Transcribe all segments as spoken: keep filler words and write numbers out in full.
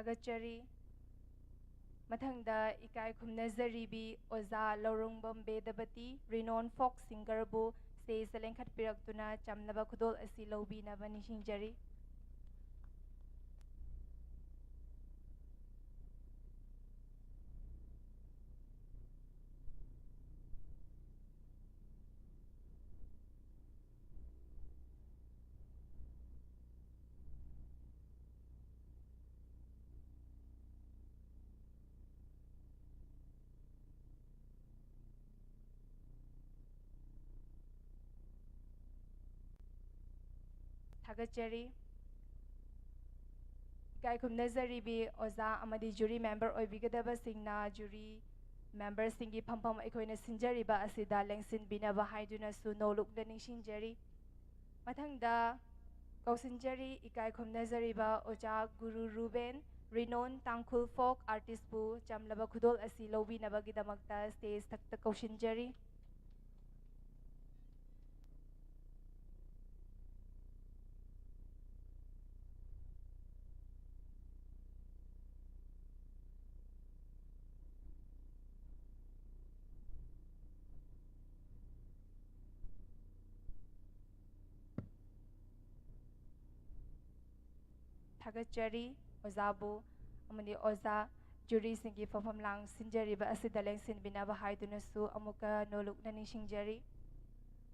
ꯊꯥꯒꯠꯆꯔꯤ꯫ ꯃꯊꯪꯗ ꯏꯀꯥꯏ ꯈꯨꯝꯅꯖꯔꯤꯕꯤ ꯑꯣꯖꯥ ꯂꯧꯔꯣꯡꯕꯝ ꯕꯦꯗꯕꯇꯤ, renowned folk singerꯕꯨ stageꯇ ꯂꯦꯡꯈꯠꯄꯤꯔꯛꯇꯨꯅ ꯆꯝꯂꯕ ꯈꯨꯗꯣꯜ ꯑꯁꯤ ꯂꯧꯕꯤꯅꯕ ꯅꯤꯡꯁꯤꯡꯖꯔꯤ꯫ ꯊꯥꯒꯠꯆꯔꯤ꯫ ꯏꯀꯥꯏ ꯈꯨꯝꯅꯖꯔꯤꯕꯤ ꯑꯣꯖꯥ ꯑꯃꯗꯤ jury member ꯑꯣꯏꯕꯤꯒꯗꯕꯁꯤꯡꯅ jury memberꯁꯤꯡꯒꯤ ꯐꯝꯐꯝ ꯑꯩꯈꯣꯏꯅ ꯁꯤꯟꯖꯔꯤꯕ ꯑꯁꯤꯗ ꯂꯦꯡꯁꯤꯟꯕꯤꯅꯕ ꯍꯥꯏꯗꯨꯅꯁꯨ ꯅꯣꯂꯨꯛꯅ ꯅꯤꯡꯁꯤꯡꯖꯔꯤ꯫ ꯃꯊꯪꯗ ꯀꯧꯁꯤꯟꯖꯔꯤ ꯏꯀꯥꯏ ꯈꯨꯝꯅꯖꯔꯤꯕ ꯑꯣꯖꯥ ꯒꯨꯔꯨ ꯔꯨꯕꯦꯟ, renowned ꯇꯥꯡꯈꯨꯜ folk artistꯄꯨ ꯆꯝꯂꯕ ꯈꯨꯗꯣꯜ ꯑꯁꯤ ꯂꯧꯕꯤꯅꯕꯒꯤꯗꯃꯛꯇ stage ꯊꯛꯇ ꯀꯧꯁꯤꯟꯖꯔꯤ꯫ ꯊꯥꯒꯠꯆꯔꯤ ꯑꯣꯖꯥꯕꯨ ꯑꯃꯗꯤ ꯑꯣꯖꯥ juryꯁꯤꯡꯒꯤ ꯐꯝꯐꯝ ꯂꯥꯡ ꯁꯤꯟꯖꯔꯤꯕ ꯑꯁꯤꯗ ꯂꯦꯡꯁꯤꯟꯕꯤꯅꯕ ꯍꯥꯏꯗꯨꯅꯁꯨ ꯑꯃꯨꯛꯀ ꯅꯣꯂꯨꯛꯅ ꯅꯤꯡꯁꯤꯡꯖꯔꯤ꯫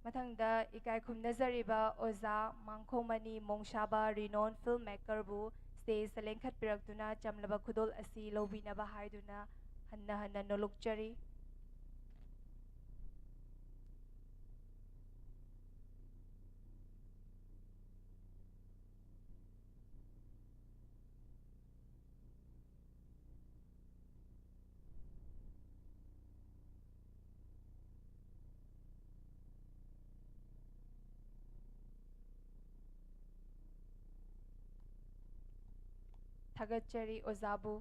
ꯃꯊꯪꯗ ꯏꯀꯥꯏ ꯈꯨꯝꯅꯖꯔꯤꯕ ꯑꯣꯖꯥ ꯃꯥꯡꯈꯣꯃꯅꯤ ꯃꯣꯡꯁꯥꯕ, renowned film makerꯕꯨ stageꯇ ꯂꯦꯡꯈꯠꯄꯤꯔꯛꯇꯨꯅ ꯆꯝꯂꯕ ꯈꯨꯗꯣꯜ ꯑꯁꯤ ꯂꯧꯕꯤꯅꯕ ꯍꯥꯏꯗꯨꯅ ꯍꯟꯅ ꯍꯟꯅ ꯅꯣꯂꯨꯛꯆꯔꯤ꯫ ꯊꯥꯒꯠꯆꯔꯤ ꯑꯣꯖꯥꯕꯨ꯫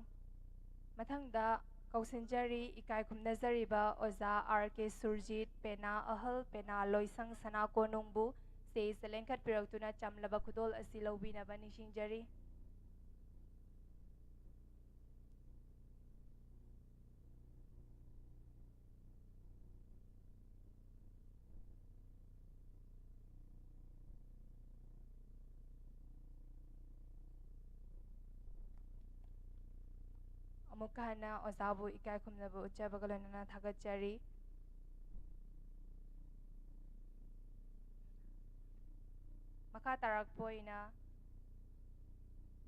ꯃꯊꯪꯗ ꯀꯧꯁꯤꯟꯖꯔꯤ ꯏꯀꯥꯏ ꯈꯨꯝꯅꯖꯔꯤꯕ ꯑꯣꯖꯥ ꯑꯥꯔ ꯀꯦ ꯁꯨꯔꯖꯤꯠ, ꯄꯦꯅꯥ ꯑꯍꯜ, ꯄꯦꯅꯥ ꯂꯣꯏꯁꯪ ꯁꯅꯥ ꯀꯣꯅꯨꯡꯕꯨ stageꯇ ꯂꯦꯡꯈꯠꯄꯤꯔꯛꯇꯨꯅ ꯆꯝꯂꯕ ꯈꯨꯗꯣꯜ ꯑꯁꯤ ꯂꯧꯕꯤꯅꯕ ꯅꯤꯡꯁꯤꯡꯖꯔꯤ꯫ ꯑꯃꯨꯛꯀ ꯍꯟꯅ ꯑꯣꯖꯥꯕꯨ ꯏꯀꯥꯏ ꯈꯨꯝꯅꯕ ꯎꯠꯆꯕꯒ ꯂꯣꯏꯅꯅ ꯊꯥꯒꯠꯆꯔꯤ꯫ ꯃꯈꯥ ꯇꯥꯔꯛꯄ ꯑꯣꯏꯅ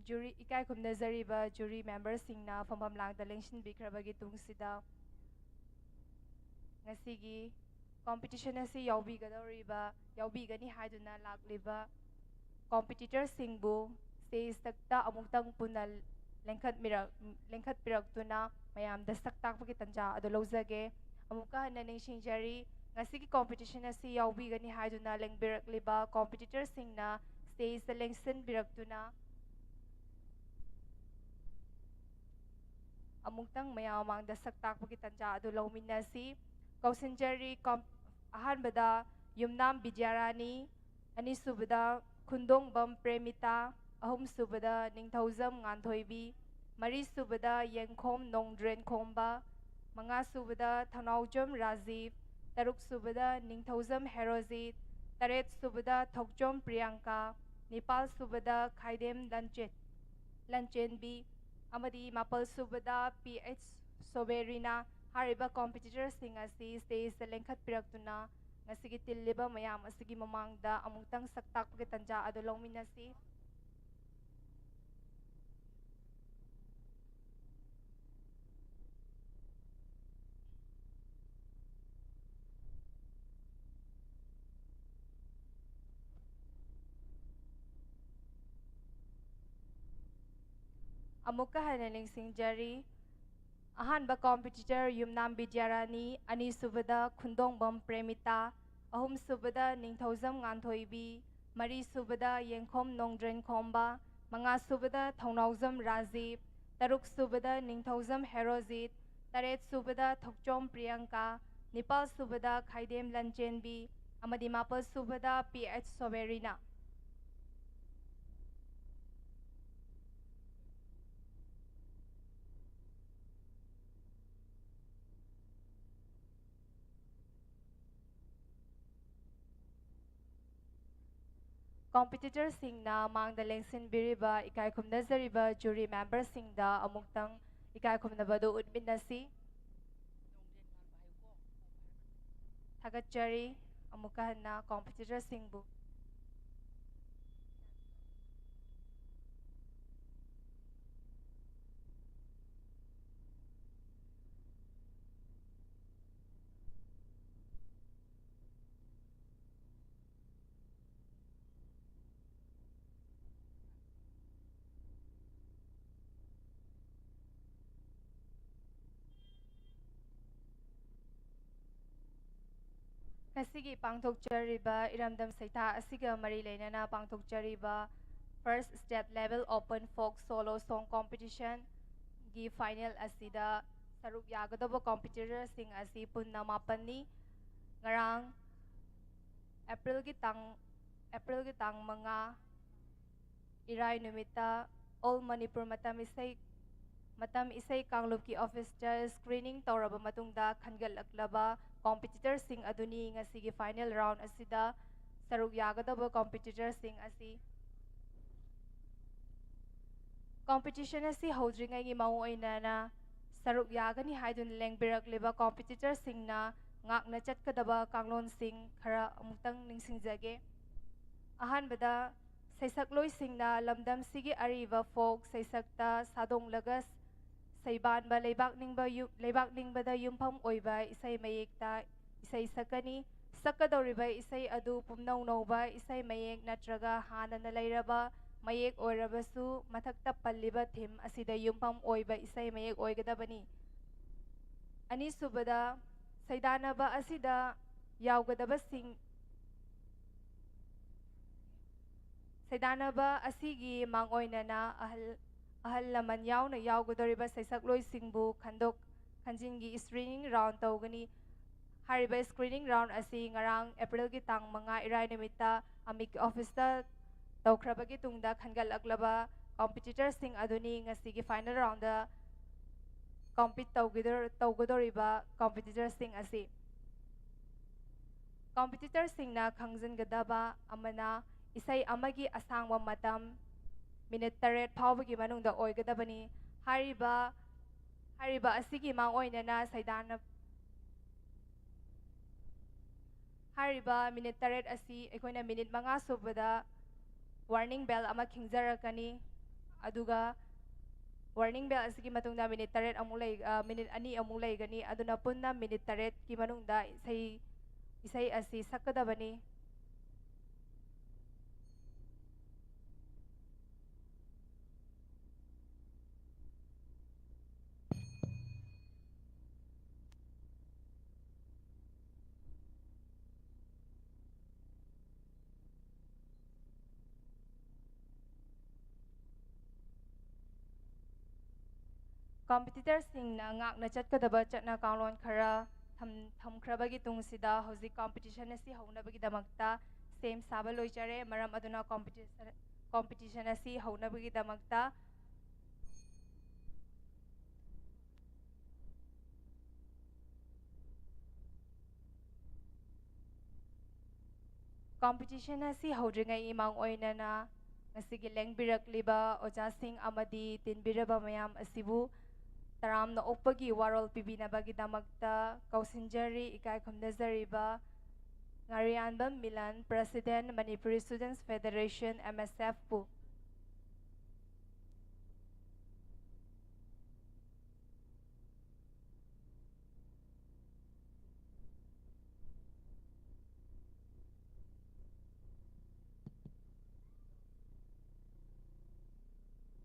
ꯖꯨꯔꯤ, ꯏꯀꯥꯏ ꯈꯨꯝꯅꯖꯔꯤꯕ ꯖꯨꯔꯤ ꯃꯦꯝꯕꯔꯁꯤꯡꯅ ꯐꯝꯐꯝ ꯂꯥꯡꯗ ꯂꯦꯡꯁꯤꯟꯕꯤꯈ꯭ꯔꯕꯒꯤ ꯇꯨꯡꯁꯤꯗ, ꯉꯁꯤꯒꯤ ꯀꯣꯝꯄꯤꯇꯤꯁꯟ ꯑꯁꯤ ꯌꯥꯎꯕꯤꯒꯗꯧꯔꯤꯕ, ꯌꯥꯎꯕꯤꯒꯅꯤ ꯍꯥꯏꯗꯨꯅ ꯂꯥꯛꯂꯤꯕ ꯀꯣꯝꯄꯤꯇꯤꯇꯔꯁꯤꯡꯕꯨ ꯁ꯭ꯇꯦꯖꯇ ꯑꯃꯨꯛꯇꯪ ꯄꯨꯟꯅ ꯂꯦꯡꯈꯠꯃꯤꯔꯛ-, ꯂꯦꯡꯈꯠꯄꯤꯔꯛꯇꯨꯅ ꯃꯌꯥꯝꯗ ꯁꯛ ꯇꯥꯛꯄꯒꯤ ꯇꯥꯟꯖꯥ ꯑꯗꯨ ꯂꯧꯖꯒꯦ꯫ ꯑꯃꯨꯛꯀ ꯍꯟꯅ ꯅꯤꯡꯁꯤꯡꯖꯔꯤ, ꯉꯁꯤꯒꯤ ꯀꯣꯝꯄꯤꯇꯤꯁꯟ ꯑꯁꯤ ꯌꯥꯎꯕꯤꯒꯅꯤ ꯍꯥꯏꯗꯨꯅ ꯂꯦꯡꯕꯤꯔꯛꯂꯤꯕ ꯀꯣꯝꯄꯤꯇꯤꯇꯔꯁꯤꯡꯅ ꯁ꯭ꯇꯦꯖꯇ ꯂꯦꯡꯁꯤꯟꯕꯤꯔꯛꯇꯨꯅ ꯑꯃꯨꯛꯇꯪ ꯃꯌꯥꯝ ꯃꯃꯥꯡꯗ ꯁꯛ ꯇꯥꯛꯄꯒꯤ ꯇꯥꯟꯖꯥ ꯑꯗꯨ ꯂꯧꯃꯤꯟꯅꯁꯤ꯫ ꯀꯧꯁꯤꯟꯖꯔꯤ, ꯀꯝ-, ꯑꯍꯥꯟꯕꯗ ꯌꯨꯝꯅꯥꯝ ꯕꯤꯗ꯭ꯌꯥꯔꯥꯅꯤ, ꯑꯅꯤꯁꯨꯕꯗ ꯈꯨꯟꯗꯣꯡꯕꯝ ꯄ꯭ꯔꯦꯃꯤꯇꯥ, ꯑꯍꯨꯝꯁꯨꯕꯗ ꯅꯤꯡꯊꯧꯖꯝ ꯉꯥꯟꯊꯣꯏꯕꯤ, ꯃꯔꯤꯁꯨꯕꯗ ꯌꯦꯡꯈꯣꯝ ꯅꯣꯡꯗ꯭ꯔꯦꯟ ꯈꯣꯝꯕ, ꯃꯉꯥꯁꯨꯕꯗ ꯊꯧꯅꯥꯎꯖꯝ ꯔꯥꯖꯤꯞ, ꯇꯔꯨꯛꯁꯨꯕꯗ ꯅꯤꯡꯊꯧꯖꯝ ꯍꯦꯔꯣꯖꯤꯠ, ꯇꯔꯦꯠꯁꯨꯕꯗ ꯊꯣꯛꯆꯣꯝ ꯄ꯭ꯔꯤꯌꯥꯡꯀꯥ, ꯅꯤꯄꯥꯜꯁꯨꯕꯗ ꯈꯥꯏꯗꯦꯝ ꯂꯟꯆꯦꯟ-, ꯂꯟꯆꯦꯟꯕꯤ, ꯑꯃꯗꯤ ꯃꯥꯄꯜꯁꯨꯕꯗ ꯄꯤ ꯑꯩꯆ ꯁꯣꯕꯦꯔꯤꯅꯥ꯫ ꯍꯥꯏꯔꯤꯕ ꯀꯣꯝꯄꯤꯇꯤꯇꯔꯁꯤꯡ ꯑꯁꯤ ꯁ꯭ꯇꯦꯖꯇ ꯂꯦꯡꯈꯠꯄꯤꯔꯛꯇꯨꯅ ꯉꯁꯤꯒꯤ ꯇꯤꯜꯂꯤꯕ ꯃꯌꯥꯝ ꯑꯁꯤꯒꯤ ꯃꯃꯥꯡꯗ ꯑꯃꯨꯛꯇꯪ ꯁꯛ ꯇꯥꯛꯄꯒꯤ ꯇꯥꯟꯖꯥ ꯑꯗꯨ ꯂꯧꯃꯤꯟꯅꯁꯤ꯫ ꯑꯃꯨꯛꯀ ꯍꯟꯅ ꯅꯤꯡꯁꯤꯡꯖꯔꯤ, ꯑꯍꯥꯟꯕ ꯀꯣꯝꯄꯤꯇꯤꯇꯔ ꯌꯨꯝꯅꯥꯝ ꯕꯤꯗ꯭ꯌꯥꯔꯥꯅꯤ, ꯑꯅꯤꯁꯨꯕꯗ ꯈꯨꯟꯗꯣꯡꯕꯝ ꯄ꯭ꯔꯦꯃꯤꯇꯥ, ꯑꯍꯨꯝꯁꯨꯕꯗ ꯅꯤꯡꯊꯧꯖꯝ ꯉꯥꯟꯊꯣꯏꯕꯤ, ꯃꯔꯤꯁꯨꯕꯗ ꯌꯦꯡꯈꯣꯝ ꯅꯣꯡꯗ꯭ꯔꯦꯟ ꯈꯣꯝꯕ, ꯃꯉꯥꯁꯨꯕꯗ ꯊꯧꯅꯥꯎꯖꯝ ꯔꯥꯖꯤꯞ, ꯇꯔꯨꯛꯁꯨꯕꯗ ꯅꯤꯡꯊꯧꯖꯝ ꯍꯦꯔꯣꯖꯤꯠ, ꯇꯔꯦꯠꯁꯨꯕꯗ ꯊꯣꯛꯆꯣꯝ ꯄ꯭ꯔꯤꯌꯥꯡꯀꯥ, ꯅꯤꯄꯥꯜꯁꯨꯕꯗ ꯈꯥꯏꯗꯦꯝ ꯂꯟꯆꯦꯟꯕꯤ, ꯑꯃꯗꯤ ꯃꯥꯄꯜꯁꯨꯕꯗ ꯄꯤ ꯑꯩꯆ ꯁꯣꯕꯦꯔꯤꯅꯥ꯫ ꯀꯣꯝꯄꯤꯇꯤꯇꯔꯁꯤꯡꯅ ꯃꯥꯡꯗ ꯂꯦꯡꯁꯤꯟꯕꯤꯔꯤꯕ ꯏꯀꯥꯏ ꯈꯨꯝꯅꯖꯔꯤꯕ ꯖꯨꯔꯤ ꯃꯦꯝꯕꯔꯁꯤꯡꯗ ꯑꯃꯨꯛꯇꯪ ꯏꯀꯥꯏ ꯈꯨꯝꯅꯕꯗꯨ ꯎꯠꯃꯤꯟꯅꯁꯤ꯫ ꯊꯥꯒꯠꯆꯔꯤ ꯑꯃꯨꯛꯀ ꯍꯟꯅ competitorꯁꯤꯡꯕꯨ꯫ ꯉꯁꯤꯒꯤ ꯄꯥꯡꯊꯣꯛꯆꯔꯤꯕ ꯏꯔꯝꯗꯝ ꯁꯩꯊꯥ ꯑꯁꯤꯒ ꯃꯔꯤ ꯂꯩꯅꯅ ꯄꯥꯡꯊꯣꯛꯆꯔꯤꯕ First State Level Open Folk Solo Song Competitionꯒꯤ final ꯑꯁꯤꯗ ꯁꯔꯨꯛ ꯌꯥꯒꯗꯧꯕ competitorꯁꯤꯡ ꯑꯁꯤ ꯄꯨꯟꯅ ꯃꯥꯄꯟꯅꯤ꯫ ꯉꯔꯥꯡ Aprilꯒꯤ ꯇꯥꯡ, Aprilꯒꯤ ꯇꯥꯡ ꯃꯉꯥ, ꯏꯔꯥꯏ ꯅꯨꯃꯤꯠꯇ All Manipur ꯃꯇꯝ ꯏꯁꯩ, ꯃꯇꯝ ꯏꯁꯩ ꯀꯥꯡꯂꯨꯞꯀꯤ officeꯇ screening ꯇꯧꯔꯕ ꯃꯇꯨꯡꯗ ꯈꯟꯒꯠꯂꯛꯂꯕ competitorꯁꯤꯡ ꯑꯗꯨꯅꯤ ꯉꯁꯤꯒꯤ final round ꯑꯁꯤꯗ ꯁꯔꯨꯛ ꯌꯥꯒꯗꯧꯕ competitorꯁꯤꯡ ꯑꯁꯤ꯫ Competition ꯑꯁꯤ ꯍꯧꯗ꯭ꯔꯤꯉꯩꯒꯤ ꯃꯑꯣꯡ ꯑꯣꯏꯅꯅ ꯁꯔꯨꯛ ꯌꯥꯒꯅꯤ ꯍꯥꯏꯗꯨꯅ ꯂꯦꯡꯕꯤꯔꯛꯂꯤꯕ competitorꯁꯤꯡꯅ ꯉꯥꯛꯅ ꯆꯠꯀꯗꯕ ꯀꯥꯡꯂꯣꯟꯁꯤꯡ ꯈꯔ ꯑꯃꯨꯛꯇꯪ ꯅꯤꯡꯁꯤꯡꯖꯒꯦ꯫ ꯑꯍꯥꯟꯕꯗ, ꯁꯩꯁꯛꯂꯣꯏꯁꯤꯡꯅ ꯂꯝꯗꯝꯁꯤꯒꯤ ꯑꯔꯤꯕ folk ꯁꯩꯁꯛꯇ ꯁꯥꯗꯣꯡꯂꯒ ꯁꯩꯕꯥꯟꯕ ꯂꯩꯕꯥꯛ ꯅꯤꯡꯕ ꯌꯨ-, ꯂꯩꯕꯥꯛ ꯅꯤꯡꯕꯗ ꯌꯨꯝꯐꯝ ꯑꯣꯏꯕ ꯏꯁꯩ ꯃꯌꯦꯛꯇ ꯏꯁꯩ ꯁꯛꯀꯅꯤ꯫ ꯁꯛꯀꯗꯧꯔꯤꯕ ꯏꯁꯩ ꯑꯗꯨ ꯄꯨꯝꯅꯧ ꯅꯧꯕ ꯏꯁꯩ ꯃꯌꯦꯛ ꯅꯠꯇ꯭ꯔꯒ ꯍꯥꯟꯅꯅ ꯂꯩꯔꯕ ꯃꯌꯦꯛ ꯑꯣꯏꯔꯕꯁꯨ, ꯃꯊꯛꯇ ꯄꯜꯂꯤꯕ theme ꯑꯁꯤꯗ ꯌꯨꯝꯐꯝ ꯑꯣꯏꯕ ꯏꯁꯩ ꯃꯌꯦꯛ ꯑꯣꯏꯒꯗꯕꯅꯤ꯫ ꯑꯅꯤꯁꯨꯕꯗ, ꯁꯩꯗꯥꯟꯅꯕ ꯑꯁꯤꯗ ꯌꯥꯎꯒꯗꯕꯁꯤꯡ, ꯁꯩꯗꯥꯟꯅꯕ ꯑꯁꯤꯒꯤ ꯃꯥꯡꯑꯣꯏꯅꯅ ꯑꯍꯜ, ꯑꯍꯜ ꯂꯃꯟ ꯌꯥꯎꯅ ꯌꯥꯎꯒꯗꯧꯔꯤꯕ ꯁꯩꯁꯛꯂꯣꯏꯁꯤꯡꯕꯨ ꯈꯟꯗꯣꯛ ꯈꯟꯖꯤꯟꯒꯤ screening round ꯇꯧꯒꯅꯤ꯫ ꯍꯥꯏꯔꯤꯕ screening round ꯑꯁꯤ ꯉꯔꯥꯡ Aprilꯒꯤ ꯇꯥꯡ ꯃꯉꯥ ꯏꯔꯥꯏ ꯅꯨꯃꯤꯠꯇ ꯑꯃꯤꯛꯀꯤ officeꯇ ꯇꯧꯈ꯭ꯔꯕꯒꯤ ꯇꯨꯡꯗ ꯈꯟꯒꯠꯂꯛꯂꯕ competitorꯁꯤꯡ ꯑꯗꯨꯅꯤ ꯉꯁꯤꯒꯤ final roundꯗ compete ꯇꯧꯒꯗꯧꯔꯤꯕ competitorꯁꯤꯡ ꯑꯁꯤ꯫ Competitorꯁꯤꯡꯅ ꯈꯪꯖꯤꯟꯒꯗꯕ ꯑꯃꯅ, ꯏꯁꯩ ꯑꯃꯒꯤ ꯑꯁꯥꯡꯕ ꯃꯇꯝ minute ꯇꯔꯦꯠ ꯐꯥꯎꯕꯒꯤ ꯃꯅꯨꯡꯗ ꯑꯣꯏꯒꯗꯕꯅꯤ꯫ ꯍꯥꯏꯔꯤꯕ ꯍꯥꯏꯔꯤꯕ ꯑꯁꯤꯒꯤ ꯃꯥꯡ ꯑꯣꯏꯅꯅ ꯁꯩꯗꯥꯟꯅ ꯍꯥꯏꯔꯤꯕ ꯃꯤꯅꯤꯠ ꯇꯔꯦꯠ ꯑꯁꯤ ꯑꯩꯈꯣꯏꯅ ꯃꯤꯅꯤꯠ ꯃꯉꯥ ꯁꯨꯕꯗ warning bell ꯑꯃ ꯈꯤꯡꯖꯔꯛꯀꯅꯤ꯫ ꯑꯗꯨꯒ warning bell ꯑꯁꯤꯒꯤ ꯃꯇꯨꯡꯗ ꯃꯤꯅꯤꯠ ꯇꯔꯦꯠ ꯑꯃꯨꯛ ꯂꯩ, ꯑ, ꯃꯤꯅꯤꯠ ꯑꯅꯤ ꯑꯃꯨꯛ ꯂꯩꯒꯅꯤ꯫ ꯑꯗꯨꯅ ꯄꯨꯟꯅ ꯃꯤꯅꯤꯠ ꯇꯔꯦꯠꯀꯤ ꯃꯅꯨꯡꯗ ꯏꯁꯩ, ꯏꯁꯩ ꯑꯁꯤ ꯁꯛꯀꯗꯕꯅꯤ꯫ Competitorꯁꯤꯡꯅ ꯉꯥꯛꯅ ꯆꯠꯀꯗꯕ ꯆꯠꯅ ꯀꯥꯡꯂꯣꯟ ꯈꯔ ꯊꯝ-, ꯊꯝꯈ꯭ꯔꯕꯒꯤ ꯇꯨꯡꯁꯤꯗ ꯍꯧꯖꯤꯛ competition ꯑꯁꯤ ꯍꯧꯅꯕꯒꯤꯗꯃꯛꯇ ꯁꯦꯝ ꯁꯥꯕ ꯂꯣꯏꯖꯔꯦ꯫ ꯃꯔꯝ ꯑꯗꯨꯅ competition, competition ꯑꯁꯤ ꯍꯧꯅꯕꯒꯤꯗꯃꯛꯇ Competition ꯑꯁꯤ ꯍꯧꯗ꯭ꯔꯤꯉꯩ ꯏꯃꯥꯡ ꯑꯣꯏꯅꯅ ꯉꯁꯤꯒꯤ ꯂꯦꯡꯕꯤꯔꯛꯂꯤꯕ ꯑꯣꯖꯥꯁꯤꯡ ꯑꯃꯗꯤ ꯇꯤꯟꯕꯤꯔꯕ ꯃꯌꯥꯝ ꯑꯁꯤꯕꯨ ꯇꯔꯥꯝꯅ ꯑꯣꯛꯄꯒꯤ ꯋꯥꯔꯣꯜ ꯄꯤꯕꯤꯅꯕꯒꯤꯗꯃꯛꯇ ꯀꯧꯁꯤꯟꯖꯔꯤ꯫ ꯏꯀꯥꯏ ꯈꯨꯝꯅꯖꯔꯤꯕ ꯉꯥꯔꯤꯌꯥꯟꯕꯝ Milan, President, Manipuri Students Federation, M S F ꯄꯨ꯫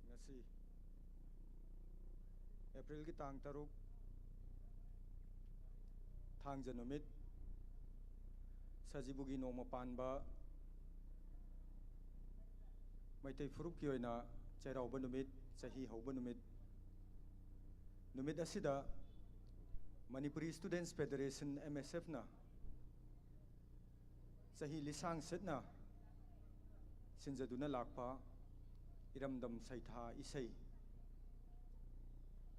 ꯉꯁꯤ ꯑꯦꯄ꯭ꯔꯤꯜꯒꯤ ꯇꯥꯡ ꯇꯔꯨꯛ, ꯊꯥꯡꯖ ꯅꯨꯃꯤꯠ, ꯁꯖꯤꯕꯨꯒꯤ ꯅꯣꯡꯃ ꯄꯥꯟꯕ, ꯃꯩꯇꯩ ꯐꯨꯔꯨꯞꯀꯤ ꯑꯣꯏꯅ ꯆꯩꯔꯥꯎꯕ ꯅꯨꯃꯤꯠ, ꯆꯍꯤ ꯍꯧꯕ ꯅꯨꯃꯤꯠ, ꯅꯨꯃꯤꯠ ꯑꯁꯤꯗ Manipuri Students Federation, M S F ꯅ ꯆꯍꯤ ꯂꯤꯁꯥꯡ ꯁꯤꯠꯅ ꯁꯤꯟꯖꯗꯨꯅ ꯂꯥꯛꯄ ꯏꯔꯝꯗꯝ ꯁꯩꯊꯥ ꯏꯁꯩ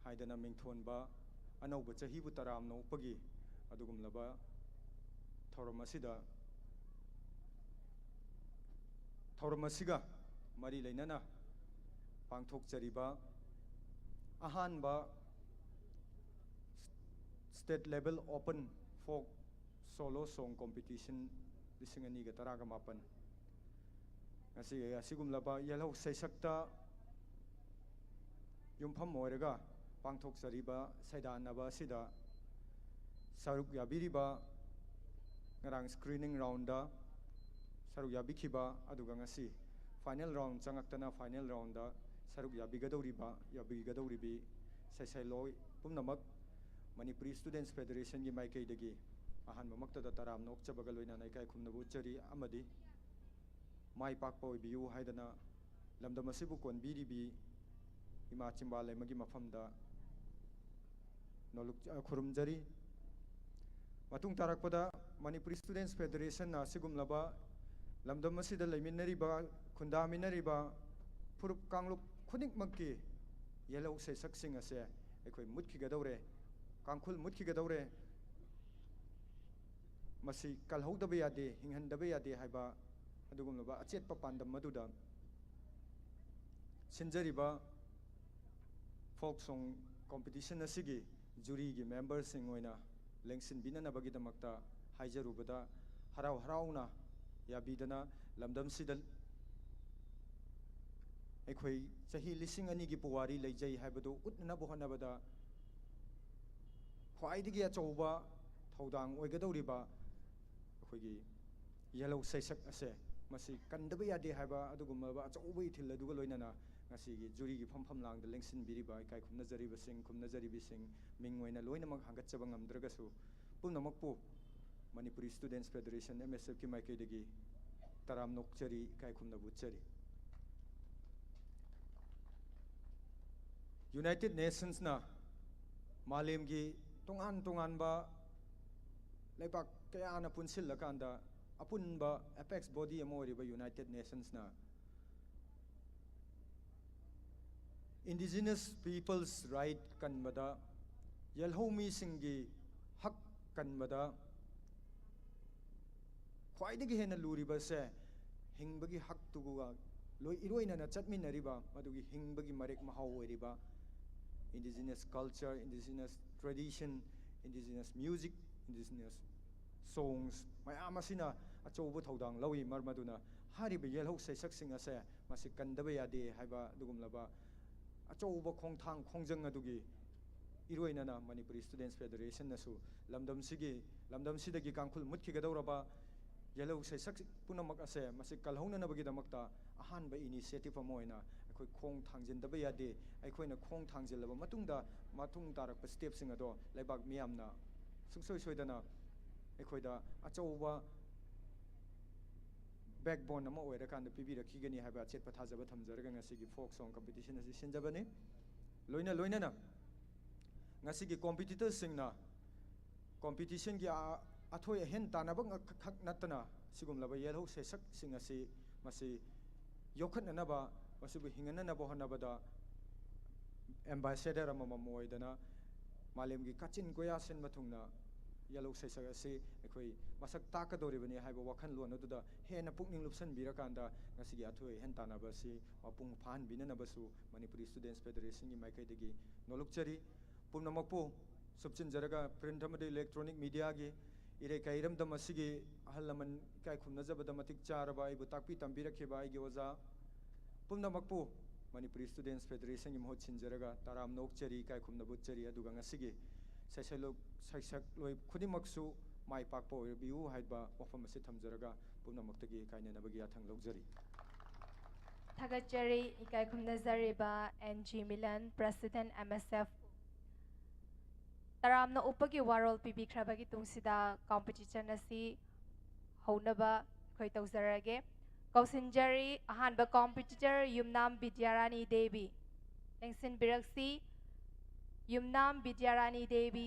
ꯍꯥꯏꯗꯅ ꯃꯤꯡꯊꯣꯟꯕ ꯑꯅꯧꯕ ꯆꯍꯤꯕꯨ ꯇꯔꯥꯝꯅ ꯑꯣꯛꯄꯒꯤ ꯑꯗꯨꯒꯨꯝꯂꯕ ꯊꯧꯔꯝ ꯑꯁꯤꯗ, ꯊꯧꯔꯝ ꯑꯁꯤꯒ ꯃꯔꯤ ꯂꯩꯅꯅ ꯄꯥꯡꯊꯣꯛꯆꯔꯤꯕ ꯑꯍꯥꯟꯕ State Level Open Folk Solo Song Competition ꯂꯤꯁꯤꯡ ꯑꯅꯤꯒ ꯇꯔꯥꯒ ꯃꯥꯄꯟ꯫ ꯉꯁꯤ ꯑꯁꯤꯒꯨꯝꯂꯕ ꯌꯦꯜꯍꯧ ꯁꯩꯁꯛꯇ ꯌꯨꯝꯐꯝ ꯑꯣꯏꯔꯒ ꯄꯥꯡꯊꯣꯛꯆꯔꯤꯕ ꯁꯩꯗꯥꯟꯅꯕ ꯑꯁꯤꯗ ꯁꯔꯨꯛ ꯌꯥꯕꯤꯔꯤꯕ, ꯉꯔꯥꯡ screening roundꯗ ꯁꯔꯨꯛ ꯌꯥꯕꯤꯈꯤꯕ, ꯑꯗꯨꯒ ꯉꯁꯤ final round ꯆꯪꯉꯛꯇꯅ final roundꯗ ꯁꯔꯨꯛ ꯌꯥꯕꯤꯒꯗꯧꯔꯤꯕ, ꯌꯥꯕꯤꯒꯗꯧꯔꯤꯕꯤ ꯁꯩꯁꯩꯂꯣꯏ ꯄꯨꯝꯅꯃꯛ ꯃꯅꯤꯄꯨꯔꯤ Students Federationꯒꯤ ꯃꯥꯏꯀꯩꯗꯒꯤ ꯑꯍꯥꯟꯕꯃꯛꯇꯗ ꯇꯔꯥꯝꯅ ꯑꯣꯛꯆꯕꯒ ꯂꯣꯏꯅꯅ ꯏꯀꯥꯏ ꯈꯨꯝꯅꯕ ꯎꯠꯆꯔꯤ꯫ ꯑꯃꯗꯤ ꯃꯥꯏ ꯄꯥꯛꯄ ꯑꯣꯏꯕꯤꯌꯨ ꯍꯥꯏꯗꯅ ꯂꯝꯗꯝ ꯑꯁꯤꯕꯨ ꯀꯣꯟꯕꯤꯔꯤꯕꯤ ꯏꯃꯥ ꯆꯤꯝꯕꯥ ꯂꯩꯃꯒꯤ ꯃꯐꯝꯗ ꯅꯣꯂꯨꯛ-, ꯑ, ꯈꯨꯔꯨꯝꯖꯔꯤ꯫ ꯃꯇꯨꯡ ꯇꯥꯔꯛꯄꯗ ꯃꯅꯤꯄꯨꯔꯤ Students Federationꯅ ꯑꯁꯤꯒꯨꯝꯂꯕ ꯂꯝꯗꯝ ꯑꯁꯤꯗ ꯂꯩꯃꯤꯟꯅꯔꯤꯕ, ꯈꯨꯟꯗꯥꯃꯤꯟꯅꯔꯤꯕ ꯐꯨꯔꯨꯞ ꯀꯥꯡꯂꯨꯞ ꯈꯨꯗꯤꯡꯃꯛꯀꯤ ꯌꯦꯜꯍꯧ ꯁꯩꯁꯛꯁꯤꯡ ꯑꯁꯦ ꯑꯩꯈꯣꯏ ꯃꯨꯠꯈꯤꯒꯗꯧꯔꯦ, ꯀꯥꯡꯈꯨꯜ ꯃꯨꯠꯈꯤꯒꯗꯧꯔꯦ, ꯃꯁꯤ ꯀꯜꯍꯧꯗꯕ ꯌꯥꯗꯦ, ꯍꯤꯡꯍꯟꯗꯕ ꯌꯥꯗꯦ ꯍꯥꯏꯕ ꯑꯗꯨꯒꯨꯝꯂꯕ ꯑꯆꯦꯠꯄ ꯄꯥꯟꯗꯝ ꯑꯗꯨꯗ ꯁꯤꯟꯖꯔꯤꯕ folk song competition ꯑꯁꯤꯒꯤ juryꯒꯤ memberꯁꯤꯡ ꯑꯣꯏꯅ ꯂꯦꯡꯁꯤꯟꯕꯤꯅꯅꯕꯒꯤꯗꯃꯛꯇ ꯍꯥꯏꯖꯔꯨꯕꯗ, ꯍꯔꯥꯎ ꯍꯔꯥꯎꯅ ꯌꯥꯕꯤꯗꯅ ꯂꯝꯗꯝꯁꯤꯗ ꯑꯩꯈꯣꯏ ꯆꯍꯤ ꯂꯤꯁꯤꯡ ꯑꯅꯤꯒꯤ ꯄꯨꯋꯥꯔꯤ ꯂꯩꯖꯩ ꯍꯥꯏꯕꯗꯨ ꯎꯠꯅꯅꯕ ꯍꯣꯠꯅꯕꯗ ꯈ꯭ꯋꯥꯏꯗꯒꯤ ꯑꯆꯧꯕ ꯊꯧꯗꯥꯡ ꯑꯣꯏꯒꯗꯧꯔꯤꯕ ꯑꯩꯈꯣꯏꯒꯤ ꯌꯦꯜꯍꯧ ꯁꯩꯁꯛ ꯑꯁꯦ ꯃꯁꯤ ꯀꯟꯗꯕ ꯌꯥꯗꯦ ꯍꯥꯏꯕ ꯑꯗꯨꯒꯨꯝꯂꯕ ꯑꯆꯧꯕ ꯏꯊꯤꯜ ꯑꯗꯨꯒ ꯂꯣꯏꯅꯅ ꯉꯁꯤꯒꯤ juryꯒꯤ ꯐꯝꯐꯝ ꯂꯥꯡꯗ ꯂꯦꯡꯁꯤꯟꯕꯤꯔꯤꯕ ꯏꯀꯥꯏ ꯈꯨꯝꯅꯖꯔꯤꯕꯁꯤꯡ, ꯈꯨꯝꯅꯖꯔꯤꯕꯤꯁꯤꯡ, ꯃꯤꯡ ꯑꯣꯏꯅ ꯂꯣꯏꯅꯃꯛ ꯍꯥꯡꯒꯠꯆꯕ ꯉꯝꯗ꯭ꯔꯒꯁꯨ, ꯄꯨꯝꯅꯃꯛꯄꯨ ꯃꯅꯤꯄꯨꯔꯤ Students Federation, MSFꯀꯤ ꯃꯥꯏꯀꯩꯗꯒꯤ ꯇꯔꯥꯝꯅ ꯑꯣꯛꯆꯔꯤ, ꯏꯀꯥꯏ ꯈꯨꯝꯅꯕ ꯎꯠꯆꯔꯤ꯫ United Nationsꯅ ꯃꯥꯂꯦꯝꯒꯤ ꯇꯣꯉꯥꯟ ꯇꯣꯉꯥꯟꯕ ꯂꯩꯕꯥꯛ ꯀꯌꯥꯅ ꯄꯨꯟꯁꯤꯜꯂꯀꯥꯟꯗ ꯑꯄꯨꯟꯕ apex body ꯑꯃ ꯑꯣꯏꯔꯤꯕ United Nationsꯅ Indigenous Peoples' Right ꯀꯟꯕꯗ, ꯌꯦꯜꯍꯧꯃꯤꯁꯤꯡꯒꯤ ꯍꯛ ꯀꯟꯕꯗ ꯈ꯭ꯋꯥꯏꯗꯒꯤ ꯍꯦꯟꯅ ꯂꯨꯔꯤꯕꯁꯦ ꯍꯤꯡꯕꯒꯤ ꯍꯛꯇꯨꯒ ꯂꯣꯏ ꯏꯔꯣꯏꯅꯅ ꯆꯠꯃꯤꯟꯅꯔꯤꯕ, ꯃꯗꯨꯒꯤ ꯍꯤꯡꯕꯒꯤ ꯃꯔꯦꯛ ꯃꯍꯥꯎ ꯑꯣꯏꯔꯤꯕ indigenous culture, indigenous tradition, indigenous music, indigenous songs ꯃꯌꯥꯝ ꯑꯁꯤꯅ ꯑꯆꯧꯕ ꯊꯧꯗꯥꯡ ꯂꯧꯏ꯫ ꯃꯔꯝ ꯑꯗꯨꯅ ꯍꯥꯏꯔꯤꯕ ꯌꯦꯜꯍꯧ ꯁꯩꯁꯛꯁꯤꯡ ꯑꯁꯦ ꯃꯁꯤ ꯀꯟꯗꯕ ꯌꯥꯗꯦ ꯍꯥꯏꯕ ꯑꯗꯨꯒꯨꯝꯂꯕ ꯑꯆꯧꯕ ꯈꯣꯡꯊꯥꯡ ꯈꯣꯡꯖꯪ ꯑꯗꯨꯒꯤ ꯏꯔꯣꯏꯅꯅ ꯃꯅꯤꯄꯨꯔꯤ Students Federation ꯅꯁꯨ ꯂꯝꯗꯝꯁꯤꯒꯤ, ꯂꯝꯗꯝꯁꯤꯗꯒꯤ ꯀꯥꯡꯈꯨꯜ ꯃꯨꯠꯈꯤꯒꯗꯧꯔꯕ ꯌꯦꯜꯍꯧ ꯁꯩꯁꯛ ꯄꯨꯝꯅꯃꯛ ꯑꯁꯦ ꯃꯁꯤ ꯀꯜꯍꯧꯅꯅꯕꯒꯤꯗꯃꯛꯇ ꯑꯍꯥꯟꯕ initiative ꯑꯃ ꯑꯣꯏꯅ ꯑꯩꯈꯣꯏ ꯈꯣꯡ ꯊꯥꯡꯖꯤꯟꯗꯕ ꯌꯥꯗꯦ꯫ ꯑꯩꯈꯣꯏꯅ ꯈꯣꯡ ꯊꯥꯡꯖꯤꯜꯂꯕ ꯃꯇꯨꯡꯗ ꯃꯇꯨꯡ ꯇꯥꯔꯛꯄ step ꯁꯤꯡ ꯑꯗꯣ ꯂꯩꯕꯥꯛ ꯃꯤꯌꯥꯝꯅ ꯁꯨꯡꯁꯣꯏ ꯁꯣꯏꯗꯅ ꯑꯩꯈꯣꯏꯗ ꯑꯆꯧꯕ backbone ꯑꯃ ꯑꯣꯏꯔꯀꯥꯟꯗ ꯄꯤꯕꯤꯔꯛꯈꯤꯒꯅꯤ ꯍꯥꯏꯕ ꯑꯆꯦꯠꯄ ꯊꯥꯖꯕ ꯊꯝꯖꯔꯒ ꯉꯁꯤꯒꯤ folk song competition ꯑꯁꯤ ꯁꯤꯟꯖꯕꯅꯤ꯫ ꯂꯣꯏꯅ ꯂꯣꯏꯅꯅ ꯉꯁꯤꯒꯤ competitor ꯁꯤꯡꯅ competition ꯒꯤ ꯑ-, ꯑꯊꯣꯏ ꯑꯍꯦꯟ ꯇꯥꯟꯅꯕ ꯉꯛ-, ꯈꯛ ꯅꯠꯇꯅ ꯁꯤꯒꯨꯝꯂꯕ ꯌꯦꯜꯍꯧ ꯁꯩꯁꯛꯁꯤꯡ ꯑꯁꯤ ꯃꯁꯤ ꯌꯣꯛꯈꯠꯅꯅꯕ, ꯃꯁꯤꯕꯨ ꯍꯤꯡꯍꯟꯅꯅꯕ ꯍꯣꯠꯅꯕꯗ ambassador ꯑꯃꯃꯝ ꯑꯣꯏꯗꯅ ꯃꯥꯂꯦꯝꯒꯤ ꯀꯥꯆꯤꯟ ꯀꯣꯌꯥ ꯁꯤꯟꯕ ꯊꯨꯡꯅ ꯌꯦꯜꯍꯧ ꯁꯩꯁꯛ ꯑꯁꯤ ꯑꯩꯈꯣꯏ ꯃꯁꯛ ꯇꯥꯛꯀꯗꯧꯔꯤꯕꯅꯤ ꯍꯥꯏꯕ ꯋꯥꯈꯜꯂꯣꯟ ꯑꯗꯨꯗ ꯍꯦꯟꯅ ꯄꯨꯛꯅꯤꯡ ꯂꯨꯞꯁꯤꯟꯕꯤꯔꯀꯥꯟꯗ ꯉꯁꯤꯒꯤ ꯑꯊꯣꯏ ꯑꯍꯦꯟ ꯇꯥꯟꯅꯕ ꯑꯁꯤ ꯃꯄꯨꯡ ꯐꯥꯍꯟꯕꯤꯅꯅꯕꯁꯨ ꯃꯅꯤꯄꯨꯔꯤ Students Federation ꯒꯤ ꯃꯥꯏꯀꯩꯗꯒꯤ ꯅꯣꯂꯨꯛꯆꯔꯤ꯫ ꯄꯨꯝꯅꯃꯛꯄꯨ ꯁꯨꯞꯆꯤꯟꯖꯔꯒ print ꯑꯃꯗꯤ electronic media ꯒꯤ ꯏꯔꯩꯀꯥꯏ ꯏꯔꯝꯗꯝ ꯑꯁꯤꯒꯤ ꯑꯍꯜ ꯂꯃꯟ ꯏꯀꯥꯏ ꯈꯨꯝꯅꯖꯕꯗ ꯃꯇꯤꯛ ꯆꯥꯔꯕ ꯑꯩꯕꯨ ꯇꯥꯛꯄꯤ ꯇꯝꯕꯤꯔꯛꯈꯤꯕ ꯑꯩꯒꯤ ꯑꯣꯖꯥ ꯄꯨꯝꯅꯃꯛꯄꯨ ꯃꯅꯤꯄꯨꯔꯤ Students Federation ꯒꯤ ꯃꯍꯨꯠ ꯁꯤꯟꯖꯔꯒ ꯇꯔꯥꯝꯅ ꯑꯣꯛꯆꯔꯤ, ꯏꯀꯥꯏ ꯈꯨꯝꯅꯕ ꯎꯠꯆꯔꯤ꯫ ꯑꯗꯨꯒ ꯉꯁꯤꯒꯤ ꯁꯩꯁꯛꯂꯣꯏ, ꯁꯩꯁꯛꯂꯣꯏ ꯈꯨꯗꯤꯡꯃꯛꯁꯨ ꯃꯥꯏ ꯄꯥꯛꯄ ꯑꯣꯏꯕꯤꯌꯨ ꯍꯥꯏꯕ ꯋꯥꯐꯝ ꯑꯁꯤ ꯊꯝꯖꯔꯒ ꯄꯨꯝꯅꯃꯛꯇꯒꯤ ꯀꯥꯏꯅꯅꯕꯒꯤ ꯌꯥꯊꯪ ꯂꯧꯖꯔꯤ꯫ ꯊꯥꯒꯠꯆꯔꯤ ꯏꯀꯥꯏ ꯈꯨꯝꯅꯖꯔꯤꯕ N G Milan, President M S F꯫ ꯇꯔꯥꯝꯅ ꯑꯣꯛꯄꯒꯤ ꯋꯥꯔꯣꯜ ꯄꯤꯕꯤꯈ꯭ꯔꯕꯒꯤ ꯇꯨꯡꯁꯤꯗ competition ꯑꯁꯤ ꯍꯧꯅꯕ ꯑꯩꯈꯣꯏ ꯇꯧꯖꯔꯒꯦ꯫ ꯀꯧꯁꯤꯟꯖꯔꯤ ꯑꯍꯥꯟꯕ competitor ꯌꯨꯝꯅꯥꯝ ꯕꯤꯗ꯭ꯌꯥꯔꯥꯅꯤ ꯗꯦꯕꯤ꯫ ꯂꯦꯡꯁꯤꯟꯕꯤꯔꯛꯁꯤ ꯌꯨꯝꯅꯥꯝ ꯕꯤꯗ꯭ꯌꯥꯔꯥꯅꯤ ꯗꯦꯕꯤ꯫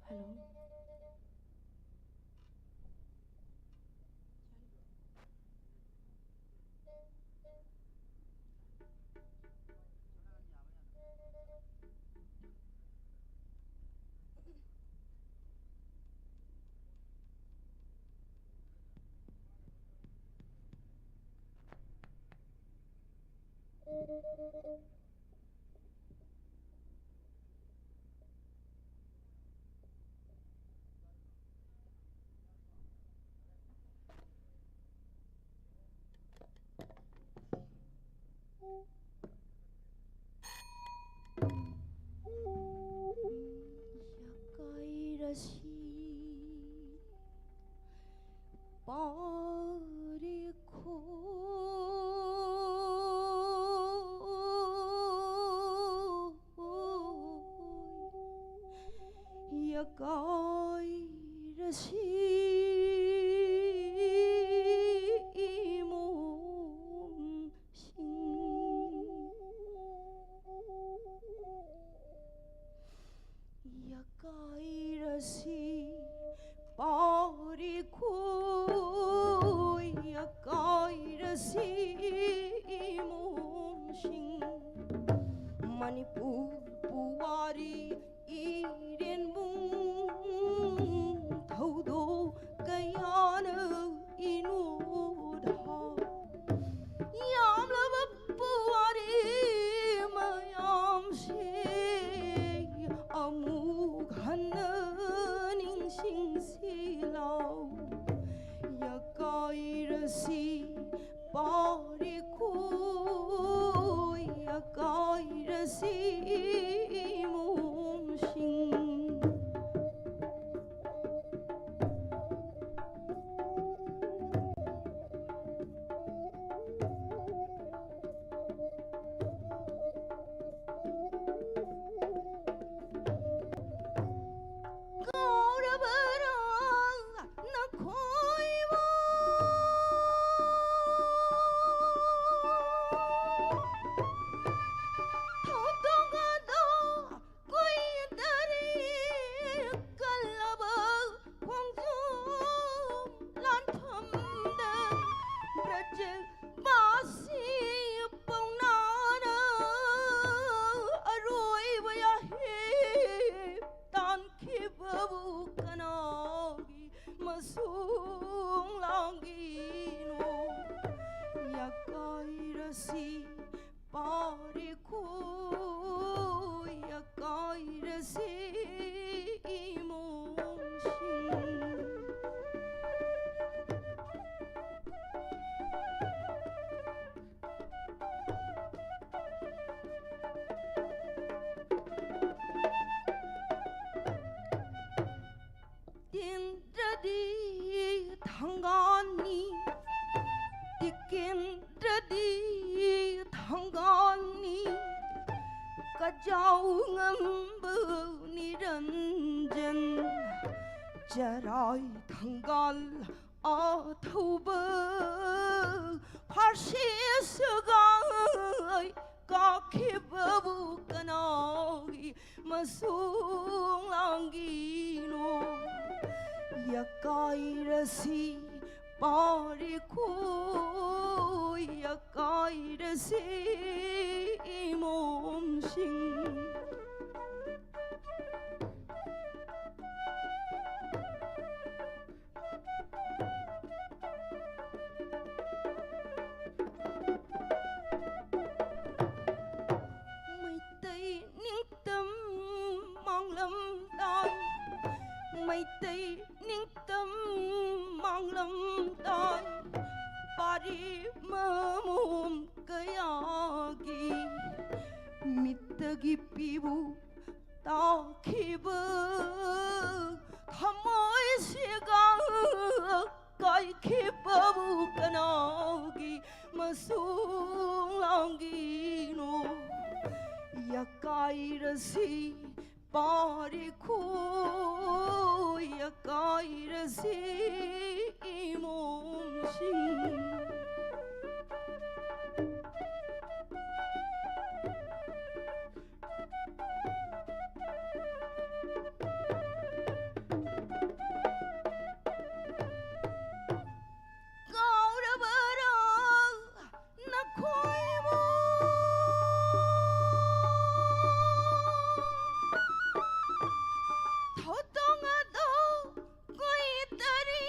Hello. ꯁꯤ ꯄꯥꯔꯤꯈꯣ ꯌꯀꯥꯏꯔꯁꯤ ꯏꯃꯣꯝꯁꯤꯡ꯫ ꯌꯀꯥꯏꯔꯁꯤ ꯄꯥꯔꯤꯈꯣ ꯌꯀꯥꯏꯔꯁꯤ ꯏꯃꯣꯝꯁꯤꯡ꯫ ꯃꯅꯤꯄꯨꯔ ꯄꯨꯋꯥꯔꯤ ꯏꯔꯦꯟꯕꯨꯡ ꯊꯧꯗꯣꯛ ꯀꯌꯥꯅ ꯏꯅꯣꯠ ꯍꯥꯞ ꯌꯥꯝꯂꯕ ꯄꯨꯋꯥꯔꯤ ꯃꯌꯥꯝꯁꯦ ꯑꯃꯨꯛ ꯍꯟꯅ ꯅꯤꯡꯁꯤꯡꯁꯤ ꯂꯥꯎ꯫ ꯌꯀꯥꯏꯔꯁꯤ ꯄꯥꯔꯤꯈꯣ ꯌꯀꯥꯏꯔꯁꯤ ꯏꯃꯣꯝꯁꯤꯡ꯫ ꯀꯥꯎꯔꯕꯔꯥ ꯅꯈꯣꯏꯕꯨ? ꯊꯧꯗꯣꯛ ꯑꯗꯨ ꯀꯨꯏꯗꯔꯤ ꯀꯜꯂꯕ ꯈꯣꯡꯖꯣꯝ ꯂꯥꯟꯐꯝꯗ ꯕ꯭ꯔꯖꯕꯥꯁꯤ ꯄꯥꯎꯅꯥꯅ ꯑꯔꯣꯏꯕ ꯌꯥꯍꯦꯞ ꯇꯥꯟꯈꯤꯕꯕꯨ ꯀꯅꯥꯒꯤ ꯃꯁꯨꯡ ꯂꯥꯡꯒꯤꯅꯣ? ꯌꯀꯥꯏꯔꯁꯤ ꯄꯥꯔꯤꯈꯣ ꯌꯀꯥꯏꯔꯁꯤ ꯏꯃꯣꯝꯁꯤꯡ꯫ ꯆꯔꯥꯏ ꯊꯪꯒꯥꯜ ꯑꯊꯧꯕ ꯐꯥꯔꯁꯤ ꯁꯒꯥꯏ ꯀꯥꯈꯤꯕꯕꯨ ꯀꯅꯥꯒꯤ ꯃꯁꯨꯡ ꯂꯥꯡꯒꯤꯅꯣ? ꯌꯀꯥꯏꯔꯁꯤ ꯄꯥꯔꯤꯈꯣ, ꯌꯀꯥꯏꯔꯁꯤ ꯏꯃꯣꯝꯁꯤꯡ꯫ ꯃꯩꯇꯩ ꯅꯤꯡꯇꯝ ꯃꯥꯡꯂꯝꯗꯥꯏ, ꯃꯩꯇꯩ ꯅꯤꯡꯇꯝ ꯃꯥꯡꯂꯝꯗꯥꯏ, ꯄꯥꯔꯤ ꯃꯃꯣꯝ ꯀꯌꯥꯒꯤ ꯃꯤꯠꯇꯒꯤ ꯄꯤꯕꯨ ꯇꯥꯈꯤꯕ ꯊꯃꯣꯏꯁꯤꯒ ꯀꯥꯏꯈꯤꯕꯕꯨ ꯀꯅꯥꯒꯤ ꯃꯁꯨꯡ ꯂꯥꯡꯒꯤꯅꯣ? ꯌꯀꯥꯏꯔꯁꯤ ꯄꯥꯔꯤꯈꯣ, ꯌꯀꯥꯏꯔꯁꯤ ꯏꯃꯣꯝꯁꯤꯡ꯫ ꯀꯥꯎꯔꯕꯔꯥ ꯅꯈꯣꯏꯕꯨ? ꯊꯧꯗꯣꯛ ꯑꯗꯨ ꯀꯨꯏꯗꯔꯤ,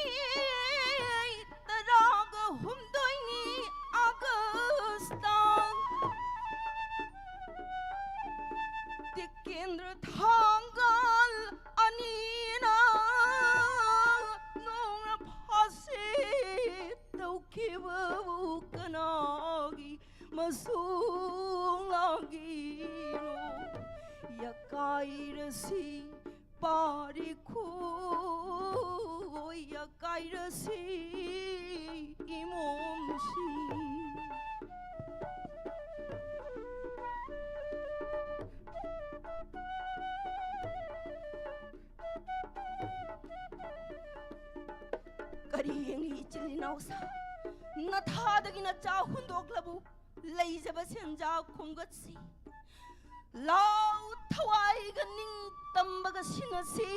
ꯇꯔꯥꯒ ꯍꯨꯝꯗꯣꯏꯅꯤ ꯑꯥꯒꯁꯇ ꯇꯤꯀꯦꯟꯗ꯭ꯔ ꯊꯥꯡꯒꯥꯜ ꯑꯅꯤꯅ ꯅꯣꯡꯅ ꯐꯥꯁꯤ ꯇꯧꯈꯤꯕꯕꯨ ꯀꯅꯥꯒꯤ ꯃꯁꯨꯡ ꯂꯥꯡꯒꯤꯅꯣ? ꯌꯀꯥꯏꯔꯁꯤ ꯄꯥꯔꯤꯈꯣ, ꯌꯀꯥꯏꯔꯁꯤ ꯏꯃꯣꯝꯁꯤꯡ꯫ ꯅꯊꯥꯗꯒꯤ ꯅꯆꯥ ꯍꯨꯟꯗꯣꯛꯂꯕꯨ ꯂꯩꯖꯕ ꯁꯦꯟꯖꯥ ꯈꯣꯝꯒꯠꯁꯤ꯫ ꯂꯥꯎ ꯊꯋꯥꯏꯒ ꯅꯤꯡꯇꯝꯕꯒ ꯁꯤꯟꯅꯁꯤ꯫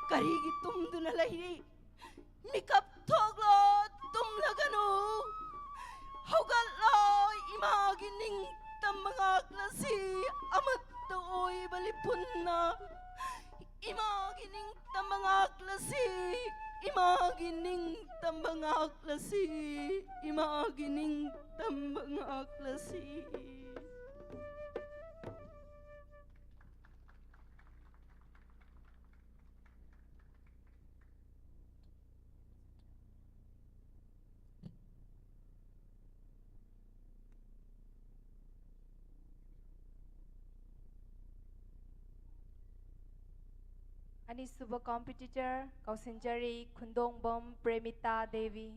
ꯀꯔꯤꯒꯤ ꯇꯨꯝꯗꯨꯅ ꯂꯩꯔꯤ? ꯃꯤꯀꯞ ꯊꯣꯛꯂꯣ, ꯇꯨꯝꯂꯒꯅꯨ꯫ ꯍꯧꯒꯠꯂꯣ, ꯏꯃꯥꯒꯤ ꯅꯤꯡꯇꯝꯕ ꯉꯥꯛꯂꯁꯤ꯫ ꯑꯃꯠꯇ ꯑꯣꯏꯕ ꯂꯤꯄꯨꯟꯅ ꯏꯃꯥꯒꯤ ꯅꯤꯡꯇꯝꯕ ꯉꯥꯛꯂꯁꯤ꯫ ꯏꯃꯥꯒꯤ ꯅꯤꯡꯇꯝꯕ ꯉꯥꯛꯂꯁꯤ꯫ ꯏꯃꯥꯒꯤ ꯅꯤꯡꯇꯝꯕ ꯉꯥꯛꯂꯁꯤ꯫ ꯑꯅꯤꯁꯨꯕ competitor ꯀꯧꯁꯤꯟꯖꯔꯤ, ꯈꯨꯟꯗꯣꯡꯕꯝ ꯄ꯭ꯔꯦꯃꯤꯇꯥ ꯗꯦꯕꯤ꯫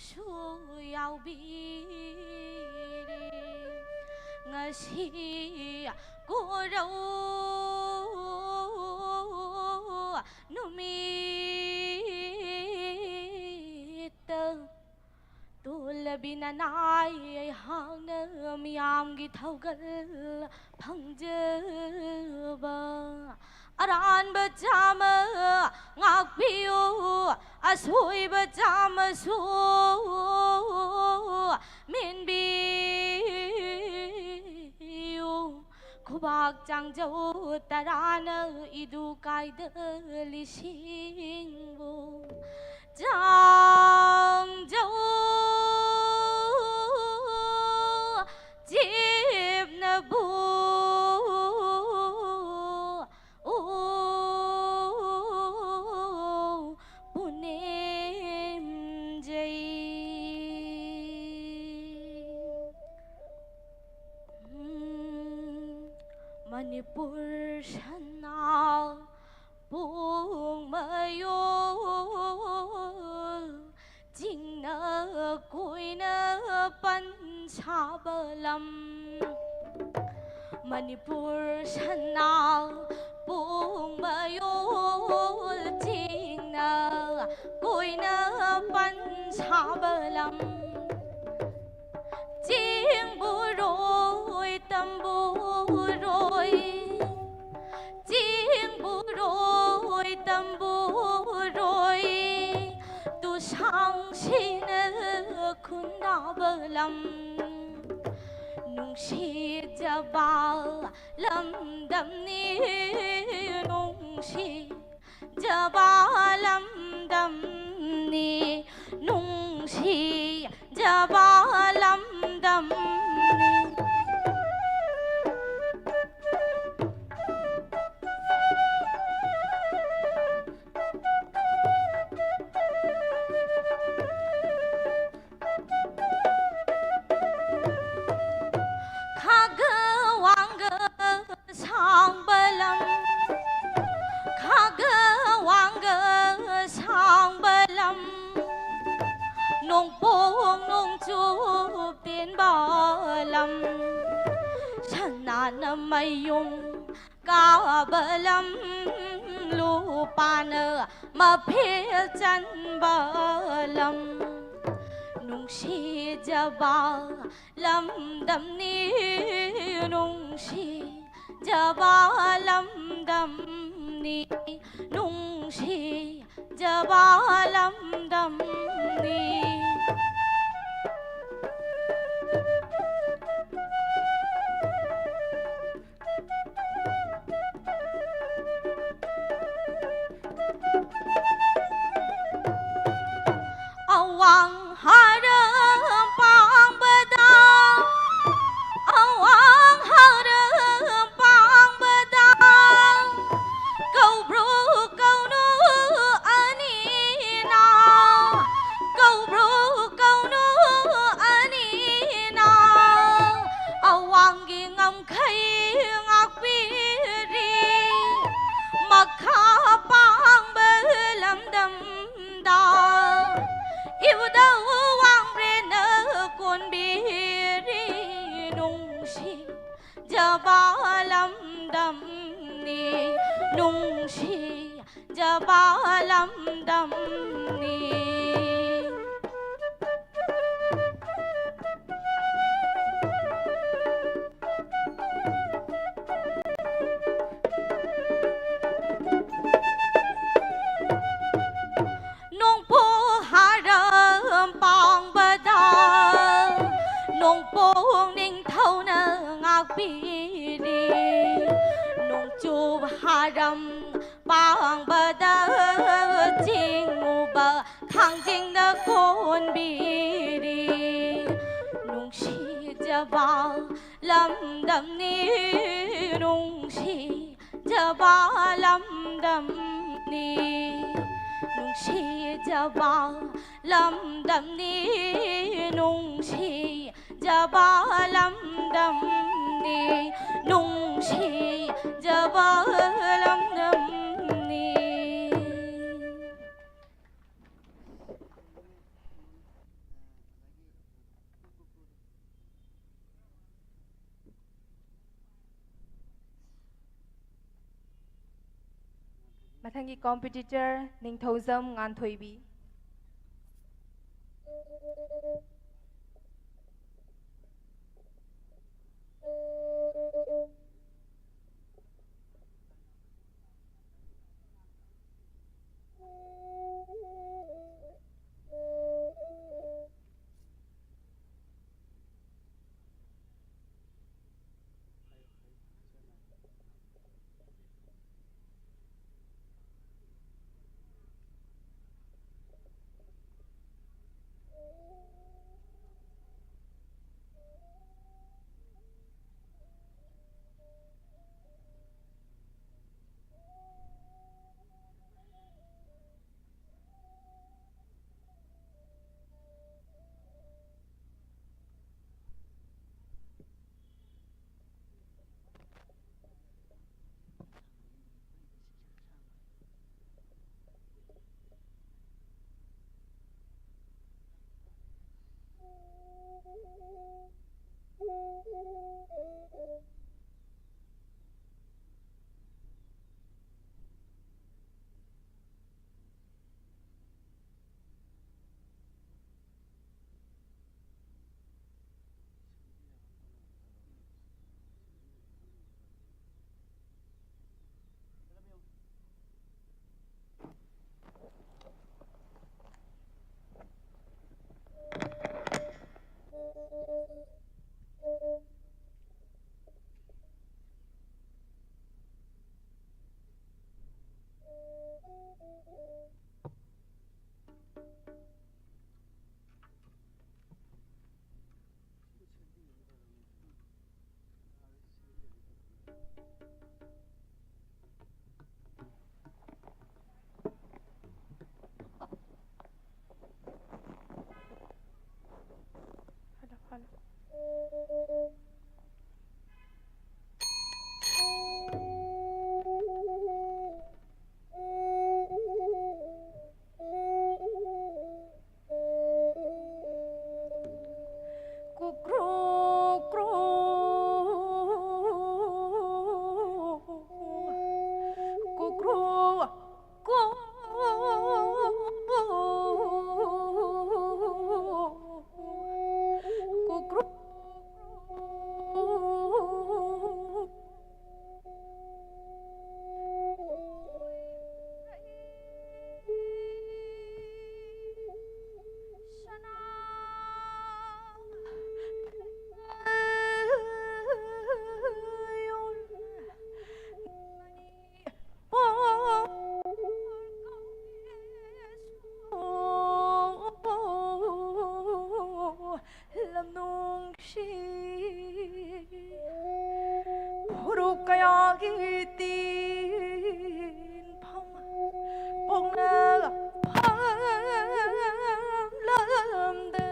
ꯁꯨ ꯌꯥꯎꯕꯤꯔꯦ꯫ ꯉꯁꯤ ꯀꯣꯔꯧ ꯅꯨꯃꯤꯠꯇ ꯇꯣꯜꯂꯕꯤ ꯅꯅꯥꯏ ꯑꯩꯍꯥꯛꯅ ꯃꯤꯌꯥꯝꯒꯤ ꯊꯧꯒꯜ ꯐꯪꯖꯕ꯫ ꯑꯔꯥꯟꯕ ꯆꯥꯝꯃ ꯉꯥꯛꯄꯤꯌꯨ, ꯑꯁꯣꯏꯕ ꯆꯥꯝꯃꯁꯨ ꯃꯦꯟꯕꯤꯌꯨ꯫ ꯈꯨꯕꯥꯛ ꯆꯥꯡꯖꯧ ꯇꯔꯥꯅ ꯏꯗꯨ ꯀꯥꯏꯗ ꯂꯤꯁꯤꯡꯕꯨ ꯆꯥꯡꯖꯧ ꯆꯦꯞꯅꯕꯨ ꯎ ꯄꯨꯅꯦꯝꯖꯩ꯫ ꯎꯝ, ꯃꯅꯤꯄꯨꯔ ꯁꯅꯥ ꯄꯣꯡ ꯃꯌꯣꯜ ꯆꯤꯡꯅ ꯀꯣꯏꯅ ꯄꯟ ꯁꯥꯕ ꯂꯝ꯫ ꯃꯅꯤꯄꯨꯔ ꯁꯅꯥ ꯄꯣꯡ ꯃꯌꯣꯜ ꯆꯤꯡꯅ ꯀꯣꯏꯅ ꯄꯟ ꯁꯥꯕ ꯂꯝ꯫ ꯆꯤꯡꯕꯨꯔꯣꯏ ꯇꯝꯕꯨꯔꯣꯏ, ꯆꯤꯡꯕꯨꯔꯣꯏ ꯇꯝꯕꯨꯔꯣꯏ, ꯇꯨꯁꯥꯡꯁꯤꯅ ꯈꯨꯟꯗꯥꯕ ꯂꯝ꯫ ꯅꯨꯡꯁꯤꯖꯕ ꯂꯝꯗꯝꯅꯤ, ꯅꯨꯡꯁꯤꯖꯕ ꯂꯝꯗꯝꯅꯤ, ꯅꯨꯡꯁꯤꯖꯕ ꯂꯝꯗꯝꯅꯤ꯫ ꯈꯥꯒ ꯋꯥꯡꯒ ꯁꯥꯡꯕ ꯂꯝ, ꯈꯥꯒ ꯋꯥꯡꯒ ꯁꯥꯡꯕ ꯂꯝ, ꯅꯣꯡ ꯇꯦꯟꯕ ꯂꯝ, ꯁꯅꯥꯅ ꯃꯌꯨꯝ ꯀꯥꯕ ꯂꯝ, ꯂꯨꯄꯥꯅ ꯃꯐꯦꯜ ꯆꯟꯕ ꯂꯝ, ꯅꯨꯡꯁꯤꯖꯕ ꯂꯝꯗꯝꯅꯤ, ꯅꯨꯡꯁꯤꯖꯕ ꯂꯝꯗꯝꯅꯤ, ꯅꯨꯡꯁꯤꯖꯕ ꯂꯝꯗꯝꯅꯤ꯫ ꯑꯋꯥꯡ ꯍꯔꯝ ꯄꯥꯡꯕꯗ, ꯑꯋꯥꯡ ꯍꯔꯝ ꯄꯥꯡꯕꯗ, ꯀꯧꯕ꯭ꯔꯨ ꯀꯧꯅꯨ ꯑꯅꯤꯅ, ꯀꯧꯕ꯭ꯔꯨ ꯀꯧꯅꯨ ꯑꯅꯤꯅ, ꯑꯋꯥꯡꯒꯤ ꯉꯝꯈꯩ ꯉꯥꯛꯄꯤꯔꯤ꯫ ꯃꯈꯥ ꯄꯥꯡꯕ ꯂꯝꯗꯝꯗ ꯏꯕꯨꯙꯧ ꯋꯥꯡꯕ꯭ꯔꯦꯟꯅ ꯀꯣꯟꯕꯤꯔꯤ꯫ ꯅꯨꯡꯁꯤꯖꯕ ꯂꯝꯗꯝꯅꯤ, ꯅꯨꯡꯁꯤꯖꯕ ꯂꯝꯗꯝꯅꯤ꯫ ꯅꯣꯡꯄꯣꯛ ꯍꯔꯝ ꯄꯥꯡꯕꯗ ꯅꯣꯡꯄꯣꯛ ꯅꯤꯡꯊꯧꯅ ꯉꯥꯛꯄꯤꯔꯤ꯫ ꯅꯣꯡꯆꯨꯞ ꯍꯔꯝ ꯄꯥꯡꯕꯗ ꯆꯤꯡꯉꯨꯕ ꯊꯥꯡꯖꯤꯡꯅ ꯀꯣꯟꯕꯤꯔꯤ꯫ ꯅꯨꯡꯁꯤꯖꯕ ꯂꯝꯗꯝꯅꯤ, ꯅꯨꯡꯁꯤꯖꯕ ꯂꯝꯗꯝꯅꯤ, ꯅꯨꯡꯁꯤꯖꯕ ꯂꯝꯗꯝꯅꯤ, ꯅꯨꯡꯁꯤꯖꯕ ꯂꯝꯗꯝꯅꯤ, ꯅꯨꯡꯁꯤꯖꯕ ꯂꯝꯗꯝꯅꯤ꯫ ꯃꯊꯪꯒꯤ competitor ꯅꯤꯡꯊꯧꯖꯝ ꯉꯥꯟꯊꯣꯏꯕꯤ꯫ ꯀꯌꯥꯒꯤ ꯇꯤꯟꯐꯝ ꯄꯣꯛꯅ ꯐꯝꯂꯝꯗ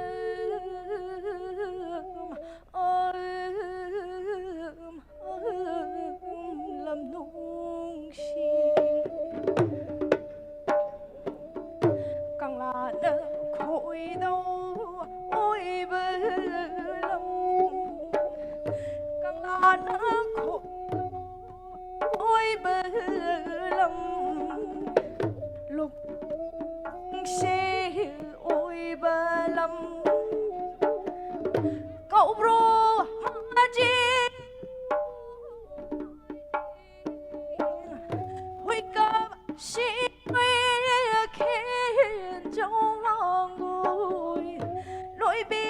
ꯂꯝ ꯅꯨꯡꯁꯤ ꯀꯪꯂꯥꯅ ꯈꯣꯏꯗꯧ ꯑꯣꯏꯕ ꯂꯝ ꯀꯪꯂꯥꯅ ꯈꯣꯏꯗꯧ ꯑꯣꯏꯕ ꯂꯝ ꯂꯣꯛꯁꯦ ꯑꯣꯏꯕ ꯂꯝ ꯀꯧꯕ꯭ꯔꯣ ꯃꯥꯖꯤ ꯍꯨꯏꯀꯞ ꯁꯤꯔꯣꯏ ꯈꯦꯟꯖꯧ ꯂꯥꯡꯒꯣꯏ ꯂꯣꯏꯕꯤ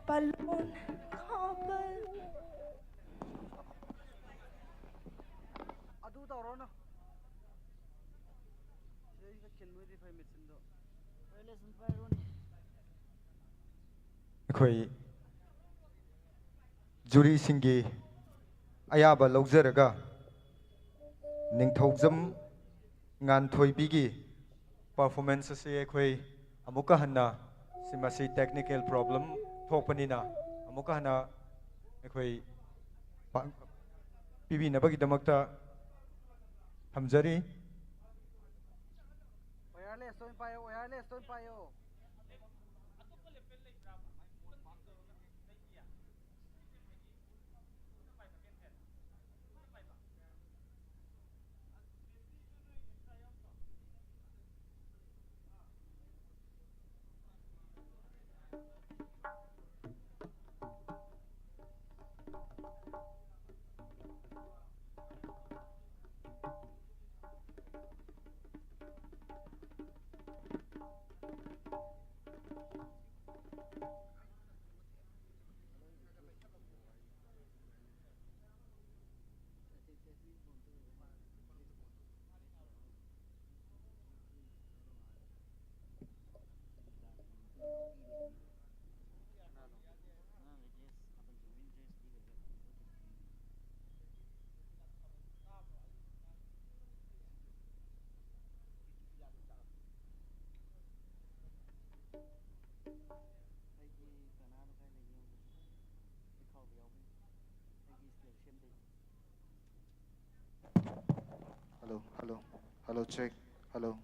ꯄꯜꯂꯣꯟ ꯈꯥꯕꯜ ꯑꯗꯨ ꯇꯧꯔꯣꯅ ꯁꯤꯗꯩꯁꯤꯗ ꯈꯤꯟꯕꯣꯏꯗꯤ ꯐꯩ ꯃꯦꯆꯤꯟꯗꯣ ꯑꯩꯈꯣꯏ ꯖꯨꯔꯤꯁꯤꯡꯒꯤ ꯑꯌꯥꯕ ꯂꯧꯖꯔꯒ ꯅꯤꯡꯊꯧꯖꯝ ꯉꯥꯟꯊꯣꯏꯕꯤꯒꯤ ꯄꯔꯐꯣꯔꯃꯦꯟꯁ ꯑꯁꯤ ꯑꯩꯈꯣꯏ ꯑꯃꯨꯛꯀ ꯍꯟꯅ ꯁꯤ ꯃꯁꯤ ꯇꯦꯛꯅꯤꯀꯦꯜ ꯄ꯭ꯔꯣꯕ꯭ꯂꯦꯝ ꯊꯣꯛꯄꯅꯤꯅ ꯑꯃꯨꯛꯀ ꯍꯟꯅ ꯑꯩꯈꯣꯏ ꯄꯥꯡ- ꯄꯤꯕꯤꯅꯕꯒꯤꯗꯃꯛꯇ ꯊꯝꯖꯔꯤ꯫ ꯋꯥꯌꯔꯂꯦꯁꯇ ꯑꯣꯏꯅ ꯄꯥꯏꯌꯣ, ꯋꯥꯌꯔꯂꯦꯁꯇ ꯑꯣꯏꯅ ꯄꯥꯏꯌꯣ꯫ Hello, hello, hello, check, hello.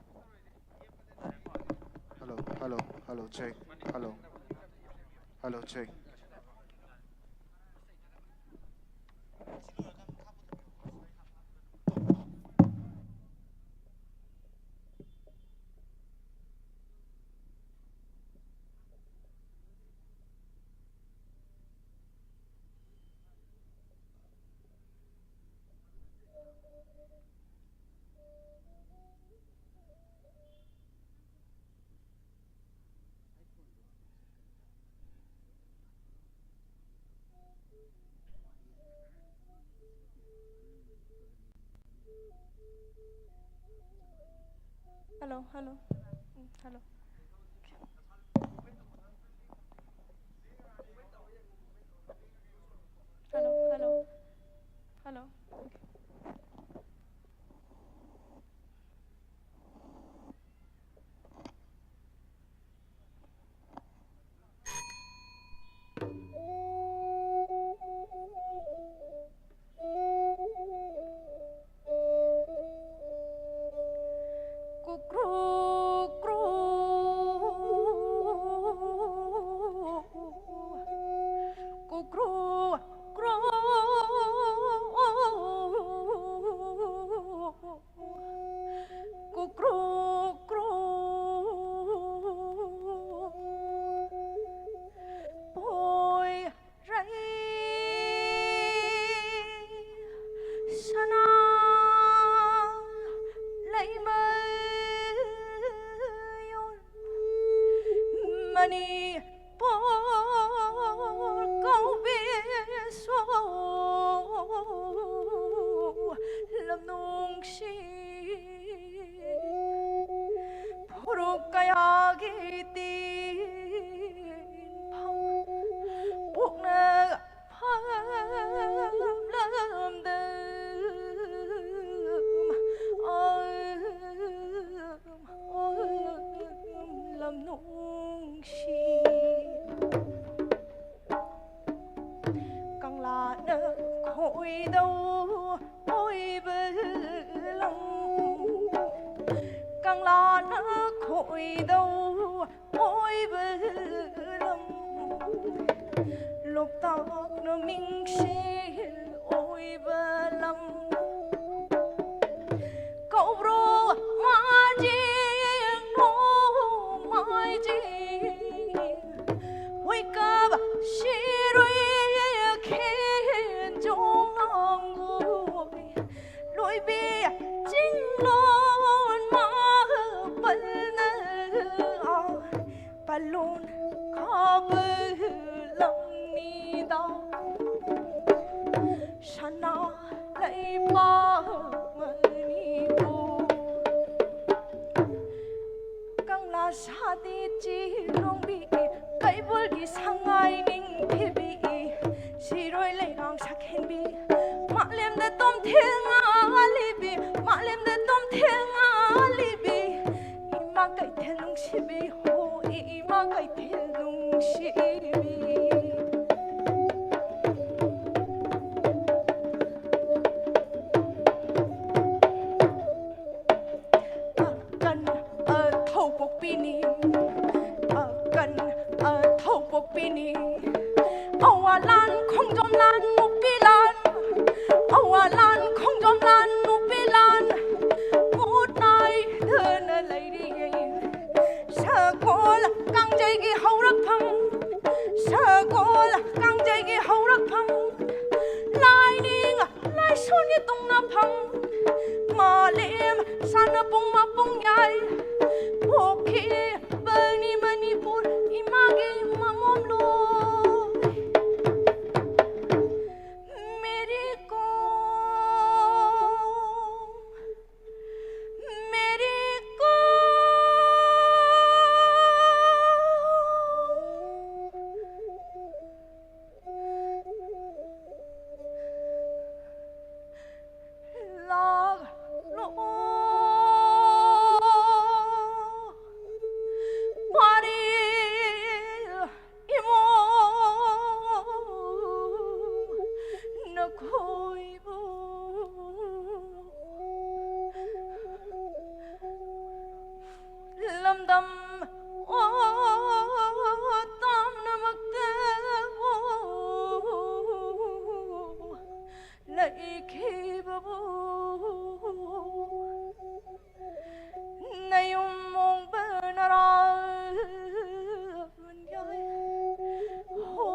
Hello, hello, hello, check, hello. Hello, check. Hello, hello. Mm, hello. Hello, hello. Hello. Kukru, kru. Kukru, kru. Kukru, kru. Poi rai sana lei mai yon mani por kau be so lam nung si. Phuruk kaya ki tin phang pukna pham lam dam. Om, om, lam nung si. Kang la na khoi dau oi ba lam ꯂꯣꯛꯇꯥꯛꯅ ꯃꯤꯡꯁꯦꯜ ꯑꯣꯏꯕ ꯂꯝ꯫ ꯀꯧꯕ꯭ꯔꯨ ꯃꯥꯔꯖꯤꯡ ꯅꯣꯡꯃꯥꯏꯖꯤꯡ꯫ ꯍꯨꯏꯀꯞ ꯁꯤꯔꯨꯏ ꯈꯦꯟꯖꯣꯡ ꯂꯥꯡꯒꯣꯏ꯫ ꯂꯣꯏꯕꯤ ꯆꯤꯡꯂꯣꯟ ꯃꯥꯄꯜꯅ ꯄꯜꯂꯣꯟ ꯀꯥꯕ ꯂꯝꯅꯤꯗ ꯁꯅꯥ ꯂꯩꯕꯥꯛ ꯃꯅꯤꯄꯨꯔ꯫ ꯀꯪꯂꯥ ꯁꯥꯗꯤ ꯆꯤꯔꯣꯡꯕꯤ, ꯀꯩꯕꯨꯜꯒꯤ ꯁꯉꯥꯏ ꯅꯤꯡꯊꯤꯕꯤ, ꯁꯤꯔꯣꯏ ꯂꯩꯔꯥꯡ ꯁꯛꯍꯦꯟꯕꯤ, ꯃꯥꯂꯦꯝꯗ ꯇꯣꯝꯊꯤꯜ ꯉꯥꯜꯂꯤꯕꯤ, ꯃꯥꯂꯦꯝꯗ ꯇꯣꯝꯊꯤꯜ ꯉꯥꯜꯂꯤꯕꯤ, ꯏꯃꯥ ꯀꯩꯊꯦꯜ ꯅꯨꯡꯁꯤꯕꯤ ꯍꯣ, ꯏꯃꯥ ꯀꯩꯊꯦꯜ ꯅꯨꯡꯁꯤꯕꯤ꯫ ꯑꯀꯟ ꯑꯊꯧ ꯄꯣꯛꯄꯤꯅꯤ, ꯑꯀꯟ ꯑꯊꯧ ꯄꯣꯛꯄꯤꯅꯤ꯫ ꯑꯋꯥ ꯂꯥꯟ ꯈꯣꯡꯖꯣꯝ ꯂꯥꯟ ꯃꯨꯛꯄꯤ ꯂꯥꯟ, ꯑꯋꯥ ꯂꯥꯟ ꯈꯣꯡꯖꯣꯝ ꯂꯥꯟ ꯃꯨꯛꯄꯤ ꯂꯥꯟ ꯃꯨꯠ ꯅꯥꯏꯗꯅ ꯂꯩꯔꯤꯌꯦ꯫ ꯁꯒꯣꯜ ꯀꯥꯡꯖꯩꯒꯤ ꯍꯧꯔꯛꯐꯝ, ꯁꯒꯣꯜ ꯀꯥꯡꯖꯩꯒꯤ ꯍꯧꯔꯛꯐꯝ, ꯂꯥꯏꯅꯤꯡ ꯂꯥꯏꯁꯣꯟꯒꯤ ꯇꯨꯡꯅꯐꯝ, ꯃꯥꯂꯦꯝ ꯁꯥꯟꯅꯄꯨꯡ ꯃꯄꯨꯡ ꯌꯥꯏ꯫ ꯄꯣꯛꯈꯤꯕꯅꯤ ꯃꯅꯤꯄꯨꯔ ꯏꯃꯥꯒꯤ ꯃꯃꯣꯝꯂꯣꯟ꯫ ꯏꯈꯤꯕꯕꯨ ꯅꯌꯨꯝ ꯃꯣꯡꯕ ꯅꯔꯥꯜ ꯌꯥꯏ꯫ ꯍꯣ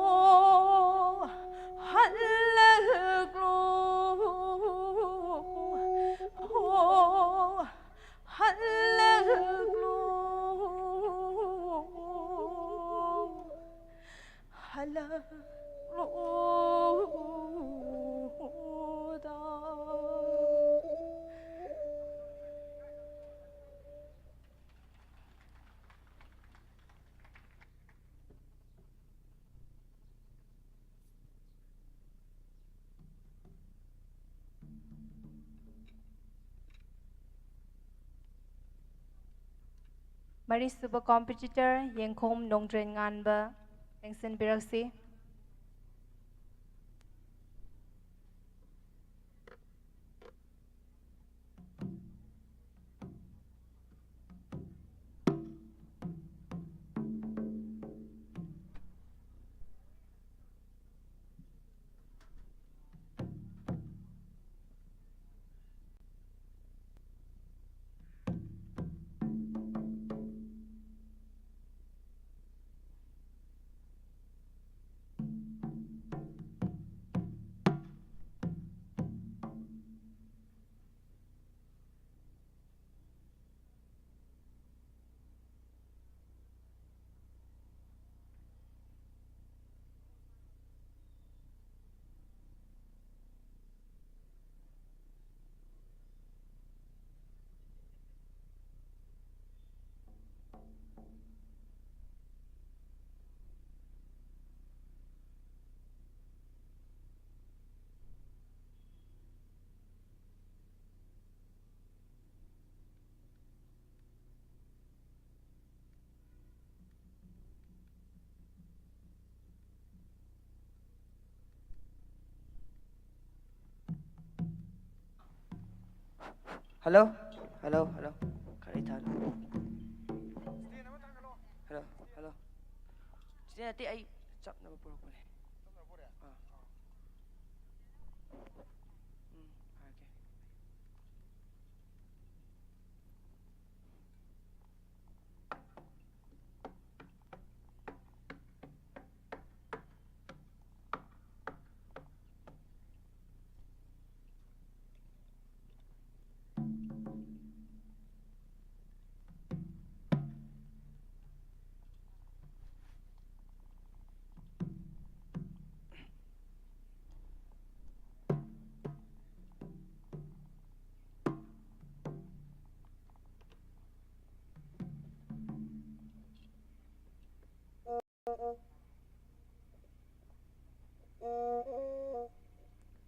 ꯍꯜꯂꯛꯂꯣ꯫ ꯍꯣ ꯍꯜꯂꯛꯂꯣ꯫ ꯍꯜꯂꯛꯂꯣ꯫ ꯃꯔꯤꯁꯨꯕ competitor ꯌꯦꯡꯈꯣꯝ ꯅꯣꯡꯗ꯭ꯔꯦꯟ ꯉꯥꯟꯕ ꯂꯦꯡꯁꯤꯟꯕꯤꯔꯛꯁꯤ꯫ Hello? Hello, hello. ꯈꯔ ꯏꯊꯥꯅ꯫ Hello, hello. ꯆꯤꯆꯦ ꯅꯠꯇꯦ, ꯑꯩ ꯆꯥꯛꯅꯕ ꯄꯨꯔꯛꯄꯅꯦ꯫ ꯑꯥ꯫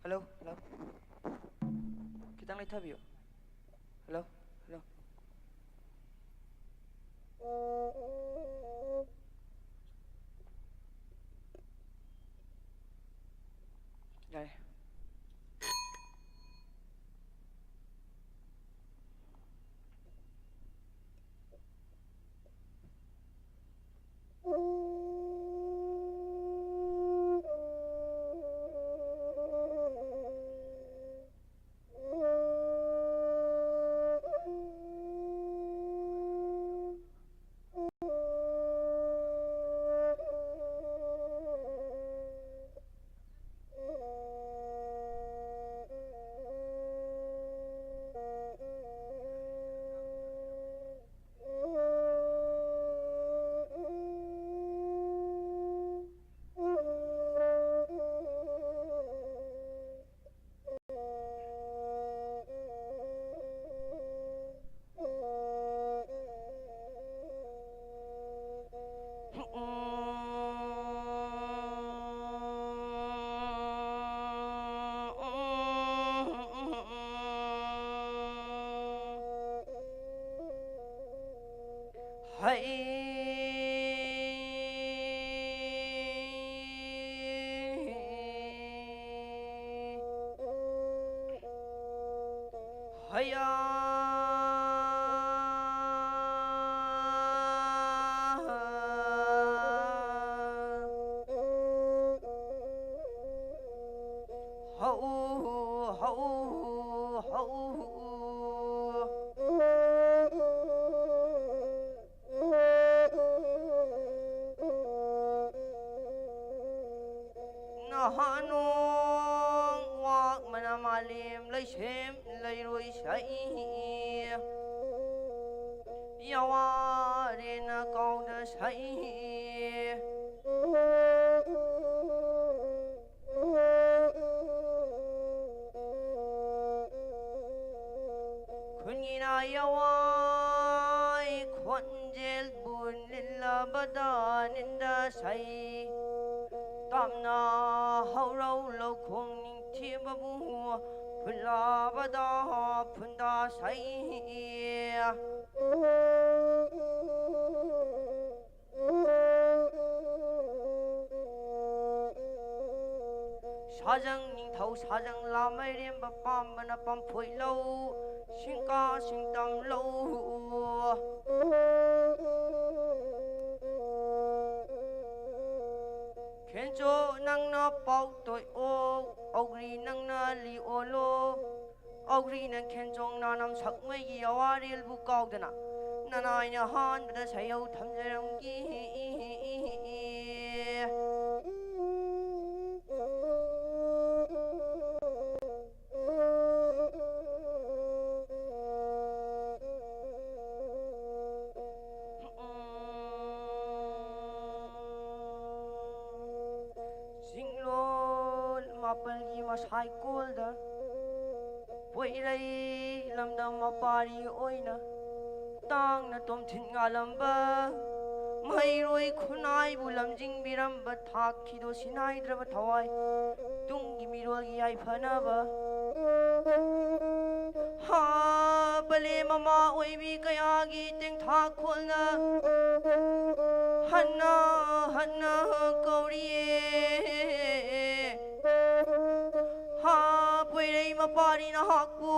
Hello, hello. ꯈꯤꯇꯪ ꯂꯩꯊꯕꯤꯌꯨ꯫ Hello, hello. ꯌꯥꯔꯦ꯫ ꯍꯩꯌꯥ꯫ ꯍꯧ, ꯍꯧ, ꯍꯧ꯫ ꯅꯍꯥꯟ ꯅꯣꯡ ꯋꯥꯛ ꯃꯅꯥ ꯃꯥꯂꯦꯝ ꯂꯩꯁꯦꯝ ꯂꯩꯔꯣꯏ ꯁꯛꯏ꯫ ꯌꯥꯋꯥꯔꯦꯅ ꯀꯥꯎꯗ ꯁꯛꯏ꯫ ꯈꯨꯟꯒꯤꯅ ꯌꯥꯋꯥꯏ ꯈꯣꯟꯖꯦꯜꯕꯨ ꯅꯤꯜꯂꯕꯗ ꯅꯤꯟꯗ ꯁꯩ ꯇꯥꯝꯅ ꯍꯧꯔꯧ ꯂꯧꯈꯣꯡ ꯅꯤꯡꯊꯤꯕꯕꯨ ꯐꯨꯜꯂꯕꯗ ꯐꯨꯟꯗ ꯁꯩ꯫ ꯁꯥꯖꯪ ꯅꯤꯡꯊꯧ ꯁꯥꯖꯪ ꯂꯥꯃꯩꯔꯦꯝꯕ ꯄꯥꯝꯕꯅ ꯄꯥꯝꯐꯣꯏ ꯂꯧ ꯁꯤꯡꯀꯥ ꯁꯤꯡꯇꯝ ꯂꯧ꯫ ꯈꯦꯟꯆꯣ ꯅꯪꯅ ꯄꯥꯎ ꯇꯣꯏꯑꯣ, ꯑꯧꯒ꯭ꯔꯤ ꯅꯪꯅ ꯂꯤ ꯑꯣꯜꯂꯣ꯫ ꯑꯧꯒ꯭ꯔꯤꯅ ꯈꯦꯟꯆꯣꯡ ꯅꯥꯅꯝ ꯁꯛꯃꯩꯒꯤ ꯑꯋꯥꯔꯦꯜꯕꯨ ꯀꯥꯎꯗꯅ ꯅꯅꯥꯏꯅ ꯑꯍꯥꯟꯕꯗ ꯁꯩꯌꯧ ꯊꯝꯖꯔꯝꯈꯤ꯫ ꯆꯤꯡꯂꯣꯜ ꯃꯥꯄꯜꯒꯤ ꯃꯁꯥꯏꯀꯣꯜꯗ ꯄꯣꯏꯔꯩ ꯂꯝꯗꯝ ꯃꯄꯥꯔꯤ ꯑꯣꯏꯅ ꯇꯥꯡꯅ ꯇꯣꯝꯊꯤꯟ ꯉꯥꯜꯂꯝꯕ ꯃꯍꯩꯔꯣꯏ ꯈꯨꯟꯅꯥꯏꯕꯨ ꯂꯝꯖꯤꯡꯕꯤꯔꯝꯕ ꯊꯥꯛꯈꯤꯗꯣ ꯁꯤꯟꯅꯥꯏꯗ꯭ꯔꯕ ꯊꯋꯥꯏ ꯇꯨꯡꯒꯤ ꯃꯤꯔꯣꯜꯒꯤ ꯌꯥꯏꯐꯅꯕ ꯍꯥ ꯄꯂꯦ ꯃꯃꯥ ꯑꯣꯏꯕꯤ ꯀꯌꯥꯒꯤ ꯇꯦꯡꯊꯥ ꯈꯣꯜꯅ ꯍꯟꯅ ꯍꯟꯅ ꯀꯧꯔꯤꯌꯦ꯫ ꯍꯥ ꯄꯣꯏꯔꯩ ꯃꯄꯥꯔꯤ ꯅꯍꯥꯛꯄꯨ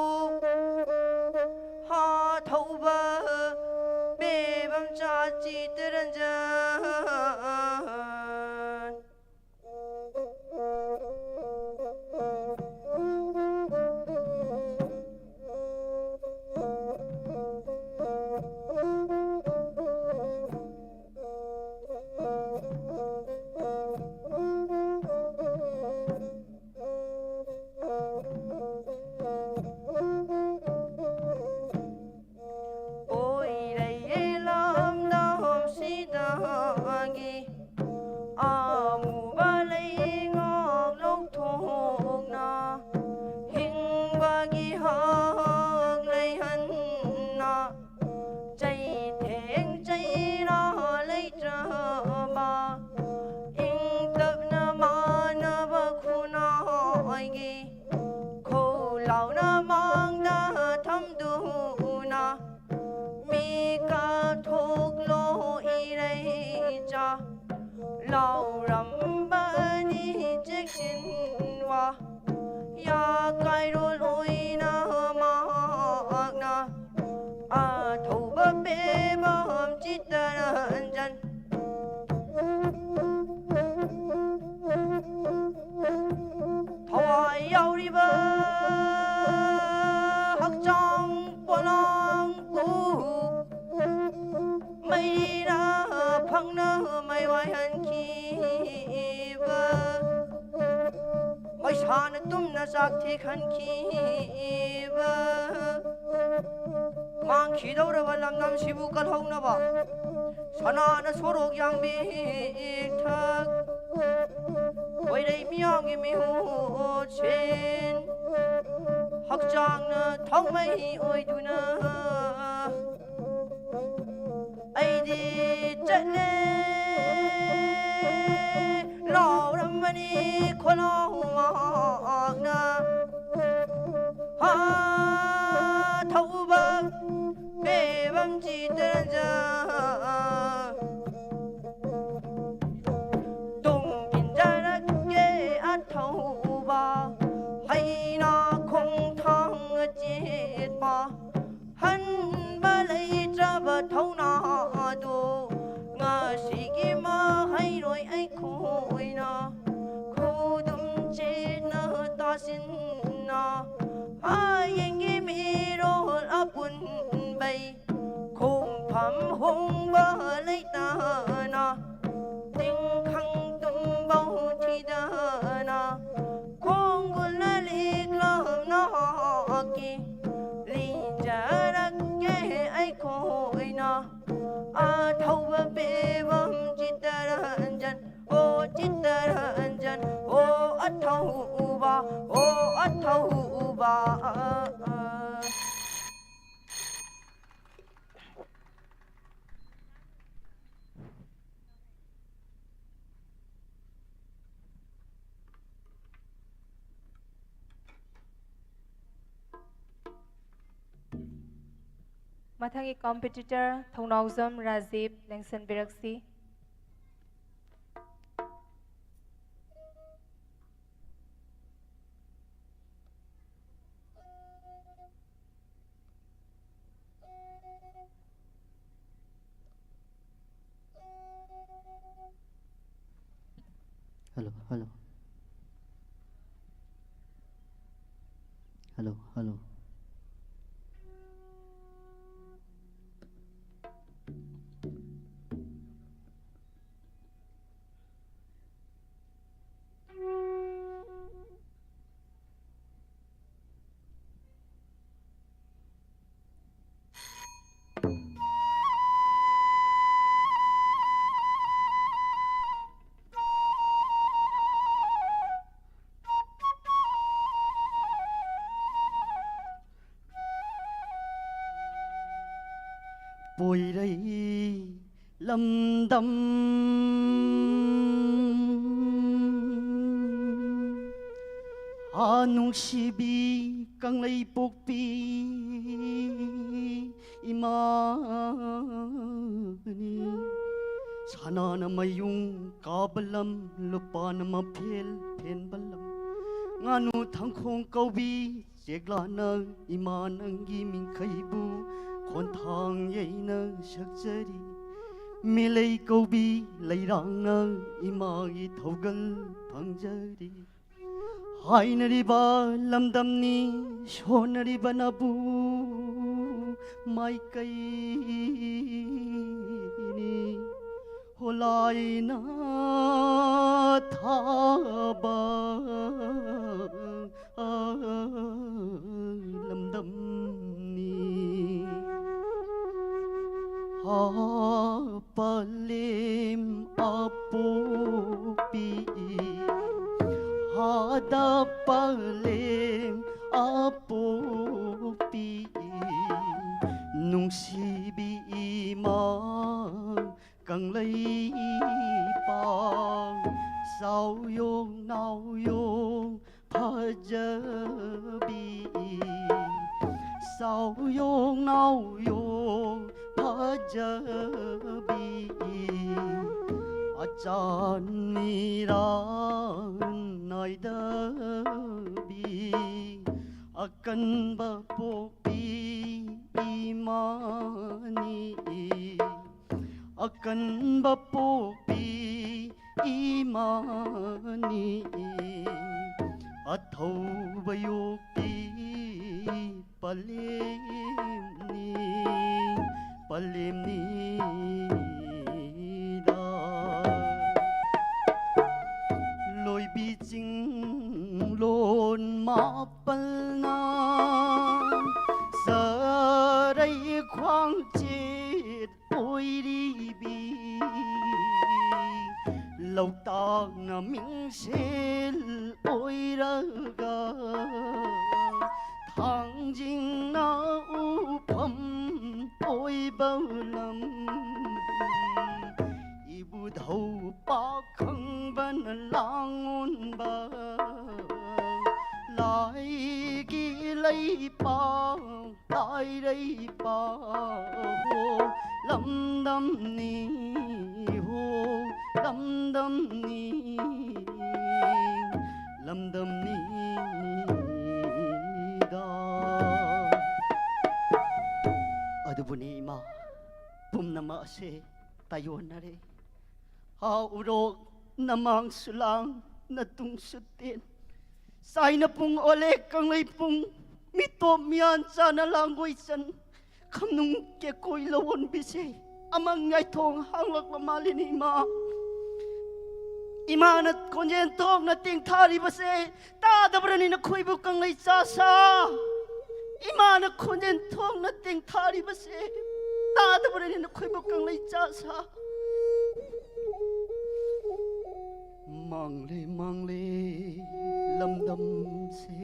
ꯍꯥ ꯊꯧꯕ ꯕꯦꯕꯝ ꯆꯥꯆꯤ ꯇꯔꯟꯖꯟ꯫ ꯄꯣꯏꯔꯩ ꯂꯝꯗꯝꯁꯤꯗꯒꯤ ꯑꯃꯨꯕ ꯂꯩꯉꯥꯛ ꯂꯧꯊꯣꯛꯅ ꯍꯤꯡꯕꯒꯤ ꯍꯛ ꯂꯩꯍꯟꯅ ꯆꯩꯊꯦꯡ ꯆꯩꯔꯥ ꯂꯩꯇ꯭ꯔꯕ ꯂꯥꯎꯔꯝꯕꯅꯤ ꯆꯦꯛꯁꯤꯟ ꯋꯥ꯫ ꯌꯥꯀꯥꯏꯔꯣꯜ ꯑꯣꯏꯅ ꯃꯍꯥꯛꯅ ꯑꯊꯧꯕ ꯄꯦꯕꯝ ꯆꯤꯠꯇꯔꯟꯖꯟ꯫ ꯊꯋꯥꯏ ꯌꯥꯎꯔꯤꯕ ꯍꯛꯆꯥꯡ ꯄꯣꯂꯥꯡ ꯀꯨ ꯃꯩꯅ ꯐꯪꯅ ꯃꯩ ꯋꯥꯏꯍꯟꯈꯤꯕ, ꯃꯩꯁꯥꯅ ꯇꯨꯝꯅ ꯆꯥꯛ ꯊꯤꯈꯟꯈꯤꯕ, ꯃꯥꯡꯈꯤꯗꯧꯔꯕ ꯂꯝꯗꯝꯁꯤꯕꯨ ꯀꯜꯍꯧꯅꯕ ꯁꯅꯥꯅ ꯁꯣꯔꯣꯛ ꯌꯥꯡꯕꯤ ꯏꯊꯛ ꯈꯣꯏꯔꯩ ꯃꯤꯌꯥꯝꯒꯤ ꯃꯤꯍꯨꯠꯁꯤꯟ ꯍꯛꯆꯥꯡꯅ ꯊꯧꯃꯩ ꯑꯣꯏꯗꯨꯅ ꯑꯩꯗꯤ ꯆꯠꯂꯦ ꯂꯥꯎꯔꯝꯕꯅꯤ ꯈꯣꯂꯥꯎ ꯃꯍꯥꯛꯅ꯫ ꯍꯥ ꯊꯧꯕ ꯄꯦꯕꯝ ꯆꯤꯇꯔꯟꯖ ꯇꯨꯡ ꯏꯟꯖꯔꯛꯀꯦ ꯑꯊꯧꯕ ꯍꯩꯅ ꯈꯣꯡꯊꯥꯡ ꯆꯦꯠꯄ ꯍꯟꯕ ꯂꯩꯇ꯭ꯔꯕ ꯊꯧꯅꯥꯗꯣ ꯉꯁꯤꯒꯤ ꯃꯍꯩꯔꯣꯏ ꯑꯩꯈꯣꯏꯅ ꯈꯨꯗꯨꯝ ꯆꯦꯠꯅ ꯇꯥꯁꯤꯟꯅ ꯍꯌꯦꯡꯒꯤ ꯃꯤꯔꯣꯜ ꯑꯄꯨꯟꯕꯩ ꯈꯣꯡꯐꯝ ꯍꯣꯡꯕ ꯂꯩꯇꯅ ꯇꯤꯡꯈꯪ ꯇꯨꯝꯕꯧ ꯊꯤꯗꯅ ꯈꯣꯡꯒꯨꯜꯅ ꯂꯤꯛꯂꯝ ꯅꯍꯥꯛꯀꯤ ꯂꯤꯡꯖꯔꯛꯀꯦ ꯑꯩꯈꯣꯏꯅ ꯑꯊꯧꯕ ꯄꯦꯕꯝ ꯆꯤꯇꯔꯟꯖꯟ꯫ ꯑꯣ ꯆꯤꯇꯔꯟꯖꯟ, ꯑꯣ ꯑꯊꯧꯕ, ꯑꯣ ꯑꯊꯧꯕ꯫ ꯃꯊꯪꯒꯤ competitor ꯊꯧꯅꯥꯎꯖꯝ Rajiv ꯂꯦꯡꯁꯟꯕꯤꯔꯛꯁꯤ꯫ Hello, hello. Hello, hello. ꯄꯣꯏꯔꯩ ꯂꯝꯗꯝ, ꯑꯥ ꯅꯨꯡꯁꯤꯕꯤ ꯀꯪꯂꯩꯄꯣꯛꯄꯤ ꯏꯃꯥꯅꯤ꯫ ꯁꯅꯥꯅ ꯃꯌꯨꯡ ꯀꯥꯕ ꯂꯝ, ꯂꯨꯄꯥꯅ ꯃꯐꯦꯜ ꯐꯦꯟꯕ ꯂꯝ, ꯉꯥꯅꯨ ꯊꯪꯈꯣꯡ ꯀꯧꯕꯤ ꯆꯦꯛꯂꯥꯅ ꯏꯃꯥ ꯅꯪꯒꯤ ꯃꯤꯡꯈꯩꯕꯨ ꯈꯣꯟꯊꯥꯡ ꯌꯩꯅ ꯁꯛꯆꯔꯤ꯫ ꯃꯤꯂꯩ ꯀꯧꯕꯤ ꯂꯩꯔꯥꯡꯅ ꯏꯃꯥꯒꯤ ꯊꯧꯒꯜ ꯐꯪꯖꯔꯤ꯫ ꯍꯥꯏꯅꯔꯤꯕ ꯂꯝꯗꯝꯅꯤ ꯁꯣꯟꯅꯔꯤꯕ ꯅꯕꯨ ꯃꯥꯏꯀꯩꯅꯤ꯫ ꯍꯣꯂꯥꯏꯅ ꯊꯥꯕ ꯂꯝꯗꯝꯅꯤ꯫ ꯍꯥ ꯄꯂꯦꯝ ꯑꯄꯣꯛꯄꯤ, ꯍꯥꯗ ꯄꯂꯦꯝ ꯑꯄꯣꯛꯄꯤ, ꯅꯨꯡꯁꯤꯕꯤ ꯏꯃꯥ ꯀꯪꯂꯩꯄꯥꯛ, ꯆꯥꯎꯌꯣꯡ ꯅꯥꯎꯌꯣꯡ ꯐꯖꯕꯤ, ꯆꯥꯎꯌꯣꯡ ꯅꯥꯎꯌꯣꯡ ꯐꯖꯕꯤ, ꯑꯆꯥꯟ ꯃꯤꯔꯥꯟ ꯅꯥꯏꯗꯕꯤ, ꯑꯀꯟꯕ ꯄꯣꯛꯄꯤ ꯏꯃꯥꯅꯤ꯫ ꯑꯀꯟꯕ ꯄꯣꯛꯄꯤ ꯏꯃꯥꯅꯤ꯫ ꯑꯊꯧꯕ ꯌꯣꯛꯄꯤ ꯄꯂꯦꯝꯅꯤ, ꯄꯂꯦꯝꯅꯤꯗ꯫ ꯂꯣꯏꯕꯤ ꯆꯤꯡꯂꯣꯟ ꯃꯥꯄꯜꯅ ꯆꯔꯩ ꯈ꯭ꯋꯥꯡꯆꯦꯠ ꯑꯣꯏꯔꯤꯕꯤ, ꯂꯧꯇꯥꯛꯅ ꯃꯤꯡꯁꯦꯜ ꯑꯣꯏꯔꯒ, ꯊꯥꯡꯖꯤꯡꯅ ꯎꯐꯝ ꯑꯣꯏꯕ ꯂꯝ, ꯏꯕꯨꯙꯧ ꯄꯥꯈꯪꯕꯅ ꯂꯥꯡꯑꯣꯟꯕ, ꯂꯥꯏꯒꯤ ꯂꯩꯄꯥꯛ ꯇꯥꯏꯔꯩꯄꯥꯛ ꯍꯣ ꯂꯝꯗꯝꯅꯤ, ꯍꯣ ꯂꯝꯗꯝꯅꯤ, ꯂꯝꯗꯝꯅꯤꯗ꯫ ꯑꯗꯨꯕꯨꯅꯤ ꯏꯃꯥ, ꯄꯨꯝꯅꯃꯛ ꯑꯁꯦ ꯇꯥꯏꯌꯣꯟꯅꯔꯦ꯫ ꯍꯥ ꯎꯔꯣꯛ, ꯅꯃꯥꯡ ꯁꯨꯂꯥꯡ, ꯅꯇꯨꯡ ꯁꯨꯇꯦꯟ, ꯆꯥꯏꯅ ꯄꯨꯡ ꯑꯣꯂꯦ ꯀꯪꯂꯩ ꯄꯨꯡ, ꯃꯤꯇꯣꯞ ꯃꯤꯌꯥꯟ ꯆꯥꯅ ꯂꯥꯡꯒꯣꯏ ꯆꯟ, ꯈꯝꯅꯨꯡ ꯀꯦꯀꯣꯏ ꯂꯧꯋꯣꯟꯕꯤꯁꯦ ꯑꯃꯪ ꯌꯥꯏꯊꯣꯡ ꯍꯥꯡꯂꯛꯂ ꯃꯥꯜꯂꯤꯅꯤ ꯏꯃꯥ꯫ ꯏꯃꯥꯅ ꯈꯣꯟꯖꯦꯜ ꯊꯣꯛꯅ ꯇꯦꯡꯊꯥꯔꯤꯕꯁꯦ ꯇꯥꯗꯕ꯭ꯔꯅꯤ ꯅꯈꯣꯏꯕꯨ ꯀꯪꯂꯩ ꯆꯥꯁꯥ? ꯏꯃꯥꯅ ꯈꯣꯟꯖꯦꯜ ꯊꯣꯛꯅ ꯇꯦꯡꯊꯥꯔꯤꯕꯁꯦ ꯇꯥꯗꯕ꯭ꯔꯅꯤ ꯅꯈꯣꯏꯕꯨ ꯀꯪꯂꯩ ꯆꯥꯁꯥ? ꯃꯥꯡꯂꯦ ꯃꯥꯡꯂꯦ ꯂꯝꯗꯝꯁꯦ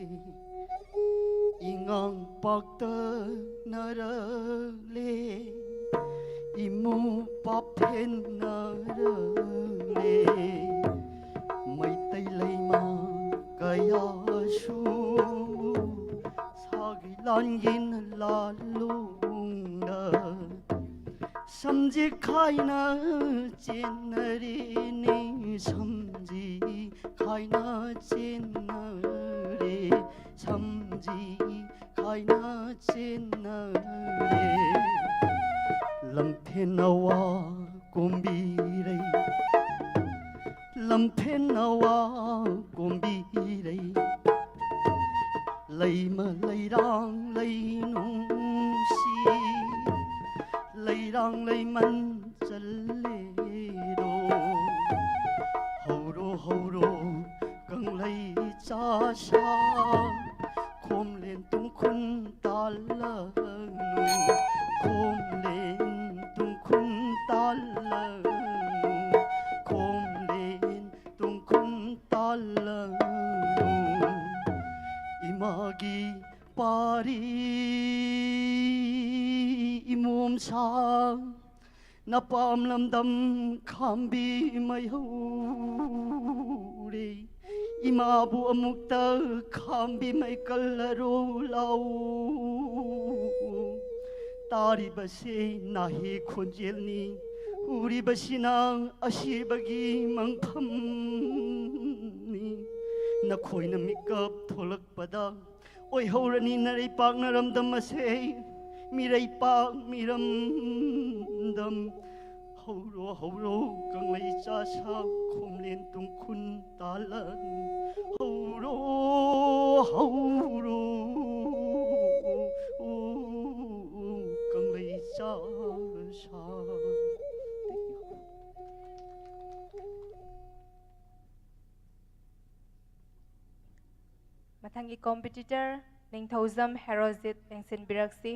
ꯏꯉꯥꯡ ꯄꯥꯛꯇꯅꯔꯛꯂꯦ, ꯏꯃꯨ ꯄꯥꯞꯊꯦꯟꯅꯔꯛꯂꯦ꯫ ꯃꯩꯇꯩ ꯂꯩꯃ ꯀꯌꯥꯁꯨ ꯁꯥꯒꯤ ꯂꯥꯟꯒꯤꯅ ꯂꯥꯜꯂꯨꯡꯗ ꯁꯝꯖꯤ ꯈꯥꯏꯅ ꯆꯦꯟꯅꯔꯦꯅꯦ, ꯁꯝꯖꯤ ꯈꯥꯏꯅ ꯆꯦꯟꯅꯔꯦ, ꯁꯝꯖꯤ ꯈꯥꯏꯅ ꯆꯦꯟꯅꯔꯦ꯫ ꯂꯝꯐꯦꯟ ꯑꯋꯥ ꯀꯣꯝꯕꯤꯔꯩ, ꯂꯝꯐꯦꯟ ꯅꯋꯥ ꯀꯣꯝꯕꯤꯔꯩ, ꯂꯩꯃ ꯂꯩꯔꯥꯡ ꯂꯩꯅꯨꯡꯁꯤ, ꯂꯩꯔꯥꯡ ꯂꯩꯃꯟ ꯆꯜꯂꯦꯗꯣ꯫ ꯍꯧꯔꯣ ꯍꯧꯔꯣ ꯀꯪꯂꯩ ꯆꯥꯁꯥ, ꯈꯣꯝꯂꯦꯟ ꯇꯨꯡꯈꯨꯟ ꯇꯥꯜꯂꯅꯨ, ꯈꯣꯝꯂꯦꯟ ꯇꯨꯡꯈꯨꯟ ꯇꯥꯜꯂꯅꯨ, ꯈꯣꯝꯂꯦꯟ ꯇꯨꯡꯈꯨꯟ ꯇꯥꯜꯂꯅꯨ꯫ ꯏꯃꯥꯒꯤ ꯄꯥꯔꯤ ꯏꯃꯣꯝꯁꯥ, ꯅꯄꯥꯝ ꯂꯝꯗꯝ ꯈꯥꯝꯕꯤ ꯃꯩꯍꯧꯔꯦ꯫ ꯏꯃꯥꯕꯨ ꯑꯃꯨꯛꯇ ꯈꯥꯝꯕꯤ ꯃꯩ ꯀꯜꯂꯔꯣ ꯂꯥꯎ꯫ ꯇꯥꯔꯤꯕꯁꯦ ꯅꯥꯍꯦ ꯈꯣꯟꯖꯦꯜꯅꯤ, ꯎꯔꯤꯕꯁꯤꯅ ꯑꯁꯤꯕꯒꯤ ꯃꯪꯐꯝꯅꯤ꯫ ꯅꯈꯣꯏꯅ ꯃꯤꯀꯞ ꯊꯣꯛꯂꯛꯄꯗ ꯑꯣꯏꯍꯧꯔꯅꯤ ꯅꯔꯩꯄꯥꯛ ꯅꯔꯝꯗꯝ ꯑꯁꯦ, ꯃꯤꯔꯩꯄꯥꯛ ꯃꯤꯔꯝꯗꯝ꯫ ꯍꯧꯔꯣ ꯍꯧꯔꯣ ꯀꯪꯂꯩ ꯆꯥꯁꯥ, ꯈꯣꯝꯂꯦꯟ ꯇꯨꯡꯈꯨꯟ ꯇꯥꯜꯂꯅꯨ꯫ ꯍꯧꯔꯣ ꯍꯧꯔꯣ ꯀꯪꯂꯩ ꯆꯥꯁꯥ꯫ Thank you. ꯃꯊꯪꯒꯤ competitor ꯅꯤꯡꯊꯧꯖꯝ ꯍꯦꯔꯣꯖꯤꯠ ꯂꯦꯡꯁꯤꯟꯕꯤꯔꯛꯁꯤ꯫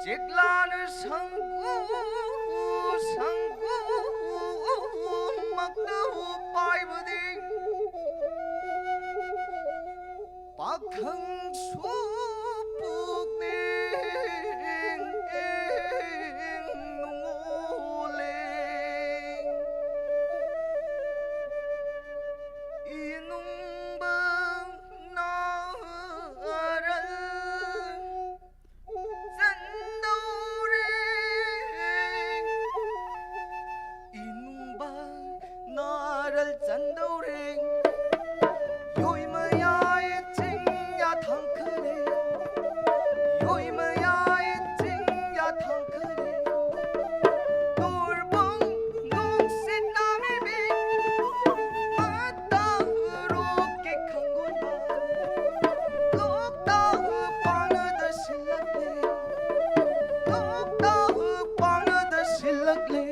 ꯂꯤꯛꯂꯥꯅ ꯁꯪꯒꯨ ꯁꯪꯒꯨꯃꯛꯇꯕꯨ ꯄꯥꯏꯕꯗꯤ ꯄꯥꯈꯪꯁꯨ ꯄꯨꯛꯅꯤꯡ ꯅꯨꯡꯉꯣꯜꯂꯦ꯫ ꯏꯅꯨꯡꯕ ꯅꯥꯔꯜ ꯆꯟꯗꯧꯔꯦ꯫ ꯏꯅꯨꯡꯕ ꯅꯥꯔꯜ ꯆꯟꯗꯧꯔꯦ꯫ ꯌꯣꯏꯃꯌꯥꯏ ꯆꯤꯡꯌꯥ ꯊꯥꯡꯈꯔꯦ꯫ ꯌꯣꯏꯃꯌꯥꯏ ꯆꯤꯡꯌꯥ ꯊꯥꯡꯈꯔꯦ꯫ ꯇꯣꯔꯕꯣꯡ ꯅꯨꯡꯁꯤꯠ ꯅꯥꯃꯤꯕꯤ ꯃꯇꯥ ꯔꯣꯛꯀꯤ ꯈꯪꯒꯣꯟꯕ ꯂꯣꯛꯇꯥꯛ ꯄꯥꯡꯅꯗ ꯁꯤꯜꯂꯛꯂꯦ꯫ ꯂꯣꯛꯇꯥꯛ ꯄꯥꯡꯅꯗ ꯁꯤꯜꯂꯛꯂꯦ꯫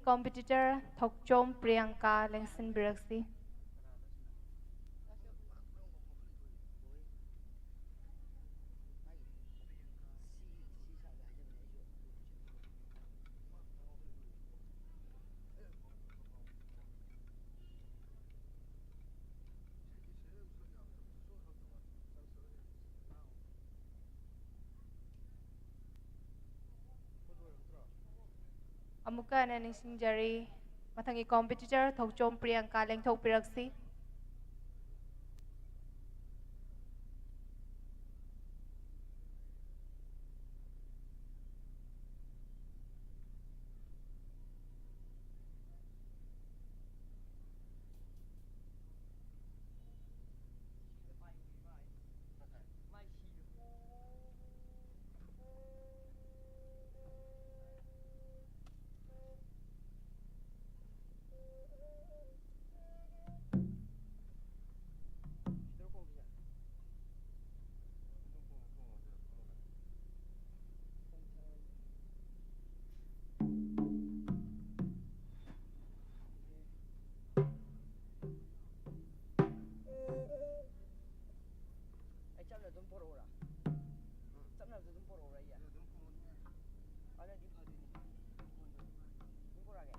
Competitor ꯊꯣꯛꯆꯣꯝ ꯄ꯭ꯔꯤꯌꯥꯡꯀꯥ ꯂꯦꯡꯁꯤꯟꯕꯤꯔꯛꯁꯤ꯫ ꯑꯃꯨꯛꯀ ꯍꯟꯅ ꯅꯤꯡꯁꯤꯡꯖꯔꯤ, ꯃꯊꯪꯒꯤ competitor ꯊꯧꯆꯣꯝ ꯄ꯭ꯔꯤꯌꯥꯡꯀꯥ ꯂꯦꯡꯊꯣꯛꯄꯤꯔꯛꯁꯤ꯫ ꯑꯩ ꯆꯞꯅ ꯑꯗꯨꯝ ꯄꯣꯔꯛꯎꯔꯥ? ꯆꯞꯅ ꯑꯗꯨꯝ ꯄꯣꯔꯛꯎꯔꯥ ꯑꯩꯁꯦ? ꯑꯗꯨꯅꯗꯤ ꯐꯗꯣꯏꯅꯤ꯫ ꯑꯗꯨꯝ ꯄꯣꯔꯛꯑꯒꯦ꯫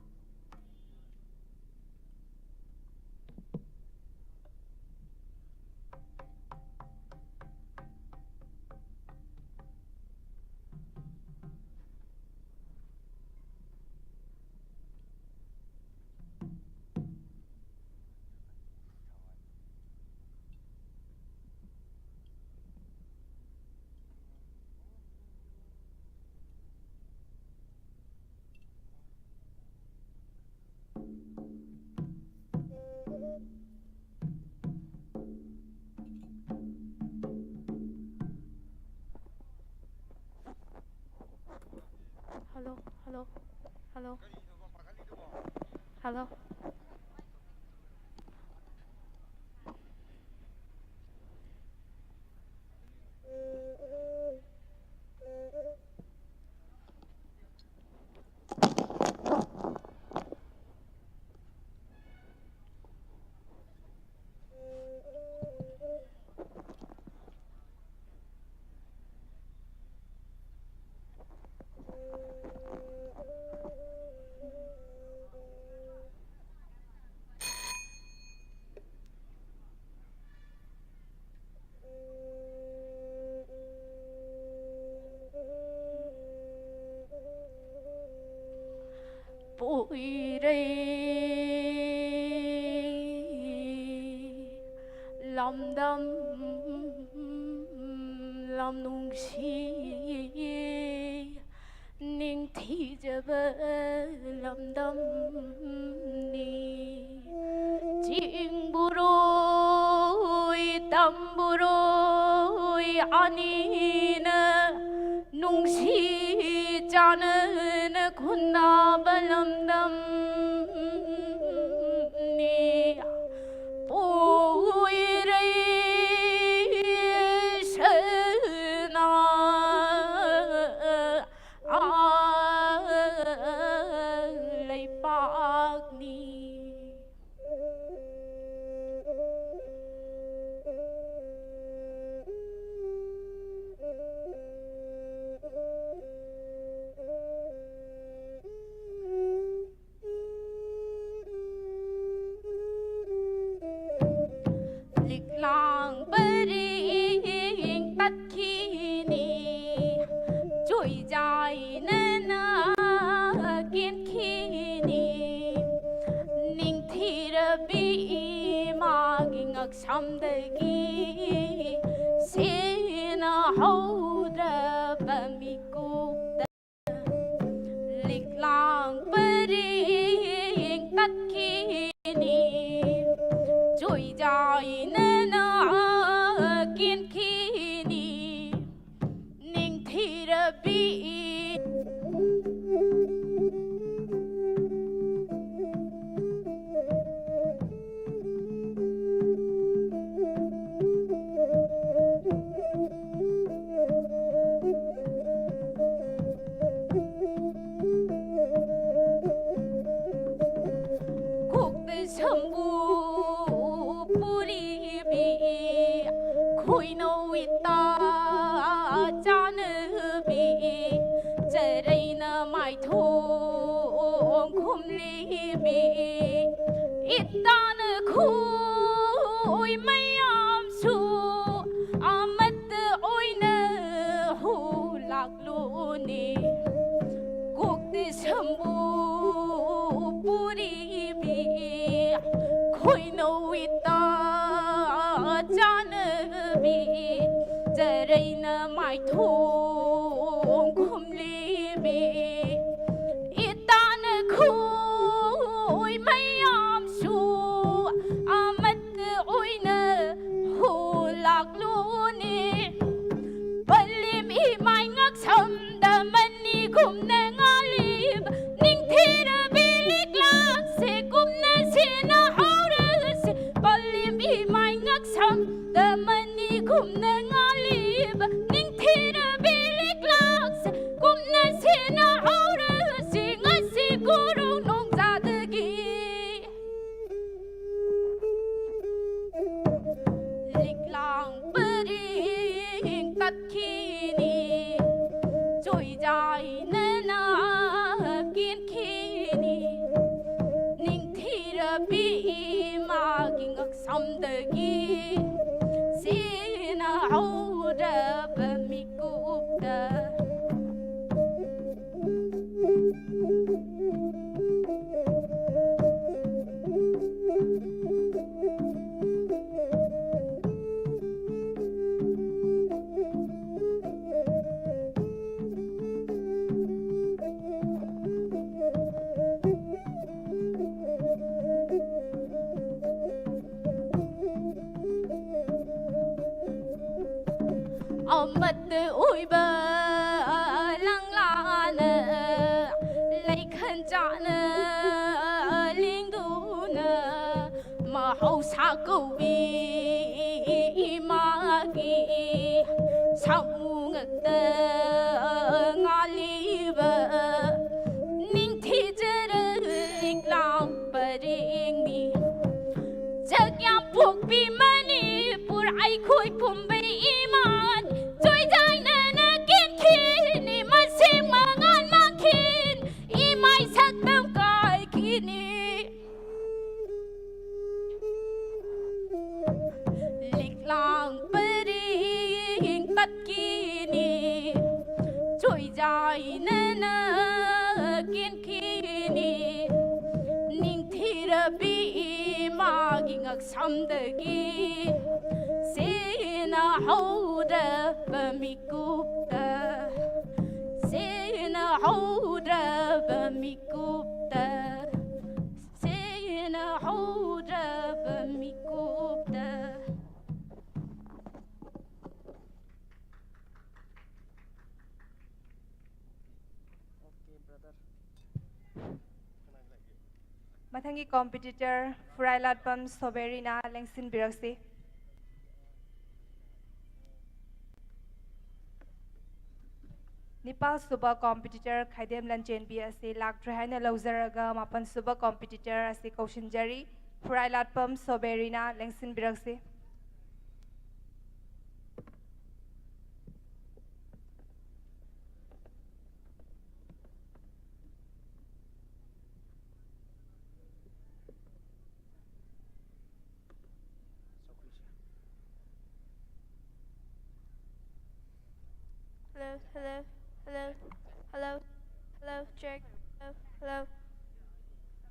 Hello, hello, hello, hello. ꯂꯝꯗꯝ ꯂꯝ ꯅꯨꯡꯁꯤ ꯅꯤꯡꯊꯤꯖꯕ ꯂꯝꯗꯝꯅꯤ꯫ ꯆꯤꯡꯕꯨꯔꯣꯏ ꯇꯝꯕꯨꯔꯣꯏ ꯑꯅꯤꯅ ꯅꯨꯡꯁꯤ ꯆꯥꯟꯅꯅ ꯈꯨꯟꯗꯥꯕ ꯂꯝꯗꯝꯅꯤ꯫ ꯄꯣꯏꯔꯩꯁꯅ ꯂꯩꯄꯥꯛꯅꯤ꯫ ꯂꯤꯛꯂꯥꯡ ꯄꯔꯦꯡ ꯇꯠꯈꯤꯅꯤ, ꯆꯣꯏꯖꯥꯏꯅꯅ ꯀꯦꯟꯈꯤꯅꯤ꯫ ꯅꯤꯡꯊꯤꯔꯕꯤ ꯏꯃꯥꯒꯤ ꯉꯛꯁꯝꯗꯒꯤ ꯁꯦꯟꯅ ꯍꯧꯗ꯭ꯔꯕ ꯃꯤꯀꯨꯞꯇ ꯂꯤꯛꯂꯥꯡ ꯄꯔꯦꯡ ꯇꯠꯈꯤꯅꯤ, ꯆꯣꯏꯖꯥꯏꯅꯅ ꯀꯦꯟꯈꯤꯅꯤ꯫ ꯅꯤꯡꯊꯤꯔꯕꯤ ꯀꯣꯛꯇ ꯁꯝꯕꯨ ꯄꯨꯔꯤꯕꯤ, ꯈꯣꯏꯅꯧ ꯏꯇꯥ ꯆꯥꯟꯅꯕꯤ, ꯆꯔꯩꯅ ꯃꯥꯏꯊꯣꯡ ꯈꯨꯝꯂꯤꯕꯤ, ꯏꯇꯥꯅ ꯈꯣꯏ ꯃꯌꯥꯝꯁꯨ ꯑꯃꯠꯇ ꯑꯣꯏꯅ ꯍꯨꯂꯥꯛꯂꯨꯅꯤ꯫ ꯀꯣꯛꯇ ꯁꯝꯕꯨ ꯄꯨꯔꯤꯕꯤ, ꯈꯣꯏꯅꯧ ꯏꯇꯥ ꯆꯥꯅꯕꯤ, ꯆꯔꯩꯅ ꯃꯥꯏꯊꯣꯡ ꯈꯨꯝꯂꯤꯕꯤ, ꯏꯇꯥꯅ ꯈꯣꯏ ꯃꯌꯥꯝꯁꯨ ꯑꯃꯠꯇ ꯑꯣꯏꯅ ꯍꯨꯂꯥꯛꯂꯨꯅꯤ꯫ ꯄꯜꯂꯤꯕꯤ ꯃꯥꯏ ꯉꯛꯁꯝꯗ ꯃꯅꯤꯒꯨꯝꯅ ꯉꯥꯜꯂꯤꯕ ꯅꯤꯡꯊꯤꯔꯕꯤ ꯂꯤꯛꯂꯥꯡꯁꯦ ꯀꯨꯞꯅ ꯁꯦꯟꯅꯍꯧꯔꯁꯤ꯫ ꯄꯜꯂꯤꯕꯤ ꯃꯥꯏ ꯉꯛꯁꯝꯗ ꯃꯅꯤꯒꯨꯝꯅ ꯉꯥꯜꯂꯤꯕ ꯅꯤꯡꯊꯤꯔꯕꯤ ꯂꯤꯛꯂꯥꯡꯁꯦ ꯀꯨꯞꯅ ꯁꯦꯟꯅꯍꯧꯔꯁꯤ꯫ ꯉꯁꯤ ꯀꯣꯔꯧ ꯅꯣꯡꯖꯥꯗꯒꯤ ꯂꯤꯛꯂꯥꯡ ꯄꯔꯦꯡ ꯇꯠꯈꯤꯅꯤ, ꯆꯣꯏꯖꯥꯏꯅꯅ ꯀꯦꯟꯈꯤꯅꯤ꯫ ꯅꯤꯡꯊꯤꯔꯕꯤ ꯏꯃꯥꯒꯤ ꯉꯛꯁꯝꯗꯒꯤ ꯁꯦꯟꯅꯍꯧꯔꯕ ꯃꯤꯀꯨꯞꯇ ꯑꯃꯠꯇ ꯑꯣꯏꯕ ꯂꯪꯂꯥꯅ ꯂꯩꯈꯟ ꯆꯥꯅ ꯂꯦꯡꯗꯨꯅ ꯃꯍꯧꯁꯥ ꯀꯧꯕꯤ ꯏꯃꯥꯒꯤ ꯁꯥꯃꯨ ꯉꯛꯇ ꯉꯥꯜꯂꯤꯕ ꯅꯤꯡꯊꯤꯖꯔ ꯂꯤꯛꯂꯥꯡ ꯄꯔꯦꯡꯅꯤ꯫ ꯆꯛꯌꯥꯝ ꯄꯣꯛꯄꯤ ꯃꯅꯤꯄꯨꯔ ꯑꯩꯈꯣꯏ ꯄꯨꯝꯕꯩ ꯏꯃꯥꯅꯤ꯫ ꯆꯣꯏꯖꯥꯏꯅꯅ ꯀꯦꯟꯈꯤꯅꯤ, ꯃꯁꯤꯡ ꯃꯉꯥꯜ ꯃꯥꯡꯈꯤꯅꯤ, ꯏꯃꯥꯏ ꯁꯛꯇꯝ ꯀꯥꯏꯈꯤꯅꯤ꯫ ꯂꯤꯛꯂꯥꯡ ꯄꯔꯦꯡ ꯇꯠꯈꯤꯅꯤ, ꯆꯣꯏꯖꯥꯏꯅꯅ ꯀꯦꯟꯈꯤꯅꯤ꯫ ꯅꯤꯡꯊꯤꯔꯕꯤ ꯏꯃꯥꯒꯤ ꯉꯛꯁꯝꯗꯒꯤ ꯍꯧꯔꯕ ꯃꯤꯀꯨꯞꯇ, ꯁꯦꯟꯅ ꯍꯧꯔꯕ ꯃꯤꯀꯨꯞꯇ, ꯁꯦꯟꯅ ꯍꯧꯔꯕ ꯃꯤꯀꯨꯞꯇ꯫ ꯃꯊꯪꯒꯤ competitor ꯐꯨꯔꯥꯏꯂꯥꯠꯄꯝ ꯁꯣꯕꯦꯔꯤꯅ ꯂꯦꯡꯁꯤꯟꯕꯤꯔꯛꯁꯤ꯫ ꯅꯤꯄꯥꯜ ꯁꯨꯕ competitor ꯈꯥꯏꯗꯦꯝ ꯂꯟꯆꯦꯟꯕꯤ ꯑꯁꯤ ꯂꯥꯛꯇ꯭ꯔꯦ ꯍꯥꯏꯅ ꯂꯧꯖꯔꯒ, ꯃꯥꯄꯟ ꯁꯨꯕ competitor ꯑꯁꯤ ꯀꯧꯁꯤꯟꯖꯔꯤ꯫ ꯐꯨꯔꯥꯏꯂꯥꯠꯄꯝ ꯁꯣꯕꯦꯔꯤꯅ ꯂꯦꯡꯁꯤꯟꯕꯤꯔꯛꯁꯤ꯫ Hello, hello, hello, hello, hello, check. Hello, hello,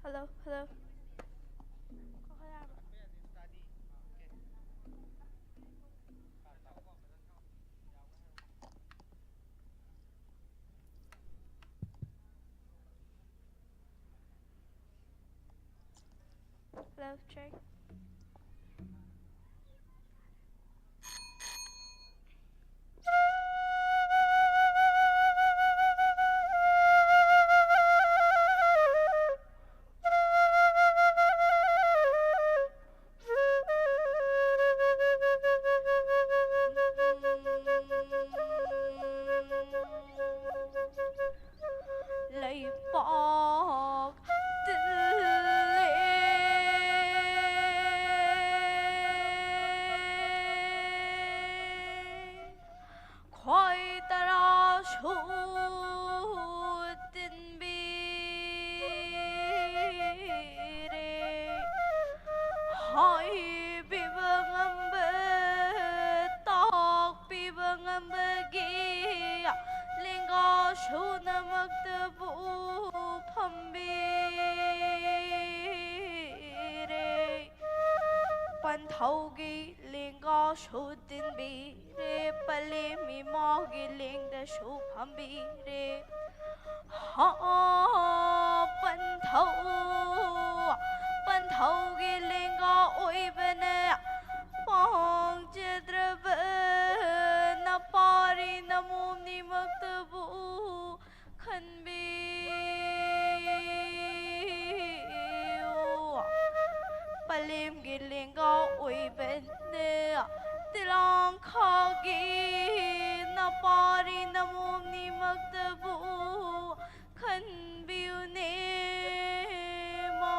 hello, hello. Hello, check. ꯂꯩꯄꯥꯛ ꯇꯤꯜꯂꯦ꯫ ꯈ꯭ꯋꯥꯏ ꯇꯔꯥꯁꯨ ꯇꯤꯟꯕꯤꯔꯦ꯫ ꯍꯥꯏꯕꯤꯕ ꯉꯝꯕ, ꯇꯥꯛꯄꯤꯕ ꯉꯝꯕꯒꯤ ꯂꯦꯡꯒꯥ ꯁꯨꯅꯃꯛꯇꯕꯨ ꯐꯝꯕꯤꯔꯦ꯫ ꯄꯟꯊꯧꯒꯤ ꯂꯦꯡꯒꯥ ꯁꯨ ꯇꯤꯟꯕꯤꯔꯦ, ꯄꯂꯦꯝ ꯏꯃꯥꯒꯤ ꯂꯦꯡꯗꯁꯨ ꯐꯝꯕꯤꯔꯦ꯫ ꯍꯥ, ꯄꯟꯊꯧ, ꯄꯟꯊꯧꯒꯤ ꯂꯦꯡꯒꯥ ꯑꯣꯏꯕꯅ ꯄꯥꯡꯖꯗ꯭ꯔꯕ ꯅꯄꯥꯔꯤ ꯅꯃꯣꯝꯅꯤꯃꯛꯇꯕꯨ ꯈꯟꯕꯤꯌꯨ꯫ ꯄꯂꯦꯝꯒꯤ ꯂꯦꯡꯒꯥ ꯑꯣꯏꯕꯅ ꯇꯤꯂꯥꯡꯈꯥꯒꯤ ꯅꯄꯥꯔꯤ ꯅꯃꯣꯝꯅꯤꯃꯛꯇꯕꯨ ꯈꯟꯕꯤꯌꯨꯅꯦ ꯃꯥ꯫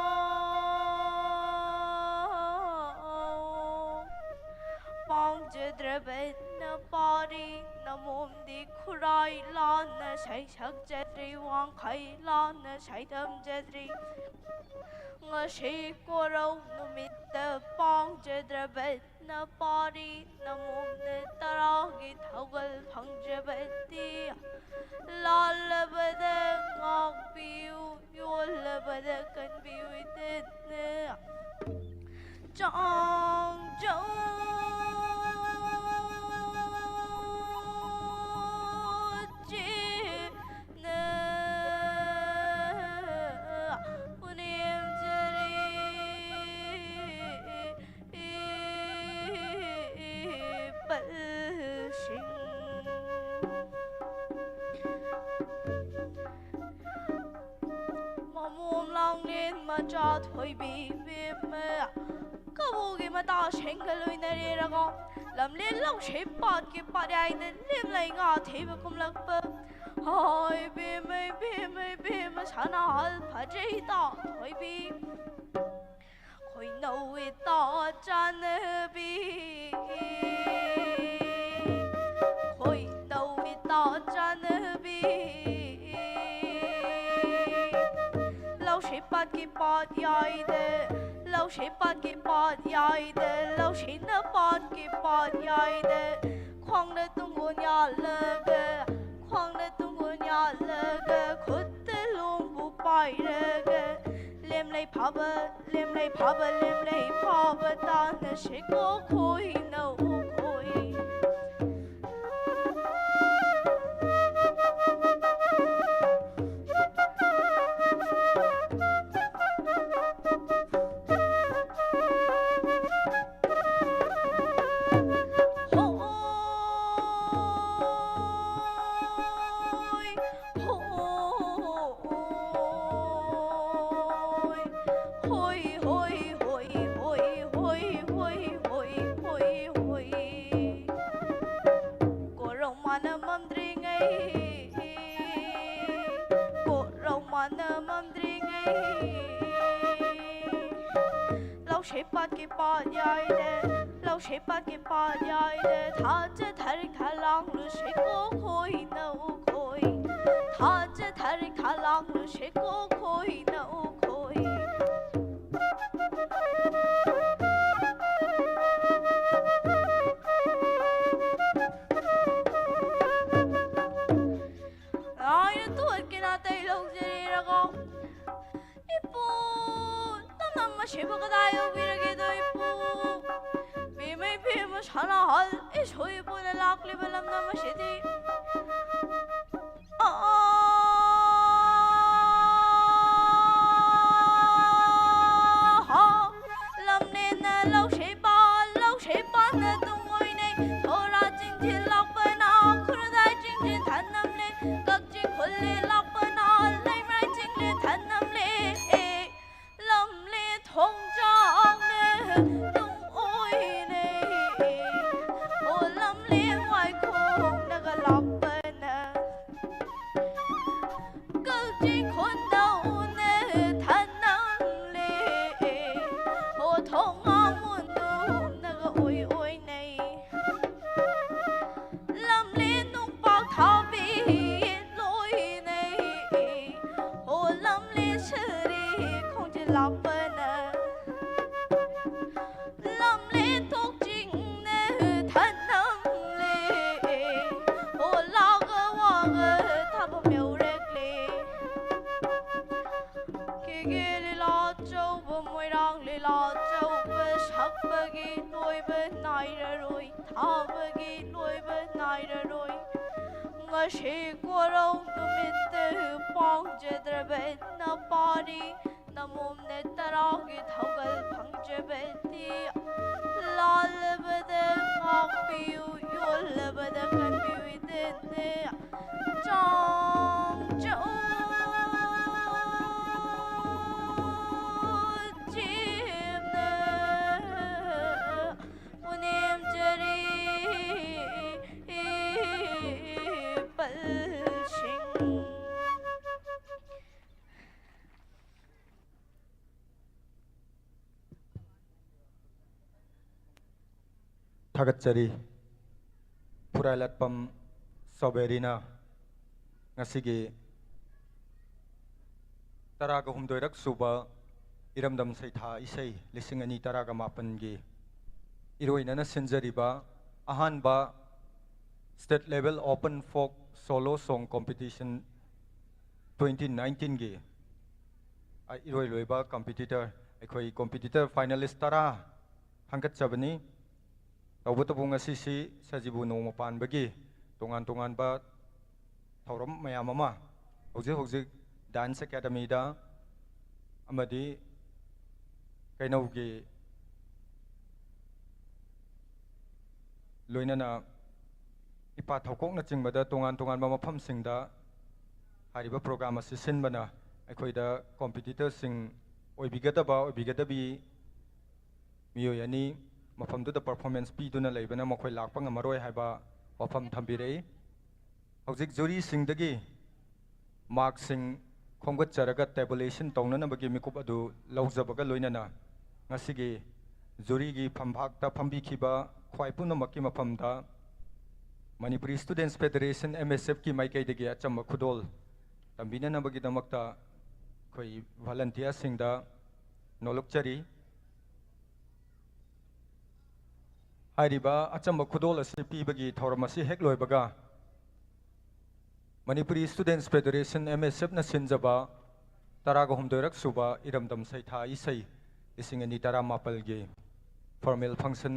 ꯄꯥꯡꯖꯗ꯭ꯔꯕ ꯅꯄꯥꯔꯤ ꯅꯃꯣꯝꯗꯤ ꯈꯨꯔꯥꯏ ꯂꯥꯟꯅ ꯁꯩꯁꯛꯆꯗ꯭ꯔꯤ, ꯋꯥꯡꯈꯩ ꯂꯥꯟꯅ ꯁꯩꯗꯝꯖꯗ꯭ꯔꯤ꯫ ꯉꯁꯤ ꯀꯣꯔꯧ ꯅꯨꯃꯤꯠꯇ ꯄꯥꯡꯖꯗ꯭ꯔꯕ ꯅꯄꯥꯔꯤ ꯅꯃꯣꯝꯅ ꯇꯔꯥꯒꯤ ꯊꯧꯒꯜ ꯐꯪꯖꯕꯗꯤ ꯂꯥꯜꯂꯕꯗ ꯉꯥꯛꯄꯤꯌꯨ, ꯌꯣꯜꯂꯕꯗ ꯀꯟꯕꯤꯌꯨ ꯏꯇꯠꯅ ꯆꯥꯡꯖꯧ ꯆꯦꯅ ꯄꯨꯅꯦꯝꯖꯔꯤ꯫ ꯄꯜꯁꯤꯡ ꯃꯃꯣꯝ ꯂꯥꯡꯂꯦꯟ ꯃꯆꯥ ꯊꯣꯏꯕꯤ ꯕꯦꯝꯃ ꯀꯕꯣꯛꯀꯤ ꯃꯇꯥ ꯁꯦꯡꯒ ꯂꯣꯏꯅꯔꯦꯔꯒ ꯂꯝꯂꯦꯟ ꯂꯧꯁꯤ ꯄꯥꯠꯀꯤ ꯄꯥꯠꯌꯥꯏꯗ ꯂꯦꯝꯂꯩ ꯉꯥ ꯊꯤꯕ ꯀꯨꯝꯂꯛꯄ꯫ ꯍꯣꯏ ꯕꯦꯝꯃ, ꯕꯦꯝꯃ, ꯕꯦꯝꯃ ꯁꯅꯥꯍꯜ ꯐꯖꯩ ꯏꯇꯥ ꯊꯣꯏꯕꯤ꯫ ꯈꯣꯏꯅꯧ ꯏꯇꯥ ꯆꯥꯟꯅꯕꯤ, ꯈꯣꯏꯅꯧ ꯏꯇꯥ ꯆꯥꯟꯅꯕꯤ꯫ ꯂꯧꯁꯤ ꯄꯥꯠꯀꯤ ꯄꯥꯠ ꯌꯥꯏꯗ, ꯂꯧꯁꯤ ꯄꯥꯠꯀꯤ ꯄꯥꯠ ꯌꯥꯏꯗ, ꯂꯧꯁꯤꯅ ꯄꯥꯠꯀꯤ ꯄꯥꯠ ꯌꯥꯏꯗ ꯈ꯭ꯋꯥꯡꯅ ꯇꯨꯡꯒꯣꯟ ꯌꯥꯜꯂꯒ, ꯈ꯭ꯋꯥꯡꯅ ꯇꯨꯡꯒꯣꯟ ꯌꯥꯜꯂꯒ ꯈꯨꯠꯇ ꯂꯣꯡꯕꯨ ꯄꯥꯏꯔꯒ ꯂꯦꯝ ꯂꯩ ꯐꯥꯕ ꯂꯦꯝꯂꯩ ꯐꯥꯕ ꯂꯦꯝꯂꯩ ꯐꯥꯕ ꯇꯥꯟꯅꯁꯦꯀꯣ ꯈꯣꯏꯅꯧ ꯈꯣꯏ꯫ ꯍꯣꯏ, ꯍꯣꯏ, ꯍꯣꯏ꯫ ꯀꯣꯔꯧ ꯃꯥꯅ ꯃꯝꯗ꯭ꯔꯤꯉꯩ, ꯀꯣꯔꯧ ꯃꯥꯅ ꯃꯝꯗ꯭ꯔꯤꯉꯩ꯫ ꯂꯧꯁꯦ ꯄꯥꯠꯀꯤ ꯄꯥꯠ ꯌꯥꯏꯗꯦ, ꯂꯧꯁꯦ ꯄꯥꯠꯀꯤ ꯄꯥꯠ ꯌꯥꯏꯗꯦ꯫ ꯊꯥꯖ ꯊꯔꯤꯛ ꯊꯥ ꯂꯥꯡꯂꯨꯁꯦꯀꯣ ꯈꯣꯏꯅꯧ ꯈꯣꯏ꯫ ꯊꯥꯖ ꯊꯔꯤꯛ ꯊꯥ ꯂꯥꯡꯂꯨꯁꯦꯀꯣ ꯈꯣꯏꯅꯧ ꯈꯣꯏ꯫ ꯂꯥꯏꯅ ꯇꯣꯠꯀꯦꯅ ꯑꯇꯩ ꯂꯧꯖꯔꯤꯔꯒꯣ꯫ ꯏꯄꯨ, ꯅꯪꯅ ꯃꯁꯤꯕꯨ ꯀꯗꯥꯏ ꯌꯧꯕꯤꯔꯒꯦꯗꯣ ꯏꯄꯨ? ꯃꯤꯃꯩ ꯐꯤ ꯑꯃ ꯁꯥꯟꯅꯍꯜ, ꯏꯁꯣꯏ ꯏꯄꯨꯅ ꯂꯥꯛꯂꯤꯕ ꯂꯝꯗꯝ ꯑꯁꯤꯗꯤ꯫ ꯑꯥ, ꯍꯥ, ꯂꯝꯂꯦꯟꯅ ꯂꯧꯁꯦ ꯄꯥꯟ, ꯂꯧꯁꯦ ꯄꯥꯟꯅ ꯇꯨꯡ ꯑꯣꯏꯅꯩ꯫ ꯊꯣꯔꯥ ꯆꯤꯡꯁꯤꯜꯂꯛꯄꯅ ꯈꯨꯔꯗꯥꯏ ꯆꯤꯡꯁꯤꯟ ꯊꯅꯝꯂꯦ꯫ ꯀꯛꯆꯤꯡ ꯈꯨꯜꯂꯦ ꯂꯥꯛꯄꯅ ꯂꯩꯃꯥꯏ ꯆꯤꯡꯂꯦ ꯊꯅꯝꯂꯦ꯫ ꯑꯦ, ꯂꯝꯂꯦ ꯊꯣꯡꯖꯥꯎꯅꯦ ꯇꯨꯡ ꯑꯣꯏꯅꯦ꯫ ꯑꯣ ꯂꯝꯂꯦ ꯋꯥꯏꯈꯣꯡꯅꯒ ꯂꯥꯛꯄꯅ ꯊꯥꯕꯒꯤ ꯂꯣꯏꯕ ꯅꯥꯏꯔꯔꯣꯏ, ꯊꯥꯕꯒꯤ ꯂꯣꯏꯕ ꯅꯥꯏꯔꯔꯣꯏ꯫ ꯉꯁꯤ ꯀꯣꯔꯧ ꯅꯨꯃꯤꯠꯇ ꯄꯥꯡꯖꯗ꯭ꯔꯕ ꯅꯄꯥꯔꯤ ꯅꯃꯣꯝꯅ ꯇꯔꯥꯒꯤ ꯊꯧꯒꯜ ꯐꯪꯖꯕꯗꯤ, ꯂꯥꯜꯂꯕꯗ ꯉꯥꯛꯄꯤꯌꯨ, ꯌꯣꯜꯂꯕꯗ ꯀꯟꯕꯤꯌꯨ ꯏꯇꯦꯟꯗ ꯆꯥꯎ ꯆꯥꯎ ꯆꯦꯝꯅ ꯄꯨꯅꯦꯝꯖꯔꯤ ꯄꯜꯁꯤꯡ꯫ ꯊꯥꯒꯠꯆꯔꯤ꯫ ꯐꯨꯔꯥꯏꯂꯥꯠꯄꯝ ꯁꯣꯕꯦꯔꯤꯅ ꯉꯁꯤꯒꯤ ꯇꯔꯥꯒ ꯍꯨꯝꯗꯣꯏꯔꯛ ꯁꯨꯕ ꯏꯔꯝꯗꯝ ꯁꯩꯊꯥ ꯏꯁꯩ ꯂꯤꯁꯤꯡ ꯑꯅꯤ ꯇꯔꯥꯒ ꯃꯥꯄꯟꯒꯤ ꯏꯔꯣꯏꯅꯅ ꯁꯤꯟꯖꯔꯤꯕ ꯑꯍꯥꯟꯕ State Level Open Folk Solo Song Competition twenty nineteenꯒꯤ ꯏꯔꯣꯏ ꯂꯣꯏꯕ competitor, ꯑꯩꯈꯣꯏ competitor finalist ꯇꯔꯥ ꯈꯟꯒꯠꯆꯕꯅꯤ꯫ ꯇꯧꯕꯇꯕꯨ ꯉꯁꯤꯁꯤ ꯁꯖꯤꯕꯨ ꯅꯣꯡꯃ ꯄꯥꯟꯕꯒꯤ ꯇꯣꯉꯥꯟ ꯇꯣꯉꯥꯟꯕ ꯊꯧꯔꯝ ꯃꯌꯥꯝ ꯑꯃ ꯍꯧꯖꯤꯛ ꯍꯧꯖꯤꯛ Dance Academyꯗ ꯑꯃꯗꯤ ꯀꯩꯅꯧꯒꯤ ꯂꯣꯏꯅꯅ ꯏꯄꯥ ꯊꯧꯀꯣꯛꯅꯆꯤꯡꯕꯗ ꯇꯣꯉꯥꯟ ꯇꯣꯉꯥꯟꯕ ꯃꯐꯝꯁꯤꯡꯗ ꯍꯥꯏꯔꯤꯕ program ꯑꯁꯤ ꯁꯤꯟꯕꯅ ꯑꯩꯈꯣꯏꯗ competitorꯁꯤꯡ ꯑꯣꯏꯕꯤꯒꯗꯕ, ꯑꯣꯏꯕꯤꯒꯗꯕꯤ ꯃꯤꯑꯣꯏ ꯑꯅꯤ ꯃꯐꯝꯗꯨꯗ performance ꯄꯤꯗꯨꯅ ꯂꯩꯕꯅ ꯃꯈꯣꯏ ꯂꯥꯛꯄ ꯉꯝꯃꯔꯣꯏ ꯍꯥꯏꯕ ꯋꯥꯐꯝ ꯊꯝꯕꯤꯔꯛꯏ꯫ ꯍꯧꯖꯤꯛ juryꯁꯤꯡꯗꯒꯤ markꯁꯤꯡ ꯈꯣꯝꯒꯠꯆꯔꯒ tabulation ꯇꯧꯅꯅꯕꯒꯤ ꯃꯤꯀꯨꯞ ꯑꯗꯨ ꯂꯧꯖꯕꯒ ꯂꯣꯏꯅꯅ ꯉꯁꯤꯒꯤ juryꯒꯤ ꯐꯝꯕꯥꯛꯇ ꯐꯝꯕꯤꯈꯤꯕ ꯈ꯭ꯋꯥꯏ ꯄꯨꯝꯅꯃꯛꯀꯤ ꯃꯐꯝꯗ Manipuri Students Federation, MSFꯀꯤ ꯃꯥꯏꯀꯩꯗꯒꯤ ꯑꯆꯝꯕ ꯈꯨꯗꯣꯜ ꯇꯝꯕꯤꯅꯅꯕꯒꯤꯗꯃꯛꯇ ꯑꯩꯈꯣꯏ volunteerꯁꯤꯡꯗ ꯅꯣꯂꯨꯛꯆꯔꯤ꯫ ꯍꯥꯏꯔꯤꯕ ꯑꯆꯝꯕ ꯈꯨꯗꯣꯜ ꯑꯁꯤ ꯄꯤꯕꯒꯤ ꯊꯧꯔꯝ ꯑꯁꯤ ꯍꯦꯛ ꯂꯣꯏꯕꯒ Manipuri Students Federation, MSFꯅ ꯁꯤꯟꯖꯕ ꯇꯔꯥꯒ ꯍꯨꯝꯗꯣꯏꯔꯛ ꯁꯨꯕ ꯏꯔꯝꯗꯝ ꯁꯩꯊꯥ ꯏꯁꯩ ꯂꯤꯁꯤꯡ ꯑꯅꯤ ꯇꯔꯥꯃꯥꯄꯜꯒꯤ formal function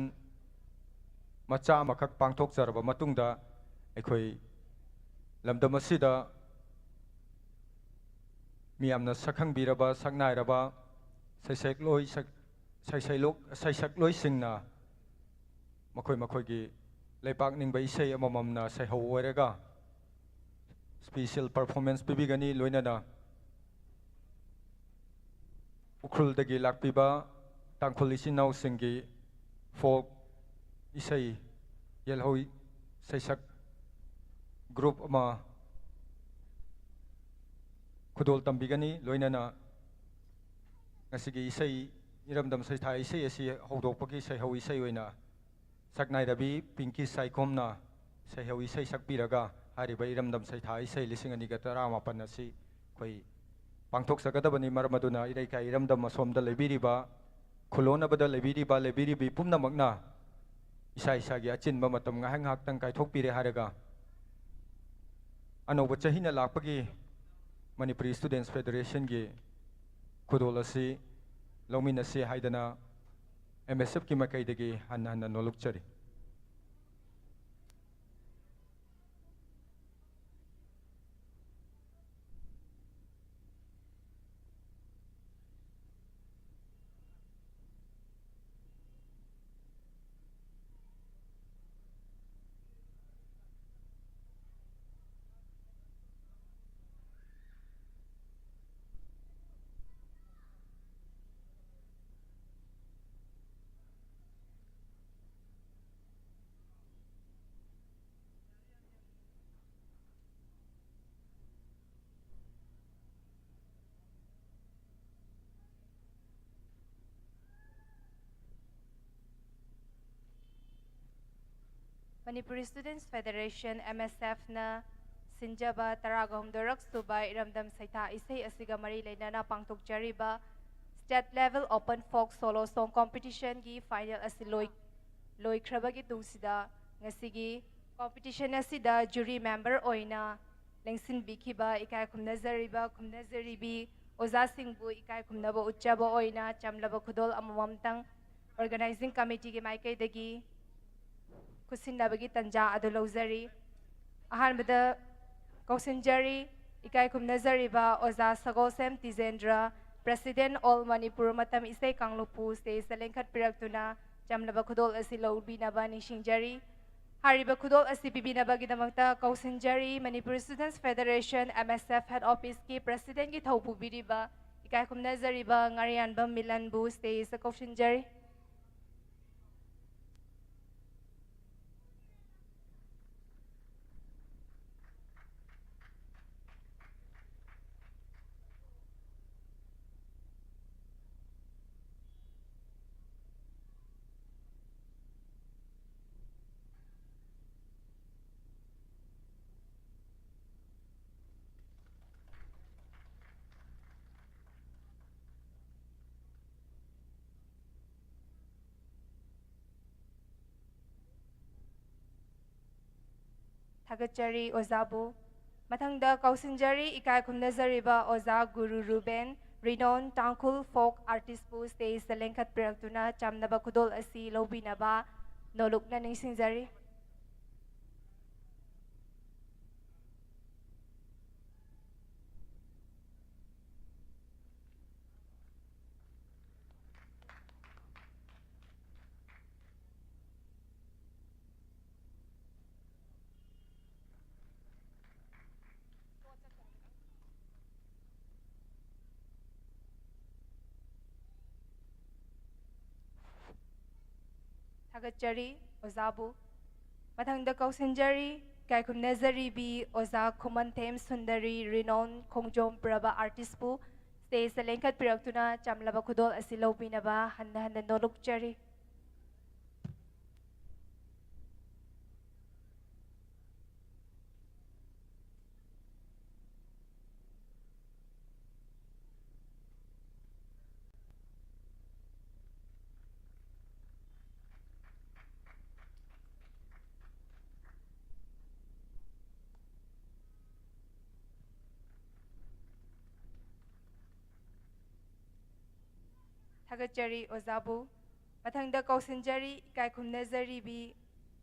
ꯃꯆꯥ ꯑꯃꯈꯛ ꯄꯥꯡꯊꯣꯛꯆꯔꯕ ꯃꯇꯨꯡꯗ, ꯑꯩꯈꯣꯏ ꯂꯝꯗꯝ ꯑꯁꯤꯗ ꯃꯤꯌꯥꯝꯅ ꯁꯛꯈꯪꯕꯤꯔꯕ, ꯁꯛꯅꯥꯏꯔꯕ ꯁꯩꯁꯛꯂꯣꯏ-, ꯁꯛ-, ꯁꯩꯁꯩꯂꯣꯛ-, ꯁꯩꯁꯛꯂꯣꯏꯁꯤꯡꯅ ꯃꯈꯣꯏ ꯃꯈꯣꯏꯒꯤ ꯂꯩꯄꯥꯛ ꯅꯤꯡꯕ ꯏꯁꯩ ꯑꯃꯃꯝꯅ ꯁꯩꯍꯧ ꯑꯣꯏꯔꯒ special performance ꯄꯤꯕꯤꯒꯅꯤ꯫ ꯂꯣꯏꯅꯅ ꯎꯈ꯭ꯔꯨꯜꯗꯒꯤ ꯂꯥꯛꯄꯤꯕ ꯇꯥꯡꯈꯨꯜ ꯏꯆꯤꯟ ꯏꯅꯥꯎꯁꯤꯡꯒꯤ folk ꯏꯁꯩ ꯌꯦꯜꯍꯧ ꯁꯩꯁꯛ group ꯑꯃ ꯈꯨꯗꯣꯜ ꯇꯝꯕꯤꯒꯅꯤ꯫ ꯂꯣꯏꯅꯅ ꯉꯁꯤꯒꯤ ꯏꯁꯩ, ꯏꯔꯝꯗꯝ ꯁꯩꯊꯥ ꯏꯁꯩ ꯑꯁꯤ ꯍꯧꯗꯣꯛꯄꯒꯤ ꯁꯩꯍꯧ ꯏꯁꯩ ꯑꯣꯏꯅ ꯁꯛꯅꯥꯏꯔꯕꯤ ꯄꯤꯡꯀꯤ ꯁꯥꯏꯈꯣꯝꯅ ꯁꯩꯍꯧ ꯏꯁꯩ ꯁꯛꯄꯤꯔꯒ ꯍꯥꯏꯔꯤꯕ ꯏꯔꯝꯗꯝ ꯁꯩꯊꯥ ꯏꯁꯩ ꯂꯤꯁꯤꯡ ꯑꯅꯤꯒ ꯇꯔꯥꯃꯥꯄꯟ ꯑꯁꯤ ꯑꯩꯈꯣꯏ ꯄꯥꯡꯊꯣꯛꯆꯒꯗꯕꯅꯤ꯫ ꯃꯔꯝ ꯑꯗꯨꯅ ꯏꯔꯩꯀꯥꯏ ꯏꯔꯝꯗꯝ ꯑꯁꯣꯝꯗ ꯂꯩꯕꯤꯔꯤꯕ, ꯈꯨꯜꯂꯣꯟꯅꯕꯗ ꯂꯩꯕꯤꯔꯤꯕ, ꯂꯩꯕꯤꯔꯤꯕꯤ ꯄꯨꯝꯅꯃꯛꯅ ꯏꯁꯥ ꯏꯁꯥꯒꯤ ꯑꯆꯤꯟꯕ ꯃꯇꯝ ꯉꯥꯏꯍꯥꯛ ꯉꯥꯏꯍꯥꯛꯇꯪ ꯀꯥꯏꯊꯣꯛꯄꯤꯔꯦ ꯍꯥꯏꯔꯒ, ꯑꯅꯧꯕ ꯆꯍꯤꯅ ꯂꯥꯛꯄꯒꯤ ꯃꯅꯤꯄꯨꯔꯤ Students Federationꯒꯤ ꯈꯨꯗꯣꯜ ꯑꯁꯤ ꯂꯧꯃꯤꯟꯅꯁꯤ ꯍꯥꯏꯗꯅ M S Fꯀꯤ ꯃꯥꯏꯀꯩꯗꯒꯤ ꯍꯟꯅ ꯍꯟꯅ ꯅꯣꯂꯨꯛꯆꯔꯤ꯫ Manipuri Students Federation, M S Fꯅ ꯁꯤꯟꯖꯕ ꯇꯔꯥꯒ ꯍꯨꯝꯗꯣꯏꯔꯛ ꯁꯨꯕ ꯏꯔꯝꯗꯝ ꯁꯩꯊꯥ ꯏꯁꯩ ꯑꯁꯤꯒ ꯃꯔꯤ ꯂꯩꯅꯅ ꯄꯥꯡꯊꯣꯛꯆꯔꯤꯕ State Level Open Folk Solo Song Competitionꯒꯤ final ꯑꯁꯤ ꯂꯣꯏ-, ꯂꯣꯏꯈ꯭ꯔꯕꯒꯤ ꯇꯨꯡꯁꯤꯗ ꯉꯁꯤꯒꯤ competition ꯑꯁꯤꯗ jury member ꯑꯣꯏꯅ ꯂꯦꯡꯁꯤꯟꯕꯤꯈꯤꯕ ꯏꯀꯥꯏ ꯈꯨꯝꯅꯖꯔꯤꯕ ꯈꯨꯝꯅꯖꯔꯤꯕꯤ ꯑꯣꯖꯥꯁꯤꯡꯕꯨ ꯏꯀꯥꯏ ꯈꯨꯝꯅꯕ ꯎꯠꯆꯕ ꯑꯣꯏꯅ ꯆꯝꯂꯕ ꯈꯨꯗꯣꯜ ꯑꯃꯃꯝꯇꯪ Organizing Committeeꯒꯤ ꯃꯥꯏꯀꯩꯗꯒꯤ ꯈꯨꯠꯁꯤꯟꯅꯕꯒꯤ ꯇꯟꯖꯥ ꯑꯗꯨ ꯂꯧꯖꯔꯤ꯫ ꯑꯍꯥꯟꯕꯗ ꯀꯧꯁꯤꯟꯖꯔꯤ, ꯏꯀꯥꯏ ꯈꯨꯝꯅꯖꯔꯤꯕ ꯑꯣꯖꯥ ꯁꯒꯣꯜꯁꯦꯝ ꯇꯤꯖꯦꯟꯗ꯭ꯔ, President All Manipur ꯃꯇꯝ ꯏꯁꯩ ꯀꯥꯡꯂꯨꯞꯄꯨ stageꯇ ꯂꯦꯡꯈꯠꯄꯤꯔꯛꯇꯨꯅ ꯆꯝꯂꯕ ꯈꯨꯗꯣꯜ ꯑꯁꯤ ꯂꯧꯕꯤꯅꯕ ꯅꯤꯡꯁꯤꯡꯖꯔꯤ꯫ ꯍꯥꯏꯔꯤꯕ ꯈꯨꯗꯣꯜ ꯑꯁꯤ ꯄꯤꯕꯤꯅꯕꯒꯤꯗꯃꯛꯇ ꯀꯧꯁꯤꯟꯖꯔꯤ Manipur Students Federation, M S F Head Officeꯀꯤ Presidentꯀꯤ ꯊꯧ ꯄꯨꯕꯤꯔꯤꯕ ꯏꯀꯥꯏ ꯈꯨꯝꯅꯖꯔꯤꯕ ꯉꯥꯔꯤꯌꯥꯟꯕꯝ ꯃꯤꯂꯟꯕꯨ stageꯇ ꯀꯧꯁꯤꯟꯖꯔꯤ꯫ ꯊꯥꯒꯠꯆꯔꯤ ꯑꯣꯖꯥꯕꯨ꯫ ꯃꯊꯪꯗ ꯀꯧꯁꯤꯟꯖꯔꯤ ꯏꯀꯥꯏ ꯈꯨꯝꯅꯖꯔꯤꯕ ꯑꯣꯖꯥ ꯒꯨꯔꯨ ꯔꯨꯕꯦꯟ, renowned ꯇꯥꯡꯈꯨꯜ folk artistꯄꯨ stageꯇ ꯂꯦꯡꯈꯠꯄꯤꯔꯛꯇꯨꯅ ꯆꯝꯅꯕ ꯈꯨꯗꯣꯜ ꯑꯁꯤ ꯂꯧꯕꯤꯅꯕ ꯅꯣꯂꯨꯛꯅ ꯅꯤꯡꯁꯤꯡꯖꯔꯤ꯫ ꯊꯥꯒꯠꯆꯔꯤ ꯑꯣꯖꯥꯕꯨ꯫ ꯃꯊꯪꯗ ꯀꯧꯁꯤꯟꯖꯔꯤ ꯏꯀꯥꯏ ꯈꯨꯝꯅꯖꯔꯤꯕꯤ ꯑꯣꯖꯥ ꯈꯨꯃꯟꯊꯦꯝ ꯁꯨꯟꯗꯔꯤ, renowned ꯈꯣꯡꯖꯣꯝ ꯄ꯭ꯔꯕ artistꯄꯨ stageꯇ ꯂꯦꯡꯈꯠꯄꯤꯔꯛꯇꯨꯅ ꯆꯝꯂꯕ ꯈꯨꯗꯣꯜ ꯑꯁꯤ ꯂꯧꯕꯤꯅꯕ ꯍꯟꯅ ꯍꯟꯅ ꯅꯣꯂꯨꯛꯆꯔꯤ꯫ ꯊꯥꯒꯠꯆꯔꯤ ꯑꯣꯖꯥꯕꯨ꯫ ꯃꯊꯪꯗ ꯀꯧꯁꯤꯟꯖꯔꯤ ꯏꯀꯥꯏ ꯈꯨꯝꯅꯖꯔꯤꯕꯤ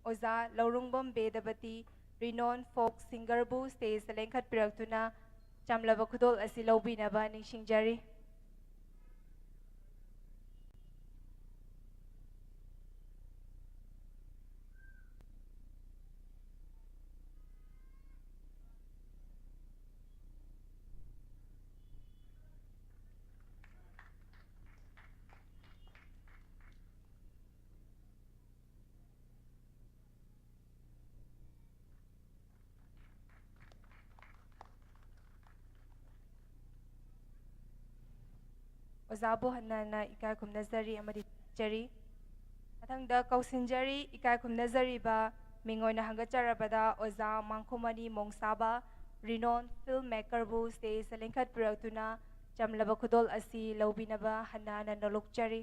ꯑꯣꯖꯥ ꯂꯧꯔꯨꯡꯕꯝ ꯕꯦꯗꯕꯇꯤ, renowned folk singerꯕꯨ stageꯇ ꯂꯦꯡꯈꯠꯄꯤꯔꯛꯇꯨꯅ ꯆꯝꯂꯕ ꯈꯨꯗꯣꯜ ꯑꯁꯤ ꯂꯧꯕꯤꯅꯕ ꯅꯤꯡꯁꯤꯡꯖꯔꯤ꯫ ꯑꯣꯖꯥꯕꯨ ꯍꯟꯅ ꯍꯟꯅ ꯏꯀꯥꯏ ꯈꯨꯝꯅꯖꯔꯤ ꯑꯃꯗꯤ ꯊꯥꯒꯠꯆꯔꯤ꯫ ꯃꯊꯪꯗ ꯀꯧꯁꯤꯟꯖꯔꯤ, ꯏꯀꯥꯏ ꯈꯨꯝꯅꯖꯔꯤꯕ ꯃꯤꯡ ꯑꯣꯏꯅ ꯍꯪꯒꯠꯆꯔꯕꯗ ꯑꯣꯖꯥ ꯃꯥꯡꯈꯨꯃꯅꯤ ꯃꯣꯡꯁꯥꯕ, renowned film makerꯕꯨ stageꯇ ꯂꯦꯡꯈꯠꯄꯤꯔꯛꯇꯨꯅ ꯆꯝꯂꯕ ꯈꯨꯗꯣꯜ ꯑꯁꯤ ꯂꯧꯕꯤꯅꯕ ꯍꯟꯅ ꯍꯟꯅ ꯅꯣꯂꯨꯛꯆꯔꯤ꯫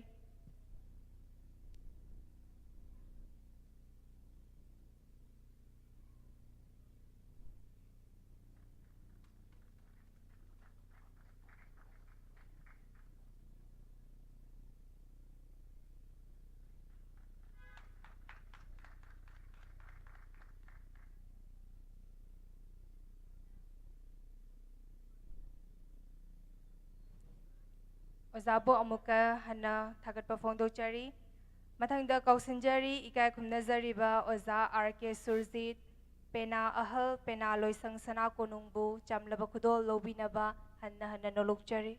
ꯑꯣꯖꯥꯕꯨ ꯑꯃꯨꯛꯀ ꯍꯟꯅ ꯊꯥꯒꯠꯄ ꯐꯣꯡꯗꯣꯛꯆꯔꯤ꯫ ꯃꯊꯪꯗ ꯀꯧꯁꯤꯟꯖꯔꯤ, ꯏꯀꯥꯏ ꯈꯨꯝꯅꯖꯔꯤꯕ ꯑꯣꯖꯥ ꯑꯥꯔ ꯀꯦ ꯁꯨꯔꯖꯤꯠ, ꯄꯦꯅꯥ ꯑꯍꯜ, ꯄꯦꯅꯥ ꯂꯣꯏꯁꯪ ꯁꯅꯥ ꯀꯣꯅꯨꯡꯕꯨ ꯆꯝꯂꯕ ꯈꯨꯗꯣꯜ ꯂꯧꯕꯤꯅꯕ ꯍꯟꯅ ꯍꯟꯅ ꯅꯣꯂꯨꯛꯆꯔꯤ꯫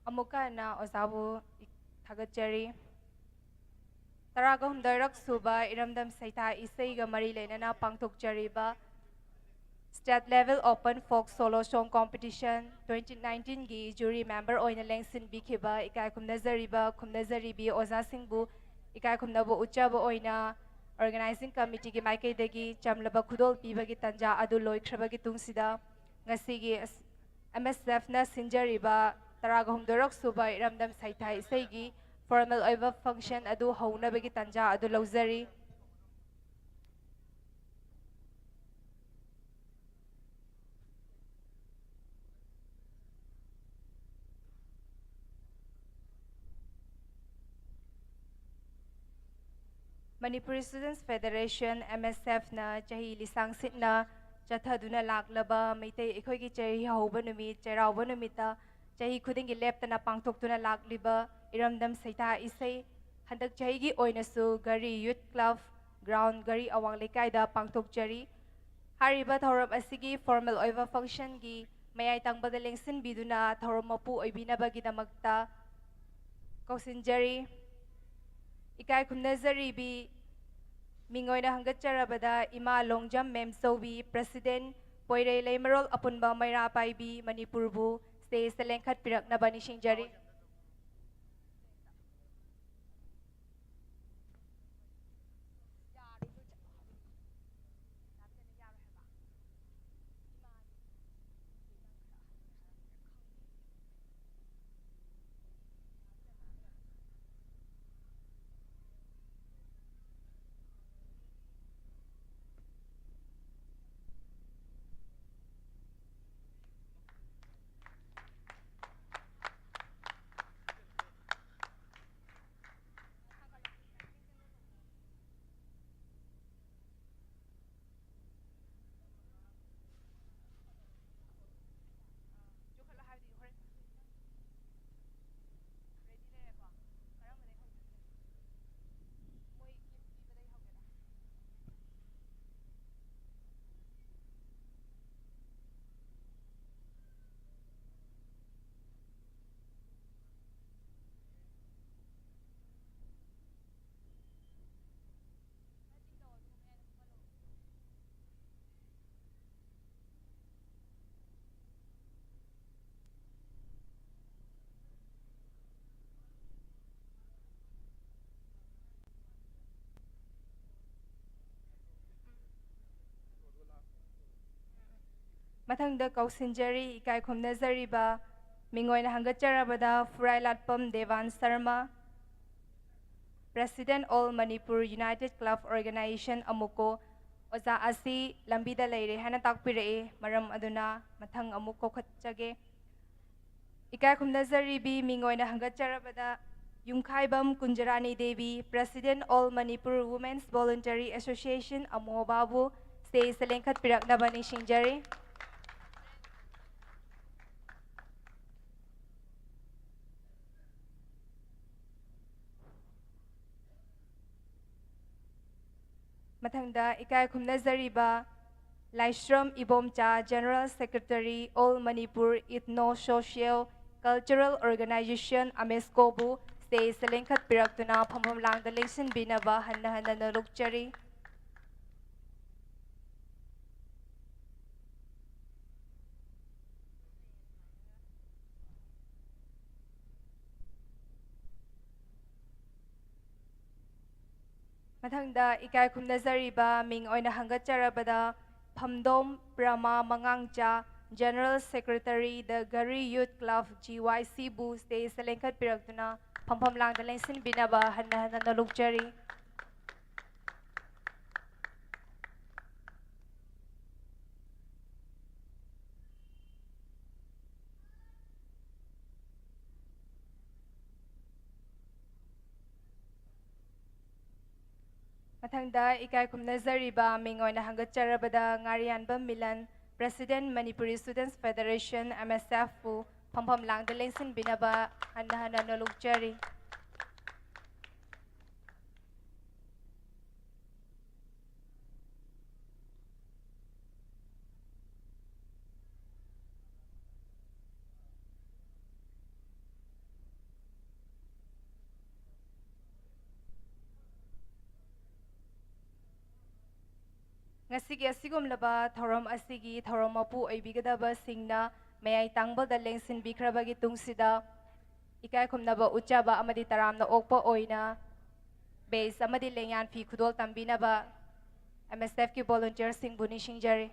ꯑꯃꯨꯛꯀ ꯍꯟꯅ ꯑꯣꯖꯥꯕꯨ ꯊꯥꯒꯠꯆꯔꯤ꯫ ꯇꯔꯥꯒ ꯍꯨꯝꯗꯣꯏꯔꯛ ꯁꯨꯕ ꯏꯔꯝꯗꯝ ꯁꯩꯊꯥ ꯏꯁꯩꯒ ꯃꯔꯤ ꯂꯩꯅꯅ ꯄꯥꯡꯊꯣꯛꯆꯔꯤꯕ State Level Open Folk Solo Song Competition twenty nineteenꯒꯤ jury member ꯑꯣꯏꯅ ꯂꯦꯡꯁꯤꯟꯕꯤꯈꯤꯕ ꯏꯀꯥꯏ ꯈꯨꯝꯅꯖꯔꯤꯕ ꯈꯨꯝꯅꯖꯔꯤꯕꯤ ꯑꯣꯖꯥꯁꯤꯡꯕꯨ ꯏꯀꯥꯏ ꯈꯨꯝꯅꯕ ꯎꯠꯆꯕ ꯑꯣꯏꯅ Organizing Committeeꯒꯤ ꯃꯥꯏꯀꯩꯗꯒꯤ ꯆꯝꯂꯕ ꯈꯨꯗꯣꯜ ꯄꯤꯕꯒꯤ ꯇꯥꯟꯖꯥ ꯑꯗꯨ ꯂꯣꯏꯈ꯭ꯔꯕꯒꯤ ꯇꯨꯡꯁꯤꯗ, ꯉꯁꯤꯒꯤ ꯑꯦꯝ ꯑꯦꯁ ꯑꯦꯐꯅ ꯁꯤꯟꯖꯔꯤꯕ ꯇꯔꯥꯒ ꯍꯨꯝꯗꯣꯏꯔꯛ ꯁꯨꯕ ꯏꯔꯝꯗꯝ ꯁꯩꯊꯥ ꯏꯁꯩꯒꯤ formal ꯑꯣꯏꯕ function ꯑꯗꯨ ꯍꯧꯅꯕꯒꯤ ꯇꯥꯟꯖꯥ ꯑꯗꯨ ꯂꯧꯖꯔꯤ꯫ Manipur Students' Federation, M S F, ꯅ ꯆꯍꯤ ꯂꯤꯁꯥꯡ ꯁꯤꯠꯅ ꯆꯠꯊꯗꯨꯅ ꯂꯥꯛꯂꯕ ꯃꯩꯇꯩ ꯑꯩꯈꯣꯏꯒꯤ ꯆꯍꯤ ꯍꯧꯕ ꯅꯨꯃꯤꯠ, ꯆꯩꯔꯥꯎꯕ ꯅꯨꯃꯤꯠꯇ ꯆꯍꯤ ꯈꯨꯗꯤꯡꯒꯤ ꯂꯦꯞꯇꯅ ꯄꯥꯡꯊꯣꯛꯇꯨꯅ ꯂꯥꯛꯂꯤꯕ ꯏꯔꯝꯗꯝ ꯁꯩꯊꯥ ꯏꯁꯩ, ꯍꯟꯗꯛ ꯆꯍꯤꯒꯤ ꯑꯣꯏꯅꯁꯨ ꯘꯔꯤ Youth Club Ground, ꯘꯔꯤ ꯑꯋꯥꯡ ꯂꯩꯀꯥꯏꯗ ꯄꯥꯡꯊꯣꯛꯆꯔꯤ꯫ ꯍꯥꯏꯔꯤꯕ ꯊꯧꯔꯝ ꯑꯁꯤꯒꯤ formal ꯑꯣꯏꯕ functionꯒꯤ ꯃꯌꯥꯏ ꯇꯪꯕꯗ ꯂꯦꯡꯁꯤꯟꯕꯤꯗꯨꯅ ꯊꯧꯔꯝ ꯃꯄꯨ ꯑꯣꯏꯕꯤꯅꯕꯒꯤꯗꯃꯛꯇ ꯀꯧꯁꯤꯟꯖꯔꯤ꯫ ꯏꯀꯥꯏ ꯈꯨꯝꯅꯖꯔꯤꯕꯤ ꯃꯤꯡ ꯑꯣꯏꯅ ꯍꯪꯒꯠꯆꯔꯕꯗ ꯏꯃꯥ ꯂꯣꯡꯖꯝ ꯃꯦꯝꯆꯧꯕꯤ, President, ꯄꯣꯏꯔꯩ ꯂꯩꯃꯔꯣꯜ ꯑꯄꯨꯟꯕ ꯃꯩꯔꯥ ꯄꯥꯏꯕꯤ ꯃꯅꯤꯄꯨꯔꯕꯨ stageꯇ ꯂꯦꯡꯈꯠꯄꯤꯔꯛꯅꯕ ꯅꯤꯡꯁꯤꯡꯖꯔꯤ꯫ ꯃꯊꯪꯗ ꯀꯧꯁꯤꯟꯖꯔꯤ, ꯏꯀꯥꯏ ꯈꯨꯝꯅꯖꯔꯤꯕ ꯃꯤꯡ ꯑꯣꯏꯅ ꯍꯪꯒꯠꯆꯔꯕꯗ ꯐꯨꯔꯥꯏꯂꯥꯠꯄꯝ Devan Sharma, President All Manipur United Club Organization, ꯑꯃꯨꯛꯀꯣ꯫ ꯑꯣꯖꯥ ꯑꯁꯤ ꯂꯝꯕꯤꯗ ꯂꯩꯔꯦ ꯍꯥꯏꯅ ꯇꯥꯛꯄꯤꯔꯛꯏ, ꯃꯔꯝ ꯑꯗꯨꯅ ꯃꯊꯪ ꯑꯃꯨꯛ ꯀꯧꯈꯠꯆꯒꯦ꯫ ꯏꯀꯥꯏ ꯈꯨꯝꯅꯖꯔꯤꯕꯤ ꯃꯤꯡ ꯑꯣꯏꯅ ꯍꯪꯒꯠꯆꯔꯕꯗ ꯌꯨꯝꯈꯥꯏꯕꯝ Kunjarani Devi, President All Manipur Women's Voluntary Association, ꯑꯃꯣꯕꯥꯕꯨ stage ꯂꯦꯡꯈꯠꯄꯤꯔꯛꯅꯕ ꯅꯤꯡꯁꯤꯡꯖꯔꯤ꯫ ꯃꯊꯪꯗ ꯏꯀꯥꯏ ꯈꯨꯝꯅꯖꯔꯤꯕ ꯂꯥꯏꯁ꯭ꯔꯝ Ibomcha, General Secretary, All Manipur Ethno Socio Cultural Organization, ꯑꯃꯦꯁꯀꯣꯕꯨ stage ꯂꯦꯡꯈꯠꯄꯤꯔꯛꯇꯨꯅ ꯐꯝꯐꯝ ꯂꯥꯡꯗ ꯂꯦꯡꯁꯤꯟꯕꯤꯅꯕ ꯍꯟꯅ ꯍꯟꯅ ꯅꯣꯂꯨꯛꯆꯔꯤ꯫ ꯃꯊꯪꯗ ꯏꯀꯥꯏ ꯈꯨꯝꯅꯖꯔꯤꯕ ꯃꯤꯡ ꯑꯣꯏꯅ ꯍꯪꯒꯠꯆꯔꯕꯗ ꯐꯝꯗꯣꯝ ꯄ꯭ꯔꯃꯥ ꯃꯉꯥꯡꯆꯥ, General Secretary, The Ghari Youth Club, G Y C, ꯕꯨ stage ꯂꯦꯡꯈꯠꯄꯤꯔꯛꯇꯨꯅ ꯐꯝꯐꯝ ꯂꯥꯡꯗ ꯂꯦꯡꯁꯤꯟꯕꯤꯅꯕ ꯍꯟꯅ ꯍꯟꯅ ꯅꯣꯂꯨꯛꯆꯔꯤ꯫ ꯃꯊꯪꯗ ꯏꯀꯥꯏ ꯈꯨꯝꯅꯖꯔꯤꯕ ꯃꯤꯡ ꯑꯣꯏꯅ ꯍꯪꯒꯠꯆꯔꯕꯗ ꯉꯥꯔꯤꯌꯥꯟꯕꯝ Milan, President, Manipuri Students Federation, M S F, ꯄꯨ ꯐꯝꯐꯝ ꯂꯥꯡꯗ ꯂꯦꯡꯁꯤꯟꯕꯤꯅꯕ ꯍꯟꯅ ꯍꯟꯅ ꯅꯣꯂꯨꯛꯆꯔꯤ꯫ ꯉꯁꯤꯒꯤ ꯑꯁꯤꯒꯨꯝꯂꯕ ꯊꯧꯔꯝ ꯑꯁꯤꯒꯤ ꯊꯧꯔꯝ ꯃꯄꯨ ꯑꯣꯏꯕꯤꯒꯗꯕꯁꯤꯡꯅ ꯃꯌꯥꯏ ꯇꯥꯡꯕꯗ ꯂꯦꯡꯁꯤꯟꯕꯤꯈ꯭ꯔꯕꯒꯤ ꯇꯨꯡꯁꯤꯗ, ꯏꯀꯥꯏ ꯈꯨꯝꯅꯕ ꯎꯠꯆꯕ ꯑꯃꯗꯤ ꯇꯔꯥꯝꯅ ꯑꯣꯛꯄ ꯑꯣꯏꯅ ꯕꯦꯁ ꯑꯃꯗꯤ ꯂꯦꯡꯌꯥꯟ ꯐꯤ ꯈꯨꯗꯣꯜ ꯇꯝꯕꯤꯅꯕ M S F ꯀꯤ volunteer ꯁꯤꯡꯕꯨ ꯅꯤꯡꯁꯤꯡꯖꯔꯤ꯫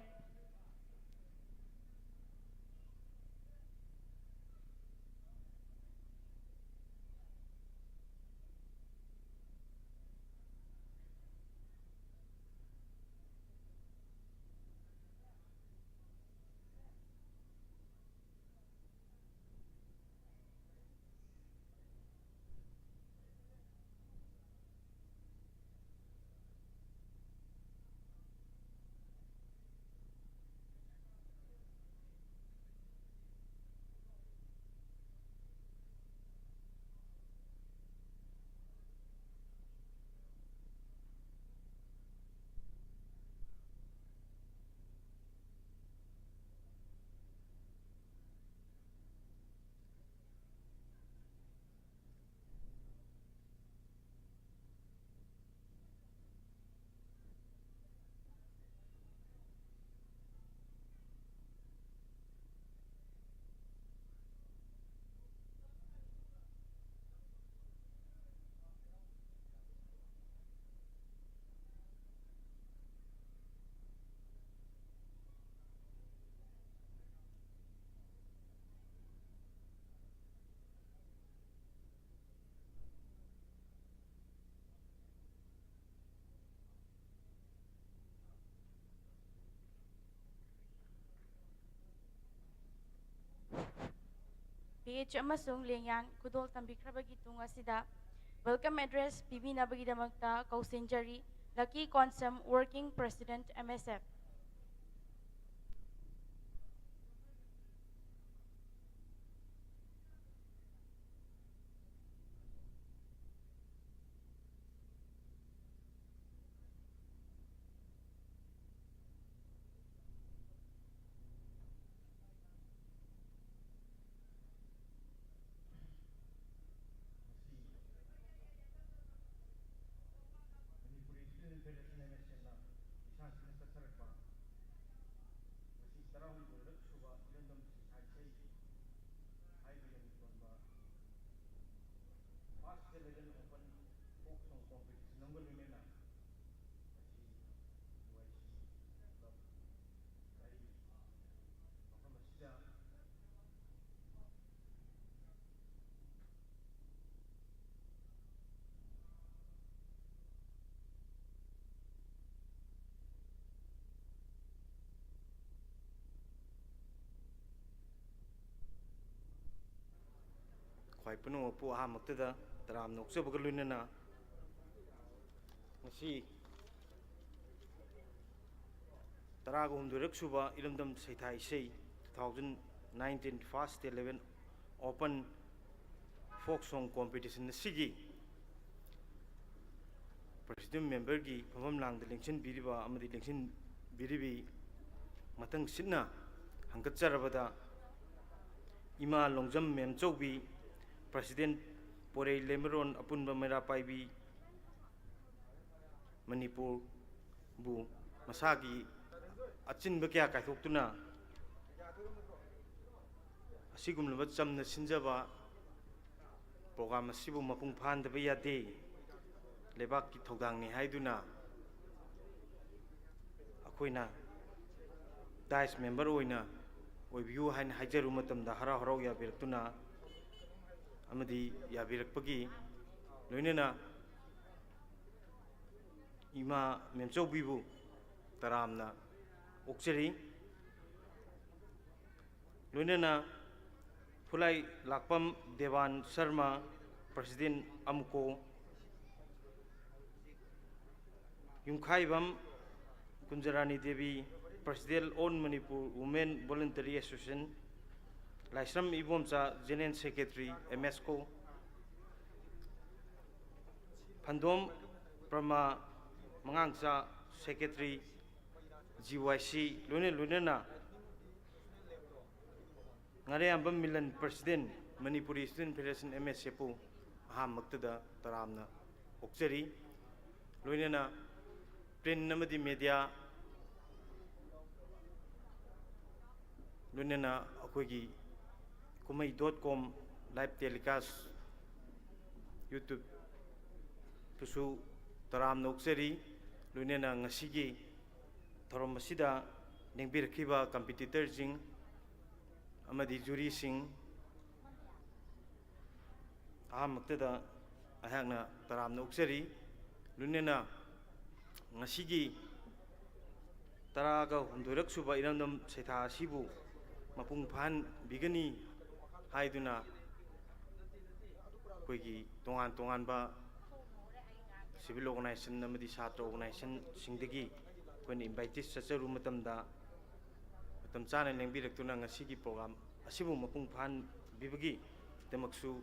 ꯑꯃꯁꯨꯡ ꯂꯦꯡꯌꯥꯟ ꯈꯨꯗꯣꯜ ꯇꯝꯕꯤꯈ꯭ꯔꯕꯒꯤ ꯇꯨꯡ ꯑꯁꯤꯗ welcome address ꯄꯤꯕꯤꯅꯕꯒꯤꯗꯃꯛꯇ ꯀꯧꯁꯤꯟꯖꯔꯤ, ꯂꯀꯤ Konsam, Working President, M S F꯫ ꯃꯁꯤ Manipuri Student Federation, M S F ꯅ ꯏꯁꯥꯁꯤꯅ ꯆꯠꯊꯔꯛꯄ ꯉꯁꯤ ꯇꯔꯥꯍꯨꯝꯗꯣꯏꯔꯛ ꯁꯨꯕ ꯏꯔꯝꯗꯝ ꯁꯤꯁꯥ ꯏꯁꯩ ꯍꯥꯏꯕ ꯃꯤꯡꯊꯣꯟꯕ First Eleven Open Folk Song Competition ꯑꯃꯒ ꯂꯣꯏꯅꯅ ꯉꯁꯤ ꯅꯨꯡꯉꯥꯏꯁꯤ ꯀ꯭ꯂꯕ ꯂꯩꯔꯤ ꯃꯐꯝ ꯑꯁꯤꯗ ꯈ꯭ꯋꯥꯏ ꯄꯨꯝꯅꯃꯛꯄꯨ ꯑꯍꯥꯟꯕꯃꯛꯇꯗ ꯇꯔꯥꯝꯅ ꯑꯣꯛꯆꯕꯒ ꯂꯣꯏꯅꯅ ꯉꯁꯤ ꯇꯔꯥꯒ ꯍꯨꯝꯗꯣꯏꯔꯛ ꯁꯨꯕ ꯏꯔꯝꯗꯝ ꯁꯩꯊꯥ ꯏꯁꯩ two thousand nineteen First Eleven Open Folk Song Competition ꯑꯁꯤꯒꯤ President member ꯒꯤ ꯐꯝꯐꯝ ꯂꯥꯡꯗ ꯂꯦꯡꯁꯤꯟꯕꯤꯔꯤꯕ ꯑꯃꯗꯤ ꯂꯦꯡꯁꯤꯟꯕꯤꯔꯤꯕꯤ ꯃꯊꯪꯁꯤꯠꯅ ꯍꯪꯒꯠꯆꯔꯕꯗ ꯏꯃꯥ ꯂꯣꯡꯖꯝ ꯃꯦꯝꯆꯧꯕꯤ, President ꯄꯣꯔꯩ ꯂꯩꯃꯔꯣꯟ ꯑꯄꯨꯟꯕ ꯃꯩꯔꯥ ꯄꯥꯏꯕꯤ, ꯃꯅꯤꯄꯨꯔꯕꯨ ꯃꯁꯥꯒꯤ ꯑꯆꯤꯟꯕ ꯀꯌꯥ ꯀꯥꯏꯊꯣꯛꯇꯨꯅ ꯑꯁꯤꯒꯨꯝꯂꯕ ꯆꯝꯅ ꯁꯤꯟꯖꯕ program ꯑꯁꯤꯕꯨ ꯃꯄꯨꯡ ꯐꯥꯍꯟꯗꯕ ꯌꯥꯗꯦ, ꯂꯩꯕꯥꯛꯀꯤ ꯊꯧꯗꯥꯡꯅꯤ ꯍꯥꯏꯗꯨꯅ ꯑꯩꯈꯣꯏꯅ dais member ꯑꯣꯏꯅ ꯑꯣꯏꯕꯤꯌꯨ ꯍꯥꯏꯅ ꯍꯥꯏꯖꯔꯨꯕ ꯃꯇꯝꯗ ꯍꯔꯥꯎ ꯍꯔꯥꯎ ꯌꯥꯕꯤꯔꯛꯇꯨꯅ ꯑꯃꯗꯤ ꯌꯥꯕꯤꯔꯛꯄꯒꯤ ꯂꯣꯏꯅꯅ ꯏꯃꯥ ꯃꯦꯝꯆꯧꯕꯤꯕꯨ ꯇꯔꯥꯝꯅ ꯑꯣꯛꯆꯔꯤ꯫ ꯂꯣꯏꯅꯅ Khurailakpam Dewan Sharma, President AMUCO, Yumkhaibam Kunjarani Devi, President All Manipur Women Voluntary Association, Laishram Ibomcha, General Secretary, M S ꯀꯣ, ꯐꯟꯗꯣꯝ ꯄ꯭ꯔꯃꯥ ꯃꯉꯥꯡꯆꯥ, Secretary, ꯖꯤ ꯋꯥꯏ ꯁꯤ, ꯂꯣꯏꯅ ꯂꯣꯏꯅꯅ Ngariyambam Milan, President, Manipuri Student Federation, M S ꯑꯦꯐꯄꯨ ꯑꯍꯥꯟꯕꯃꯛꯇꯗ ꯇꯔꯥꯝꯅ ꯑꯣꯛꯆꯔꯤ꯫ ꯂꯣꯏꯅꯅ print ꯑꯃꯗꯤ media, ꯂꯣꯏꯅꯅ ꯑꯩꯈꯣꯏꯒꯤ ꯀꯨꯝꯍꯩ dot com live telecast YouTube-ꯇꯁꯨ ꯇꯔꯥꯝꯅ ꯑꯣꯛꯆꯔꯤ꯫ ꯂꯣꯏꯅꯅ ꯉꯁꯤꯒꯤ ꯊꯧꯔꯝ ꯑꯁꯤꯗ ꯂꯦꯡꯕꯤꯔꯛꯈꯤꯕ competitor-ꯁꯤꯡ ꯑꯃꯗꯤ jury-ꯁꯤꯡ, ꯑꯍꯥꯟꯕꯃꯛꯇꯗ ꯑꯩꯍꯥꯛꯅ ꯇꯔꯥꯝꯅ ꯑꯣꯛꯆꯔꯤ꯫ ꯂꯣꯏꯅꯅ ꯉꯁꯤꯒꯤ ꯇꯔꯥꯒ ꯍꯨꯝꯗꯣꯏꯔꯛ ꯁꯨꯕ ꯏꯔꯝꯗꯝ ꯁꯩꯊꯥ ꯑꯁꯤꯕꯨ ꯃꯄꯨꯡ ꯐꯥꯍꯟꯕꯤꯒꯅꯤ ꯍꯥꯏꯗꯨꯅ ꯑꯩꯈꯣꯏꯒꯤ ꯇꯣꯉꯥꯟ ꯇꯣꯉꯥꯟꯕ civil organization ꯑꯃꯗꯤ ꯁꯥꯇ꯭ꯔ organization-ꯁꯤꯡꯗꯒꯤ ꯑꯩꯈꯣꯏꯅ invitees ꯆꯠꯆꯔꯨꯕ ꯃꯇꯝꯗ ꯃꯇꯝ ꯆꯥꯅ ꯂꯦꯡꯕꯤꯔꯛꯇꯨꯅ ꯉꯁꯤꯒꯤ program ꯑꯁꯤꯕꯨ ꯃꯄꯨꯡ ꯐꯥꯍꯟꯕꯤꯕꯒꯤꯗꯃꯛꯁꯨ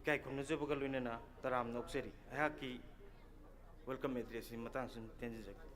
ꯏꯀꯥꯏ ꯈꯨꯝꯅꯖꯕꯒ ꯂꯣꯏꯅꯅ ꯇꯔꯥꯝꯅ ꯑꯣꯛꯆꯔꯤ꯫ ꯑꯩꯍꯥꯛꯀꯤ welcome address-ꯁꯤ ꯃꯇꯥꯡꯁꯤꯗ ꯇꯦꯟꯖꯖꯒꯦ꯫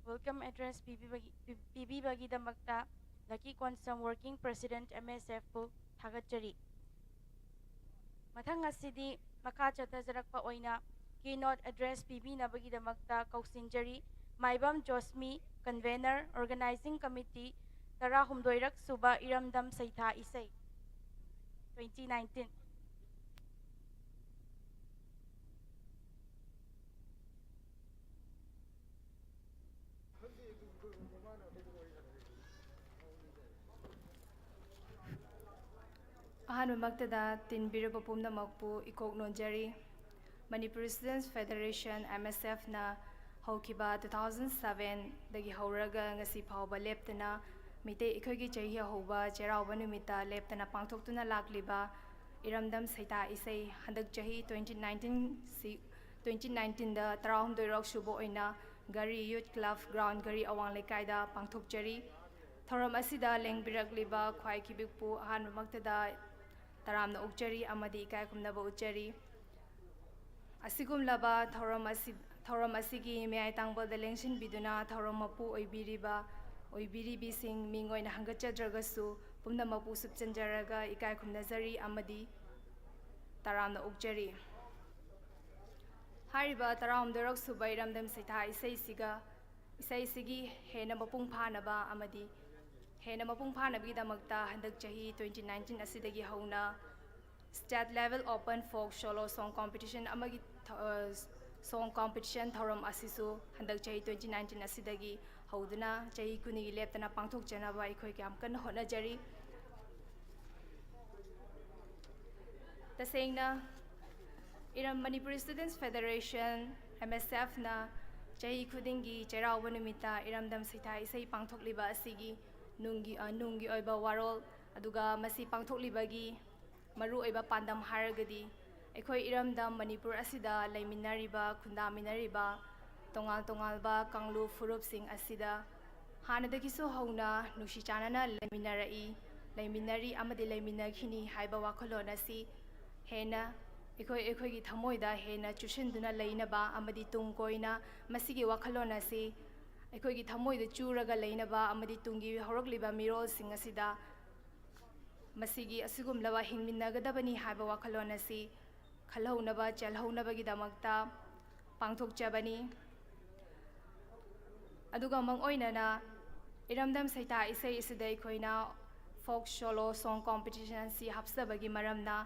Welcome address ꯄꯤꯕꯤꯕꯒꯤ-, ꯄꯤ-, ꯄꯤꯕꯤꯕꯒꯤꯗꯃꯛꯇ Lucky Konsam Working President, M S ꯑꯦꯐꯄꯨ ꯊꯥꯒꯠꯆꯔꯤ꯫ ꯃꯊꯪ ꯑꯁꯤꯗꯤ ꯃꯈꯥ ꯆꯠꯊꯖꯔꯛꯄ ꯑꯣꯏꯅ keynote address ꯄꯤꯕꯤꯅꯕꯒꯤꯗꯃꯛꯇ ꯀꯧꯁꯤꯟꯖꯔꯤ, ꯃꯥꯏꯕꯝ ꯖꯣꯁꯃꯤ, Convener, Organizing Committee, ꯇꯔꯥꯍꯨꯝꯗꯣꯏꯔꯛ ꯁꯨꯕ ꯏꯔꯝꯗꯝ ꯁꯩꯊꯥ ꯏꯁꯩ, twenty nineteen꯫ ꯑꯍꯥꯟꯕꯃꯛꯇꯗ ꯇꯤꯟꯕꯤꯔꯕ ꯄꯨꯝꯅꯃꯛꯄꯨ ꯏꯀꯣꯛ ꯅꯣꯟꯖꯔꯤ꯫ ꯃꯅꯤꯄꯨꯔ ꯁ꯭ꯇꯨꯗꯦꯟꯠꯁ ꯐꯦꯗꯔꯦꯁꯟ, ꯑꯦꯝ ꯑꯦꯁ ꯑꯦꯐꯅ ꯍꯧꯈꯤꯕ ꯇꯨ ꯊꯥꯎꯖꯟ ꯁꯕꯦꯟꯗꯒꯤ ꯍꯧꯔꯒ ꯉꯁꯤ ꯐꯥꯎꯕ ꯂꯦꯞꯇꯅ ꯃꯤꯇꯩ ꯑꯩꯈꯣꯏꯒꯤ ꯆꯍꯤ ꯑꯍꯧꯕ ꯆꯩꯔꯥꯎꯕ ꯅꯨꯃꯤꯠꯇ ꯂꯦꯞꯇꯅ ꯄꯥꯡꯊꯣꯛꯇꯨꯅ ꯂꯥꯛꯂꯤꯕ ꯏꯔꯝꯗꯝ ꯁꯩꯊꯥ ꯏꯁꯩ ꯍꯟꯗꯛ ꯆꯍꯤ ꯇ꯭ꯋꯦꯟꯇꯤ ꯅꯥꯏꯟꯇꯤꯟꯁꯤ, ꯇ꯭ꯋꯦꯟꯇꯤ ꯅꯥꯏꯟꯇꯤꯟꯗ ꯇꯔꯥꯍꯨꯝꯗꯣꯏꯔꯛ ꯁꯨꯕ ꯑꯣꯏꯅ ꯘꯔꯤ ꯌꯨꯠ ꯀ꯭ꯂꯕ ꯒ꯭ꯔꯥꯎꯟ ꯘꯔꯤ ꯑꯋꯥꯡ ꯂꯩꯀꯥꯏꯗ ꯄꯥꯡꯊꯣꯛꯆꯔꯤ꯫ ꯊꯧꯔꯝ ꯑꯁꯤꯗ ꯂꯦꯡꯕꯤꯔꯛꯂꯤꯕ ꯈ꯭ꯋꯥꯏ ꯈꯤꯕꯤꯛꯄꯨ ꯑꯍꯥꯟꯕꯃꯛꯇꯗ ꯇꯔꯥꯝꯅ ꯑꯣꯛꯆꯔꯤ ꯑꯃꯗꯤ ꯏꯀꯥꯏ ꯈꯨꯝꯅꯕ ꯎꯠꯆꯔꯤ꯫ ꯑꯁꯤꯒꯨꯝꯂꯕ ꯊꯧꯔꯝ ꯑꯁꯤ, ꯊꯧꯔꯝ ꯑꯁꯤꯒꯤ ꯃꯌꯥꯏ ꯇꯥꯡꯕꯗ ꯂꯦꯡꯁꯤꯟꯕꯤꯗꯨꯅ ꯊꯧꯔꯝ ꯃꯄꯨ ꯑꯣꯏꯕꯤꯔꯤꯕ, ꯑꯣꯏꯕꯤꯔꯤꯕꯤꯁꯤꯡ ꯃꯤꯡ ꯑꯣꯏꯅ ꯍꯪꯒꯠꯆꯗ꯭ꯔꯒꯁꯨ ꯄꯨꯝꯅꯃꯛꯄꯨ ꯁꯨꯞꯆꯟꯖꯔꯒ ꯏꯀꯥꯏ ꯈꯨꯝꯅꯖꯔꯤ ꯑꯃꯗꯤ ꯇꯔꯥꯝꯅ ꯑꯣꯛꯆꯔꯤ꯫ ꯍꯥꯏꯔꯤꯕ ꯇꯔꯥꯍꯨꯝꯗꯣꯏꯔꯛ ꯁꯨꯕ ꯏꯔꯝꯗꯝ ꯁꯩꯊꯥ ꯏꯁꯩꯁꯤꯒ, ꯏꯁꯩꯁꯤꯒꯤ ꯍꯦꯟꯅ ꯃꯄꯨꯡ ꯐꯥꯅꯕ ꯑꯃꯗꯤ ꯍꯦꯟꯅ ꯃꯄꯨꯡ ꯐꯥꯅꯕꯒꯤꯗꯃꯛꯇ ꯍꯟꯗꯛ ꯆꯍꯤ ꯇ꯭ꯋꯦꯟꯇꯤ ꯅꯥꯏꯟꯇꯤꯟ ꯑꯁꯤꯗꯒꯤ ꯍꯧꯅ state level open folk solo song competition ꯑꯃꯒꯤ ꯊ-, ꯑ, song competition ꯊꯧꯔꯝ ꯑꯁꯤꯁꯨ ꯍꯟꯗꯛ ꯆꯍꯤ ꯇ꯭ꯋꯦꯟꯇꯤ ꯅꯥꯏꯟꯇꯤꯟ ꯑꯁꯤꯗꯒꯤ ꯍꯧꯗꯨꯅ ꯆꯍꯤ ꯀꯨꯟꯅꯤꯒꯤ ꯂꯦꯞꯇꯅ ꯄꯥꯡꯊꯣꯛꯆꯅꯕ ꯑꯩꯈꯣꯏ ꯌꯥꯝ ꯀꯟꯅ ꯍꯣꯠꯅꯖꯔꯤ꯫ ꯇꯁꯦꯡꯅ ꯏꯔꯝ ꯃꯅꯤꯄꯨꯔꯤ ꯁ꯭ꯇꯨꯗꯦꯟꯠꯁ ꯐꯦꯗꯔꯦꯁꯟ, ꯑꯦꯝ ꯑꯦꯁ ꯑꯦꯐꯅ ꯆꯍꯤ ꯈꯨꯗꯤꯡꯒꯤ ꯆꯩꯔꯥꯎꯕ ꯅꯨꯃꯤꯠꯇ ꯏꯔꯝꯗꯝ ꯁꯩꯊꯥ ꯏꯁꯩ ꯄꯥꯡꯊꯣꯛꯂꯤꯕ ꯑꯁꯤꯒꯤ ꯅꯨꯡꯒꯤ, ꯑ, ꯅꯨꯡꯒꯤ ꯑꯣꯏꯕ ꯋꯥꯔꯣꯜ, ꯑꯗꯨꯒ ꯃꯁꯤ ꯄꯥꯡꯊꯣꯛꯂꯤꯕꯒꯤ ꯃꯔꯨꯑꯣꯏꯕ ꯄꯥꯟꯗꯝ ꯍꯥꯏꯔꯒꯗꯤ ꯑꯩꯈꯣꯏ ꯏꯔꯝꯗꯝ ꯃꯅꯤꯄꯨꯔ ꯑꯁꯤꯗ ꯂꯩꯃꯤꯟꯅꯔꯤꯕ, ꯈꯨꯟꯗꯥꯃꯤꯟꯅꯔꯤꯕ ꯇꯣꯉꯥꯟ ꯇꯣꯉꯥꯟꯕ ꯀꯥꯡꯂꯨꯞ ꯐꯨꯔꯨꯞꯁꯤꯡ ꯑꯁꯤꯗ ꯍꯥꯟꯅꯗꯒꯤꯁꯨ ꯍꯧꯅ ꯅꯨꯡꯁꯤ ꯆꯥꯟꯅꯅ ꯂꯩꯃꯤꯟꯅꯔꯛꯏ, ꯂꯩꯃꯤꯟꯅꯔꯤ ꯑꯃꯗꯤ ꯂꯩꯃꯤꯟꯅꯈꯤꯅꯤ ꯍꯥꯏꯕ ꯋꯥꯈꯜꯂꯣꯟ ꯑꯁꯤ ꯍꯦꯟꯅ ꯑꯩꯈꯣꯏ, ꯑꯩꯈꯣꯏꯒꯤ ꯊꯃꯣꯏꯗ ꯍꯦꯟꯅ ꯆꯨꯁꯤꯟꯗꯨꯅ ꯂꯩꯅꯕ ꯑꯃꯗꯤ ꯇꯨꯡ ꯀꯣꯏꯅ ꯃꯁꯤꯒꯤ ꯋꯥꯈꯜꯂꯣꯟ ꯑꯁꯤ ꯑꯩꯈꯣꯏꯒꯤ ꯊꯃꯣꯏꯗ ꯆꯨꯔꯒ ꯂꯩꯅꯕ ꯑꯃꯗꯤ ꯇꯨꯡꯒꯤ ꯍꯧꯔꯛꯂꯤꯕ ꯃꯤꯔꯣꯜꯁꯤꯡ ꯑꯁꯤꯗ ꯃꯁꯤꯒꯤ ꯑꯁꯤꯒꯨꯝꯂꯕ ꯍꯤꯡꯃꯤꯟꯅꯒꯗꯕꯅꯤ ꯍꯥꯏꯕ ꯋꯥꯈꯜꯂꯣꯟ ꯑꯁꯤ ꯈꯜꯍꯧꯅꯕ, ꯆꯦꯜꯍꯧꯅꯕꯒꯤꯗꯃꯛꯇ ꯄꯥꯡꯊꯣꯛꯆꯕꯅꯤ꯫ ꯑꯗꯨꯒ ꯃꯥꯡꯑꯣꯏꯅꯅ ꯏꯔꯝꯗꯝ ꯁꯩꯊꯥ ꯏꯁꯩ ꯑꯁꯤꯗ ꯑꯩꯈꯣꯏꯅ folk solo song competition ꯑꯁꯤ ꯍꯥꯞꯆꯕꯒꯤ ꯃꯔꯝꯅ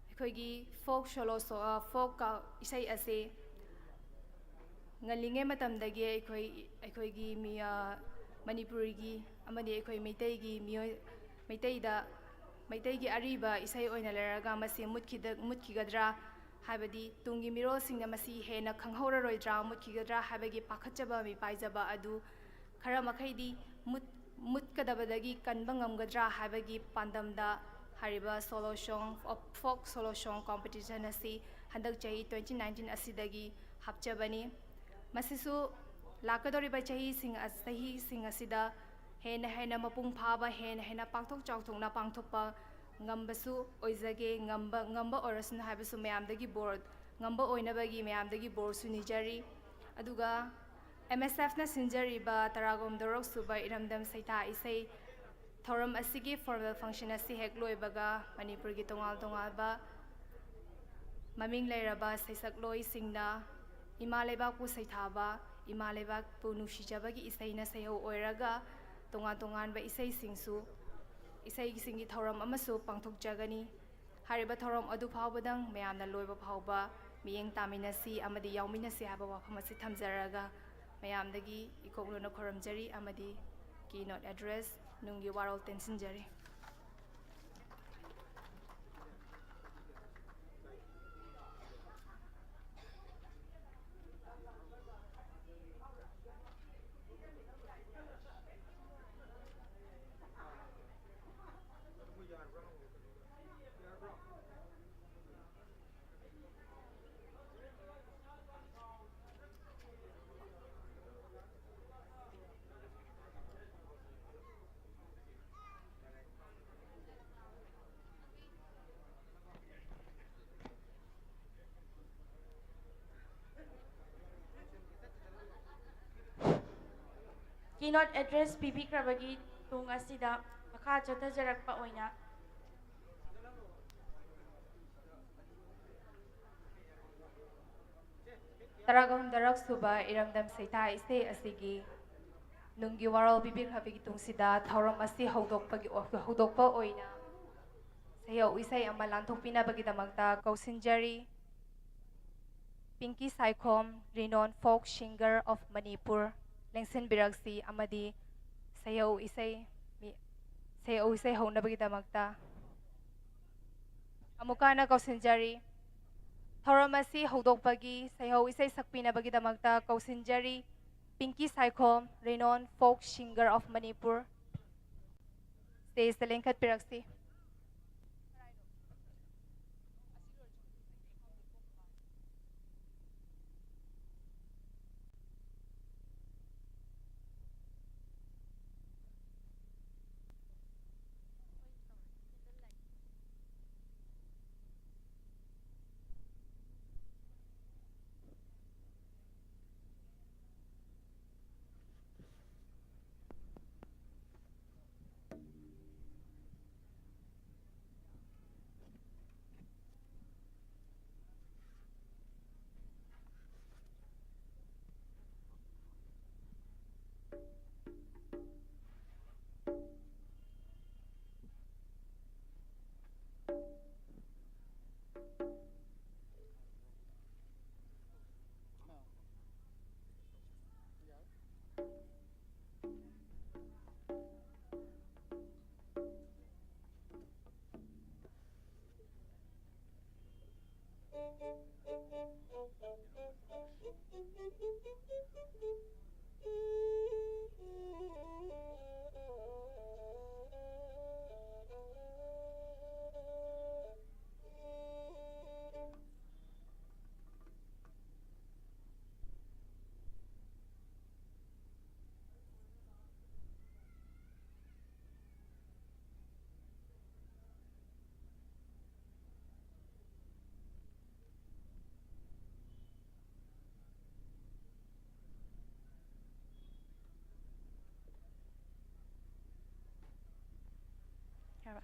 ꯑꯩꯈꯣꯏꯒꯤ folk solo so-, ꯑ, folk ꯀ-, ꯏꯁꯩ ꯑꯁꯤ ꯉꯜꯂꯤꯉꯩ ꯃꯇꯝꯗꯒꯤ ꯑꯩꯈꯣꯏ, ꯑꯩꯈꯣꯏꯒꯤ ꯃꯤ-, ꯑ, ꯃꯅꯤꯄꯨꯔꯤꯒꯤ ꯑꯃꯗꯤ ꯑꯩꯈꯣꯏ ꯃꯩꯇꯩꯒꯤ ꯃꯤꯑꯣꯏ, ꯃꯩꯇꯩꯗ ꯃꯩꯇꯩꯒꯤ ꯑꯔꯤꯕ ꯏꯁꯩ ꯑꯣꯏꯅ ꯂꯩꯔꯒ ꯃꯁꯤ ꯃꯨꯠꯈꯤꯗ-, ꯃꯨꯠꯈꯤꯒꯗ꯭ꯔꯥ, ꯍꯥꯏꯕꯗꯤ ꯇꯨꯡꯒꯤ ꯃꯤꯔꯣꯜꯁꯤꯡꯅ ꯃꯁꯤ ꯍꯦꯟꯅ ꯈꯪꯍꯧꯔꯔꯣꯏꯗ꯭ꯔꯥ, ꯃꯨꯠꯈꯤꯒꯗ꯭ꯔꯥ ꯍꯥꯏꯕꯒꯤ ꯄꯥꯈꯠꯆꯕ, ꯃꯤꯄꯥꯏꯖꯕ ꯑꯗꯨ ꯈꯔ ꯃꯈꯩꯗꯤ ꯃꯨꯠ-, ꯃꯨꯠꯀꯗꯕꯗꯒꯤ ꯀꯟꯕ ꯉꯝꯒꯗ꯭ꯔꯥ ꯍꯥꯏꯕꯒꯤ ꯄꯥꯟꯗꯝꯗ ꯍꯥꯏꯔꯤꯕ solo song, folk solo song competition ꯑꯁꯤ ꯍꯟꯗꯛ ꯆꯍꯤ twenty nineteen ꯑꯁꯤꯗꯒꯤ ꯍꯥꯞꯆꯕꯅꯤ꯫ ꯃꯁꯤꯁꯨ ꯂꯥꯛꯀꯗꯧꯔꯤꯕ ꯆꯍꯤꯁꯤꯡ ꯑ-, ꯆꯍꯤꯁꯤꯡ ꯑꯁꯤꯗ ꯍꯦꯟꯅ ꯍꯦꯟꯅ ꯃꯄꯨꯡ ꯐꯥꯕ, ꯍꯦꯟꯅ ꯍꯦꯟꯅ ꯄꯥꯛꯊꯣꯛ ꯆꯥꯎꯊꯣꯛꯅ ꯄꯥꯡꯊꯣꯛꯄ ꯉꯝꯕꯁꯨ ꯑꯣꯏꯖꯒꯦ, ꯉꯝꯕ, ꯉꯝꯕ ꯑꯣꯏꯔꯁꯅꯨ ꯍꯥꯏꯕꯁꯨ ꯃꯌꯥꯝꯗꯒꯤ ꯕꯣꯔ, ꯉꯝꯕ ꯑꯣꯏꯅꯕꯒꯤ ꯃꯌꯥꯝꯗꯒꯤ ꯕꯣꯔꯁꯨ ꯅꯤꯖꯔꯤ꯫ ꯑꯗꯨꯒ M S Fꯅ ꯁꯤꯟꯖꯔꯤꯕ ꯇꯔꯥꯒꯨꯝ ꯇꯔꯨꯛ ꯁꯨꯕ ꯏꯔꯝꯗꯝ ꯁꯩꯊꯥ ꯏꯁꯩ ꯊꯧꯔꯝ ꯑꯁꯤꯒꯤ formal function ꯑꯁꯤ ꯍꯦꯛ ꯂꯣꯏꯕꯒ ꯃꯅꯤꯄꯨꯔꯒꯤ ꯇꯣꯉꯥꯟ ꯇꯣꯉꯥꯟꯕ ꯃꯃꯤꯡ ꯂꯩꯔꯕ ꯁꯩꯁꯛꯂꯣꯏꯁꯤꯡꯅ ꯏꯃꯥ ꯂꯩꯕꯥꯛꯄꯨ ꯁꯩꯊꯥꯕ, ꯏꯃꯥ ꯂꯩꯕꯥꯛꯄꯨ ꯅꯨꯡꯁꯤꯖꯕꯒꯤ ꯏꯁꯩꯅ ꯁꯩꯍꯧ ꯑꯣꯏꯔꯒ ꯇꯣꯉꯥꯟ ꯇꯣꯉꯥꯟꯕ ꯏꯁꯩꯁꯤꯡꯁꯨ, ꯏꯁꯩꯁꯤꯡꯒꯤ ꯊꯧꯔꯝ ꯑꯃꯁꯨ ꯄꯥꯡꯊꯣꯛꯆꯒꯅꯤ꯫ ꯍꯥꯏꯔꯤꯕ ꯊꯧꯔꯝ ꯑꯗꯨ ꯐꯥꯎꯕꯗꯪ ꯃꯌꯥꯝꯅ ꯂꯣꯏꯕ ꯐꯥꯎꯕ ꯃꯤꯠꯌꯦꯡ ꯇꯥꯃꯤꯟꯅꯁꯤ ꯑꯃꯗꯤ ꯌꯥꯎꯃꯤꯟꯅꯁꯤ ꯍꯥꯏꯕ ꯋꯥꯐꯝ ꯑꯁꯤ ꯊꯝꯖꯔꯒ ꯃꯌꯥꯝꯗꯒꯤ ꯏꯀꯣꯛꯂꯣꯟꯅ ꯈꯨꯔꯨꯝꯖꯔꯤ ꯑꯃꯗꯤ keynote address ꯅꯨꯡꯒꯤ ꯋꯥꯔꯣꯜ ꯇꯦꯟꯁꯤꯟꯖꯔꯤ꯫ Keynote address ꯄꯤꯕꯤꯈ꯭ꯔꯕꯒꯤ ꯇꯨꯡ ꯑꯁꯤꯗ ꯃꯈꯥ ꯆꯠꯊꯖꯔꯛꯄ ꯑꯣꯏꯅ ꯇꯔꯥꯒ ꯍꯨꯝꯗꯔꯛ ꯁꯨꯕ ꯏꯔꯝꯗꯝ ꯁꯩꯊꯥ ꯏꯁꯩ ꯑꯁꯤꯒꯤ ꯅꯨꯡꯒꯤ ꯋꯥꯔꯣꯜ ꯄꯤꯕꯤꯈ꯭ꯔꯕꯒꯤ ꯇꯨꯡꯁꯤꯗ ꯊꯧꯔꯝ ꯑꯁꯤ ꯍꯧꯗꯣꯛꯄꯒꯤ, ꯍꯧꯗꯣꯛꯄ ꯑꯣꯏꯅ ꯁꯩꯍꯧ ꯏꯁꯩ ꯑꯃ ꯂꯥꯟꯊꯣꯛꯄꯤꯅꯕꯒꯤꯗꯃꯛꯇ ꯀꯧꯁꯤꯟꯖꯔꯤ꯫ ꯄꯤꯡꯀꯤ Saikhom, renowned folk singer of Manipur, ꯂꯦꯡꯁꯤꯟꯕꯤꯔꯛꯁꯤ ꯑꯃꯗꯤ ꯁꯩꯍꯧ ꯏꯁꯩ ꯃꯤ-, ꯁꯩꯍꯧ ꯏꯁꯩ ꯍꯧꯅꯕꯒꯤꯗꯃꯛꯇ ꯑꯃꯨꯛꯀ ꯍꯟꯅ ꯀꯧꯁꯤꯟꯖꯔꯤ꯫ ꯊꯧꯔꯝ ꯑꯁꯤ ꯍꯧꯗꯣꯛꯄꯒꯤ ꯁꯩꯍꯧ ꯏꯁꯩ ꯁꯛꯄꯤꯅꯕꯒꯤꯗꯃꯛꯇ ꯀꯧꯁꯤꯟꯖꯔꯤ, ꯄꯤꯡꯀꯤ Saikhom, renowned folk singer of Manipur, stageꯇ ꯂꯦꯡꯈꯠꯄꯤꯔꯛꯁꯤ꯫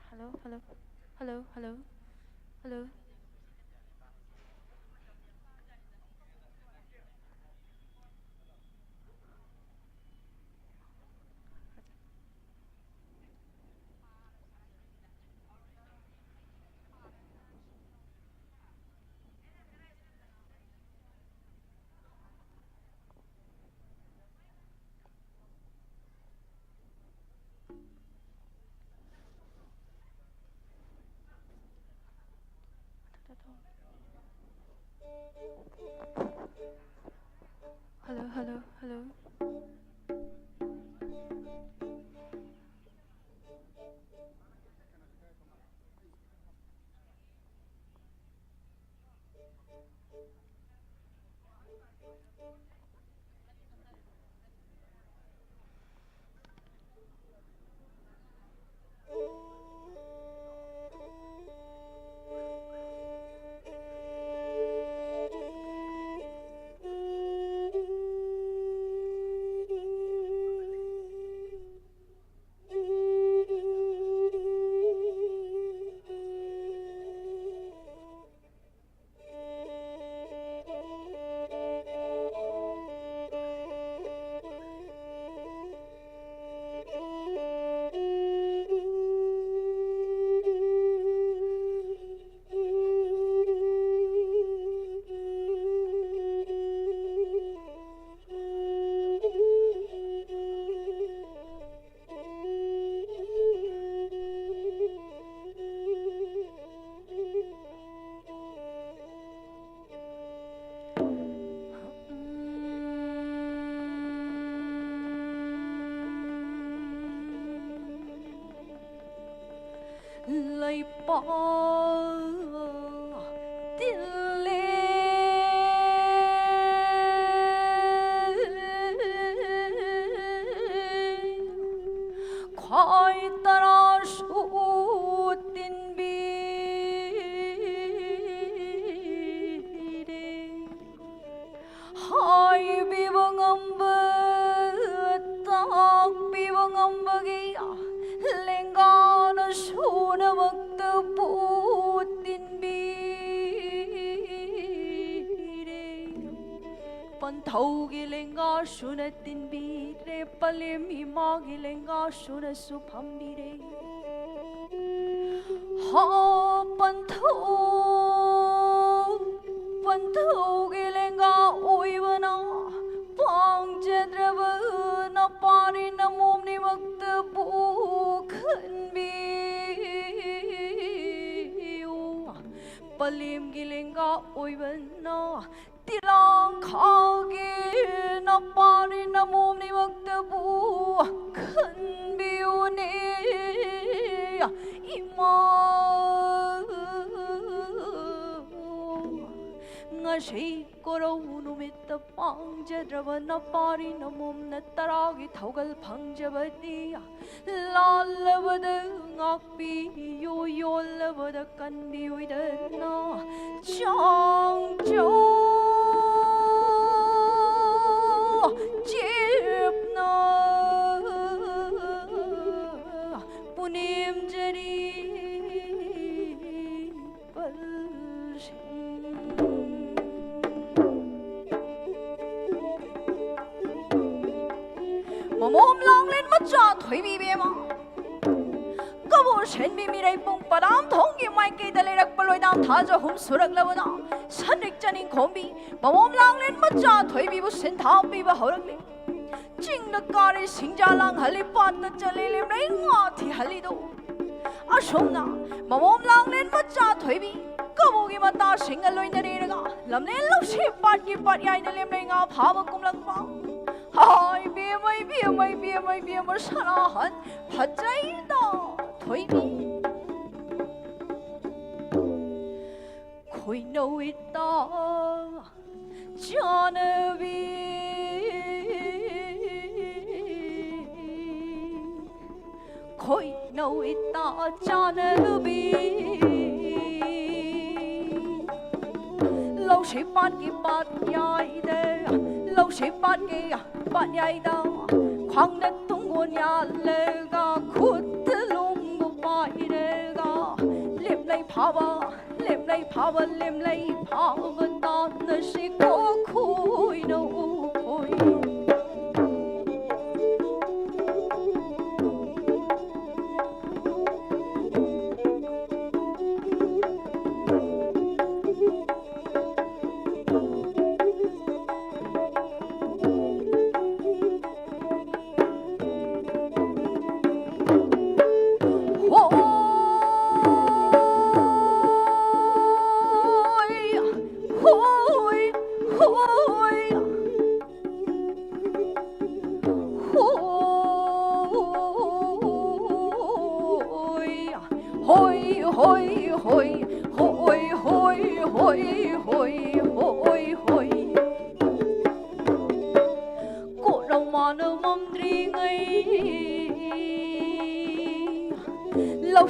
Hello, hello, hello, hello, hello. Hello, hello, hello. ꯂꯩꯄꯥꯛ ꯇꯤꯜꯂꯦ꯫ ꯈ꯭ꯋꯥꯏ ꯇꯔꯥꯁꯨ ꯇꯤꯟꯕꯤꯔꯦ꯫ ꯍꯥꯏꯕꯤꯕ ꯉꯝꯕ, ꯇꯥꯛꯄꯤꯕ ꯉꯝꯕꯒꯤ ꯂꯦꯡꯒꯥꯅ ꯁꯨꯅꯃꯛꯇꯕꯨ ꯇꯤꯟꯕꯤꯔꯦ꯫ ꯄꯟꯊꯧꯒꯤ ꯂꯦꯡꯒꯥꯁꯨꯅ ꯇꯤꯟꯕꯤꯔꯦ, ꯄꯂꯦꯝ ꯏꯃꯥꯒꯤ ꯂꯦꯡꯒꯥꯁꯨꯅꯁꯨ ꯐꯝꯕꯤꯔꯦ꯫ ꯍꯥ, ꯄꯟꯊꯧ, ꯄꯟꯊꯧꯒꯤ ꯂꯦꯡꯒꯥ ꯑꯣꯏꯕꯅ ꯄꯥꯡꯖꯗ꯭ꯔꯕ ꯅꯄꯥꯔꯤ ꯅꯃꯣꯝꯅꯤꯃꯛꯇꯕꯨ ꯈꯟꯕꯤꯌꯨ꯫ ꯄꯂꯦꯝꯒꯤ ꯂꯦꯡꯒꯥ ꯑꯣꯏꯕꯅ ꯇꯤꯂꯥꯡ ꯈꯥꯒꯦꯅ ꯄꯥꯔꯤ ꯅꯃꯣꯝꯅꯤꯃꯛꯇꯕꯨ ꯈꯟꯕꯤꯌꯨꯅꯦ ꯏꯃꯥ꯫ ꯉꯁꯤ ꯀꯣꯔꯧ ꯅꯨꯃꯤꯠꯇ ꯄꯥꯡꯖꯗ꯭ꯔꯕ ꯅꯄꯥꯔꯤ ꯅꯃꯣꯝꯅ ꯇꯔꯥꯒꯤ ꯊꯧꯒꯜ ꯐꯪꯖꯕꯗꯤ ꯂꯥꯜꯂꯕꯗ ꯉꯥꯛꯄꯤꯌꯨ, ꯌꯣꯜꯂꯕꯗ ꯀꯟꯕꯤꯌꯨꯗꯅ ꯆꯥꯡ ꯆꯣ ꯆꯦꯞꯅ ꯄꯨꯅꯦꯝꯖꯔꯤ꯫ ꯃꯃꯣꯝ ꯂꯥꯡꯂꯦꯟ ꯃꯆꯥ ꯊꯣꯏꯕꯤ ꯕꯦꯝꯃ, ꯀꯕꯣꯛ ꯁꯦꯟꯕꯤ ꯃꯤꯔꯩ ꯄꯨꯡ ꯄꯗꯥꯝ ꯊꯣꯡꯒꯤ ꯃꯥꯏꯀꯩꯗ ꯂꯩꯔꯛꯄ ꯂꯣꯏꯗꯥꯝ ꯊꯥ ꯆꯍꯨꯝ ꯁꯨꯔꯛꯂꯕꯗ ꯁꯟꯔꯤꯛ ꯆꯅꯤꯡꯈꯣꯝꯕꯤ ꯃꯃꯣꯝ ꯂꯥꯡꯂꯦꯟ ꯃꯆꯥ ꯊꯣꯏꯕꯤꯕꯨ ꯁꯤꯟꯊꯥ ꯄꯤꯕ ꯍꯧꯔꯛꯂꯤ꯫ ꯆꯤꯡꯗ ꯀꯥꯔꯦ ꯁꯤꯡꯖꯥ ꯂꯥꯡꯍꯜꯂꯤ, ꯄꯥꯠꯇ ꯆꯠꯂꯦ ꯂꯦꯝꯂꯩ ꯉꯥ ꯊꯤꯍꯜꯂꯤꯗꯣ꯫ ꯑꯁꯨꯝꯅ ꯃꯃꯣꯝ ꯂꯥꯡꯂꯦꯟ ꯃꯆꯥ ꯊꯣꯏꯕꯤ ꯀꯕꯣꯛꯀꯤ ꯃꯇꯥꯁꯤꯡꯒ ꯂꯣꯏꯅꯔꯦꯔꯒ ꯂꯝꯂꯦꯟ ꯂꯧꯁꯤ ꯄꯥꯠꯀꯤ ꯄꯥꯠꯌꯥꯏꯗ ꯂꯦꯝꯂꯩ ꯉꯥ ꯐꯥꯕ ꯀꯨꯝꯂꯛꯄ꯫ ꯍꯥꯏ ꯕꯦꯝꯃ, ꯕꯦꯝꯃ, ꯕꯦꯝꯃ, ꯕꯦꯝꯃ, ꯁꯅꯥꯍꯟ ꯐꯖꯩꯗ ꯊꯣꯏꯕꯤ꯫ ꯈꯣꯏꯅꯧ ꯏꯇꯥ ꯆꯥꯅꯕꯤ, ꯈꯣꯏꯅꯧ ꯏꯇꯥ ꯆꯥꯅꯕꯤ꯫ ꯂꯧꯁꯤ ꯄꯥꯠꯀꯤ ꯄꯥꯠ ꯌꯥꯏꯗ, ꯂꯧꯁꯤ ꯄꯥꯠꯀꯤ ꯄꯥꯠ ꯌꯥꯏꯗ, ꯈ꯭ꯋꯥꯡꯗ ꯇꯨꯡꯒꯣꯟ ꯌꯥꯜꯂꯒ, ꯈꯨꯠꯇ ꯂꯣꯡꯕꯨ ꯄꯥꯏꯔꯒ, ꯂꯦꯝꯂꯩ ꯐꯥꯕ ꯂꯦꯝꯂꯩ ꯐꯥꯕ, ꯂꯦꯝꯂꯩ ꯐꯥꯕ ꯇꯥꯟꯅꯁꯤ ꯀꯣ ꯈꯣꯏꯅꯧ ꯈꯣꯏ꯫ ꯍꯣ!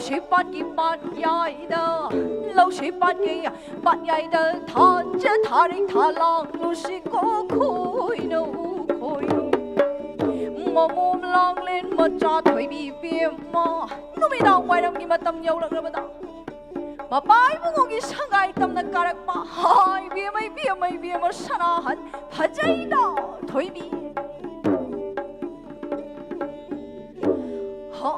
ꯁꯤꯄꯥꯠꯀꯤ ꯄꯥꯠ ꯌꯥꯏꯗ, ꯂꯧ ꯁꯤꯄꯥꯠꯀꯤ ꯄꯥꯠ ꯌꯥꯏꯗ ꯊꯥ ꯆ ꯊꯥꯔꯤꯛ ꯊꯥ ꯂꯥꯡ ꯂꯨꯁꯤ ꯀꯣ ꯈꯣꯏꯅ ꯎꯈꯣꯏ꯫ ꯃꯃꯣꯝ ꯂꯥꯡꯂꯦꯟ ꯃꯆꯥ ꯊꯣꯏꯕꯤ ꯏꯕꯦꯝꯃ, ꯅꯨꯃꯤꯗꯥꯡ ꯋꯥꯏꯔꯝꯒꯤ ꯃꯇꯝ ꯌꯧꯔꯛꯂꯕꯗ ꯃꯄꯥ ꯏꯕꯨꯡꯉꯣꯒꯤ ꯁꯪꯒꯥꯏ ꯇꯝꯅ ꯀꯥꯔꯛꯄ꯫ ꯍꯥ, ꯏꯕꯦꯝꯃ, ꯏꯕꯦꯝꯃ, ꯏꯕꯦꯝꯃ ꯁꯅꯥꯍꯟ, ꯐꯖꯩꯗ ꯊꯣꯏꯕꯤ꯫ ꯍꯥ,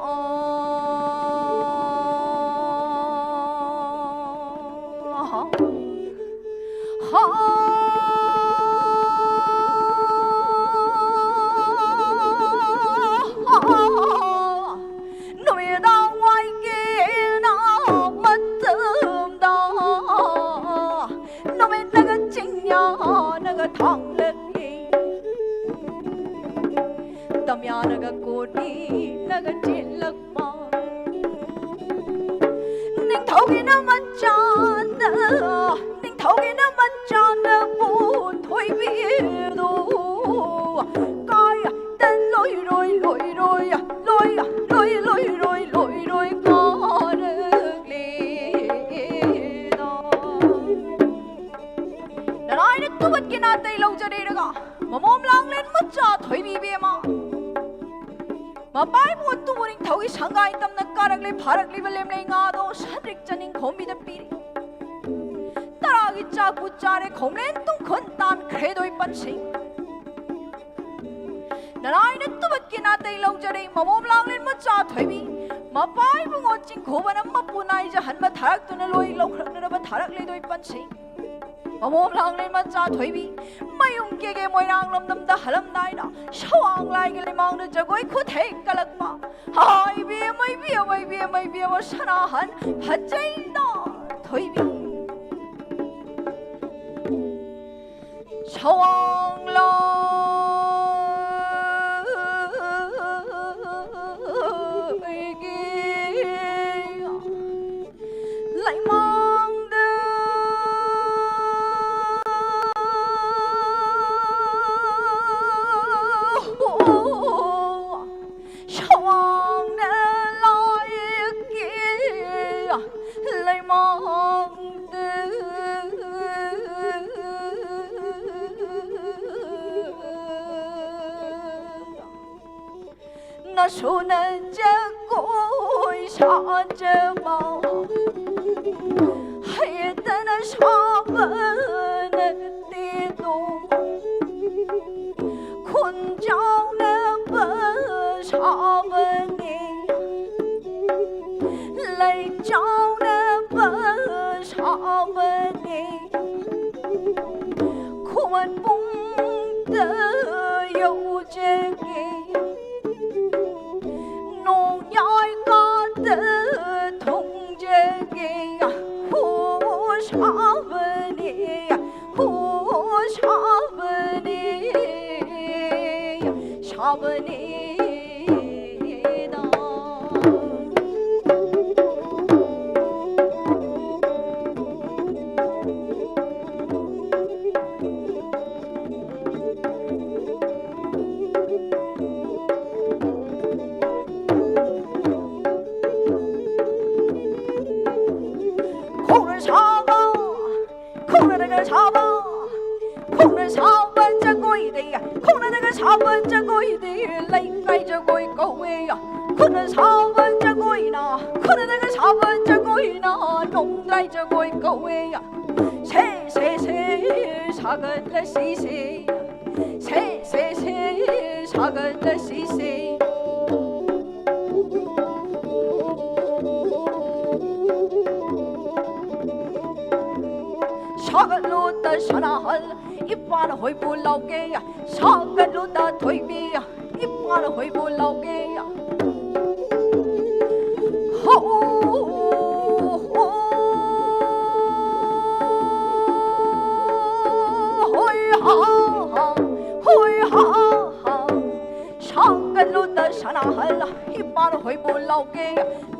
ꯍꯥ, ꯍꯥ꯫ ꯅꯨꯃꯤꯗꯥꯡ ꯋꯥꯏꯒꯦꯅ ꯃꯇꯝꯗ ꯅꯨꯃꯤꯠꯅꯒ ꯆꯤꯡꯌꯥꯅꯒ ꯊꯥꯡꯂꯛꯂꯤ꯫ ꯇꯝꯌꯥꯅꯒ ꯀꯣꯅꯤꯅꯒ ꯆꯦꯜꯂꯛꯄ꯫ ꯅꯤꯡꯊꯧꯒꯤꯅ ꯃꯆꯥꯅ, ꯅꯤꯡꯊꯧꯒꯤꯅ ꯃꯆꯥꯅ ꯄꯨꯊꯣꯏꯕꯤꯗꯣ ꯀꯥꯏꯗ ꯂꯣꯏꯔꯣꯏ, ꯂꯣꯏꯔꯣꯏ, ꯂꯣꯏ, ꯂꯣꯏ, ꯂꯣꯏꯔꯣꯏ, ꯂꯣꯏꯔꯣꯏ ꯀꯥꯔꯛꯂꯦꯗ꯫ ꯅꯔꯥꯏꯅ ꯇꯨꯕꯠꯀꯤ ꯅꯥꯇꯩ ꯂꯧꯖꯔꯦꯔꯒ, ꯃꯃꯣꯝ ꯂꯥꯡꯂꯦꯟ ꯃꯆꯥ ꯊꯣꯏꯕꯤ ꯏꯕꯦꯝꯃ꯫ ꯃꯄꯥꯏꯕꯨ ꯑꯗꯨꯕꯨ ꯅꯤꯡꯊꯧꯒꯤ ꯁꯪꯒꯥꯏ ꯇꯝꯅ ꯀꯥꯔꯛꯂꯦ ꯐꯥꯔꯛꯂꯤꯕ ꯂꯦꯝꯂꯩ ꯉꯥꯗꯣ ꯁꯟꯔꯤꯛ ꯆꯅꯤꯡ ꯈꯣꯝꯕꯤꯗ ꯄꯤꯔꯦ꯫ ꯇꯔꯥꯒꯤ ꯆꯥꯛꯄꯨ ꯆꯥꯔꯦ, ꯈꯣꯝꯂꯦꯟ ꯇꯨꯡꯈꯨꯟ ꯇꯥꯟꯈ꯭ꯔꯦꯗꯣꯏ ꯄꯟꯁꯤ꯫ ꯅꯔꯥꯏꯅ ꯇꯨꯕꯠꯀꯤ ꯅꯥꯇꯩ ꯂꯧꯖꯔꯦ, ꯃꯃꯣꯝ ꯂꯥꯡꯂꯦꯟ ꯃꯆꯥ ꯊꯣꯏꯕꯤ꯫ ꯃꯄꯥ ꯏꯕꯨꯡꯉꯣ ꯆꯤꯡꯈꯨꯕꯅ ꯃꯄꯨ ꯅꯥꯏꯖꯍꯟꯕ ꯊꯥꯔꯛꯇꯨꯅ ꯂꯣꯏ ꯂꯧꯈ꯭ꯔꯛꯅꯔꯕ ꯊꯥꯔꯛꯂꯤꯗꯣꯏ ꯄꯟꯁꯤ꯫ ꯃꯃꯣꯝ ꯂꯥꯡꯂꯦꯟ ꯃꯆꯥ ꯊꯣꯏꯕꯤ꯫ ꯃꯌꯨꯝ ꯀꯦꯒꯦ ꯃꯣꯏꯔꯥꯡ ꯂꯝꯗꯝꯗ ꯍꯜꯂꯝꯗꯥꯏꯗ ꯁꯋꯥꯡ ꯂꯥꯏꯒꯤ ꯂꯩꯃꯥꯡꯗ ꯖꯒꯣꯏ ꯈꯨꯠ ꯍꯦꯛ ꯀꯠꯂꯛꯄ꯫ ꯍꯥ, ꯏꯕꯦꯝꯃ, ꯏꯕꯦꯝꯃ, ꯏꯕꯦꯝꯃ, ꯏꯕꯦꯝꯃ ꯁꯅꯥꯍꯟ ꯐꯖꯩꯗ ꯊꯣꯏꯕꯤ꯫ ꯁꯋꯥꯡ ꯂꯥꯏꯒꯤ ꯂꯩꯃꯥꯡꯗ ꯁꯋꯥꯡꯅ ꯂꯥꯏꯒꯤ ꯁꯨꯅ ꯖꯒꯣꯏ ꯁꯥꯖꯕ, ꯍꯩꯇꯅ ꯁꯥꯕ ꯅꯠꯇꯦꯗꯣ, ꯈꯣꯟꯖꯥꯎꯅꯕ ꯁꯥꯕꯅꯤ, ꯂꯩꯆꯥꯎꯅꯕ ꯁꯥꯕꯅꯤ, ꯈꯨꯃꯟ ꯄꯨꯡꯗ ꯌꯧꯖꯒꯦ꯫ ꯅꯣꯡꯌꯥꯏ ꯀꯥꯗ ꯊꯣꯡꯖꯒꯦ꯫ ꯍꯣ ꯁꯥꯕꯅꯤ, ꯍꯣ ꯁꯥꯕꯅꯤ, ꯁꯥꯕꯅꯤꯗ꯫ ꯈꯣꯡꯅ ꯁꯥꯕ, ꯈꯣꯡꯅꯒ ꯁꯥꯕ, ꯈꯣꯡꯅ ꯁꯥꯕ ꯖꯒꯣꯏꯗꯤ, ꯈꯣꯡꯅꯒ ꯁꯥꯕ ꯖꯒꯣꯏꯗꯤ ꯂꯩꯀꯥꯏ ꯖꯒꯣꯏ ꯀꯧꯋꯦ꯫ ꯈꯨꯠꯅ ꯁꯥꯕ ꯖꯒꯣꯏꯅ, ꯈꯨꯠꯅꯒ ꯁꯥꯕ ꯖꯒꯣꯏꯅ ꯅꯣꯡꯗꯥꯏ ꯖꯒꯣꯏ ꯀꯧꯋꯦ꯫ ꯁꯦ, ꯁꯦ, ꯁꯦ, ꯁꯥꯒꯠꯂꯁꯤꯁꯦ꯫ ꯁꯦ, ꯁꯦ, ꯁꯦ, ꯁꯥꯒꯠꯂꯁꯤꯁꯦ꯫ ꯁꯥꯒꯠꯂꯨꯗ ꯁꯅꯥꯍꯜ ꯏꯄꯥꯅ ꯍꯣꯏꯕꯨ ꯂꯥꯎꯒꯦ꯫ ꯁꯥꯒꯠꯂꯨꯗ ꯊꯣꯏꯕꯤ ꯏꯄꯥꯅ ꯍꯣꯏꯕꯨ ꯂꯥꯎꯒꯦ꯫ ꯍꯣ, ꯍꯣ, ꯍꯣꯏ ꯍꯥ ꯍꯥ, ꯍꯣꯏ ꯍꯥ ꯍꯥ꯫ ꯁꯥꯒꯠꯂꯨꯗ ꯁꯅꯥꯍꯜ ꯏꯄꯥꯅ ꯍꯣꯏꯕꯨ ꯂꯥꯎꯒꯦ꯫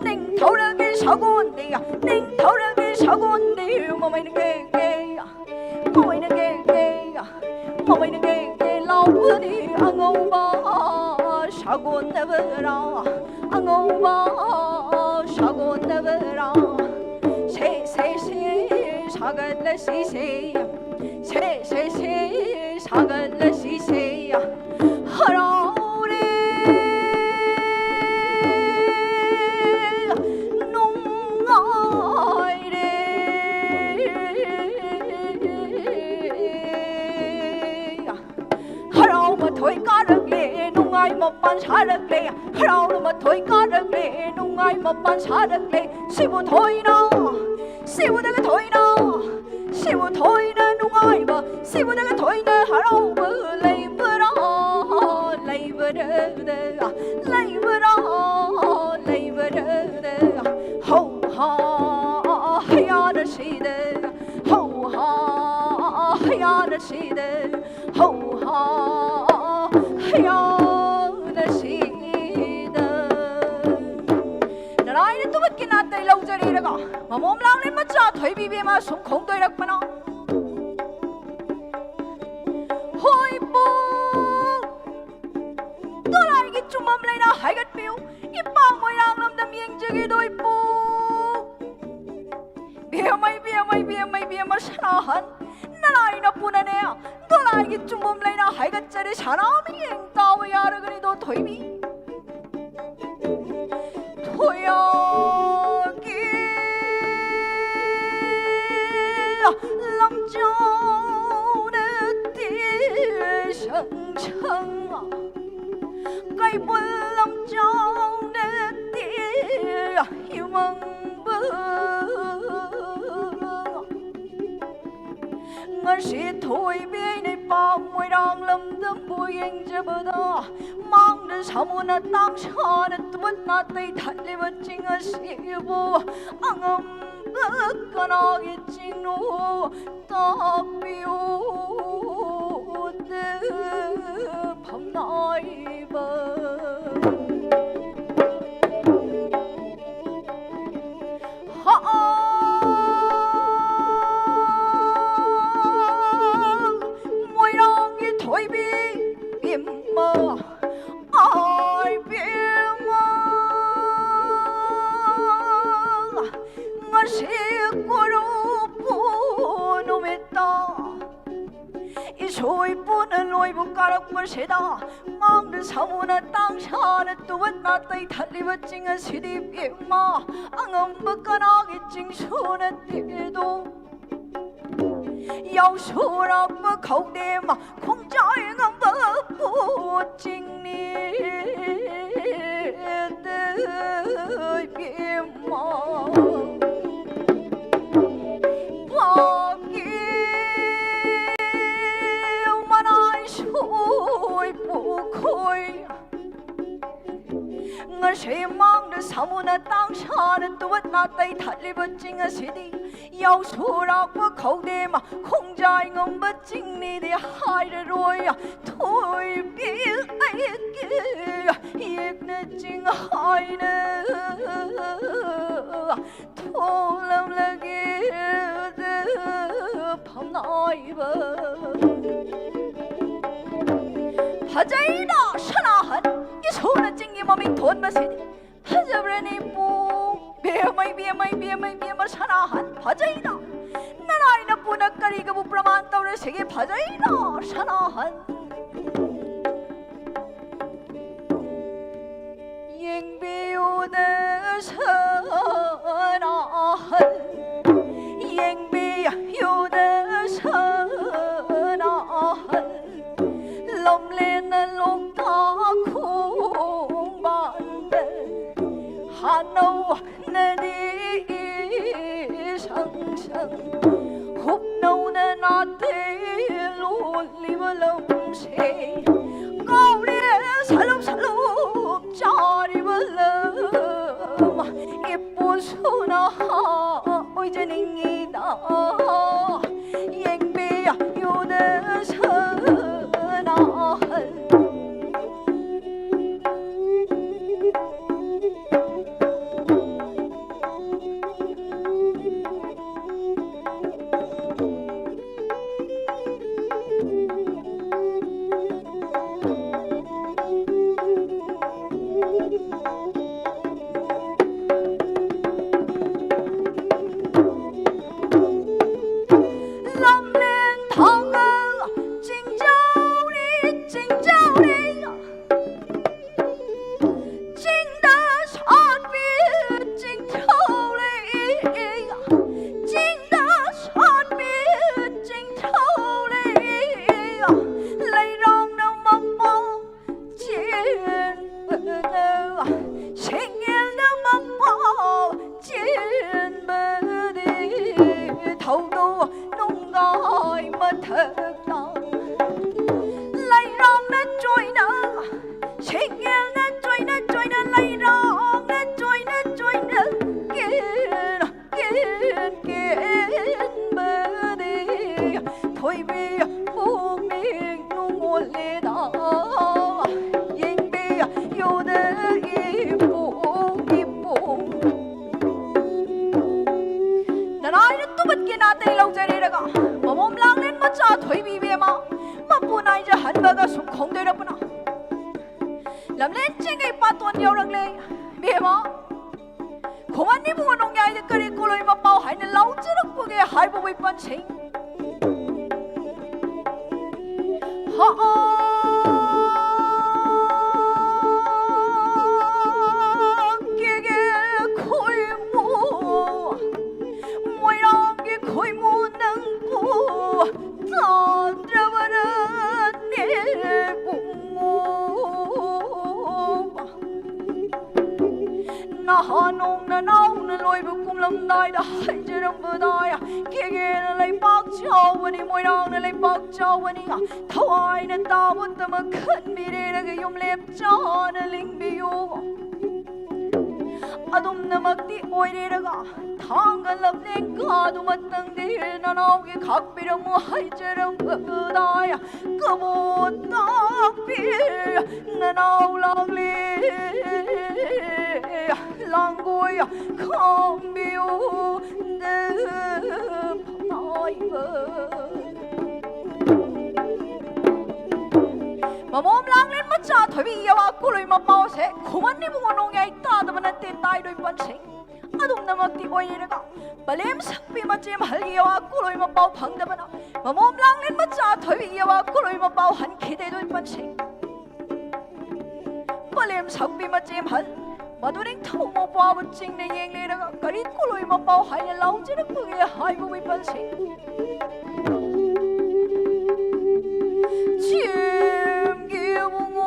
ꯅꯤꯡꯊꯧꯔꯒꯤ ꯁꯒꯣꯜꯗꯤ, ꯅꯤꯡꯊꯧꯔꯒꯤ ꯁꯒꯣꯜꯗꯤ ꯃꯃꯩꯅ ꯀꯦ ꯀꯦ꯫ ꯃꯣꯏꯅ ꯀꯦ ꯀꯦ, ꯃꯣꯏꯅ ꯀꯦ ꯀꯦ ꯂꯥꯎꯕꯅꯤ ꯑꯉꯧꯕ ꯁꯥꯒꯣꯟꯅꯕꯔꯥ, ꯑꯉꯧꯕ ꯁꯥꯒꯣꯟꯅꯕꯔꯥ꯫ ꯁꯦ, ꯁꯦ, ꯁꯦ, ꯁꯥꯒꯠꯂꯁꯤꯁꯦ꯫ ꯁꯦ, ꯁꯦ, ꯁꯦ, ꯁꯥꯒꯠꯂꯁꯤꯁꯦ꯫ ꯍꯔꯥꯎꯔꯦ꯫ ꯁꯥꯔꯛꯂꯦ, ꯍꯔꯥꯎꯅ ꯃꯊꯣꯏ ꯀꯥꯔꯛꯂꯦ, ꯅꯨꯡꯉꯥꯏ ꯃꯄꯥꯟ ꯁꯥꯔꯛꯂꯦ꯫ ꯁꯤꯕꯨ ꯊꯣꯏꯅ, ꯁꯤꯕꯨꯗꯒ ꯊꯣꯏꯅ, ꯁꯤꯕꯨ ꯊꯣꯏꯅ ꯅꯨꯡꯉꯥꯏꯕ, ꯁꯤꯕꯨꯗꯒ ꯊꯣꯏꯅ ꯍꯔꯥꯎꯕ ꯂꯩꯕ꯭ꯔꯥ, ꯂꯩꯕ꯭ꯔꯥ, ꯂꯩꯕ꯭ꯔꯥ, ꯂꯩꯕ꯭ꯔꯥ? ꯍꯧ ꯍꯥ ꯍꯌꯥꯅ ꯁꯤꯗ, ꯍꯧ ꯍꯥ ꯍꯌꯥꯅ ꯁꯤꯗ, ꯍꯧ ꯍꯥ ꯍꯌꯥꯅ ꯁꯤꯗ꯫ ꯅꯔꯥꯏꯅ ꯇꯨꯕꯠꯀꯤ ꯅꯥꯇꯩ ꯂꯧꯖꯔꯤꯔꯒ, ꯃꯃꯣꯝ ꯂꯥꯡꯂꯦ ꯃꯆꯥ ꯊꯣꯏꯕꯤ ꯕꯦꯝꯃ ꯁꯨꯝ ꯈꯣꯡꯗꯣꯏꯔꯛꯄꯅ꯫ ꯍꯣꯏ ꯄꯨ, ꯗꯣꯂꯥꯏꯒꯤ ꯆꯨꯝꯕꯝ ꯂꯩꯅ ꯍꯥꯏꯒꯠꯄꯤꯌꯨ꯫ ꯏꯄꯥ ꯃꯣꯏꯔꯥꯡ ꯂꯝꯗꯝ ꯌꯦꯡꯖꯒꯦꯗꯣ ꯏꯄꯨ꯫ ꯕꯦꯝꯃꯩ, ꯕꯦꯝꯃꯩ, ꯕꯦꯝꯃꯩ, ꯕꯦꯝꯃ ꯁꯅꯥꯍꯟ, ꯅꯔꯥꯏꯅ ꯄꯨꯅꯅꯦ, ꯗꯣꯂꯥꯏꯒꯤ ꯆꯨꯝꯕꯝ ꯂꯩꯅ ꯍꯥꯏꯒꯠꯆꯔꯦ꯫ ꯁꯅꯥ ꯃꯤꯠꯌꯦꯡ ꯇꯥꯕ ꯌꯥꯔꯒꯅꯤꯗꯣ ꯊꯣꯏꯕꯤ꯫ ꯊꯣꯌꯥꯒꯤ ꯂꯝꯖꯥꯎ ꯅꯠꯇꯦ ꯁꯪꯁꯪ, ꯀꯩꯕꯨꯜ ꯂꯝꯖꯥꯎ ꯅꯠꯇꯦ ꯌꯨꯃꯪꯕ꯫ ꯉꯁꯤ ꯊꯣꯏꯕꯤ ꯑꯩꯅ ꯏꯄꯥ ꯃꯣꯏꯔꯥꯡ ꯂꯝꯗꯝꯕꯨ ꯌꯦꯡꯖꯕꯗ, ꯃꯥꯡꯗ ꯁꯥꯃꯨꯅ ꯇꯥꯡꯁꯥꯅ ꯇꯨꯕꯠ ꯅꯥꯇꯩ ꯊꯠꯂꯤꯕ ꯆꯤꯡ ꯑꯁꯤꯕꯨ ꯑꯉꯝꯕ ꯀꯅꯥꯒꯤ ꯆꯤꯡꯅꯣ ꯇꯥꯛꯄꯤꯌꯨ ꯐꯝꯅꯥꯏꯕ꯫ ꯍꯥ, ꯃꯣꯏꯔꯥꯡꯒꯤ ꯊꯣꯏꯕꯤ ꯏꯃꯥ, ꯑꯥꯏ ꯕꯦꯝꯃ, ꯉꯁꯤ ꯀꯨꯔꯨꯞꯄꯨ ꯅꯨꯃꯤꯠꯇ ꯏꯁꯣꯏ ꯄꯨꯅ ꯂꯣꯏꯕꯨ ꯀꯥꯔꯛꯄꯁꯤꯗ, ꯃꯥꯡꯗ ꯁꯥꯃꯨꯅ ꯇꯥꯡꯁꯥꯅ ꯇꯨꯕꯠ ꯅꯥꯇꯩ ꯊꯠꯂꯤꯕ ꯆꯤꯡ ꯑꯁꯤꯗꯤ ꯏꯃꯥ ꯑꯉꯝꯕ ꯀꯅꯥꯒꯤ ꯆꯤꯡꯁꯨ ꯅꯠꯇꯦꯗꯣ꯫ ꯌꯥꯎꯁꯨꯔꯛꯄ ꯈꯧꯗꯦꯝ ꯈꯣꯡꯖꯥꯏ ꯉꯝꯕ ꯄꯣꯠ ꯆꯤꯡꯅꯤ ꯏꯕꯦꯝꯃ꯫ ꯄꯥꯛꯀꯤ ꯃꯅꯥꯏ ꯁꯣꯏ ꯄꯨꯈꯣꯏ꯫ ꯉꯁꯤ ꯃꯥꯡꯗ ꯁꯥꯃꯨꯅ ꯇꯥꯡꯁꯥꯅ ꯇꯨꯋꯠ ꯅꯥꯇꯩ ꯊꯠꯂꯤꯕ ꯆꯤꯡ ꯑꯁꯤꯗꯤ ꯌꯥꯎꯁꯨꯔꯥꯛꯄ ꯈꯧꯗꯦꯝ ꯈꯣꯡꯖꯥꯏ ꯉꯝꯕ ꯆꯤꯡꯅꯤꯗꯤ ꯍꯥꯏꯔꯔꯣꯏ꯫ ꯊꯣꯏꯕꯤ ꯑꯩꯒꯤ ꯌꯦꯛꯅ ꯆꯤꯡ ꯍꯥꯏꯅ ꯊꯣꯛꯂꯝꯂꯒꯦ ꯐꯝꯅꯥꯏꯕ꯫ ꯐꯖꯩꯅ ꯁꯅꯥꯍꯟ ꯏꯁꯣꯔꯅ ꯆꯤꯡꯒꯤ ꯃꯃꯤꯡ ꯊꯣꯟꯕꯁꯤꯗꯤ꯫ ꯐꯖꯕ꯭ꯔꯅꯤ ꯄꯨ? ꯕꯦꯝꯃꯩ, ꯕꯦꯝꯃꯩ, ꯕꯦꯝꯃꯩ, ꯕꯦꯝꯃ ꯁꯅꯥꯍꯟ ꯐꯖꯩꯅ꯫ ꯅꯅꯥꯏ ꯅꯄꯨꯅ ꯀꯔꯤꯒꯕꯨ ꯄ꯭ꯔꯃꯥꯟ ꯇꯧꯔꯁꯤꯒꯦ ꯐꯖꯩꯅ ꯁꯅꯥꯍꯟ? ꯌꯦꯡꯕꯤꯌꯨꯗ ꯁꯅꯥꯍꯟ, ꯌꯦꯡꯕꯤꯌꯨꯗ ꯁꯅꯥꯍꯟ, ꯂꯝꯂꯦꯟꯅ ꯂꯣꯛꯇꯥꯛ ꯈꯣꯡꯕꯥꯟꯗ ꯍꯥꯅꯧ ꯅꯗꯤ ꯏꯁꯪ ꯁꯪ ꯍꯨꯞꯅꯧꯅ ꯅꯥꯇꯩ ꯂꯣꯜꯂꯤꯕ ꯂꯝꯁꯦ ꯀꯧꯔꯦ ꯁꯂꯨꯞ ꯁꯂꯨꯞ ꯆꯥꯔꯤꯕ ꯂꯝ ꯏꯄꯨꯁꯨ ꯅꯍꯥ ꯑꯣꯏꯖꯅꯤꯡꯉꯤꯗ ꯌꯦꯡꯕꯤꯌꯨꯗ ꯁꯅꯥꯍꯟ꯫ ꯍꯧꯗꯧ ꯅꯨꯡꯒꯥꯏ ꯃꯊꯛꯇ ꯂꯩꯔꯥꯡꯅ ꯆꯣꯏꯅ, ꯁꯤꯡꯉꯦꯜꯅ ꯆꯣꯏꯅ ꯆꯣꯏꯅ, ꯂꯩꯔꯥꯡꯅ ꯆꯣꯏꯅ ꯆꯣꯏꯅ ꯀꯦꯟ ꯀꯦꯟ ꯀꯦꯟꯕꯗꯤ ꯊꯣꯏꯕꯤ ꯄꯨꯛꯅꯤꯡ ꯅꯨꯡꯉꯣꯜꯂꯦꯗ꯫ ꯌꯦꯡꯕꯤꯌꯨꯗ ꯏꯄꯨꯡ ꯏꯄꯨꯡ꯫ ꯅꯅꯥꯏꯅ ꯇꯨꯕꯠꯀꯤ ꯅꯥꯇꯩ ꯂꯧꯖꯔꯦꯔꯒ ꯃꯃꯣꯝ ꯂꯥꯡꯂꯦꯟ ꯃꯆꯥ ꯊꯣꯏꯕꯤ ꯕꯦꯝꯃ ꯃꯄꯨ ꯅꯥꯏꯖꯍꯟꯕꯒ ꯁꯨꯝ ꯈꯣꯡꯗꯣꯏꯔꯛꯄꯅ ꯂꯝꯂꯦꯟ ꯆꯤꯡꯒꯤ ꯄꯥꯇꯣꯟ ꯌꯧꯔꯛꯂꯦ ꯕꯦꯝꯃ꯫ ꯈꯣꯡꯉꯥꯟ ꯏꯕꯨꯡꯉꯣ ꯅꯣꯡꯌꯥꯏꯗ ꯀꯔꯤ ꯀꯣꯂꯣꯏ ꯃꯄꯥꯎ ꯍꯥꯏꯅ ꯂꯥꯎꯖꯔꯛꯄꯒꯦ ꯍꯥꯏꯕ ꯋꯤꯄꯟꯁꯤꯡ꯫ ꯍꯥ, ꯀꯦꯒꯦ ꯈꯣꯏꯃꯨ, ꯃꯣꯏꯔꯥꯡꯒꯤ ꯈꯣꯏꯃꯨ ꯅꯪꯕꯨ ꯆꯥꯗ꯭ꯔꯕꯔꯅꯦ ꯕꯨꯡꯉꯣ꯫ ꯅꯍꯥꯟ ꯅꯣꯡ ꯅꯅꯥꯎꯅ ꯂꯣꯏꯕ ꯀꯨꯝꯂꯝꯗꯥꯏꯗ ꯍꯥꯏꯖꯔꯝꯕꯗꯥꯏ, ꯀꯦꯒꯦꯅ ꯂꯩꯄꯥꯛ ꯆꯥꯎꯕꯅꯤ, ꯃꯣꯏꯔꯥꯡꯅ ꯂꯩꯄꯥꯛ ꯆꯥꯎꯕꯅꯤ, ꯊꯋꯥꯏꯅ ꯇꯥꯕꯨꯠꯇꯃꯛ ꯈꯟꯕꯤꯔꯦꯔꯒ ꯌꯨꯝꯂꯦꯞ ꯆꯥꯅ ꯂꯤꯡꯕꯤꯌꯨ꯫ ꯑꯗꯨꯝꯅꯃꯛꯇꯤ ꯑꯣꯏꯔꯦꯔꯒ ꯊꯥꯡꯒ ꯂꯝꯂꯦꯟ ꯀꯥꯗꯨꯃꯇꯪꯗꯤ ꯅꯅꯥꯎꯒꯤ ꯈꯥꯛꯄꯤꯔꯝꯃꯨ ꯍꯥꯏꯖꯔꯝꯕꯗꯥꯏ꯫ ꯀꯕꯣ ꯇꯥꯛꯄꯤ ꯅꯅꯥꯎ ꯂꯥꯛꯂꯦ ꯂꯥꯡꯒꯣꯏ ꯈꯥꯝꯕꯤꯌꯨ꯫ ꯃꯃꯣꯝ ꯂꯥꯡꯂꯦꯟ ꯃꯆꯥ ꯊꯣꯏꯕꯤ ꯌꯥꯋꯥ ꯀꯣꯂꯣꯏ ꯃꯄꯥꯎꯁꯦ ꯈꯨꯃꯟ ꯏꯕꯨꯡꯉꯣ ꯅꯣꯡꯌꯥꯏ ꯇꯥꯗꯕ ꯅꯠꯇꯦ ꯇꯥꯏꯗꯣꯏ ꯄꯟꯁꯦ꯫ ꯑꯗꯨꯝꯅꯃꯛꯇꯤ ꯑꯣꯏꯔꯦꯔꯒ ꯄꯂꯦꯝ ꯁꯛꯄꯤ ꯃꯆꯦꯝ ꯍꯜꯒꯤ ꯌꯥꯋꯥ ꯀꯣꯂꯣꯏ ꯃꯄꯥꯎ ꯐꯪꯗꯕꯅ ꯃꯃꯣꯝ ꯂꯥꯡꯂꯦꯟ ꯃꯆꯥ ꯊꯣꯏꯕꯤ ꯌꯥꯋꯥ ꯀꯣꯂꯣꯏ ꯃꯄꯥꯎ ꯍꯟꯈꯤꯗꯦꯗꯣꯏ ꯄꯟꯁꯦ꯫ ꯄꯂꯦꯝ ꯁꯛꯄꯤ ꯃꯆꯦꯝ ꯍꯜ ꯃꯗꯨ ꯅꯤꯡꯊꯧ ꯃꯄꯥꯕꯨ ꯆꯤꯡꯅ ꯌꯦꯡꯂꯦꯔꯒ ꯀꯔꯤ ꯀꯣꯂꯣꯏ ꯃꯄꯥꯎ ꯍꯥꯏꯅ ꯂꯥꯎꯖꯔꯛꯄꯒꯦ ꯍꯥꯏꯕ ꯋꯤꯄꯟꯁꯦ꯫ ꯆꯦꯝꯒꯤ ꯏꯕꯨꯡꯉꯣ꯫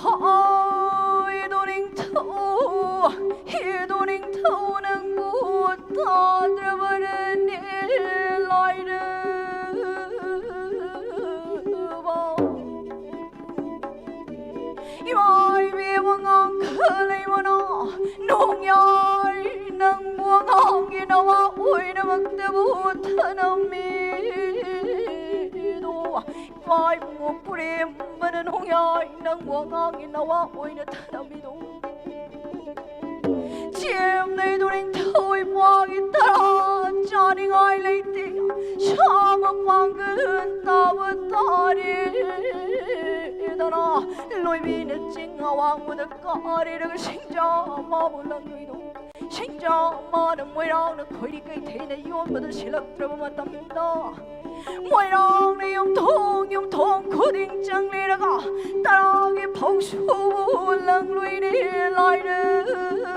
ꯍꯥ, ꯅꯣꯡꯌꯥꯏ ꯅꯪꯕꯨ ꯑꯉꯥꯡꯒꯤ ꯅꯋꯥ ꯑꯣꯏꯅꯃꯛꯇꯕꯨ ꯊꯅꯝꯃꯤꯗꯣ, ꯏꯄꯥ ꯏꯕꯨꯡꯉꯣ ꯄꯨꯔꯦꯝꯕꯅ ꯅꯣꯡꯌꯥꯏ ꯅꯪꯕꯨ ꯑꯉꯥꯡꯒꯤ ꯅꯋꯥ ꯑꯣꯏꯅ ꯊꯅꯝꯃꯤꯗꯣ, ꯆꯦꯝꯅꯩꯗꯣ ꯅꯤꯡꯊꯧ ꯏꯄꯥꯒꯤ ꯇꯔꯥ ꯆꯥꯅꯤꯡꯉꯥꯏ ꯂꯩꯇꯦ꯫ ꯁꯥ ꯃꯄꯥꯡꯒꯜ ꯇꯥꯕ ꯇꯥꯔꯦꯗꯅ, ꯂꯣꯏꯕꯤꯅ ꯆꯤꯡ ꯑꯋꯥꯡꯕꯗ ꯀꯥꯔꯦꯔꯒ ꯁꯤꯡꯖꯥ ꯃꯥꯕꯨ ꯂꯪꯂꯨꯏꯗꯣ, ꯁꯤꯡꯖꯥ ꯃꯥꯅ ꯃꯣꯏꯔꯥꯡꯅ ꯈꯣꯏꯔꯤ ꯀꯩꯊꯦꯜꯗ ꯌꯣꯟꯕꯗ ꯁꯤꯜꯂꯛꯇ꯭ꯔꯕ ꯃꯇꯝꯗ, ꯃꯣꯏꯔꯥꯡꯅ ꯌꯨꯝꯊꯣꯡ ꯌꯨꯝꯊꯣꯡ ꯈꯨꯗꯤꯡ ꯆꯪꯂꯦꯔꯒ ꯇꯔꯥꯒꯤ ꯐꯧꯁꯨ ꯂꯪꯂꯨꯏꯅꯦ ꯂꯥꯏꯔꯕ꯫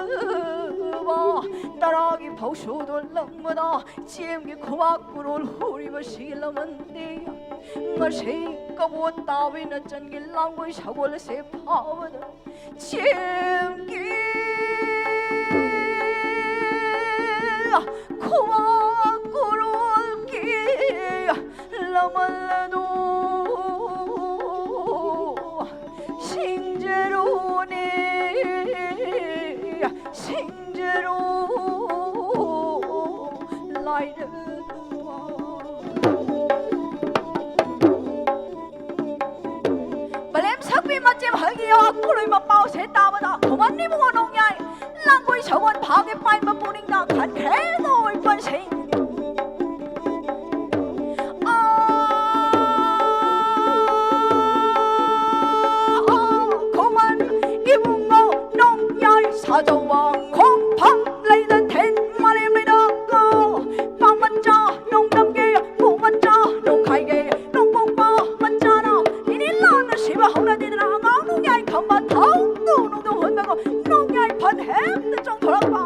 ꯇꯔꯥꯒꯤ ꯐꯧꯁꯨꯗꯣ ꯂꯪꯕꯗ ꯆꯦꯡꯒꯤ ꯈꯨꯕꯥꯛ ꯀꯨꯔꯣꯜ ꯍꯨꯔꯤꯕꯁꯤꯒꯤ ꯂꯃꯟꯗꯤ ꯉꯁꯤ ꯀꯕꯣ ꯇꯥꯕꯤ ꯅꯆꯟꯒꯤ ꯂꯥꯡꯒꯣꯏ ꯁꯒꯣꯜ ꯑꯁꯦ ꯐꯥꯕꯗ ꯆꯦꯡꯒꯤ ꯈꯨꯋꯥ ꯀꯨꯔꯣꯜꯒꯤ ꯂꯃꯟ ꯑꯗꯨ ꯁꯤꯡꯖꯔꯨꯅꯦ, ꯁꯤꯡꯖꯔꯨ ꯂꯥꯏꯔꯕ꯫ ꯕꯂꯦꯝ ꯁꯛꯄꯤ ꯃꯆꯦꯝ ꯍꯜꯒꯤ ꯌꯥ ꯀꯨꯂꯣꯏ ꯃꯄꯥꯎꯁꯦ ꯇꯥꯕꯗ ꯈꯨꯃꯟ ꯏꯕꯨꯡꯉꯣ ꯅꯣꯡꯌꯥꯏ ꯂꯥꯡꯒꯣꯏ ꯁꯒꯣꯜ ꯐꯥꯒꯦ ꯄꯥꯏꯕ ꯄꯨꯛꯅꯤꯡꯗ ꯈꯟꯈ꯭ꯔꯦ ꯂꯣꯏ ꯄꯟꯁꯤꯡ꯫ ꯑꯥ, ꯑꯥ, ꯈꯨꯃꯟ ꯏꯕꯨꯡꯉꯣ ꯅꯣꯡꯌꯥꯏ ꯁꯥꯖꯧꯋꯥ ꯈꯣꯡꯐꯝ ꯂꯩꯅ ꯊꯦꯟ ꯃꯥꯂꯦꯝ ꯂꯩꯔꯥꯛꯀ ꯄꯥꯃꯟꯖꯥ ꯅꯣꯡꯗꯝꯒꯦ ꯄꯨꯃꯟꯖꯥ ꯅꯣꯡꯈꯥꯏꯒꯦ ꯅꯣꯡꯄꯣꯛꯄ ꯃꯟꯖꯥꯅ ꯏꯅꯤ ꯂꯥꯟꯅ ꯁꯤꯕ ꯍꯧꯅꯗꯦꯗꯅ ꯑꯉꯥꯡ ꯅꯣꯡꯌꯥꯏ ꯈꯝꯕ ꯊꯧꯗꯨ ꯅꯣꯡꯗꯨ ꯍꯨꯟꯕꯒꯣ ꯅꯣꯡꯌꯥꯏ ꯐꯟ ꯍꯦꯛꯇ ꯆꯣꯡꯊꯣꯔꯛꯄ꯫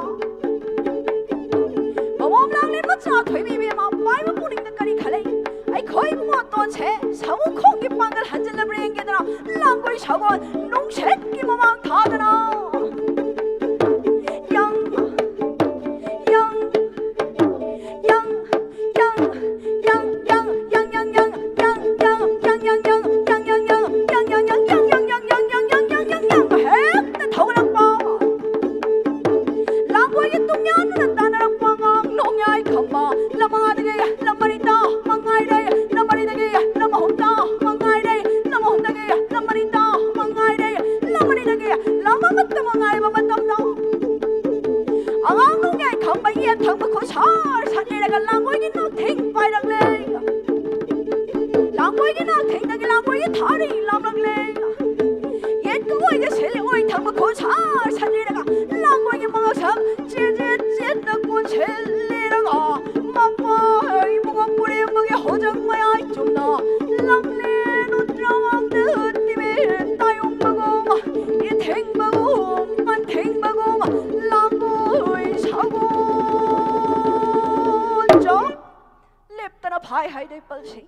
ꯃꯃꯣꯝ ꯂꯥꯡꯂꯦꯟ ꯃꯆꯥ ꯊꯣꯏꯕꯤ ꯏꯕꯦꯝꯃ ꯄꯥꯏꯕ ꯄꯨꯛꯅꯤꯡꯗ ꯀꯔꯤ ꯈꯜꯂꯤ? ꯑꯩꯈꯣꯏ ꯏꯕꯨꯡꯉꯣ ꯇꯣꯟꯁꯦ ꯁꯃꯨꯈꯣꯡꯒꯤ ꯄꯥꯡꯒꯜ ꯍꯟꯖꯤꯜꯂꯕ꯭ꯔꯥ ꯌꯦꯡꯒꯦꯗꯅ ꯂꯥꯡꯒꯣꯏ ꯁꯒꯣꯜ ꯅꯨꯡꯁꯤꯠꯀꯤ ꯃꯃꯥꯡ ꯊꯥꯗꯅ ꯌꯪ, ꯌꯪ, ꯌꯪ, ꯌꯪ, ꯌꯪ, ꯌꯪ, ꯌꯪ, ꯌꯪ, ꯌꯪ, ꯌꯪ, ꯌꯪ, ꯌꯪ, ꯌꯪ, ꯌꯪ, ꯌꯪ, ꯍꯦꯛꯇ ꯊꯧꯒꯠꯂꯛꯄ꯫ ꯂꯝ ꯑꯃꯠꯇ ꯃꯉꯥꯏꯔꯕ ꯃꯇꯝꯗ ꯑꯉꯥꯡ ꯅꯣꯡꯌꯥꯏ ꯈꯝꯕ ꯌꯦꯠ ꯊꯪꯕ ꯈꯨꯠꯁꯥ ꯁꯥꯠꯂꯤꯔꯒ ꯂꯥꯡꯒꯣꯏꯒꯤ ꯅꯥꯊꯦꯡ ꯄꯥꯏꯔꯛꯂꯦ꯫ ꯂꯥꯡꯒꯣꯏꯒꯤ ꯅꯥꯊꯦꯡꯗꯒꯤ ꯂꯥꯡꯒꯣꯏꯒꯤ ꯊꯥꯔꯤ ꯂꯥꯝꯂꯛꯂꯦ꯫ ꯌꯦꯠꯀ ꯑꯣꯏꯒ ꯁꯤꯜꯂꯤ ꯑꯣꯏ ꯊꯪꯕ ꯈꯨꯠꯁꯥ ꯁꯥꯠꯂꯤꯔꯒ ꯂꯥꯡꯒꯣꯏꯒꯤ ꯃꯉꯛꯁꯝ ꯆꯦꯠ ꯆꯦꯠ ꯆꯦꯠꯅ ꯀꯣꯟꯁꯤꯜꯂꯤꯔꯒ ꯃꯄꯥ ꯏꯕꯨꯡꯉꯣ ꯄꯨꯔꯦꯝꯕꯒꯤ ꯍꯣꯖꯪ ꯃꯌꯥꯏ ꯆꯨꯝꯅ ꯂꯝꯂꯦꯟ ꯎꯇ꯭ꯔꯥꯡꯗ ꯇꯤꯃꯦꯟ ꯇꯥꯌꯣꯡꯕꯒꯨꯝ, ꯏꯊꯦꯡꯕꯒꯨꯝ, ꯄꯟꯊꯦꯡꯕꯒꯨꯝ, ꯂꯥꯡꯒꯣꯏ ꯁꯒꯣꯜ ꯆꯣꯡ ꯂꯦꯞꯇꯅ ꯐꯥꯏ ꯍꯥꯏꯗꯣꯏ ꯄꯜꯁꯤ꯫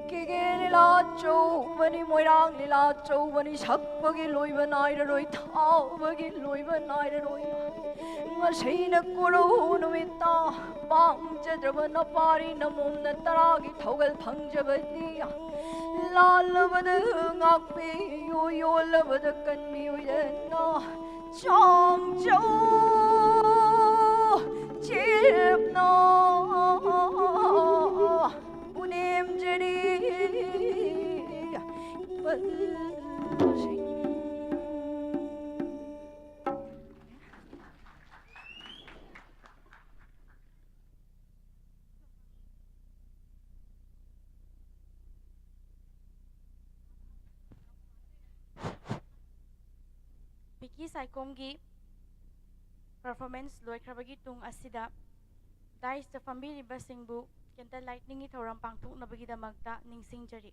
ꯀꯦꯒꯦ ꯂꯤꯂꯥ ꯆꯧꯕꯅꯤ, ꯃꯣꯏꯔꯥꯡ ꯂꯤꯂꯥ ꯆꯧꯕꯅꯤ, ꯁꯛꯄꯒꯤ ꯂꯣꯏꯕ ꯅꯥꯏꯔꯔꯣꯏ, ꯊꯥꯎꯕꯒꯤ ꯂꯣꯏꯕ ꯅꯥꯏꯔꯔꯣꯏ꯫ ꯉꯁꯤꯅ ꯀꯣꯔꯧ ꯅꯨꯃꯤꯠꯇ ꯄꯥꯡꯖꯗ꯭ꯔꯕ ꯅꯄꯥꯔꯤ ꯅꯃꯣꯝꯅ ꯇꯔꯥꯒꯤ ꯊꯧꯒꯜ ꯐꯪꯖꯕꯅꯤ꯫ ꯂꯥꯜꯂꯕꯗ ꯉꯥꯛꯄꯤꯌꯨ, ꯌꯣꯜꯂꯕꯗ ꯀꯟꯕꯤꯌꯨ ꯌꯦꯟꯅ ꯆꯥꯡꯆꯧ ꯆꯦꯞꯅ ꯄꯨꯅꯦꯝꯖꯔꯤ ꯄꯜꯁꯤꯡ꯫ ꯄꯤꯀꯤ ꯁꯥꯏꯈꯣꯝꯒꯤ performance ꯂꯣꯏꯈ꯭ꯔꯕꯒꯤ ꯇꯨꯡ ꯑꯁꯤꯗ dais ꯇ ꯐꯝꯕꯤꯔꯤꯕꯁꯤꯡꯕꯨ candle lighting ꯒꯤ ꯊꯧꯔꯝ ꯄꯥꯡꯊꯣꯛꯅꯕꯒꯤꯗꯃꯛꯇ ꯅꯤꯡꯁꯤꯡꯖꯔꯤ꯫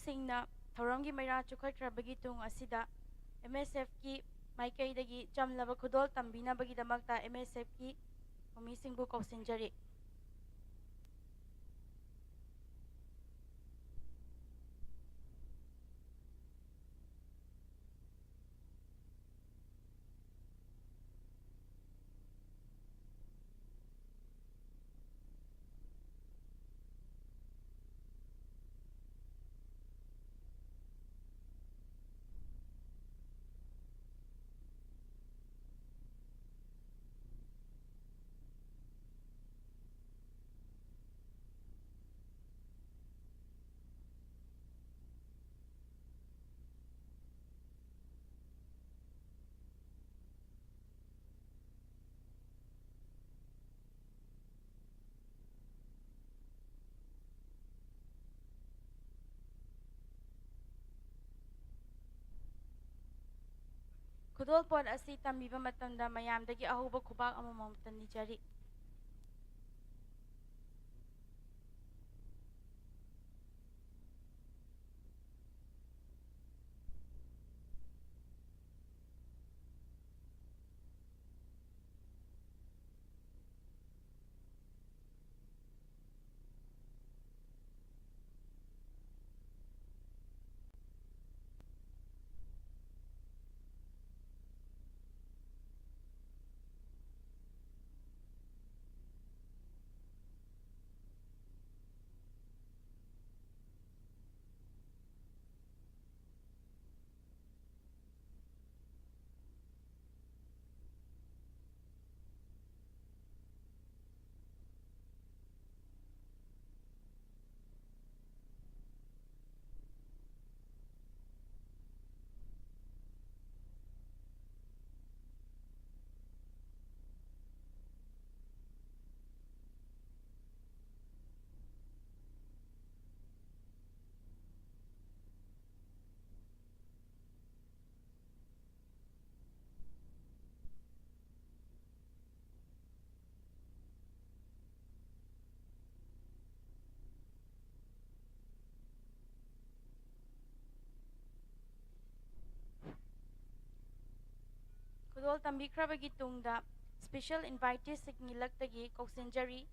ꯁꯤꯡꯅ ꯊꯧꯔꯝꯒꯤ ꯃꯩꯔꯥ ꯆꯨꯈꯠꯈ꯭ꯔꯕꯒꯤ ꯇꯨꯡ ꯑꯁꯤꯗ ꯑꯦꯝ ꯑꯦꯁ ꯑꯦꯐꯀꯤ ꯃꯥꯏꯀꯩꯗꯒꯤ ꯆꯝꯂꯕ ꯈꯨꯗꯣꯜ ꯇꯝꯕꯤꯅꯕꯒꯤꯗꯃꯛꯇ ꯑꯦꯝ ꯑꯦꯁ ꯑꯦꯐꯀꯤ ꯊꯧꯃꯤꯁꯤꯡꯕꯨ ꯀꯧꯁꯤꯟꯖꯔꯤ꯫ ꯈꯨꯗꯣꯜꯄꯣꯠ ꯑꯁꯤ ꯇꯝꯕꯤꯕ ꯃꯇꯝꯗ ꯃꯌꯥꯝꯗꯒꯤ ꯑꯍꯧꯕ ꯈꯨꯕꯥꯛ ꯑꯃꯃꯝꯇ ꯅꯤꯖꯔꯤ꯫ ꯇꯝꯕꯤꯈ꯭ꯔꯕꯒꯤ ꯇꯨꯡꯗ special invitees ꯁꯤꯡꯒꯤ ꯂꯛꯇꯒꯤ ꯀꯧꯁꯤꯟꯖꯔꯤ꯫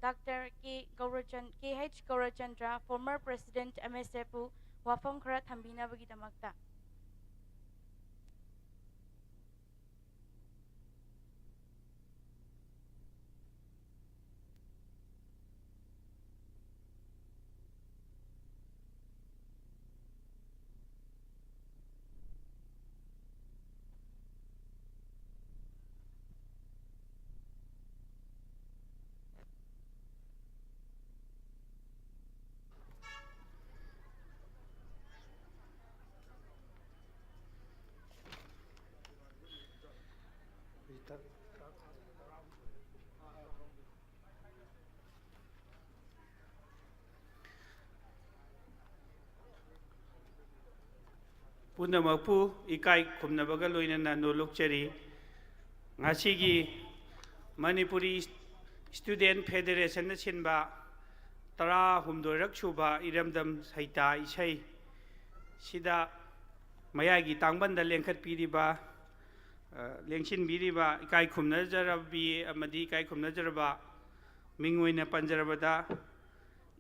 ꯗꯥꯛꯇꯔ ꯀꯦ ꯒꯧꯔꯆꯟ-, ꯀꯦ H ꯒꯧꯔꯆꯟꯗ꯭ꯔ, former president, M S F ꯄꯨ ꯋꯥꯐꯝ ꯈꯔ ꯊꯝꯕꯤꯅꯕꯒꯤꯗꯃꯛꯇ꯫ ꯄꯨꯝꯅꯃꯛꯄꯨ ꯏꯀꯥꯏ ꯈꯨꯝꯅꯕꯒ ꯂꯣꯏꯅꯅ ꯅꯣꯂꯨꯛꯆꯔꯤ꯫ ꯉꯁꯤꯒꯤ ꯃꯅꯤꯄꯨꯔꯤ Student Federationꯅ ꯁꯤꯟꯕ ꯇꯔꯥꯍꯨꯝꯗꯣꯏꯔꯛ ꯁꯨꯕ ꯏꯔꯝꯗꯝ ꯁꯩꯇꯥ ꯏꯁꯩ ꯁꯤꯗ ꯃꯌꯥꯏꯒꯤ ꯇꯥꯡꯕꯟꯗ ꯂꯦꯡꯈꯠꯄꯤꯔꯤꯕ, ꯑ, ꯂꯦꯡꯁꯤꯟꯕꯤꯔꯤꯕ ꯏꯀꯥꯏ ꯈꯨꯝꯅꯖꯔꯕꯤ ꯑꯃꯗꯤ ꯏꯀꯥꯏ ꯈꯨꯝꯅꯖꯔꯕ ꯃꯤꯡ ꯑꯣꯏꯅ ꯄꯟꯖꯔꯕꯗ,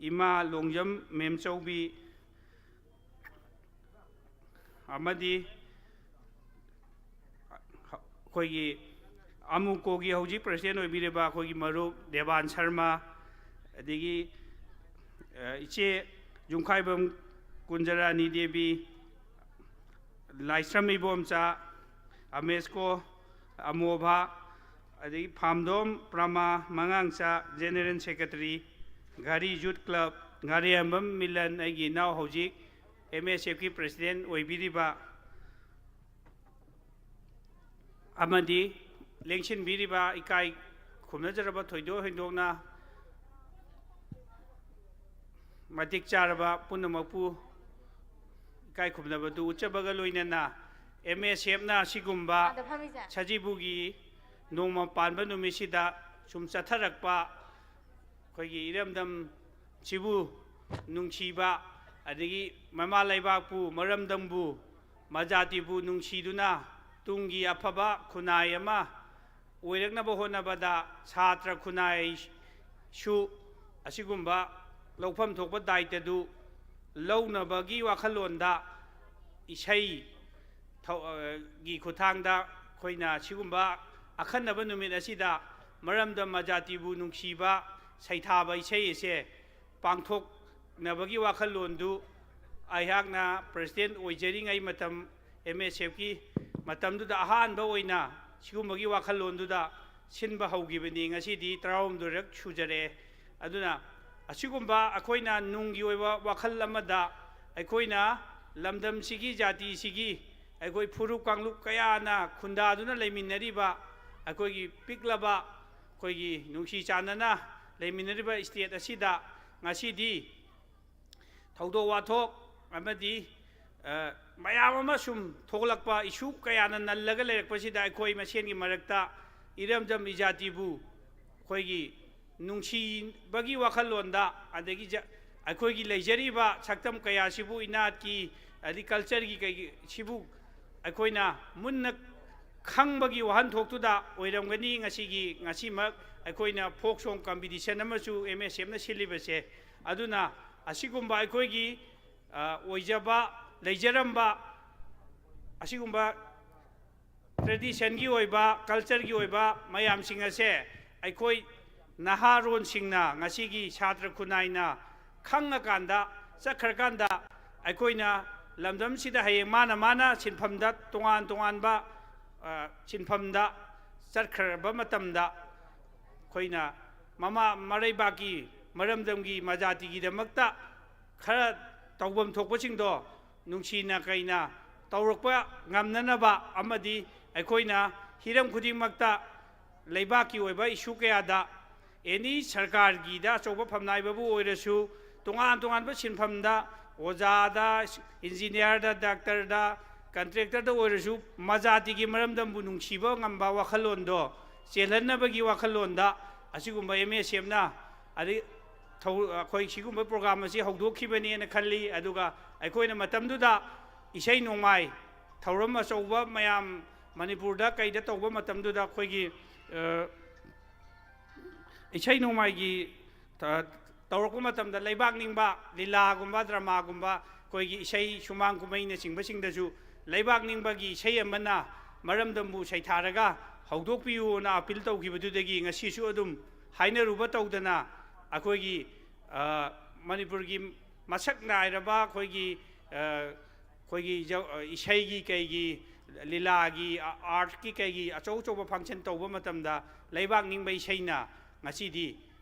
ꯏꯃꯥ ꯂꯣꯡꯖꯝ ꯃꯦꯝꯆꯧꯕꯤ ꯑꯃꯗꯤ ꯑꯩꯈꯣꯏꯒꯤ ꯑꯃꯨꯀꯣꯒꯤ ꯍꯧꯖꯤꯛ president ꯑꯣꯏꯕꯤꯔꯤꯕ ꯑꯩꯈꯣꯏꯒꯤ ꯃꯔꯨꯞ ꯗꯦꯕꯥꯟ ꯁꯔꯃ, ꯑꯗꯒꯤ, ꯑ, ꯏꯆꯦ ꯌꯨꯝꯈꯥꯏꯕꯝ ꯀꯨꯟꯖꯔꯥꯅꯤ ꯗꯦꯕꯤ, ꯂꯥꯏꯁ꯭ꯔꯝ ꯏꯕꯣꯝꯆꯥ, ꯑꯃꯦꯁꯀꯣ ꯑꯃꯣꯚꯥ, ꯑꯗꯒꯤ ꯐꯥꯝꯗꯣꯝ ꯄ꯭ꯔꯃꯥ ꯃꯉꯥꯡꯆꯥ, General Secretary, ꯘꯔꯤ Youth Club, Ngariyambam Milan, ꯑꯩꯒꯤ ꯏꯅꯥꯎ ꯍꯧꯖꯤꯛ M S F ꯀꯤ president ꯑꯣꯏꯕꯤꯔꯤꯕ, ꯑꯃꯗꯤ ꯂꯦꯡꯁꯤꯟꯕꯤꯔꯤꯕ ꯏꯀꯥꯏ ꯈꯨꯝꯅꯖꯔꯕ ꯊꯣꯏꯗꯣꯛ ꯍꯦꯟꯗꯣꯛꯅ ꯃꯇꯤꯛ ꯆꯥꯔꯕ ꯄꯨꯝꯅꯃꯛꯄꯨ ꯏꯀꯥꯏ ꯈꯨꯝꯅꯕꯗꯨ ꯎꯠꯆꯕꯒ ꯂꯣꯏꯅꯅ, M S F ꯅ ꯑꯁꯤꯒꯨꯝꯕ ꯑꯥꯗ ꯐꯝꯃꯤꯁꯦ꯫ ꯁꯖꯤꯕꯨꯒꯤ ꯅꯣꯡꯃ ꯄꯥꯟꯕ ꯅꯨꯃꯤꯠꯁꯤꯗ ꯁꯨꯝ ꯆꯠꯊꯔꯛꯄ ꯑꯩꯈꯣꯏꯒꯤ ꯏꯔꯝꯗꯝꯁꯤꯕꯨ ꯅꯨꯡꯁꯤꯕ, ꯑꯗꯒꯤ ꯃꯃꯥ ꯂꯩꯕꯥꯛꯄꯨ, ꯃꯔꯝꯗꯝꯕꯨ, ꯃꯖꯥꯇꯤꯕꯨ ꯅꯨꯡꯁꯤꯗꯨꯅ ꯇꯨꯡꯒꯤ ꯑꯐꯕ ꯈꯨꯟꯅꯥꯏ ꯑꯃ ꯑꯣꯏꯔꯛꯅꯕ ꯍꯣꯠꯅꯕꯗ ꯁꯥꯇ꯭ꯔ ꯈꯨꯟꯅꯥꯏꯁꯨ ꯑꯁꯤꯒꯨꯝꯕ ꯂꯧꯐꯝ ꯊꯣꯛꯄ ꯗꯥꯏꯇꯗꯨ ꯂꯧꯅꯕꯒꯤ ꯋꯥꯈꯜꯂꯣꯟꯗ ꯏꯁꯩ ꯊꯧ-, ꯑ, ꯒꯤ ꯈꯨꯠꯊꯥꯡꯗ ꯑꯩꯈꯣꯏꯅ ꯁꯤꯒꯨꯝꯕ ꯑꯈꯟꯅꯕ ꯅꯨꯃꯤꯠ ꯑꯁꯤꯗ ꯃꯔꯝꯗꯝ ꯃꯖꯥꯇꯤꯕꯨ ꯅꯨꯡꯁꯤꯕ ꯁꯩꯊꯥꯕ ꯏꯁꯩ ꯑꯁꯦ ꯄꯥꯡꯊꯣꯛꯅꯕꯒꯤ ꯋꯥꯈꯜꯂꯣꯟꯗꯨ ꯑꯩꯍꯥꯛꯅ ꯄ꯭ꯔꯁꯤꯗꯦꯟ ꯑꯣꯏꯖꯔꯤꯉꯩ ꯃꯇꯝ, ꯑꯦꯝ ꯑꯦꯁ ꯑꯦꯐꯀꯤ ꯃꯇꯝꯗꯨꯗ ꯑꯍꯥꯟꯕ ꯑꯣꯏꯅ ꯁꯤꯒꯨꯝꯕꯒꯤ ꯋꯥꯈꯜꯂꯣꯟꯗꯨꯗ ꯁꯤꯟꯕ ꯍꯧꯈꯤꯕꯅꯤ꯫ ꯉꯁꯤꯗꯤ ꯇꯔꯥꯍꯨꯝꯗꯣꯏꯔꯛ ꯁꯨꯖꯔꯛꯑꯦ꯫ ꯑꯗꯨꯅ ꯑꯁꯤꯒꯨꯝꯕ ꯑꯩꯈꯣꯏꯅ ꯅꯨꯡꯒꯤ ꯑꯣꯏꯕ ꯋꯥꯈꯜ ꯑꯃꯗ ꯑꯩꯈꯣꯏꯅ ꯂꯝꯗꯝꯁꯤꯒꯤ, ꯖꯥꯇꯤꯁꯤꯒꯤ ꯑꯩꯈꯣꯏ ꯐꯨꯔꯨꯞ ꯀꯥꯡꯂꯨꯞ ꯀꯌꯥꯅ ꯈꯨꯟꯗꯥꯗꯨꯅ ꯂꯩꯃꯤꯟꯅꯔꯤꯕ ꯑꯩꯈꯣꯏꯒꯤ ꯄꯤꯛꯂꯕ, ꯑꯩꯈꯣꯏꯒꯤ ꯅꯨꯡꯁꯤ ꯆꯥꯟꯅꯅ ꯂꯩꯃꯤꯟꯅꯔꯤꯕ ꯁ꯭ꯇꯦꯠ ꯑꯁꯤꯗ ꯉꯁꯤꯗꯤ ꯊꯧꯗꯣꯛ ꯋꯥꯊꯣꯛ ꯑꯃꯗꯤ, ꯑ, ꯃꯌꯥꯝ ꯑꯃ ꯁꯨꯝ ꯊꯣꯛꯂꯛꯄ, ꯏꯁꯨ ꯀꯌꯥꯅ ꯅꯜꯂꯒ ꯂꯩꯔꯛꯄꯁꯤꯗ ꯑꯩꯈꯣꯏ ꯃꯁꯦꯟꯒꯤ ꯃꯔꯛꯇ ꯏꯔꯝꯗꯝ ꯏꯖꯥꯇꯤꯕꯨ ꯑꯩꯈꯣꯏꯒꯤ ꯅꯨꯡꯁꯤꯕꯒꯤ ꯋꯥꯈꯜꯂꯣꯟꯗ, ꯑꯗꯒꯤ ꯖ-, ꯑꯩꯈꯣꯏꯒꯤ ꯂꯩꯖꯔꯤꯕ ꯁꯛꯇꯝ ꯀꯌꯥꯁꯤꯕꯨ, ꯏꯅꯥꯠꯀꯤ ꯑꯗꯩ ꯀꯜꯆꯔꯒꯤ ꯀꯩꯒꯤ ꯁꯤꯕꯨ ꯑꯩꯈꯣꯏꯅ ꯃꯨꯟꯅ ꯈꯪꯕꯒꯤ ꯋꯥꯍꯟꯊꯣꯛꯇꯨꯗ ꯑꯣꯏꯔꯝꯒꯅꯤ ꯉꯁꯤꯒꯤ, ꯉꯁꯤꯃꯛ ꯑꯩꯈꯣꯏꯅ ꯐꯣꯛ ꯁꯣꯡ ꯀꯝꯄꯤꯇꯤꯁꯟ ꯑꯃꯁꯨ ꯑꯦꯝ ꯑꯦꯁ ꯑꯦꯐꯅ ꯁꯤꯜꯂꯤꯕꯁꯦ꯫ ꯑꯗꯨꯅ ꯑꯁꯤꯒꯨꯝꯕ ꯑꯩꯈꯣꯏꯒꯤ, ꯑ, ꯑꯣꯏꯖꯕ, ꯂꯩꯖꯔꯝꯕ ꯑꯁꯤꯒꯨꯝꯕ ꯇ꯭ꯔꯦꯗꯤꯁꯟꯒꯤ ꯑꯣꯏꯕ, ꯀꯜꯆꯔꯒꯤ ꯑꯣꯏꯕ ꯃꯌꯥꯝꯁꯤꯡ ꯑꯁꯦ ꯑꯩꯈꯣꯏ ꯅꯍꯥꯔꯣꯟꯁꯤꯡꯅ, ꯉꯁꯤꯒꯤ ꯁꯥꯇ꯭ꯔ ꯈꯨꯟꯅꯥꯏꯅ ꯈꯪꯉꯀꯥꯟꯗ, ꯆꯠꯈ꯭ꯔꯀꯥꯟꯗ, ꯑꯩꯈꯣꯏꯅ ꯂꯝꯗꯝꯁꯤꯗ ꯍꯌꯦꯡ ꯃꯥꯅ ꯃꯥꯅ ꯁꯤꯟꯐꯝꯗ, ꯇꯣꯉꯥꯟ ꯇꯣꯉꯥꯟꯕ, ꯑ, ꯁꯤꯟꯐꯝꯗ ꯆꯠꯈ꯭ꯔꯕ ꯃꯇꯝꯗ ꯑꯩꯈꯣꯏꯅ ꯃꯃꯥ ꯃꯔꯩꯕꯥꯛꯀꯤ ꯃꯔꯝꯗꯝꯒꯤ ꯃꯖꯥꯇꯤꯒꯤꯗꯃꯛꯇ ꯈꯔ ꯇꯧꯐꯝ ꯊꯣꯛꯄꯁꯤꯡꯗꯣ ꯅꯨꯡꯁꯤꯅ ꯀꯩꯅ ꯇꯧꯔꯛꯄ ꯉꯝꯅꯅꯕ ꯑꯃꯗꯤ ꯑꯩꯈꯣꯏꯅ ꯍꯤꯔꯝ ꯈꯨꯗꯤꯡꯃꯛꯇ ꯂꯩꯕꯥꯛꯀꯤ ꯑꯣꯏꯕ ꯏꯁꯨ ꯀꯌꯥꯗ ꯑꯦꯅꯤ ꯁꯔꯀꯥꯔꯒꯤꯗ ꯑꯆꯧꯕ ꯐꯝꯅꯥꯏꯕꯕꯨ ꯑꯣꯏꯔꯁꯨ, ꯇꯣꯉꯥꯟ ꯇꯣꯉꯥꯟꯕ ꯁꯤꯟꯐꯝꯗ ꯑꯣꯖꯥꯗ, ꯏꯟꯖꯤꯅꯤꯌꯥꯔꯗ, ꯗꯥꯛꯇꯔꯗ, ꯀꯟꯇ꯭ꯔꯦꯛꯇꯔꯗ ꯑꯣꯏꯔꯁꯨ ꯃꯖꯥꯇꯤꯒꯤ ꯃꯔꯝꯗꯝꯕꯨ ꯅꯨꯡꯁꯤꯕ ꯉꯝꯕ ꯋꯥꯈꯜꯂꯣꯟꯗꯣ ꯆꯦꯜꯍꯟꯅꯕꯒꯤ ꯋꯥꯈꯜꯂꯣꯟꯗ ꯑꯁꯤꯒꯨꯝꯕ ꯑꯦꯝ ꯑꯦꯁ ꯑꯦꯐꯅ ꯑꯗꯩ ꯊꯧ-, ꯑꯩꯈꯣꯏ ꯁꯤꯒꯨꯝꯕ ꯄ꯭ꯔꯣꯒ꯭ꯔꯥꯝ ꯑꯁꯤ ꯍꯧꯗꯣꯛꯈꯤꯕꯅꯦꯅ ꯈꯜꯂꯤ꯫ ꯑꯗꯨꯒ ꯑꯩꯈꯣꯏꯅ ꯃꯇꯝꯗꯨꯗ ꯏꯁꯩ ꯅꯣꯡꯃꯥꯏ ꯊꯧꯔꯝ ꯑꯆꯧꯕ ꯃꯌꯥꯝ ꯃꯅꯤꯄꯨꯔꯗ ꯀꯩꯗ ꯇꯧꯕ ꯃꯇꯝꯗꯨꯗ ꯑꯩꯈꯣꯏꯒꯤ, ꯑ, ꯏꯁꯩ ꯅꯣꯡꯃꯥꯏꯒꯤ ꯇ-, ꯇꯧꯔꯛꯄ ꯃꯇꯝꯗ ꯂꯩꯕꯥꯛ ꯅꯤꯡꯕ ꯂꯤꯂꯥꯒꯨꯝꯕ, ꯗ꯭ꯔꯃꯥꯒꯨꯝꯕ, ꯑꯩꯈꯣꯏꯒꯤ ꯏꯁꯩ ꯁꯨꯃꯥꯡ ꯀꯨꯝꯍꯩꯅꯆꯤꯡꯕꯁꯤꯡꯗꯁꯨ ꯂꯩꯕꯥꯛ ꯅꯤꯡꯕꯒꯤ ꯏꯁꯩ ꯑꯃꯅ ꯃꯔꯝꯗꯝꯕꯨ ꯁꯩꯊꯥꯔꯒ ꯍꯧꯗꯣꯛꯄꯤꯌꯨꯅ ꯑꯄꯤꯜ ꯇꯧꯈꯤꯕꯗꯨꯗꯒꯤ ꯉꯁꯤꯁꯨ ꯑꯗꯨꯝ ꯍꯥꯏꯅꯔꯨꯕ ꯇꯧꯗꯅ ꯑꯩꯈꯣꯏꯒꯤ, ꯑ, ꯃꯅꯤꯄꯨꯔꯒꯤ ꯃꯁꯛ ꯅꯥꯏꯔꯕ ꯑꯩꯈꯣꯏꯒꯤ, ꯑ, ꯑꯩꯈꯣꯏꯒꯤ ꯖ-, ꯑ, ꯏꯁꯩꯒꯤ ꯀꯩꯒꯤ ꯂꯤꯂꯥꯒꯤ, ꯑ-, ꯑꯥꯔꯠꯀꯤ ꯀꯩꯒꯤ ꯑꯆꯧ ꯑꯆꯧꯕ ꯐꯪꯁꯟ ꯇꯧꯕ ꯃꯇꯝꯗ ꯂꯩꯕꯥꯛ ꯅꯤꯡꯕ ꯏꯁꯩꯅ ꯉꯁꯤꯗꯤ,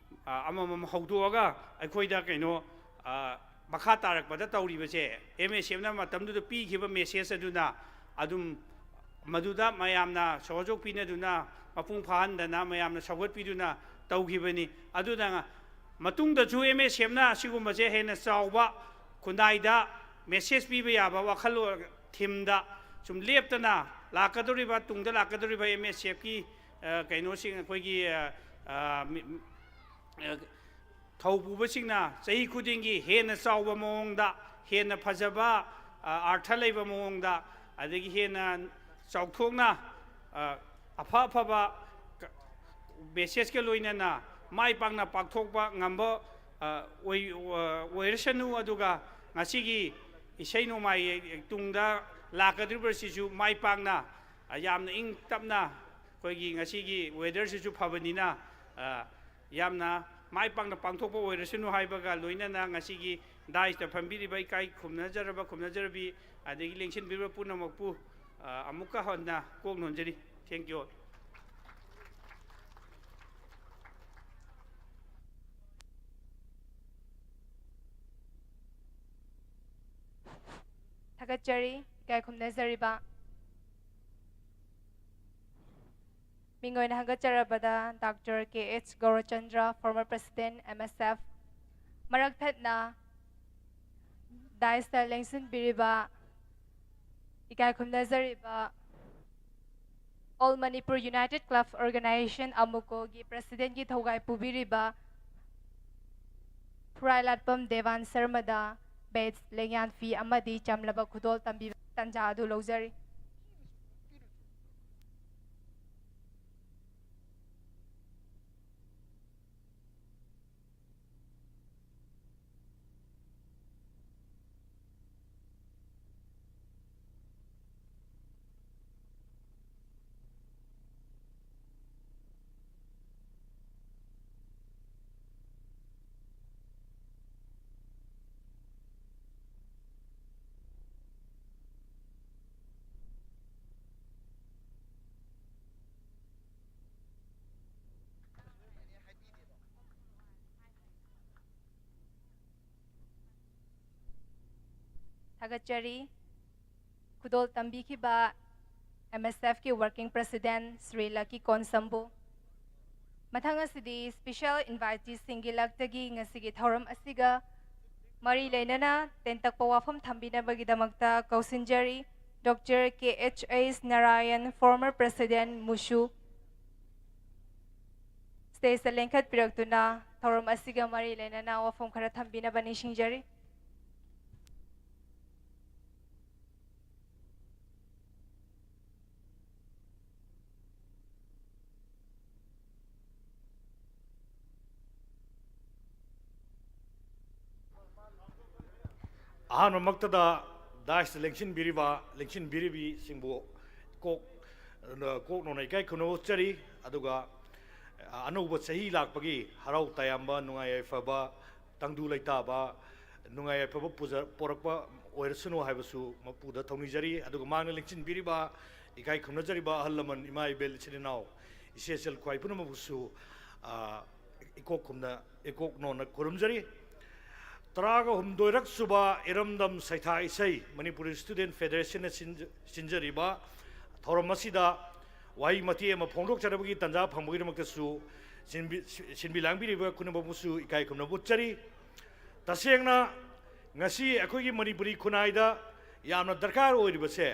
ꯑ, ꯑꯃꯃꯝ ꯍꯧꯗꯣꯛꯑꯒ ꯑꯩꯈꯣꯏꯗ ꯀꯩꯅꯣ, ꯑ, ꯃꯈꯥ ꯇꯥꯔꯛꯄꯗ ꯇꯧꯔꯤꯕꯁꯦ ꯑꯦꯝ ꯑꯦꯁ ꯑꯦꯐꯅ ꯃꯇꯝꯗꯨꯗ ꯄꯤꯈꯤꯕ ꯃꯦꯁꯦꯖ ꯑꯗꯨꯅ ꯑꯗꯨꯝ ꯃꯗꯨꯗ ꯃꯌꯥꯝꯅ ꯁꯍꯣꯖꯣꯛ ꯄꯤꯅꯗꯨꯅ ꯃꯄꯨꯡ ꯐꯥꯍꯟꯗꯅ ꯃꯌꯥꯝꯅ ꯁꯧꯒꯠꯄꯤꯗꯨꯅ ꯇꯧꯈꯤꯕꯅꯤ꯫ ꯑꯗꯨꯅ ꯃꯇꯨꯡꯗꯁꯨ ꯑꯦꯝ ꯑꯦꯁ ꯑꯦꯐꯅ ꯑꯁꯤꯒꯨꯝꯕꯁꯦ ꯍꯦꯟꯅ ꯆꯥꯎꯕ ꯈꯨꯟꯅꯥꯏꯗ ꯃꯦꯁꯦꯖ ꯄꯤꯕ ꯌꯥꯕ ꯋꯥꯈꯜꯂꯣꯟ ꯊꯤꯝꯗ ꯁꯨꯝ ꯂꯦꯞꯇꯅ ꯂꯥꯛꯀꯗꯧꯔꯤꯕ, ꯇꯨꯡꯗ ꯂꯥꯛꯀꯗꯧꯔꯤꯕ ꯑꯦꯝ ꯑꯦꯁ ꯑꯦꯐꯀꯤ, ꯑ, ꯀꯩꯅꯣꯁꯤꯡ, ꯑꯩꯈꯣꯏꯒꯤ, ꯑ, ꯑ, ꯃꯤ-, ꯑ, ꯊꯧ ꯄꯨꯕꯁꯤꯡꯅ ꯆꯍꯤ ꯈꯨꯗꯤꯡꯒꯤ ꯍꯦꯟꯅ ꯆꯥꯎꯕ ꯃꯑꯣꯡꯗ, ꯍꯦꯟꯅ ꯐꯖꯕ, ꯑ, ꯑꯥꯔꯊ ꯂꯩꯕ ꯃꯑꯣꯡꯗ, ꯑꯗꯒꯤ ꯍꯦꯟꯅ ꯆꯥꯎꯊꯣꯛꯅ, ꯑ, ꯑꯐ ꯑꯐꯕ ꯀ-, ꯃꯦꯁꯦꯖꯀ ꯂꯣꯏꯅꯅ ꯃꯥꯏ ꯄꯥꯛꯅ ꯄꯥꯡꯊꯣꯛꯄ ꯉꯝꯕ, ꯑ, ꯑꯣꯏ-, ꯑ, ꯑꯣꯏꯔꯁꯅꯨ꯫ ꯑꯗꯨꯒ ꯉꯁꯤꯒꯤ ꯏꯁꯩ ꯅꯣꯡꯃꯥꯏ ꯇꯨꯡꯗ ꯂꯥꯛꯀꯗꯧꯔꯤꯕꯁꯤꯁꯨ ꯃꯥꯏ ꯄꯥꯛꯅ, ꯑ, ꯌꯥꯝꯅ ꯏꯪ ꯇꯞꯅ, ꯑꯩꯈꯣꯏꯒꯤ ꯉꯁꯤꯒꯤ ꯋꯦꯗꯔꯁꯤꯁꯨ ꯐꯕꯅꯤꯅ, ꯑ, ꯌꯥꯝꯅ ꯃꯥꯏ ꯄꯥꯛꯅ ꯄꯥꯡꯊꯣꯛꯄ ꯑꯣꯏꯔꯁꯅꯨ ꯍꯥꯏꯕꯒ ꯂꯣꯏꯅꯅ ꯉꯁꯤꯒꯤ ꯗꯥꯏꯁꯇ ꯐꯝꯕꯤꯔꯤꯕ ꯏꯀꯥꯏ ꯈꯨꯝꯅꯖꯔꯕ ꯈꯨꯝꯅꯖꯔꯕꯤ ꯑꯗꯒꯤ ꯂꯦꯡꯁꯤꯟꯕꯤꯔꯤꯕ ꯄꯨꯝꯅꯃꯛꯄꯨ, ꯑ, ꯑꯃꯨꯛꯀ ꯍꯟꯅ ꯀꯣꯛ ꯅꯣꯟꯖꯔꯤ꯫ Thank you all. ꯊꯥꯒꯠꯆꯔꯤ꯫ ꯏꯀꯥꯏ ꯈꯨꯝꯅꯖꯔꯤꯕ ꯃꯤꯡ ꯑꯣꯏꯅ ꯍꯪꯒꯠꯆꯔꯕꯗ ꯗꯥꯛꯇꯔ ꯀꯦ H ꯒꯧꯔꯆꯟꯗ꯭ꯔ, former president, M S F, ꯃꯔꯛ ꯊꯠꯅ ꯗꯥꯏꯁꯇ ꯂꯦꯡꯁꯤꯟꯕꯤꯔꯤꯕ, ꯏꯀꯥꯏ ꯈꯨꯝꯅꯖꯔꯤꯕ All Manipur United Club Organization, ꯑꯃꯨꯀꯣꯒꯤ presidentꯀꯤ ꯊꯧꯒꯥꯏ ꯄꯨꯕꯤꯔꯤꯕ ꯈꯨꯔꯥꯏ ꯂꯥꯠꯄꯝ ꯗꯦꯕꯥꯟ ꯁꯔꯃꯗ badge, ꯂꯦꯡꯌꯥꯟ ꯐꯤ ꯑꯃꯗꯤ ꯆꯝꯂꯕ ꯈꯨꯗꯣꯜ ꯇꯝꯕꯤꯕꯒꯤ ꯇꯥꯟꯖꯥ ꯑꯗꯨ ꯂꯧꯖꯔꯤ꯫ ꯊꯥꯒꯠꯆꯔꯤ꯫ ꯈꯨꯗꯣꯜ ꯇꯝꯕꯤꯈꯤꯕ M S F ꯀꯤ Working President ꯁ꯭ꯔꯤ ꯂꯀꯤ ꯀꯣꯟꯁꯝꯕꯨ꯫ ꯃꯊꯪ ꯑꯁꯤꯗꯤ special invitee ꯁꯤꯡꯒꯤ ꯂꯛꯇꯒꯤ ꯉꯁꯤꯒꯤ ꯊꯧꯔꯝ ꯑꯁꯤꯒ ꯃꯔꯤ ꯂꯩꯅꯅ ꯇꯦꯟꯇꯛꯄ ꯋꯥꯐꯝ ꯊꯝꯕꯤꯅꯕꯒꯤꯗꯃꯛꯇ ꯀꯧꯁꯤꯟꯖꯔꯤ꯫ Doctor K H H Narayan, former President, MUSU, stage ꯇ ꯂꯦꯡꯈꯠꯄꯤꯔꯛꯇꯨꯅ ꯊꯧꯔꯝ ꯑꯁꯤꯒ ꯃꯔꯤ ꯂꯩꯅꯅ ꯋꯥꯐꯝ ꯈꯔ ꯊꯝꯕꯤꯅꯕ ꯅꯤꯡꯁꯤꯡꯖꯔꯤ꯫ ꯑꯍꯥꯟꯕꯃꯛꯇꯗ dais ꯇ ꯂꯦꯡꯁꯤꯟꯕꯤꯔꯤꯕ, ꯂꯦꯡꯁꯤꯟꯕꯤꯔꯤꯕꯤꯁꯤꯡꯕꯨ ꯀꯣꯛ, ꯀꯣꯛ ꯅꯧꯅ ꯏꯀꯥꯏ ꯈꯨꯝꯅꯕ ꯎꯠꯆꯔꯤ꯫ ꯑꯗꯨꯒ ꯑꯅꯧꯕ ꯆꯍꯤ ꯂꯥꯛꯄꯒꯤ ꯍꯔꯥꯎ ꯇꯌꯥꯝꯕ, ꯅꯨꯡꯉꯥꯏ ꯌꯥꯏꯐꯕ, ꯇꯪꯗꯨ ꯂꯩꯇꯥꯕ, ꯅꯨꯡꯉꯥꯏ ꯌꯥꯏꯐꯕ ꯄꯨꯖ-, ꯄꯣꯔꯛꯄ ꯑꯣꯏꯔꯁꯅꯨ ꯍꯥꯏꯕꯁꯨ ꯃꯄꯨꯗ ꯊꯧꯅꯤꯖꯔꯤ꯫ ꯑꯗꯨꯒ ꯃꯥꯡꯗ ꯂꯦꯡꯁꯤꯟꯕꯤꯔꯤꯕ, ꯏꯀꯥꯏ ꯈꯨꯝꯅꯖꯔꯤꯕ ꯑꯍꯜ ꯂꯃꯟ, ꯏꯃꯥ ꯏꯕꯦꯜ, ꯏꯆꯤꯟ ꯏꯅꯥꯎ, ꯏꯆꯦ ꯏꯆꯜ ꯈ꯭ꯋꯥꯏ ꯄꯨꯝꯅꯃꯛꯄꯨꯁꯨ, ꯑ, ꯏꯀꯣꯛ ꯈꯨꯝꯅ, ꯏꯀꯣꯛ ꯅꯣꯟꯅ ꯈꯨꯔꯨꯝꯖꯔꯤ꯫ ꯇꯔꯥꯒ ꯍꯨꯝꯗꯣꯏꯔꯛ ꯁꯨꯕ ꯏꯔꯝꯗꯝ ꯁꯩꯊꯥ ꯏꯁꯩ, ꯃꯅꯤꯄꯨꯔꯤ Student Federation ꯅ ꯁꯤꯟꯖ-, ꯁꯤꯟꯖꯔꯤꯕ ꯊꯧꯔꯝ ꯑꯁꯤꯗ ꯋꯥꯍꯩ ꯃꯇꯦꯛ ꯑꯃ ꯐꯣꯡꯗꯣꯛꯆꯅꯕꯒꯤ ꯇꯥꯟꯖꯥ ꯐꯪꯕꯒꯤꯗꯃꯛꯇꯁꯨ ꯁꯤꯟꯕꯤ-, ꯁꯤꯟꯕꯤ ꯂꯥꯡꯕꯤꯔꯤꯕ ꯄꯨꯝꯅꯃꯛꯄꯨꯁꯨ ꯏꯀꯥꯏ ꯈꯨꯝꯅꯕ ꯎꯠꯆꯔꯤ꯫ ꯇꯁꯦꯡꯅ ꯉꯁꯤ ꯑꯩꯈꯣꯏꯒꯤ ꯃꯅꯤꯄꯨꯔꯤ ꯈꯨꯟꯅꯥꯏꯗ ꯌꯥꯝꯅ ꯗꯔꯀꯥꯔ ꯑꯣꯏꯔꯤꯕꯁꯦ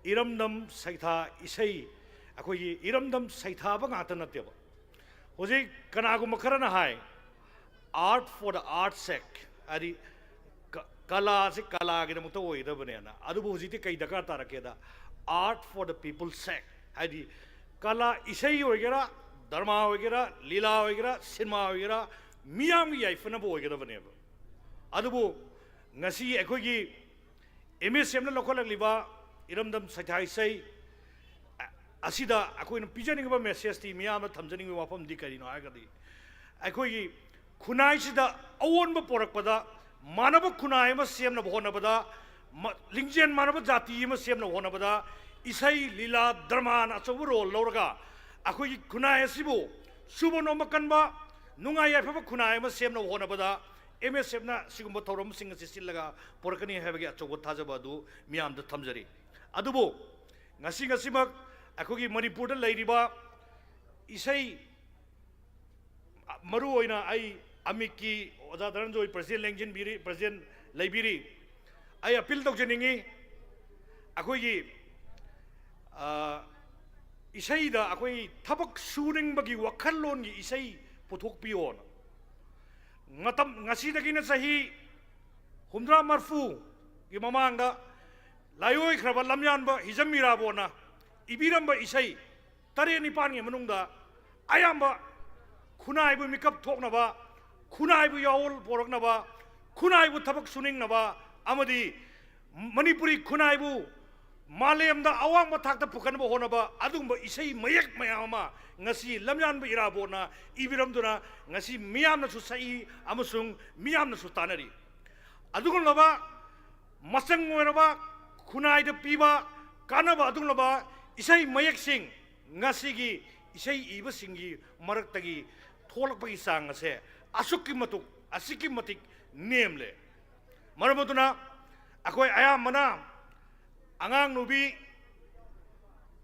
ꯏꯔꯝꯗꯝ ꯁꯩꯊꯥ ꯏꯁꯩ, ꯑꯩꯈꯣꯏꯒꯤ ꯏꯔꯝꯗꯝ ꯁꯩꯊꯥꯕ ꯉꯥꯛꯇ ꯅꯠꯇꯦꯕ꯫ ꯍꯧꯖꯤꯛ ꯀꯅꯥꯒꯨꯝꯕ ꯈꯔꯅ ꯍꯥꯏ, "Art for the art's sake", ꯍꯥꯏꯗꯤ ꯀ-, ꯀꯂꯥꯁꯦ ꯀꯂꯥꯒꯤꯗꯃꯛꯇ ꯑꯣꯏꯒꯗꯕꯅꯦꯅ꯫ ꯑꯗꯨꯕꯨ ꯍꯧꯖꯤꯛꯇꯤ ꯀꯩ ꯗꯔꯀꯥꯔ ꯇꯥꯔꯛꯀꯦꯗ, "Art for the people's sake", ꯍꯥꯏꯗꯤ ꯀꯂꯥ, ꯏꯁꯩ ꯑꯣꯏꯒꯦꯔꯥ, ꯗ꯭ꯔꯃꯥ ꯑꯣꯏꯒꯦꯔꯥ, ꯂꯤꯂꯥ ꯑꯣꯏꯒꯦꯔꯥ, ꯁꯤꯅꯦꯃꯥ ꯑꯣꯏꯒꯦꯔꯥ, ꯃꯤꯌꯥꯝꯒꯤ ꯌꯥꯏꯐꯅꯕ ꯑꯣꯏꯒꯗꯕꯅꯦꯕ꯫ ꯑꯗꯨꯕꯨ ꯉꯁꯤ ꯑꯩꯈꯣꯏꯒꯤ M S F ꯅ ꯂꯧꯈꯠꯂꯛꯂꯤꯕ ꯏꯔꯝꯗꯝ ꯁꯩꯊꯥ ꯏꯁꯩ ꯑꯁꯤꯗ ꯑꯩꯈꯣꯏꯅ ꯄꯤꯖꯅꯤꯡꯉꯤꯕ message ꯇꯤ, ꯃꯤꯌꯥꯝꯗ ꯊꯝꯖꯅꯤꯡꯉꯤꯕ ꯋꯥꯐꯝꯗꯤ ꯀꯔꯤꯅꯣ ꯍꯥꯏꯔꯒꯗꯤ, ꯑꯩꯈꯣꯏꯒꯤ ꯈꯨꯟꯅꯥꯏꯁꯤꯗ ꯑꯑꯣꯟꯕ ꯄꯣꯔꯛꯄꯗ, ꯃꯥꯟꯅꯕ ꯈꯨꯟꯅꯥꯏ ꯑꯃ ꯁꯦꯝꯅꯕ ꯍꯣꯠꯅꯕꯗ, ꯃ-, ꯂꯤꯡꯖꯦꯜ ꯃꯥꯟꯅꯕ ꯖꯥꯇꯤ ꯑꯃ ꯁꯦꯝꯅꯕ ꯍꯣꯠꯅꯕꯗ ꯏꯁꯩ, ꯂꯤꯂꯥ, ꯗ꯭ꯔꯃꯥꯅ ꯑꯆꯧꯕ role ꯂꯧꯔꯒ ꯑꯩꯈꯣꯏꯒꯤ ꯈꯨꯟꯅꯥꯏ ꯑꯁꯤꯕꯨ ꯁꯨꯕ ꯅꯣꯝꯕ ꯀꯟꯕ, ꯅꯨꯡꯉꯥꯏ ꯌꯥꯏꯐꯕ ꯈꯨꯟꯅꯥꯏ ꯑꯃ ꯁꯦꯝꯅꯕ ꯍꯣꯠꯅꯕꯗ ꯑꯦꯝ ꯑꯦꯁ ꯑꯦꯐꯅ ꯁꯤꯒꯨꯝꯕ ꯊꯧꯔꯝꯁꯤꯡ ꯑꯁꯤ ꯁꯤꯜꯂꯒ ꯄꯨꯔꯛꯀꯅꯤ ꯍꯥꯏꯕꯒꯤ ꯑꯆꯧꯕ ꯊꯥꯖꯕ ꯑꯗꯨ ꯃꯤꯌꯥꯝꯗ ꯊꯝꯖꯔꯤ꯫ ꯑꯗꯨꯕꯨ ꯉꯁꯤ, ꯉꯁꯤꯃꯛ ꯑꯩꯈꯣꯏꯒꯤ ꯃꯅꯤꯄꯨꯔꯗ ꯂꯩꯔꯤꯕ ꯏꯁꯩ, ꯃꯔꯨ ꯑꯣꯏꯅ ꯑꯩ ꯑꯃꯤꯛꯀꯤ ꯑꯣꯖꯥ ꯙꯅꯟꯖꯣꯏ ꯄ꯭ꯔꯁꯤꯗꯦꯟ ꯂꯦꯡꯁꯤꯟꯕꯤꯔꯤ, ꯄ꯭ꯔꯁꯤꯗꯦꯟ ꯂꯩꯕꯤꯔꯤ꯫ ꯑꯩ ꯑꯄꯤꯜ ꯇꯧꯖꯅꯤꯡꯉꯤ, ꯑꯩꯈꯣꯏꯒꯤ, ꯑ, ꯏꯁꯩꯗ ꯑꯩꯈꯣꯏ ꯊꯕꯛ ꯁꯨꯅꯤꯡꯕꯒꯤ ꯋꯥꯈꯜꯂꯣꯟꯒꯤ ꯏꯁꯩ ꯄꯨꯊꯣꯛꯄꯤꯌꯣꯅ꯫ ꯃꯇꯝ ꯉꯁꯤꯗꯒꯤꯅ ꯆꯍꯤ ꯍꯨꯝꯗ꯭ꯔꯥ ꯃꯔꯐꯨꯒꯤ ꯃꯃꯥꯡꯗ ꯂꯥꯏꯑꯣꯏꯈ꯭ꯔꯕ ꯂꯝꯌꯥꯟꯕ ꯍꯤꯖꯝ ꯏꯔꯥꯕꯣꯠꯅ ꯏꯕꯤꯔꯝꯕ ꯏꯁꯩ ꯇꯔꯦꯠ ꯅꯤꯄꯥꯟꯒꯤ ꯃꯅꯨꯡꯗ ꯑꯌꯥꯝꯕ ꯈꯨꯟꯅꯥꯏꯕꯨ ꯃꯤꯀꯞ ꯊꯣꯛꯅꯕ, ꯈꯨꯟꯅꯥꯏꯕꯨ ꯌꯥꯑꯣꯜ ꯄꯣꯔꯛꯅꯕ, ꯈꯨꯟꯅꯥꯏꯕꯨ ꯊꯕꯛ ꯁꯨꯅꯤꯡꯅꯕ ꯑꯃꯗꯤ ꯃꯅꯤꯄꯨꯔꯤ ꯈꯨꯟꯅꯥꯏꯕꯨ ꯃꯥꯂꯦꯝꯗ ꯑꯋꯥꯡꯕ ꯊꯥꯛꯇ ꯄꯨꯈꯠꯅꯕ ꯍꯣꯠꯅꯕ ꯑꯗꯨꯒꯨꯝꯕ ꯏꯁꯩ ꯃꯌꯦꯛ ꯃꯌꯥꯝ ꯑꯃ ꯉꯁꯤ ꯂꯝꯌꯥꯟꯕ ꯏꯔꯥꯕꯣꯠꯅ ꯏꯕꯤꯔꯝꯗꯨꯅ ꯉꯁꯤ ꯃꯤꯌꯥꯝꯅꯁꯨ ꯁꯛꯏ ꯑꯃꯁꯨꯡ ꯃꯤꯌꯥꯝꯅꯁꯨ ꯇꯥꯅꯔꯤ꯫ ꯑꯗꯨꯒꯨꯝꯂꯕ ꯃꯆꯪ ꯑꯣꯏꯔꯕ ꯈꯨꯟꯅꯥꯏꯗ ꯄꯤꯕ ꯀꯥꯟꯅꯕ ꯑꯗꯨꯒꯨꯝꯂꯕ ꯏꯁꯩ ꯃꯌꯦꯛꯁꯤꯡ ꯉꯁꯤꯒꯤ ꯏꯁꯩ ꯏꯕꯁꯤꯡꯒꯤ ꯃꯔꯛꯇꯒꯤ ꯊꯣꯛꯂꯛꯄꯒꯤ ꯆꯥꯡ ꯑꯁꯦ ꯑꯁꯨꯛꯀꯤ ꯃꯇꯤꯛ, ꯑꯁꯨꯛꯀꯤ ꯃꯇꯤꯛ ꯅꯦꯝꯂꯦ꯫ ꯃꯔꯝ ꯑꯗꯨꯅ ꯑꯩꯈꯣꯏ ꯑꯌꯥꯝꯕꯅ ꯑꯉꯥꯡ ꯅꯨꯕꯤ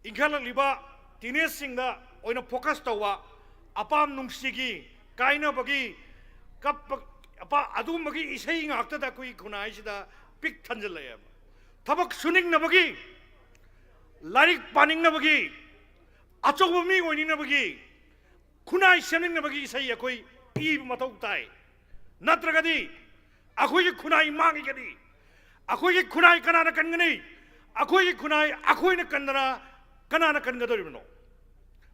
ꯏꯟꯈꯠꯂꯛꯂꯤꯕ teenageꯁꯤꯡꯗ ꯑꯣꯏꯅ focus ꯇꯧꯕ, ꯑꯄꯥꯝ ꯅꯨꯡꯁꯤꯒꯤ ꯀꯥꯏꯅꯕꯒꯤ ꯀꯞꯄ, ꯑꯄꯥ-, ꯑꯗꯨꯒꯨꯝꯕꯒꯤ ꯏꯁꯩ ꯉꯥꯛꯇꯗ ꯑꯩꯈꯣꯏꯒꯤ ꯈꯨꯟꯅꯥꯏꯁꯤꯗ ꯄꯤꯛ ꯊꯟꯖꯤꯜꯂꯛꯑꯦꯕ꯫ ꯊꯕꯛ ꯁꯨꯅꯤꯡꯅꯕꯒꯤ, ꯂꯥꯏꯔꯤꯛ ꯄꯥꯅꯤꯡꯅꯕꯒꯤ, ꯑꯆꯧꯕ ꯃꯤ ꯑꯣꯏꯅꯤꯡꯅꯕꯒꯤ, ꯈꯨꯟꯅꯥꯏ ꯁꯦꯝꯅꯤꯡꯅꯕꯒꯤ ꯏꯁꯩ ꯑꯩꯈꯣꯏ ꯏꯕ ꯃꯊꯧ ꯇꯥꯏ꯫ ꯅꯠꯇ꯭ꯔꯒꯗꯤ ꯑꯩꯈꯣꯏꯒꯤ ꯈꯨꯟꯅꯥꯏ ꯃꯥꯡꯈꯤꯒꯅꯤ꯫ ꯑꯩꯈꯣꯏꯒꯤ ꯈꯨꯟꯅꯥꯏ ꯀꯅꯥꯅ ꯀꯟꯒꯅꯤ? ꯑꯩꯈꯣꯏꯒꯤ ꯈꯨꯟꯅꯥꯏ ꯑꯩꯈꯣꯏꯅ ꯀꯟꯗꯅ ꯀꯅꯥꯅ ꯀꯟꯒꯗꯧꯔꯤꯕꯅꯣ?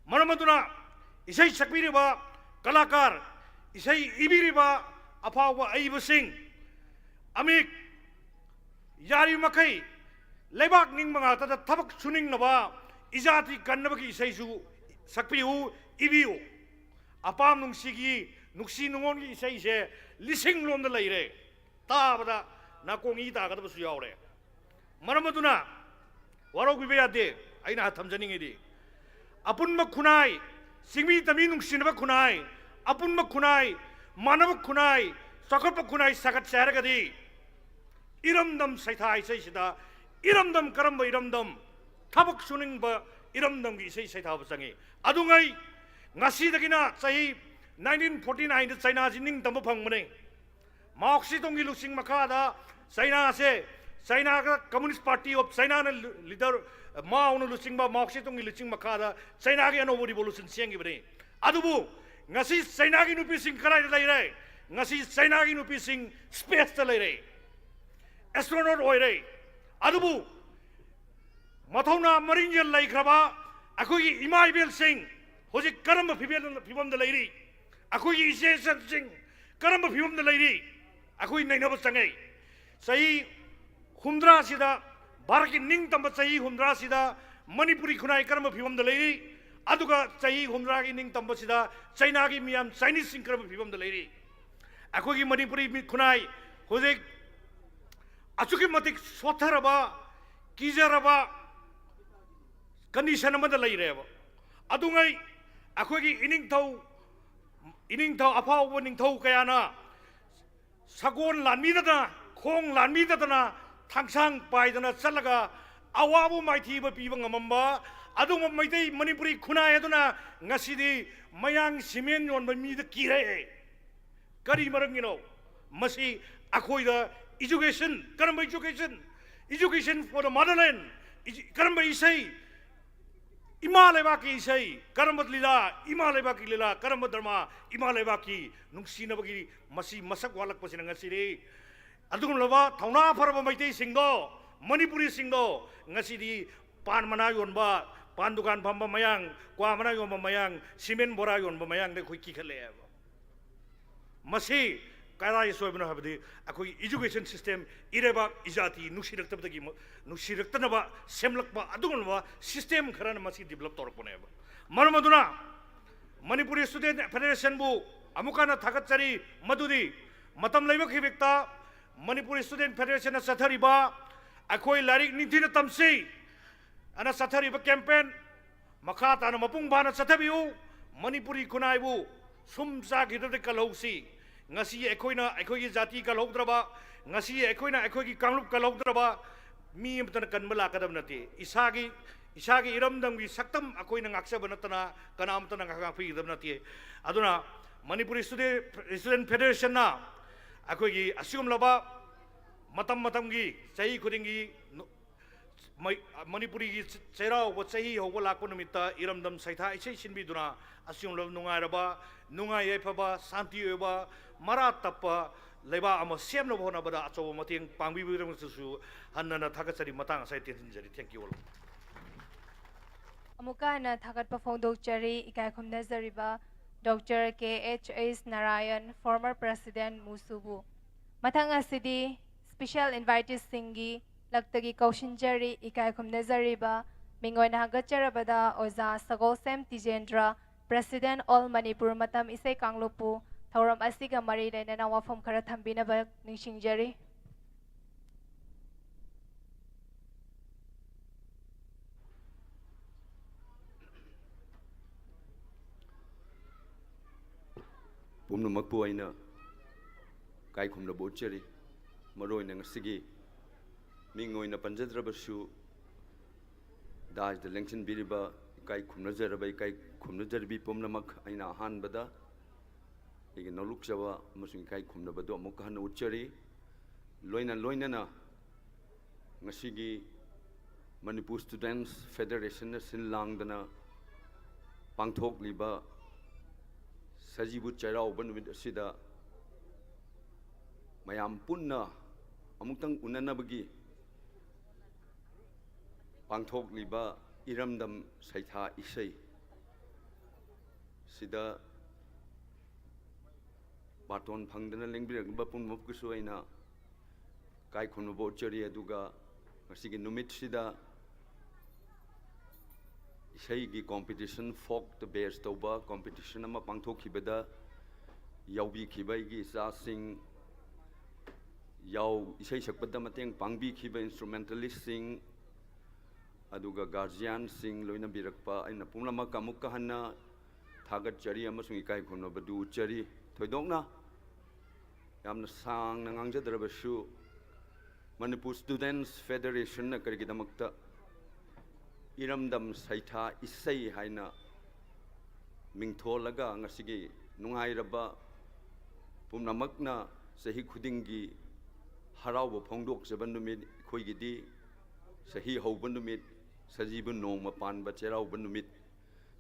ꯃꯔꯝ ꯑꯗꯨꯅ ꯏꯁꯩ ꯁꯛꯄꯤꯔꯤꯕ ꯀꯂꯥꯀꯥꯔ, ꯏꯁꯩ ꯏꯕꯤꯔꯤꯕ ꯑꯐꯥꯎꯕ ꯑꯏꯕꯁꯤꯡ, ꯑꯃꯤꯛ, ꯌꯥꯔꯤꯕ ꯃꯈꯩ ꯂꯩꯕꯥꯛ ꯅꯤꯡꯕ ꯉꯥꯛꯇꯗ ꯊꯕꯛ ꯁꯨꯅꯤꯡꯅꯕ, ꯏꯖꯥꯇꯤ ꯀꯟꯅꯕꯒꯤ ꯏꯁꯩꯁꯨ ꯁꯛꯄꯤꯌꯨ, ꯏꯕꯤꯌꯨ꯫ ꯑꯄꯥꯝ ꯅꯨꯡꯁꯤꯒꯤ, ꯅꯨꯡꯁꯤ ꯅꯨꯡꯉꯣꯟꯒꯤ ꯏꯁꯩꯁꯦ ꯂꯤꯁꯤꯡ ꯂꯣꯝꯗ ꯂꯩꯔꯦ꯫ ꯇꯥꯕꯗ ꯅꯥꯀꯣꯡ ꯏ ꯇꯥꯒꯗꯕꯁꯨ ꯌꯥꯎꯔꯦ꯫ ꯃꯔꯝ ꯑꯗꯨꯅ ꯋꯥꯔꯧꯕꯤꯕ ꯌꯥꯗꯦ꯫ ꯑꯩꯅ ꯊꯝꯖꯅꯤꯡꯉꯤꯗꯤ, ꯑꯄꯨꯟꯕ ꯈꯨꯟꯅꯥꯏ, ꯆꯤꯡꯃꯤ ꯇꯝꯃꯤ ꯅꯨꯡꯁꯤꯅꯕ ꯈꯨꯟꯅꯥꯏ, ꯑꯄꯨꯟꯕ ꯈꯨꯟꯅꯥꯏ, ꯃꯥꯟꯅꯕ ꯈꯨꯟꯅꯥꯏ, ꯆꯥꯎꯈꯠꯄ ꯈꯨꯟꯅꯥꯏ ꯁꯥꯒꯠꯁꯦ ꯍꯥꯏꯔꯒꯗꯤ ꯏꯔꯝꯗꯝ ꯁꯩꯊꯥ ꯏꯁꯩꯁꯤꯗ, ꯏꯔꯝꯗꯝ, ꯀꯔꯝꯕ ꯏꯔꯝꯗꯝ? ꯊꯕꯛ ꯁꯨꯅꯤꯡꯕ ꯏꯔꯝꯗꯝꯒꯤ ꯏꯁꯩ ꯁꯩꯊꯥꯕ ꯆꯪꯉꯤ꯫ ꯑꯗꯨꯉꯩ ꯉꯁꯤꯗꯒꯤꯅ ꯆꯍꯤ nineteen forty nineꯗ ꯆꯩꯅꯥꯁꯤ ꯅꯤꯡꯇꯝꯕ ꯐꯪꯕꯅꯤ꯫ ꯃꯥꯑꯣ ꯁꯦꯇꯨꯡꯒꯤ ꯂꯨꯆꯤꯡ ꯃꯈꯥꯗ ꯆꯩꯅꯥꯁꯦ, ꯆꯩꯅꯥꯒ Communist Party of Chinaꯅ ꯂꯤ-, leader ꯃꯥꯑꯣꯅ ꯂꯨꯆꯤꯡꯕ ꯃꯥꯑꯣ ꯁꯦꯇꯨꯡꯒꯤ ꯂꯨꯆꯤꯡ ꯃꯈꯥꯗ ꯆꯩꯅꯥꯒꯤ ꯑꯅꯧꯕ revolution ꯁꯦꯝꯈꯤꯕꯅꯤ꯫ ꯑꯗꯨꯕꯨ ꯉꯁꯤ ꯆꯩꯅꯥꯒꯤ ꯅꯨꯄꯤꯁꯤꯡ ꯀꯗꯥꯏꯗ ꯂꯩꯔꯦ? ꯉꯁꯤ ꯆꯩꯅꯥꯒꯤ ꯅꯨꯄꯤꯁꯤꯡ spaceꯇ ꯂꯩꯔꯦ, astronaut ꯑꯣꯏꯔꯦ꯫ ꯑꯗꯨꯕꯨ ꯃꯊꯧꯅꯥ ꯃꯔꯤꯡꯖꯦꯜ ꯂꯩꯈ꯭ꯔꯕ ꯑꯩꯈꯣꯏꯒꯤ ꯏꯃꯥ ꯏꯕꯦꯜꯁꯤꯡ ꯍꯧꯖꯤꯛ ꯀꯔꯝꯕ ꯐꯤꯕꯝ-, ꯐꯤꯕꯝꯗ ꯂꯩꯔꯤ? ꯑꯩꯈꯣꯏꯒꯤ ꯏꯆꯦ ꯏꯆꯟꯁꯤꯡ ꯀꯔꯝꯕ ꯐꯤꯕꯝꯗ ꯂꯩꯔꯤ? ꯑꯩꯈꯣꯏ ꯅꯩꯅꯕ ꯆꯪꯉꯤ꯫ ꯆꯍꯤ ꯍꯨꯝꯗ꯭ꯔꯥꯁꯤꯗ ꯚꯥꯔꯠꯀꯤ ꯅꯤꯡꯇꯝꯕ ꯆꯍꯤ ꯍꯨꯝꯗ꯭ꯔꯥꯁꯤꯗ ꯃꯅꯤꯄꯨꯔꯤ ꯈꯨꯟꯅꯥꯏ ꯀꯔꯝꯕ ꯐꯤꯕꯝꯗ ꯂꯩꯔꯤ? ꯑꯗꯨꯒ ꯆꯍꯤ ꯍꯨꯝꯗ꯭ꯔꯥꯒꯤ ꯅꯤꯡꯇꯝꯕꯁꯤꯗ ꯆꯩꯅꯥꯒꯤ ꯃꯤꯌꯥꯝ, Chineseꯁꯤꯡ ꯀꯔꯝꯕ ꯐꯤꯕꯝꯗ ꯂꯩꯔꯤ? ꯑꯩꯈꯣꯏꯒꯤ ꯃꯅꯤꯄꯨꯔꯤ ꯃꯤ ꯈꯨꯟꯅꯥꯏ ꯍꯧꯖꯤꯛ ꯑꯁꯨꯛꯀꯤ ꯃꯇꯤꯛ ꯁꯣꯠꯊꯔꯕ, ꯀꯤꯖꯔꯕ condition ꯑꯃꯗ ꯂꯩꯔꯦꯕ꯫ ꯑꯗꯨꯉꯩ ꯑꯩꯈꯣꯏꯒꯤ ꯏꯅꯤꯡꯊꯧ, ꯏꯅꯤꯡꯊꯧ, ꯑꯐꯥꯎꯕ ꯅꯤꯡꯊꯧ ꯀꯌꯥꯅ ꯁꯒꯣꯜ ꯂꯥꯟꯕꯤꯗꯗꯅ, ꯈꯣꯡ ꯂꯥꯟꯕꯤꯗꯗꯅ, ꯊꯥꯡꯁꯥꯡ ꯄꯥꯏꯗꯅ ꯆꯠꯂꯒ ꯑꯋꯥꯕ ꯃꯥꯏꯊꯤꯕ ꯄꯤꯕ ꯉꯝꯃꯝꯕ ꯑꯗꯨꯒꯨꯝꯕ ꯃꯩꯇꯩ ꯃꯅꯤꯄꯨꯔꯤ ꯈꯨꯟꯅꯥꯏ ꯑꯗꯨꯅ ꯉꯁꯤꯗꯤ ꯃꯌꯥꯡ ꯁꯤꯃꯦꯟ ꯌꯣꯟꯕ ꯃꯤꯗ ꯀꯤꯔꯦ꯫ ꯀꯔꯤ ꯃꯔꯝꯒꯤꯅꯣ? ꯃꯁꯤ ꯑꯩꯈꯣꯏꯗ education, ꯀꯔꯝꯕ education? Education for the motherland꯫ ꯏꯖꯨ-, ꯀꯔꯝꯕ ꯏꯁꯩ? ꯏꯃꯥ ꯂꯩꯕꯥꯛꯀꯤ ꯏꯁꯩ꯫ ꯀꯔꯝꯕ ꯂꯤꯂꯥ? ꯏꯃꯥ ꯂꯩꯕꯥꯛꯀꯤ ꯂꯤꯂꯥ꯫ ꯀꯔꯝꯕ ꯗ꯭ꯔꯃꯥ? ꯏꯃꯥ ꯂꯩꯕꯥꯛꯀꯤ ꯅꯨꯡꯁꯤꯅꯕꯒꯤ꯫ ꯃꯁꯤ ꯃꯁꯛ ꯋꯥꯠꯂꯛꯄꯁꯤꯅ ꯉꯁꯤꯗꯤ ꯑꯗꯨꯒꯨꯝꯂꯕ ꯊꯧꯅꯥ ꯐꯔꯕ ꯃꯩꯇꯩꯁꯤꯡꯗꯣ, ꯃꯅꯤꯄꯨꯔꯤꯁꯤꯡꯗꯣ ꯉꯁꯤꯗꯤ ꯄꯥꯟ ꯃꯅꯥ ꯌꯣꯟꯕ, ꯄꯥꯟ ꯗꯨꯀꯥꯟ ꯐꯝꯕ ꯃꯌꯥꯡ, ꯀ꯭ꯋꯥ ꯃꯅꯥ ꯌꯣꯟꯕ ꯃꯌꯥꯡ, ꯁꯤꯃꯦꯟ ꯕꯣꯔꯥ ꯌꯣꯟꯕ ꯃꯌꯥꯡꯗ ꯑꯩꯈꯣꯏ ꯀꯤꯈꯠꯂꯛꯑꯦꯕ꯫ ꯃꯁꯤ ꯀꯗꯥꯏ ꯁꯣꯏꯕꯅꯣ ꯍꯥꯏꯕꯗꯤ ꯑꯩꯈꯣꯏꯒꯤ education system, ꯏꯔꯩꯕꯥꯛ ꯏꯖꯥꯇꯤ ꯅꯨꯡꯁꯤꯔꯛꯇꯕꯗꯒꯤ ꯃ-, ꯅꯨꯡꯁꯤꯔꯛꯇꯅꯕ ꯁꯦꯝꯂꯛꯄ ꯑꯗꯨꯒꯨꯝꯂꯕ system ꯈꯔꯅ ꯃꯁꯤ develop ꯇꯧꯔꯛꯄꯅꯦꯕ꯫ ꯃꯔꯝ ꯑꯗꯨꯅ ꯃꯅꯤꯄꯨꯔꯤ Student Federationꯕꯨ ꯑꯃꯨꯛ ꯍꯟꯅ ꯊꯥꯒꯠꯆꯔꯤ꯫ ꯃꯗꯨꯗꯤ ꯃꯇꯝ ꯂꯩꯕ ꯈꯤꯕꯤꯛꯇ ꯃꯅꯤꯄꯨꯔꯤ Student Federationꯅ ꯆꯠꯊꯔꯤꯕ ꯑꯩꯈꯣꯏ ꯂꯥꯏꯔꯤꯛ ꯅꯤꯡꯊꯤꯅ ꯇꯝꯁꯤ ꯑꯅ ꯆꯠꯊꯔꯤꯕ campaign ꯃꯈꯥ ꯇꯥꯅ ꯃꯄꯨꯡ ꯐꯥꯅ ꯆꯠꯊꯕꯤꯌꯨ꯫ ꯃꯅꯤꯄꯨꯔꯤ ꯈꯨꯟꯅꯥꯏꯕꯨ ꯁꯨꯝ ꯆꯥꯈꯤꯗ꯭ꯔꯗꯤ ꯀꯜꯍꯧꯁꯤ꯫ ꯉꯁꯤ ꯑꯩꯈꯣꯏꯅ ꯑꯩꯈꯣꯏꯒꯤ ꯖꯥꯇꯤ ꯀꯜꯍꯧꯗ꯭ꯔꯕ, ꯉꯁꯤ ꯑꯩꯈꯣꯏꯅ ꯑꯩꯈꯣꯏꯒꯤ ꯀꯥꯡꯂꯨꯞ ꯀꯜꯍꯧꯗ꯭ꯔꯕ, ꯃꯤ ꯑꯃꯠꯇꯅ ꯀꯟꯕ ꯂꯥꯛꯀꯗꯕ ꯅꯠꯇꯦ꯫ ꯏꯁꯥꯒꯤ, ꯏꯁꯥꯒꯤ ꯏꯔꯝꯗꯝꯒꯤ ꯁꯛꯇꯝ ꯑꯩꯈꯣꯏꯅ ꯉꯥꯛꯆꯕ ꯅꯠꯇꯅ ꯀꯅꯥ ꯑꯃꯠꯇꯅ ꯉꯥꯛ-, ꯉꯥꯛꯄꯤꯒꯗꯕ ꯅꯠꯇꯦ꯫ ꯑꯗꯨꯅ ꯃꯅꯤꯄꯨꯔ ꯏꯁꯇꯨꯗꯦꯟ, ꯏꯁꯇꯨꯗꯦꯟ ꯐꯦꯗꯦꯔꯦꯁꯟꯅ ꯑꯩꯈꯣꯏꯒꯤ ꯑꯁꯤꯒꯨꯝꯂꯕ ꯃꯇꯝ ꯃꯇꯝꯒꯤ, ꯆꯍꯤ ꯈꯨꯗꯤꯡꯒꯤ ꯅꯨ-, ꯃꯩ-, ꯃꯅꯤꯄꯨꯔꯤꯒꯤ ꯆ-, ꯆꯩꯔꯥꯎꯕ ꯆꯍꯤ ꯍꯧꯕ ꯂꯥꯛꯄ ꯅꯨꯃꯤꯠꯇ ꯏꯔꯝꯗꯝ ꯁꯩꯊꯥ ꯏꯁꯩ ꯁꯤꯟꯕꯤꯗꯨꯅ ꯑꯁꯤꯒꯨꯝꯂꯕ ꯅꯨꯡꯉꯥꯏꯔꯕ, ꯅꯨꯡꯉꯥꯏ ꯌꯥꯏꯐꯕ, ꯁꯥꯟꯇꯤ ꯑꯣꯏꯕ, ꯃꯔꯥ ꯇꯞꯄ ꯂꯩꯕꯥꯛ ꯑꯃ ꯁꯦꯝꯅꯕ ꯍꯣꯠꯅꯕꯗ ꯑꯆꯧꯕ ꯃꯇꯦꯡ ꯄꯥꯡꯕꯤꯕꯒꯤꯗꯃꯛꯇꯁꯨ ꯍꯟꯅ ꯍꯟꯅ ꯊꯥꯒꯠꯆꯔꯤ꯫ ꯃꯇꯥꯡ ꯑꯁꯤꯗ ꯇꯦꯟꯁꯤꯟꯖꯔꯤ꯫ Thank you all. ꯑꯃꯨꯛꯀ ꯍꯟꯅ ꯊꯥꯒꯠꯄ ꯐꯣꯡꯗꯣꯛꯆꯔꯤ ꯏꯀꯥꯏ ꯈꯨꯝꯅꯖꯔꯤꯕ doctor K H H Narayan, former president, ꯃꯨꯁꯨꯕꯨ꯫ ꯃꯊꯪ ꯑꯁꯤꯗꯤ special inviteeꯁꯤꯡꯒꯤ ꯂꯛꯇꯒꯤ ꯀꯧꯁꯤꯟꯖꯔꯤ ꯏꯀꯥꯏ ꯈꯨꯝꯅꯖꯔꯤꯕ ꯃꯤꯡ ꯑꯣꯏꯅ ꯍꯪꯒꯠꯆꯔꯕꯗ ꯑꯣꯖꯥ ꯁꯒꯣꯜꯁꯦꯝ ꯇꯤꯖꯦꯟꯗ꯭ꯔ, president, All Manipur ꯃꯇꯝ ꯏꯁꯩ ꯀꯥꯡꯂꯨꯞꯄꯨ ꯊꯧꯔꯝ ꯑꯁꯤꯒ ꯃꯔꯤ ꯂꯩꯅꯅ ꯋꯥꯐꯝ ꯈꯔ ꯊꯝꯕꯤꯅꯕ ꯅꯤꯡꯁꯤꯡꯖꯔꯤ꯫ ꯄꯨꯝꯅꯃꯛꯄꯨ ꯑꯩꯅ ꯏꯀꯥꯏ ꯈꯨꯝꯅꯕ ꯎꯠꯆꯔꯤ꯫ ꯃꯔꯨꯑꯣꯏꯅ ꯉꯁꯤꯒꯤ ꯃꯤꯡ ꯑꯣꯏꯅ ꯄꯟꯖꯗ꯭ꯔꯕꯁꯨ, ꯗꯥꯏꯁꯇ ꯂꯦꯡꯁꯤꯟꯕꯤꯔꯤꯕ ꯏꯀꯥꯏ ꯈꯨꯝꯅꯖꯔꯕ ꯏꯀꯥꯏ ꯈꯨꯝꯅꯖꯔꯕꯤ ꯄꯨꯝꯅꯃꯛ, ꯑꯩꯅ ꯑꯍꯥꯟꯕꯗ ꯑꯩꯒꯤ ꯅꯣꯂꯨꯛꯆꯕ ꯑꯃꯁꯨꯡ ꯏꯀꯥꯏ ꯈꯨꯝꯅꯕꯗꯨ ꯑꯃꯨꯛꯀ ꯍꯟꯅ ꯎꯠꯆꯔꯤ꯫ ꯂꯣꯏꯅ ꯂꯣꯏꯅꯅ ꯉꯁꯤꯒꯤ ꯃꯅꯤꯄꯨꯔ ꯏꯁꯇꯨꯗꯦꯟꯁ ꯐꯦꯗꯔꯦꯁꯟꯅ ꯁꯤꯜ ꯂꯥꯡꯗꯅ ꯄꯥꯡꯊꯣꯛꯂꯤꯕ ꯁꯖꯤꯕꯨ ꯆꯩꯔꯥꯎꯕ ꯅꯨꯃꯤꯠ ꯑꯁꯤꯗ ꯃꯌꯥꯝ ꯄꯨꯟꯅ ꯑꯃꯨꯛꯇꯪ ꯎꯅꯅꯕꯒꯤ ꯄꯥꯡꯊꯣꯛꯂꯤꯕ ꯏꯔꯝꯗꯝ ꯁꯩꯊꯥ ꯏꯁꯩ ꯁꯤꯗ ꯕꯥꯇꯣꯟ ꯐꯪꯗꯅ ꯂꯦꯡꯕꯤꯔꯛꯂꯤꯕ ꯄꯨꯝꯅꯃꯛꯄꯨꯁꯨ ꯑꯩꯅ ꯏꯀꯥꯏ ꯈꯨꯝꯅꯕ ꯎꯠꯆꯔꯤ꯫ ꯑꯗꯨꯒ ꯉꯁꯤꯒꯤ ꯅꯨꯃꯤꯠꯁꯤꯗ ꯏꯁꯩꯒꯤ competition, folkꯇ base ꯇꯧꯕ competition ꯑꯃ ꯄꯥꯡꯊꯣꯛꯈꯤꯕꯗ ꯌꯥꯎꯕꯤꯈꯤꯕ ꯑꯩꯒꯤ ꯏꯆꯥꯁꯤꯡ, ꯌꯥꯎ-, ꯏꯁꯩ ꯁꯛꯄꯗ ꯃꯇꯦꯡ ꯄꯥꯡꯕꯤꯈꯤꯕ instrumentalistꯁꯤꯡ, ꯑꯗꯨꯒ guardianꯁꯤꯡ ꯂꯣꯏꯅꯕꯤꯔꯛꯄ, ꯑꯩꯅ ꯄꯨꯝꯅꯃꯛ ꯑꯃꯨꯛꯀ ꯍꯟꯅ ꯊꯥꯒꯠꯆꯔꯤ ꯑꯃꯁꯨꯡ ꯏꯀꯥꯏ ꯈꯨꯝꯅꯕꯗꯨ ꯎꯠꯆꯔꯤ꯫ ꯊꯣꯏꯗꯣꯛꯅ ꯌꯥꯝꯅ ꯁꯥꯡꯅ ꯉꯥꯡꯖꯗ꯭ꯔꯕꯁꯨ, ꯃꯅꯤꯄꯨꯔ ꯁ꯭ꯇꯨꯗꯦꯟꯠꯁ ꯐꯦꯗꯔꯦꯁꯟꯅ ꯀꯔꯤꯒꯤꯗꯃꯛꯇ ꯏꯔꯝꯗꯝ ꯁꯩꯊꯥ ꯏꯁꯩ ꯍꯥꯏꯅ ꯃꯤꯡꯊꯣꯜꯂꯒ ꯉꯁꯤꯒꯤ ꯅꯨꯡꯉꯥꯏꯔꯕ ꯄꯨꯝꯅꯃꯛꯅ ꯆꯍꯤ ꯈꯨꯗꯤꯡꯒꯤ ꯍꯔꯥꯎꯕ ꯐꯣꯡꯗꯣꯛꯆꯕ ꯅꯨꯃꯤꯠ, ꯑꯩꯈꯣꯏꯒꯤꯗꯤ ꯆꯍꯤ ꯍꯧꯕ ꯅꯨꯃꯤꯠ, ꯁꯖꯤꯕꯨ ꯅꯣꯡꯃ ꯄꯥꯟꯕ ꯆꯩꯔꯥꯎꯕ ꯅꯨꯃꯤꯠ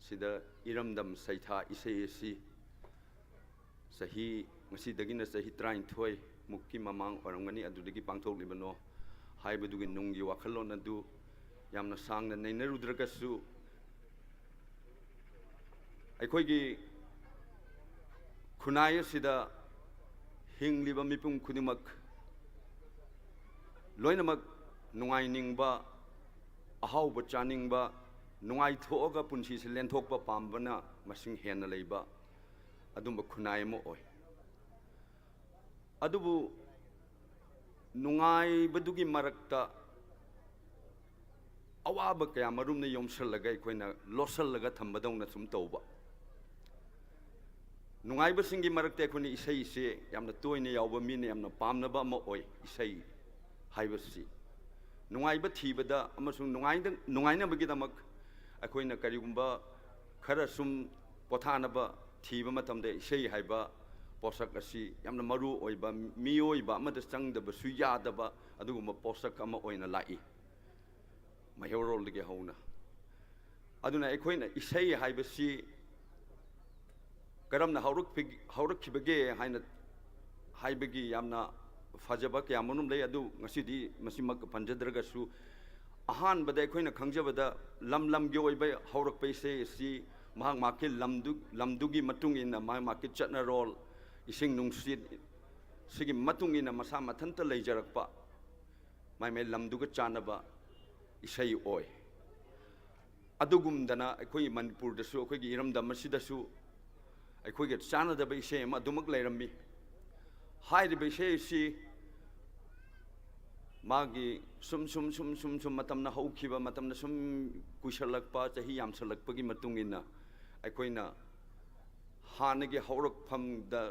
ꯁꯤꯗ ꯏꯔꯝꯗꯝ ꯁꯩꯊꯥ ꯏꯁꯩ ꯑꯁꯤ ꯆꯍꯤ, ꯉꯁꯤꯗꯒꯤꯅ ꯆꯍꯤ ꯇꯔꯥꯅꯤꯊꯣꯏ ꯃꯨꯛꯀꯤ ꯃꯃꯥꯡ ꯑꯣꯏꯔꯝꯒꯅꯤ, ꯑꯗꯨꯗꯒꯤ ꯄꯥꯡꯊꯣꯛꯂꯤꯕꯅꯣ ꯍꯥꯏꯕꯗꯨꯒꯤ ꯅꯨꯡꯒꯤ ꯋꯥꯈꯜꯂꯣꯟ ꯑꯗꯨ ꯌꯥꯝꯅ ꯁꯥꯡꯅ ꯅꯩꯅꯔꯨꯗ꯭ꯔꯒꯁꯨ, ꯑꯩꯈꯣꯏꯒꯤ ꯈꯨꯟꯅꯥꯏ ꯑꯁꯤꯗ ꯍꯤꯡꯂꯤꯕ ꯃꯤꯄꯨꯝ ꯈꯨꯗꯤꯡꯃꯛ ꯂꯣꯏꯅꯃꯛ ꯅꯨꯡꯉꯥꯏꯅꯤꯡꯕ, ꯑꯍꯥꯎꯕ ꯆꯥꯅꯤꯡꯕ, ꯅꯨꯡꯉꯥꯏꯊꯣꯛꯑꯒ ꯄꯨꯟꯁꯤꯁꯦ ꯂꯦꯟꯊꯣꯛꯄ ꯄꯥꯝꯕꯅ ꯃꯁꯤꯡ ꯍꯦꯟꯅ ꯂꯩꯕ ꯑꯗꯨꯝꯕ ꯈꯨꯟꯅꯥꯏ ꯑꯃ ꯑꯣꯏ꯫ ꯑꯗꯨꯕꯨ ꯅꯨꯡꯉꯥꯏꯕꯗꯨꯒꯤ ꯃꯔꯛꯇ ꯑꯋꯥꯕ ꯀꯌꯥ ꯃꯔꯨꯝꯅ ꯌꯣꯝꯁꯜꯂꯒ ꯑꯩꯈꯣꯏꯅ ꯂꯣꯠꯁꯜꯂꯒ ꯊꯝꯕꯗꯧꯅ ꯁꯨꯝ ꯇꯧꯕ꯫ ꯅꯨꯡꯉꯥꯏꯕꯁꯤꯡꯒꯤ ꯃꯔꯛꯇ ꯑꯩꯈꯣꯏꯅ ꯏꯁꯩꯁꯦ ꯌꯥꯝꯅ ꯇꯣꯏꯅ ꯌꯥꯎꯕ, ꯃꯤꯅ ꯌꯥꯝꯅ ꯄꯥꯝꯅꯕ ꯑꯃ ꯑꯣꯏ ꯏꯁꯩ ꯍꯥꯏꯕꯁꯤ꯫ ꯅꯨꯡꯉꯥꯏꯕ ꯊꯤꯕꯗ ꯑꯃꯁꯨꯡ ꯅꯨꯡꯉꯥꯏꯗ-, ꯅꯨꯡꯉꯥꯏꯅꯕꯒꯤꯗꯃꯛ ꯑꯩꯈꯣꯏꯅ ꯀꯔꯤꯒꯨꯝꯕ ꯈꯔ ꯁꯨꯝ ꯄꯣꯊꯥꯅꯕ ꯊꯤꯕ ꯃꯇꯝꯗ ꯏꯁꯩ ꯍꯥꯏꯕ ꯄꯣꯠꯁꯛ ꯑꯁꯤ ꯌꯥꯝꯅ ꯃꯔꯨ ꯑꯣꯏꯕ, ꯃꯤꯑꯣꯏꯕ ꯑꯃꯗ ꯆꯪꯗꯕꯁꯨ ꯌꯥꯗꯕ ꯑꯗꯨꯒꯨꯝꯕ ꯄꯣꯠꯁꯛ ꯑꯃ ꯑꯣꯏꯅ ꯂꯥꯛꯏ, ꯃꯩꯍꯧꯔꯣꯜꯗꯒꯤ ꯍꯧꯅ꯫ ꯑꯗꯨꯅ ꯑꯩꯈꯣꯏꯅ ꯏꯁꯩ ꯍꯥꯏꯕꯁꯤ ꯀꯔꯝꯅ ꯍꯧꯔꯛꯄꯤ-, ꯍꯧꯔꯛꯈꯤꯕꯒꯦ ꯍꯥꯏꯅ ꯍꯥꯏꯕꯒꯤ ꯌꯥꯝꯅ ꯐꯖꯕ ꯀꯌꯥ ꯃꯔꯨꯝ ꯂꯩ, ꯑꯗꯨ ꯉꯁꯤꯗꯤ ꯃꯁꯤꯃꯛ ꯄꯟꯖꯗ꯭ꯔꯒꯁꯨ, ꯑꯍꯥꯟꯕꯗ ꯑꯩꯈꯣꯏꯅ ꯈꯪꯖꯕꯗ ꯂꯝ ꯂꯝꯒꯤ ꯑꯣꯏꯕ ꯍꯧꯔꯛꯄ ꯏꯁꯩ ꯑꯁꯤ ꯃꯍꯥꯛ ꯃꯍꯥꯛꯀꯤ ꯂꯝꯗꯨ-, ꯂꯝꯗꯨꯒꯤ ꯃꯇꯨꯡ ꯏꯟꯅ ꯃꯍꯥꯛ ꯃꯍꯥꯛꯀꯤ ꯆꯠꯅꯔꯣꯜ, ꯏꯁꯤꯡ ꯅꯨꯡꯁꯤꯠ, ꯁꯤꯒꯤ ꯃꯇꯨꯡ ꯏꯟꯅ ꯃꯁꯥ ꯃꯊꯟꯇ ꯂꯩꯖꯔꯛꯄ, ꯃꯥꯏ ꯃꯥꯏ ꯂꯝꯗꯨꯒ ꯆꯥꯟꯅꯕ ꯏꯁꯩ ꯑꯣꯏ꯫ ꯑꯗꯨꯒꯨꯝꯗꯅ ꯑꯩꯈꯣꯏꯒꯤ ꯃꯅꯤꯄꯨꯔꯗꯁꯨ, ꯑꯩꯈꯣꯏꯒꯤ ꯏꯔꯝꯗꯝ ꯑꯁꯤꯗꯁꯨ ꯑꯩꯈꯣꯏꯒ ꯆꯥꯟꯅꯗꯕ ꯏꯁꯩ ꯑꯃ ꯑꯗꯨꯃꯛ ꯂꯩꯔꯝꯃꯤ꯫ ꯍꯥꯏꯔꯤꯕ ꯏꯁꯩ ꯑꯁꯤ ꯃꯥꯒꯤ ꯁꯨꯝ, ꯁꯨꯝ, ꯁꯨꯝ, ꯁꯨꯝ, ꯁꯨꯝ ꯃꯇꯝꯅ ꯍꯧꯈꯤꯕ, ꯃꯇꯝꯅ ꯁꯨꯝ ꯀꯨꯏꯁꯜꯂꯛꯄ, ꯆꯍꯤ ꯌꯥꯝꯁꯜꯂꯛꯄꯒꯤ ꯃꯇꯨꯡ ꯏꯟꯅ ꯑꯩꯈꯣꯏꯅ ꯍꯥꯟꯅꯒꯤ ꯍꯧꯔꯛꯐꯝꯗ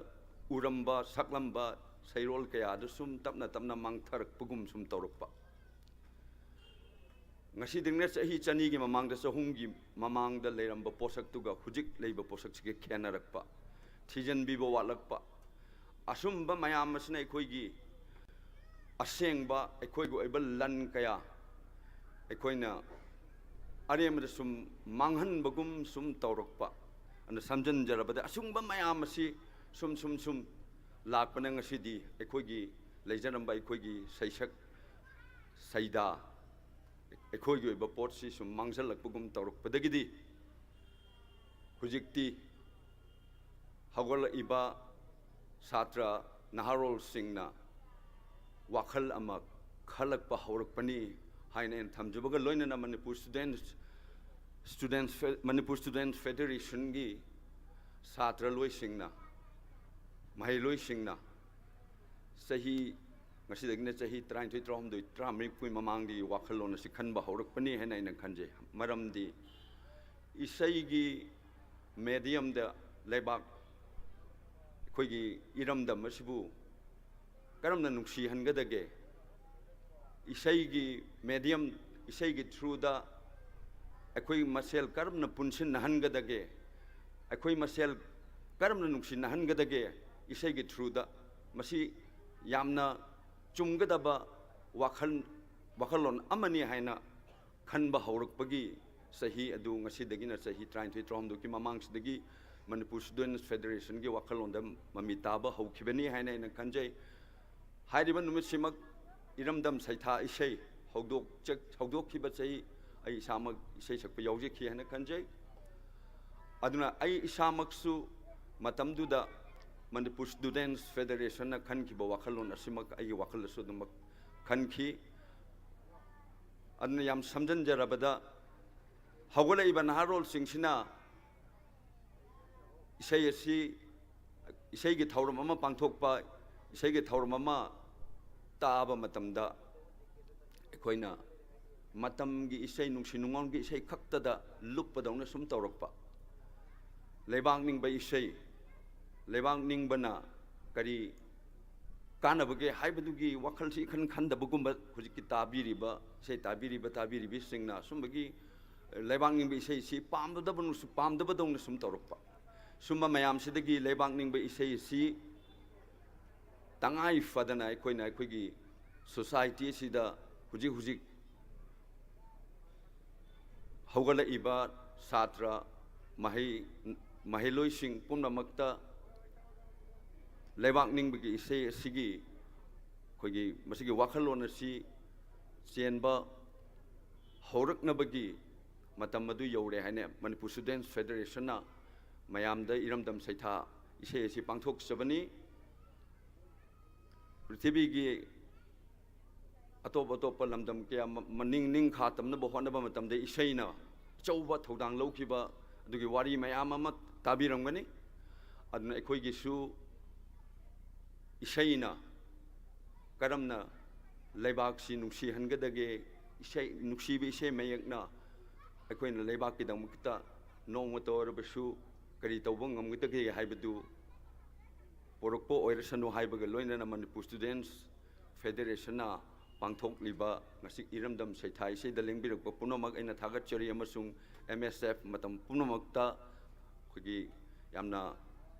ꯎꯔꯝꯕ, ꯁꯛꯂꯝꯕ ꯁꯩꯔꯣꯜ ꯀꯌꯥꯗꯨ ꯁꯨꯝ ꯇꯞꯅ ꯇꯞꯅ ꯃꯥꯡꯊꯔꯛꯄꯒꯨꯝ ꯁꯨꯝ ꯇꯧꯔꯛꯄ꯫ ꯉꯁꯤꯗꯒꯤꯅ ꯆꯍꯤ ꯆꯅꯤꯒꯤ ꯃꯃꯥꯡꯗ, ꯆꯍꯨꯝꯒꯤ ꯃꯃꯥꯡꯗ ꯂꯩꯔꯝꯕ ꯄꯣꯠꯁꯛꯇꯨꯒ ꯍꯧꯖꯤꯛ ꯂꯩꯕ ꯄꯣꯠꯁꯛꯁꯤꯒ ꯈꯦꯠꯅꯔꯛꯄ, ꯊꯤꯖꯤꯟꯕꯤꯕ ꯋꯥꯠꯂꯛꯄ, ꯑꯁꯨꯝꯕ ꯃꯌꯥꯝ ꯑꯁꯤꯅ ꯑꯩꯈꯣꯏꯒꯤ ꯑꯁꯦꯡꯕ ꯑꯩꯈꯣꯏꯒꯤ ꯑꯣꯏꯕ ꯂꯟ ꯀꯌꯥ ꯑꯩꯈꯣꯏꯅ ꯑꯔꯦꯝꯕꯗ ꯁꯨꯝ ꯃꯥꯡꯍꯟꯕꯒꯨꯝ ꯁꯨꯝ ꯇꯧꯔꯛꯄ꯫ ꯑꯗꯨꯅ ꯁꯝꯖꯤꯟꯖꯔꯕꯗ ꯑꯁꯨꯝꯕ ꯃꯌꯥꯝ ꯑꯁꯤ ꯁꯨꯝ ꯁꯨꯝ ꯁꯨꯝ ꯂꯥꯛꯄꯅ ꯉꯁꯤꯗꯤ ꯑꯩꯈꯣꯏꯒꯤ ꯂꯩꯖꯔꯝꯕ ꯑꯩꯈꯣꯏꯒꯤ ꯁꯩꯁꯛ ꯁꯩꯗꯥ ꯑꯩꯈꯣꯏꯒꯤ ꯑꯣꯏꯕ ꯄꯣꯠꯁꯤ ꯁꯨꯝ ꯃꯥꯡꯁꯤꯜꯂꯛꯄꯒꯨꯝ ꯇꯧꯔꯛꯄꯗꯒꯤꯗꯤ ꯍꯧꯖꯤꯛꯇꯤ ꯍꯧꯒꯠꯂꯛꯏꯕ ꯁꯥꯇ꯭ꯔ ꯅꯍꯥꯔꯣꯜꯁꯤꯡꯅ ꯋꯥꯈꯜ ꯑꯃ ꯈꯜꯂꯛꯄ ꯍꯧꯔꯛꯄꯅꯤ ꯍꯥꯏꯅ ꯑꯩꯅ ꯊꯝꯖꯕꯒ ꯂꯣꯏꯅꯅ ꯃꯅꯤꯄꯨꯔ ꯁ꯭ꯇꯨꯗꯦꯟꯠꯁ, ꯁ꯭ꯇꯨꯗꯦꯟꯠꯁ ꯐꯦ-, ꯃꯅꯤꯄꯨꯔ ꯁ꯭ꯇꯨꯗꯦꯟꯠꯁ ꯐꯦꯗꯦꯔꯦꯁꯟꯒꯤ ꯁꯥꯇ꯭ꯔ ꯂꯣꯏꯁꯤꯡꯅ, ꯃꯍꯩꯔꯣꯏꯁꯤꯡꯅ ꯆꯍꯤ, ꯉꯁꯤꯗꯒꯤꯅ ꯆꯍꯤ ꯇꯔꯥꯅꯤꯊꯣꯏ, ꯇꯔꯥꯍꯨꯝꯗꯣꯏ, ꯇꯔꯥꯃꯔꯤꯒꯤ ꯃꯃꯥꯡꯗꯒꯤ ꯋꯥꯈꯜꯂꯣꯟ ꯑꯁꯤ ꯈꯟꯕ ꯍꯧꯔꯛꯄꯅꯤ ꯍꯥꯏꯅ ꯑꯩꯅ ꯈꯟꯖꯩ꯫ ꯃꯔꯝꯗꯤ ꯏꯁꯩꯒꯤ ꯃꯦꯗꯤꯌꯝꯗ ꯂꯩꯕꯥꯛ, ꯑꯩꯈꯣꯏꯒꯤ ꯏꯔꯝꯗꯝ ꯑꯁꯤꯕꯨ ꯀꯔꯝꯅ ꯅꯨꯡꯁꯤꯍꯟꯒꯗꯒꯦ? ꯏꯁꯩꯒꯤ ꯃꯦꯗꯤꯌꯝ, ꯏꯁꯩꯒꯤ ꯊ꯭ꯔꯨꯗ ꯑꯩꯈꯣꯏ ꯃꯁꯦꯜ ꯀꯔꯝꯅ ꯄꯨꯟꯁꯤꯟꯅꯍꯟꯒꯗꯒꯦ? ꯑꯩꯈꯣꯏ ꯃꯁꯦꯜ ꯀꯔꯝꯅ ꯅꯨꯡꯁꯤꯅꯍꯟꯒꯗꯒꯦ? ꯏꯁꯩꯒꯤ ꯊ꯭ꯔꯨꯗ꯫ ꯃꯁꯤ ꯌꯥꯝꯅ ꯆꯨꯝꯒꯗꯕ ꯋꯥꯈꯜ, ꯋꯥꯈꯜꯂꯣꯟ ꯑꯃꯅꯤ ꯍꯥꯏꯅ ꯈꯟꯕ ꯍꯧꯔꯛꯄꯒꯤ ꯆꯍꯤ ꯑꯗꯨ ꯉꯁꯤꯗꯒꯤꯅ ꯆꯍꯤ ꯇꯔꯥꯅꯤꯊꯣꯏ, ꯇꯔꯥꯍꯨꯝꯗꯣꯏꯒꯤ ꯃꯃꯥꯡꯁꯤꯗꯒꯤ ꯃꯅꯤꯄꯨꯔ ꯁ꯭ꯇꯨꯗꯦꯟꯠꯁ ꯐꯦꯗꯦꯔꯦꯁꯟꯒꯤ ꯋꯥꯈꯜꯂꯣꯟꯗ ꯃꯃꯤ ꯇꯥꯕ ꯍꯧꯈꯤꯕꯅꯤ ꯍꯥꯏꯅ ꯑꯩꯅ ꯈꯟꯖꯩ꯫ ꯍꯥꯏꯔꯤꯕ ꯅꯨꯃꯤꯠꯁꯤꯃꯛ ꯏꯔꯝꯗꯝ ꯁꯩꯊꯥ ꯏꯁꯩ ꯍꯧꯗꯣꯛꯆ-, ꯍꯧꯗꯣꯛꯈꯤꯕ ꯆꯍꯤ ꯑꯩ ꯏꯁꯥꯃꯛ ꯏꯁꯩ ꯁꯛꯄ ꯌꯥꯎꯖꯈꯤ ꯍꯥꯏꯅ ꯈꯟꯖꯩ꯫ ꯑꯗꯨꯅ ꯑꯩ ꯏꯁꯥꯃꯛꯁꯨ ꯃꯇꯝꯗꯨꯗ ꯃꯅꯤꯄꯨꯔ ꯁ꯭ꯇꯨꯗꯦꯟꯠꯁ ꯐꯦꯗꯦꯔꯦꯁꯟꯅ ꯈꯟꯈꯤꯕ ꯋꯥꯈꯜꯂꯣꯟ ꯑꯁꯤꯃꯛ ꯑꯩꯒꯤ ꯋꯥꯈꯜꯗꯁꯨ ꯑꯗꯨꯃꯛ ꯈꯟꯈꯤ꯫ ꯑꯗꯨꯅ ꯌꯥꯝ ꯁꯝꯖꯤꯟꯖꯔꯕꯗ, ꯍꯧꯒꯠꯂꯛꯏꯕ ꯅꯍꯥꯔꯣꯜꯁꯤꯡꯁꯤꯅ ꯏꯁꯩ ꯑꯁꯤ, ꯏꯁꯩꯒꯤ ꯊꯧꯔꯝ ꯑꯃ ꯄꯥꯡꯊꯣꯛꯄ, ꯏꯁꯩꯒꯤ ꯊꯧꯔꯝ ꯑꯃ ꯇꯥꯕ ꯃꯇꯝꯗ ꯑꯩꯈꯣꯏꯅ ꯃꯇꯝꯒꯤ ꯏꯁꯩ, ꯅꯨꯡꯁꯤ ꯅꯨꯡꯉꯣꯜꯒꯤ ꯏꯁꯩ ꯈꯛꯇꯗ ꯂꯨꯞꯄꯗꯧꯅ ꯁꯨꯝ ꯇꯧꯔꯛꯄ꯫ ꯂꯩꯕꯥꯛ ꯅꯤꯡꯕ ꯏꯁꯩ, ꯂꯩꯕꯥꯛ ꯅꯤꯡꯕꯅ ꯀꯔꯤ ꯀꯥꯟꯅꯕꯒꯦ ꯍꯥꯏꯕꯗꯨꯒꯤ ꯋꯥꯈꯜꯁꯤ ꯏꯈꯟ ꯈꯟꯗꯕꯒꯨꯝꯕ ꯍꯧꯖꯤꯛꯀꯤ ꯇꯥꯕꯤꯔꯤꯕ, ꯏꯁꯩ ꯇꯥꯕꯤꯔꯤꯕ ꯇꯥꯕꯤꯔꯤꯕꯤꯁꯤꯡꯅ ꯁꯨꯝꯕꯒꯤ ꯂꯩꯕꯥꯛ ꯅꯤꯡꯕ ꯏꯁꯩꯁꯤ ꯄꯥꯝꯗꯕꯗꯧꯅꯁꯨ, ꯄꯥꯝꯗꯕꯗꯧꯅ ꯁꯨꯝ ꯇꯧꯔꯛꯄ꯫ ꯁꯨꯝꯕ ꯃꯌꯥꯝꯁꯤꯗꯒꯤ ꯂꯩꯕꯥꯛ ꯅꯤꯡꯕ ꯏꯁꯩ ꯑꯁꯤ ꯇꯉꯥꯏ ꯐꯗꯅ ꯑꯩꯈꯣꯏꯅ ꯑꯩꯈꯣꯏꯒꯤ ꯁꯣꯁꯥꯏꯇꯤ ꯑꯁꯤꯗ ꯍꯧꯖꯤꯛ ꯍꯧꯖꯤꯛ ꯍꯧꯒꯠꯂꯛꯏꯕ ꯁꯥꯇ꯭ꯔ, ꯃꯍꯩ, ꯃꯍꯩꯂꯣꯏꯁꯤꯡ ꯄꯨꯝꯅꯃꯛꯇ ꯂꯩꯕꯥꯛ ꯅꯤꯡꯕꯒꯤ ꯏꯁꯩ ꯑꯁꯤꯒꯤ ꯑꯩꯈꯣꯏꯒꯤ ꯃꯁꯤꯒꯤ ꯋꯥꯈꯜꯂꯣꯟ ꯑꯁꯤ ꯆꯦꯟꯕ ꯍꯧꯔꯛꯅꯕꯒꯤ ꯃꯇꯝ ꯑꯗꯨ ꯌꯧꯔꯦ ꯍꯥꯏꯅ ꯃꯅꯤꯄꯨꯔ ꯁ꯭ꯇꯨꯗꯦꯟꯠꯁ ꯐꯦꯗꯔꯦꯁꯟꯅ ꯃꯌꯥꯝꯗ ꯏꯔꯝꯗꯝ ꯁꯩꯊꯥ ꯏꯁꯩ ꯑꯁꯤ ꯄꯥꯡꯊꯣꯛꯆꯕꯅꯤ꯫ ꯄ꯭ꯔꯤꯊꯤꯕꯤꯒꯤ ꯑꯇꯣꯞ ꯑꯇꯣꯞꯄ ꯂꯝꯗꯝ ꯀꯌꯥ ꯃ-, ꯃꯅꯤꯡ ꯅꯤꯡꯈꯥ ꯇꯝꯅꯕ ꯍꯣꯠꯅꯕ ꯃꯇꯝꯗ ꯏꯁꯩꯅ ꯑꯆꯧꯕ ꯊꯧꯗꯥꯡ ꯂꯧꯈꯤꯕ ꯑꯗꯨꯒꯤ ꯋꯥꯔꯤ ꯃꯌꯥꯝ ꯑꯃ ꯇꯥꯕꯤꯔꯝꯒꯅꯤ꯫ ꯑꯗꯨꯅ ꯑꯩꯈꯣꯏꯒꯤꯁꯨ ꯏꯁꯩꯅ ꯀꯔꯝꯅ ꯂꯩꯕꯥꯛꯁꯤ ꯅꯨꯡꯁꯤꯍꯟꯒꯗꯒꯦ, ꯏꯁꯩ, ꯅꯨꯡꯁꯤꯕ ꯏꯁꯩ ꯃꯌꯦꯛꯅ ꯑꯩꯈꯣꯏꯅ ꯂꯩꯕꯥꯛꯀꯤꯗꯃꯛꯇ ꯅꯣꯡꯃꯇ ꯑꯣꯏꯔꯕꯁꯨ ꯀꯔꯤ ꯇꯧꯕ ꯉꯝꯒꯗꯒꯦ ꯍꯥꯏꯕꯗꯨ ꯄꯣꯔꯛꯄ ꯑꯣꯏꯔꯁꯅꯨ ꯍꯥꯏꯕꯒ ꯂꯣꯏꯅꯅ ꯃꯅꯤꯄꯨꯔ ꯁ꯭ꯇꯨꯗꯦꯟꯠꯁ ꯐꯦꯗꯔꯦꯁꯟꯅ ꯄꯥꯡꯊꯣꯛꯂꯤꯕ ꯉꯁꯤ ꯏꯔꯝꯗꯝ ꯁꯩꯊꯥ ꯏꯁꯩꯗ ꯂꯦꯡꯕꯤꯔꯛꯄ ꯄꯨꯝꯅꯃꯛ ꯑꯩꯅ ꯊꯥꯒꯠꯆꯔꯤ, ꯑꯃꯁꯨꯡ ꯑꯦꯝ ꯑꯦꯁ ꯑꯦꯐ ꯃꯇꯝ ꯄꯨꯝꯅꯃꯛꯇ ꯑꯩꯈꯣꯏꯒꯤ ꯌꯥꯝꯅ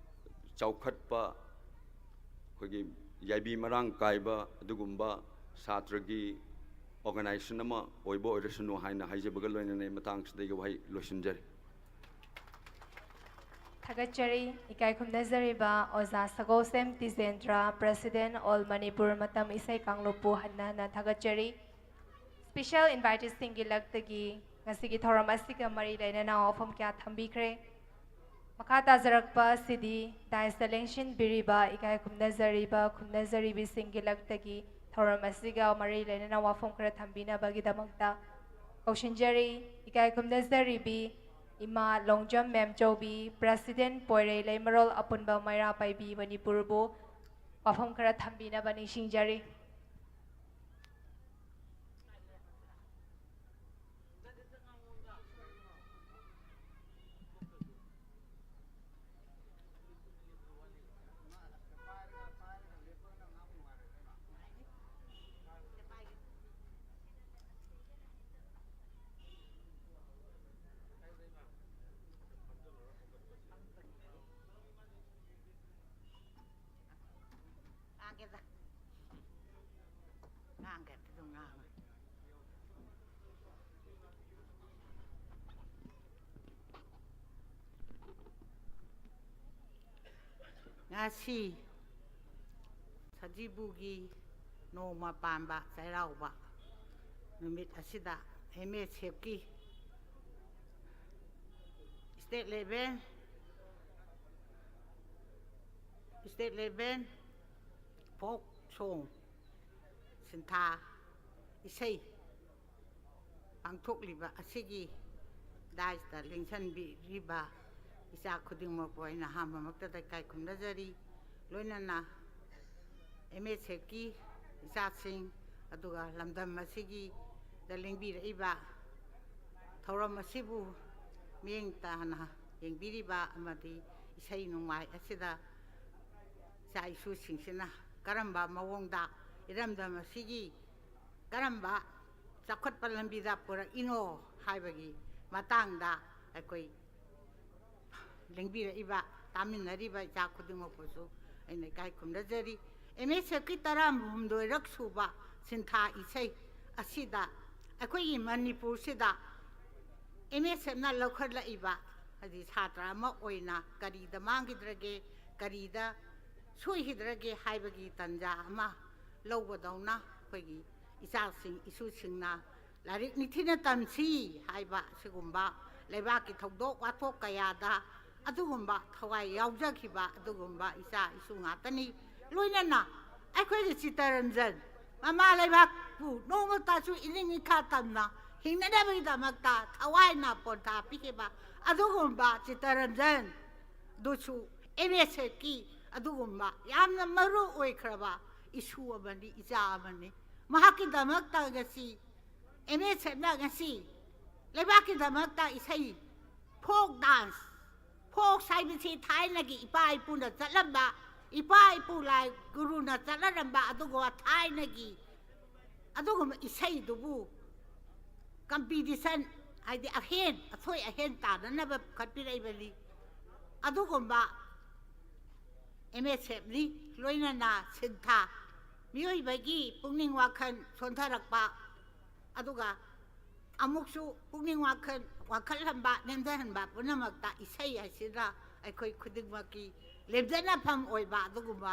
ꯆꯥꯎꯈꯠꯄ ꯑꯩꯈꯣꯏꯒꯤ ꯌꯥꯏꯕꯤ ꯃꯔꯥꯡ ꯀꯥꯏꯕ ꯑꯗꯨꯒꯨꯝꯕ ꯁꯥꯇ꯭ꯔꯒꯤ ꯑꯣꯔꯒꯅꯥꯏꯖꯦꯁꯟ ꯑꯃ ꯑꯣꯏꯕ ꯑꯣꯏꯔꯁꯅꯨ ꯍꯥꯏꯅ ꯍꯥꯏꯖꯕꯒ ꯂꯣꯏꯅꯅ ꯑꯩ ꯃꯇꯥꯡꯁꯤꯗ ꯑꯩꯒꯤ ꯋꯥꯍꯩ ꯂꯣꯏꯁꯤꯟꯖꯔꯤ꯫ ꯊꯥꯒꯠꯆꯔꯤ꯫ ꯏꯀꯥꯏ ꯈꯨꯝꯅꯖꯔꯤꯕ ꯑꯣꯖꯥ ꯁꯒꯣꯜꯁꯦꯝ ꯇꯤꯖꯦꯟꯗ꯭ꯔ, President All Manipur ꯃꯇꯝ ꯏꯁꯩ ꯀꯥꯡꯂꯨꯞꯄꯨ ꯍꯟꯅ ꯍꯟꯅ ꯊꯥꯒꯠꯆꯔꯤ꯫ Special inviteeꯁꯤꯡꯒꯤ ꯂꯛꯇꯒꯤ ꯉꯁꯤꯒꯤ ꯊꯧꯔꯝ ꯑꯁꯤꯒ ꯃꯔꯤ ꯂꯩꯅꯅ ꯋꯥꯐꯝ ꯀꯌꯥ ꯊꯝꯕꯤꯈ꯭ꯔꯦ꯫ ꯃꯈꯥ ꯇꯥꯖꯔꯛꯄ ꯑꯁꯤꯗꯤ ꯗꯥꯏꯁꯇ ꯂꯦꯡꯁꯤꯟꯕꯤꯔꯤꯕ ꯏꯀꯥꯏ ꯈꯨꯝꯅꯖꯔꯤꯕ ꯈꯨꯝꯅꯖꯔꯤꯕꯤꯁꯤꯡꯒꯤ ꯂꯛꯇꯒꯤ ꯊꯧꯔꯝ ꯑꯁꯤꯒ ꯃꯔꯤ ꯂꯩꯅꯅ ꯋꯥꯐꯝ ꯈꯔ ꯊꯝꯕꯤꯅꯕꯒꯤꯗꯃꯛꯇ ꯀꯧꯁꯤꯟꯖꯔꯤ꯫ ꯏꯀꯥꯏ ꯈꯨꯝꯅꯖꯔꯤꯕꯤ ꯏꯃꯥ ꯂꯣꯡꯖꯝ ꯃꯦꯝꯆꯧꯕꯤ, President ꯄꯣꯏꯔꯩ ꯂꯩꯃꯔꯣꯜ ꯑꯄꯨꯟꯕ ꯃꯩꯔꯥ ꯄꯥꯏꯕꯤ ꯃꯅꯤꯄꯨꯔꯕꯨ ꯋꯥꯐꯝ ꯈꯔ ꯊꯝꯕꯤꯅꯕ ꯅꯤꯡꯁꯤꯡꯖꯔꯤ꯫ ꯉꯁꯤ ꯁꯖꯤꯕꯨꯒꯤ ꯅꯣꯡꯃ ꯄꯥꯟꯕ ꯆꯩꯔꯥꯎꯕ ꯅꯨꯃꯤꯠ ꯑꯁꯤꯗ ꯑꯦꯝ ꯑꯦ ꯁꯦꯞꯀꯤ state level state level folk song ꯁꯤꯟꯊꯥ ꯏꯁꯩ ꯄꯥꯡꯊꯣꯛꯂꯤꯕ ꯑꯁꯤꯒꯤ ꯗꯥꯏꯁꯇ ꯂꯦꯡꯁꯟꯕꯤꯔꯤꯕ ꯏꯆꯥ ꯈꯨꯗꯤꯡꯃꯛꯄꯨ ꯑꯩꯅ ꯑꯍꯥꯟꯕꯃꯛꯇꯗ ꯏꯀꯥꯏ ꯈꯨꯝꯅꯖꯔꯤ꯫ ꯂꯣꯏꯅꯅ ꯑꯦꯝ ꯑꯦ ꯁꯦꯞꯀꯤ ꯏꯆꯥꯁꯤꯡ, ꯑꯗꯨꯒ ꯂꯝꯗꯝ ꯑꯁꯤꯒꯤꯗ ꯂꯦꯡꯕꯤꯔꯛꯏꯕ ꯊꯧꯔꯝ ꯑꯁꯤꯕꯨ ꯃꯤꯠꯌꯦꯡ ꯇꯥꯅ ꯌꯦꯡꯕꯤꯔꯤꯕ ꯑꯃꯗꯤ ꯏꯁꯩ ꯅꯣꯡꯃꯥꯏ ꯑꯁꯤꯗ ꯏꯆꯥ ꯏꯁꯨꯁꯤꯡꯁꯤꯅ ꯀꯔꯝꯕ ꯃꯑꯣꯡꯗ ꯏꯔꯝꯗꯝ ꯑꯁꯤꯒꯤ ꯀꯔꯝꯕ ꯆꯥꯎꯈꯠꯄ ꯂꯝꯕꯤꯗ ꯄꯨꯔꯛꯏꯅꯣ ꯍꯥꯏꯕꯒꯤ ꯃꯇꯥꯡꯗ ꯑꯩꯈꯣꯏ ꯂꯦꯡꯕꯤꯔꯛꯏꯕ, ꯇꯥꯃꯤꯟꯅꯔꯤꯕ ꯏꯆꯥ ꯈꯨꯗꯤꯡꯃꯛꯄꯨꯁꯨ ꯑꯩꯅ ꯏꯀꯥꯏ ꯈꯨꯝꯅꯖꯔꯤ꯫ ꯑꯦꯝ ꯑꯦꯁ ꯑꯦꯐꯀꯤ ꯇꯔꯥꯍꯨꯝꯗꯣꯏꯔꯛ ꯁꯨꯕ ꯁꯤꯟꯊꯥ ꯏꯁꯩ ꯑꯁꯤꯗ ꯑꯩꯈꯣꯏꯒꯤ ꯃꯅꯤꯄꯨꯔꯁꯤꯗ ꯑꯦꯝ ꯑꯦꯁ ꯑꯦꯐꯅ ꯂꯧꯈꯠꯂꯛꯏꯕ, ꯍꯥꯏꯗꯤ ꯁꯥꯇ꯭ꯔ ꯑꯃ ꯑꯣꯏꯅ ꯀꯔꯤꯗ ꯃꯥꯡꯈꯤꯗ꯭ꯔꯒꯦ, ꯀꯔꯤꯗ ꯁꯣꯏꯈꯤꯗ꯭ꯔꯒꯦ ꯍꯥꯏꯕꯒꯤ ꯇꯥꯟꯖꯥ ꯑꯃ ꯂꯧꯕꯗꯧꯅ ꯑꯩꯈꯣꯏꯒꯤ ꯏꯆꯥꯁꯤꯡ ꯏꯁꯨꯁꯤꯡꯅ ꯂꯥꯏꯔꯤꯛ ꯅꯤꯡꯊꯤꯅ ꯇꯝꯁꯤ ꯍꯥꯏꯕ ꯁꯤꯒꯨꯝꯕ ꯂꯩꯕꯥꯛꯀꯤ ꯊꯧꯗꯣꯛ ꯋꯥꯊꯣꯛ ꯀꯌꯥꯗ ꯑꯗꯨꯒꯨꯝꯕ ꯊꯋꯥꯏ ꯌꯥꯎꯖꯈꯤꯕ ꯑꯗꯨꯒꯨꯝꯕ ꯏꯆꯥ ꯏꯁꯨ ꯉꯥꯛꯇꯅꯤ꯫ ꯂꯣꯏꯅꯅ ꯑꯩꯈꯣꯏꯒꯤ ꯆꯤꯇꯔꯟꯖꯟ ꯃꯃꯥ ꯂꯩꯕꯥꯛꯄꯨ ꯅꯣꯡꯃꯇꯁꯨ ꯏꯅꯤꯡ ꯏꯈꯥ ꯇꯝꯅ ꯍꯤꯡꯅꯅꯕꯒꯤꯗꯃꯛꯇ ꯊꯋꯥꯏꯅ ꯄꯣꯟꯊꯥ ꯄꯤꯈꯤꯕ ꯑꯗꯨꯒꯨꯝꯕ ꯆꯤꯇꯔꯟꯖꯟ ꯗꯨꯁꯨ ꯑꯦꯝ ꯑꯦꯁ ꯑꯦꯐꯀꯤ ꯑꯗꯨꯒꯨꯝꯕ ꯌꯥꯝꯅ ꯃꯔꯨ ꯑꯣꯏꯈ꯭ꯔꯕ ꯏꯁꯨ ꯑꯃꯅꯤ, ꯏꯆꯥ ꯑꯃꯅꯤ꯫ ꯃꯍꯥꯛꯀꯤꯗꯃꯛꯇ ꯉꯁꯤ ꯑꯦꯝ ꯑꯦꯁ ꯑꯦꯐꯅ ꯉꯁꯤ ꯂꯩꯕꯥꯛꯀꯤꯗꯃꯛꯇ ꯏꯁꯩ, ꯐꯣꯛ ꯗꯥꯟꯁ, ꯐꯣꯛꯁ ꯍꯥꯏꯕꯁꯤ ꯊꯥꯏꯅꯒꯤ ꯏꯄꯥ ꯏꯄꯨꯅ ꯆꯠꯂꯝꯕ, ꯏꯄꯥ ꯏꯄꯨ ꯂꯥꯏ ꯒꯨꯔꯨꯅ ꯆꯠꯅꯔꯝꯕ ꯑꯗꯨꯒꯨꯝꯕ ꯊꯥꯏꯅꯒꯤ ꯑꯗꯨꯒꯨꯝꯕ ꯏꯁꯩꯗꯨꯕꯨ ꯀꯝꯄꯤꯇꯤꯁꯟ, ꯍꯥꯏꯗꯤ ꯑꯍꯦꯟ ꯑꯊꯣꯏ ꯑꯍꯦꯟ ꯇꯥꯅꯅꯕ ꯄꯨꯈꯠꯄꯤꯔꯛꯏꯕꯅꯤ꯫ ꯑꯗꯨꯒꯨꯝꯕ ꯑꯦꯝ ꯑꯦꯁ ꯑꯦꯐꯅꯤ꯫ ꯂꯣꯏꯅꯅ ꯁꯤꯟꯊꯥ, ꯃꯤꯑꯣꯏꯕꯒꯤ ꯄꯨꯛꯅꯤꯡ ꯋꯥꯈꯜ ꯁꯣꯟꯊꯔꯛꯄ, ꯑꯗꯨꯒ ꯑꯃꯨꯛꯁꯨ ꯄꯨꯛꯅꯤꯡ ꯋꯥꯈꯜ ꯋꯥꯡꯈꯠꯍꯟꯕ, ꯅꯦꯝꯊꯍꯟꯕ ꯄꯨꯝꯅꯃꯛꯇ ꯏꯁꯩ ꯍꯥꯏꯁꯤꯅ ꯑꯩꯈꯣꯏ ꯈꯨꯗꯤꯡꯃꯛꯀꯤ ꯂꯦꯝꯖꯅꯐꯝ ꯑꯣꯏꯕ ꯑꯗꯨꯒꯨꯝꯕ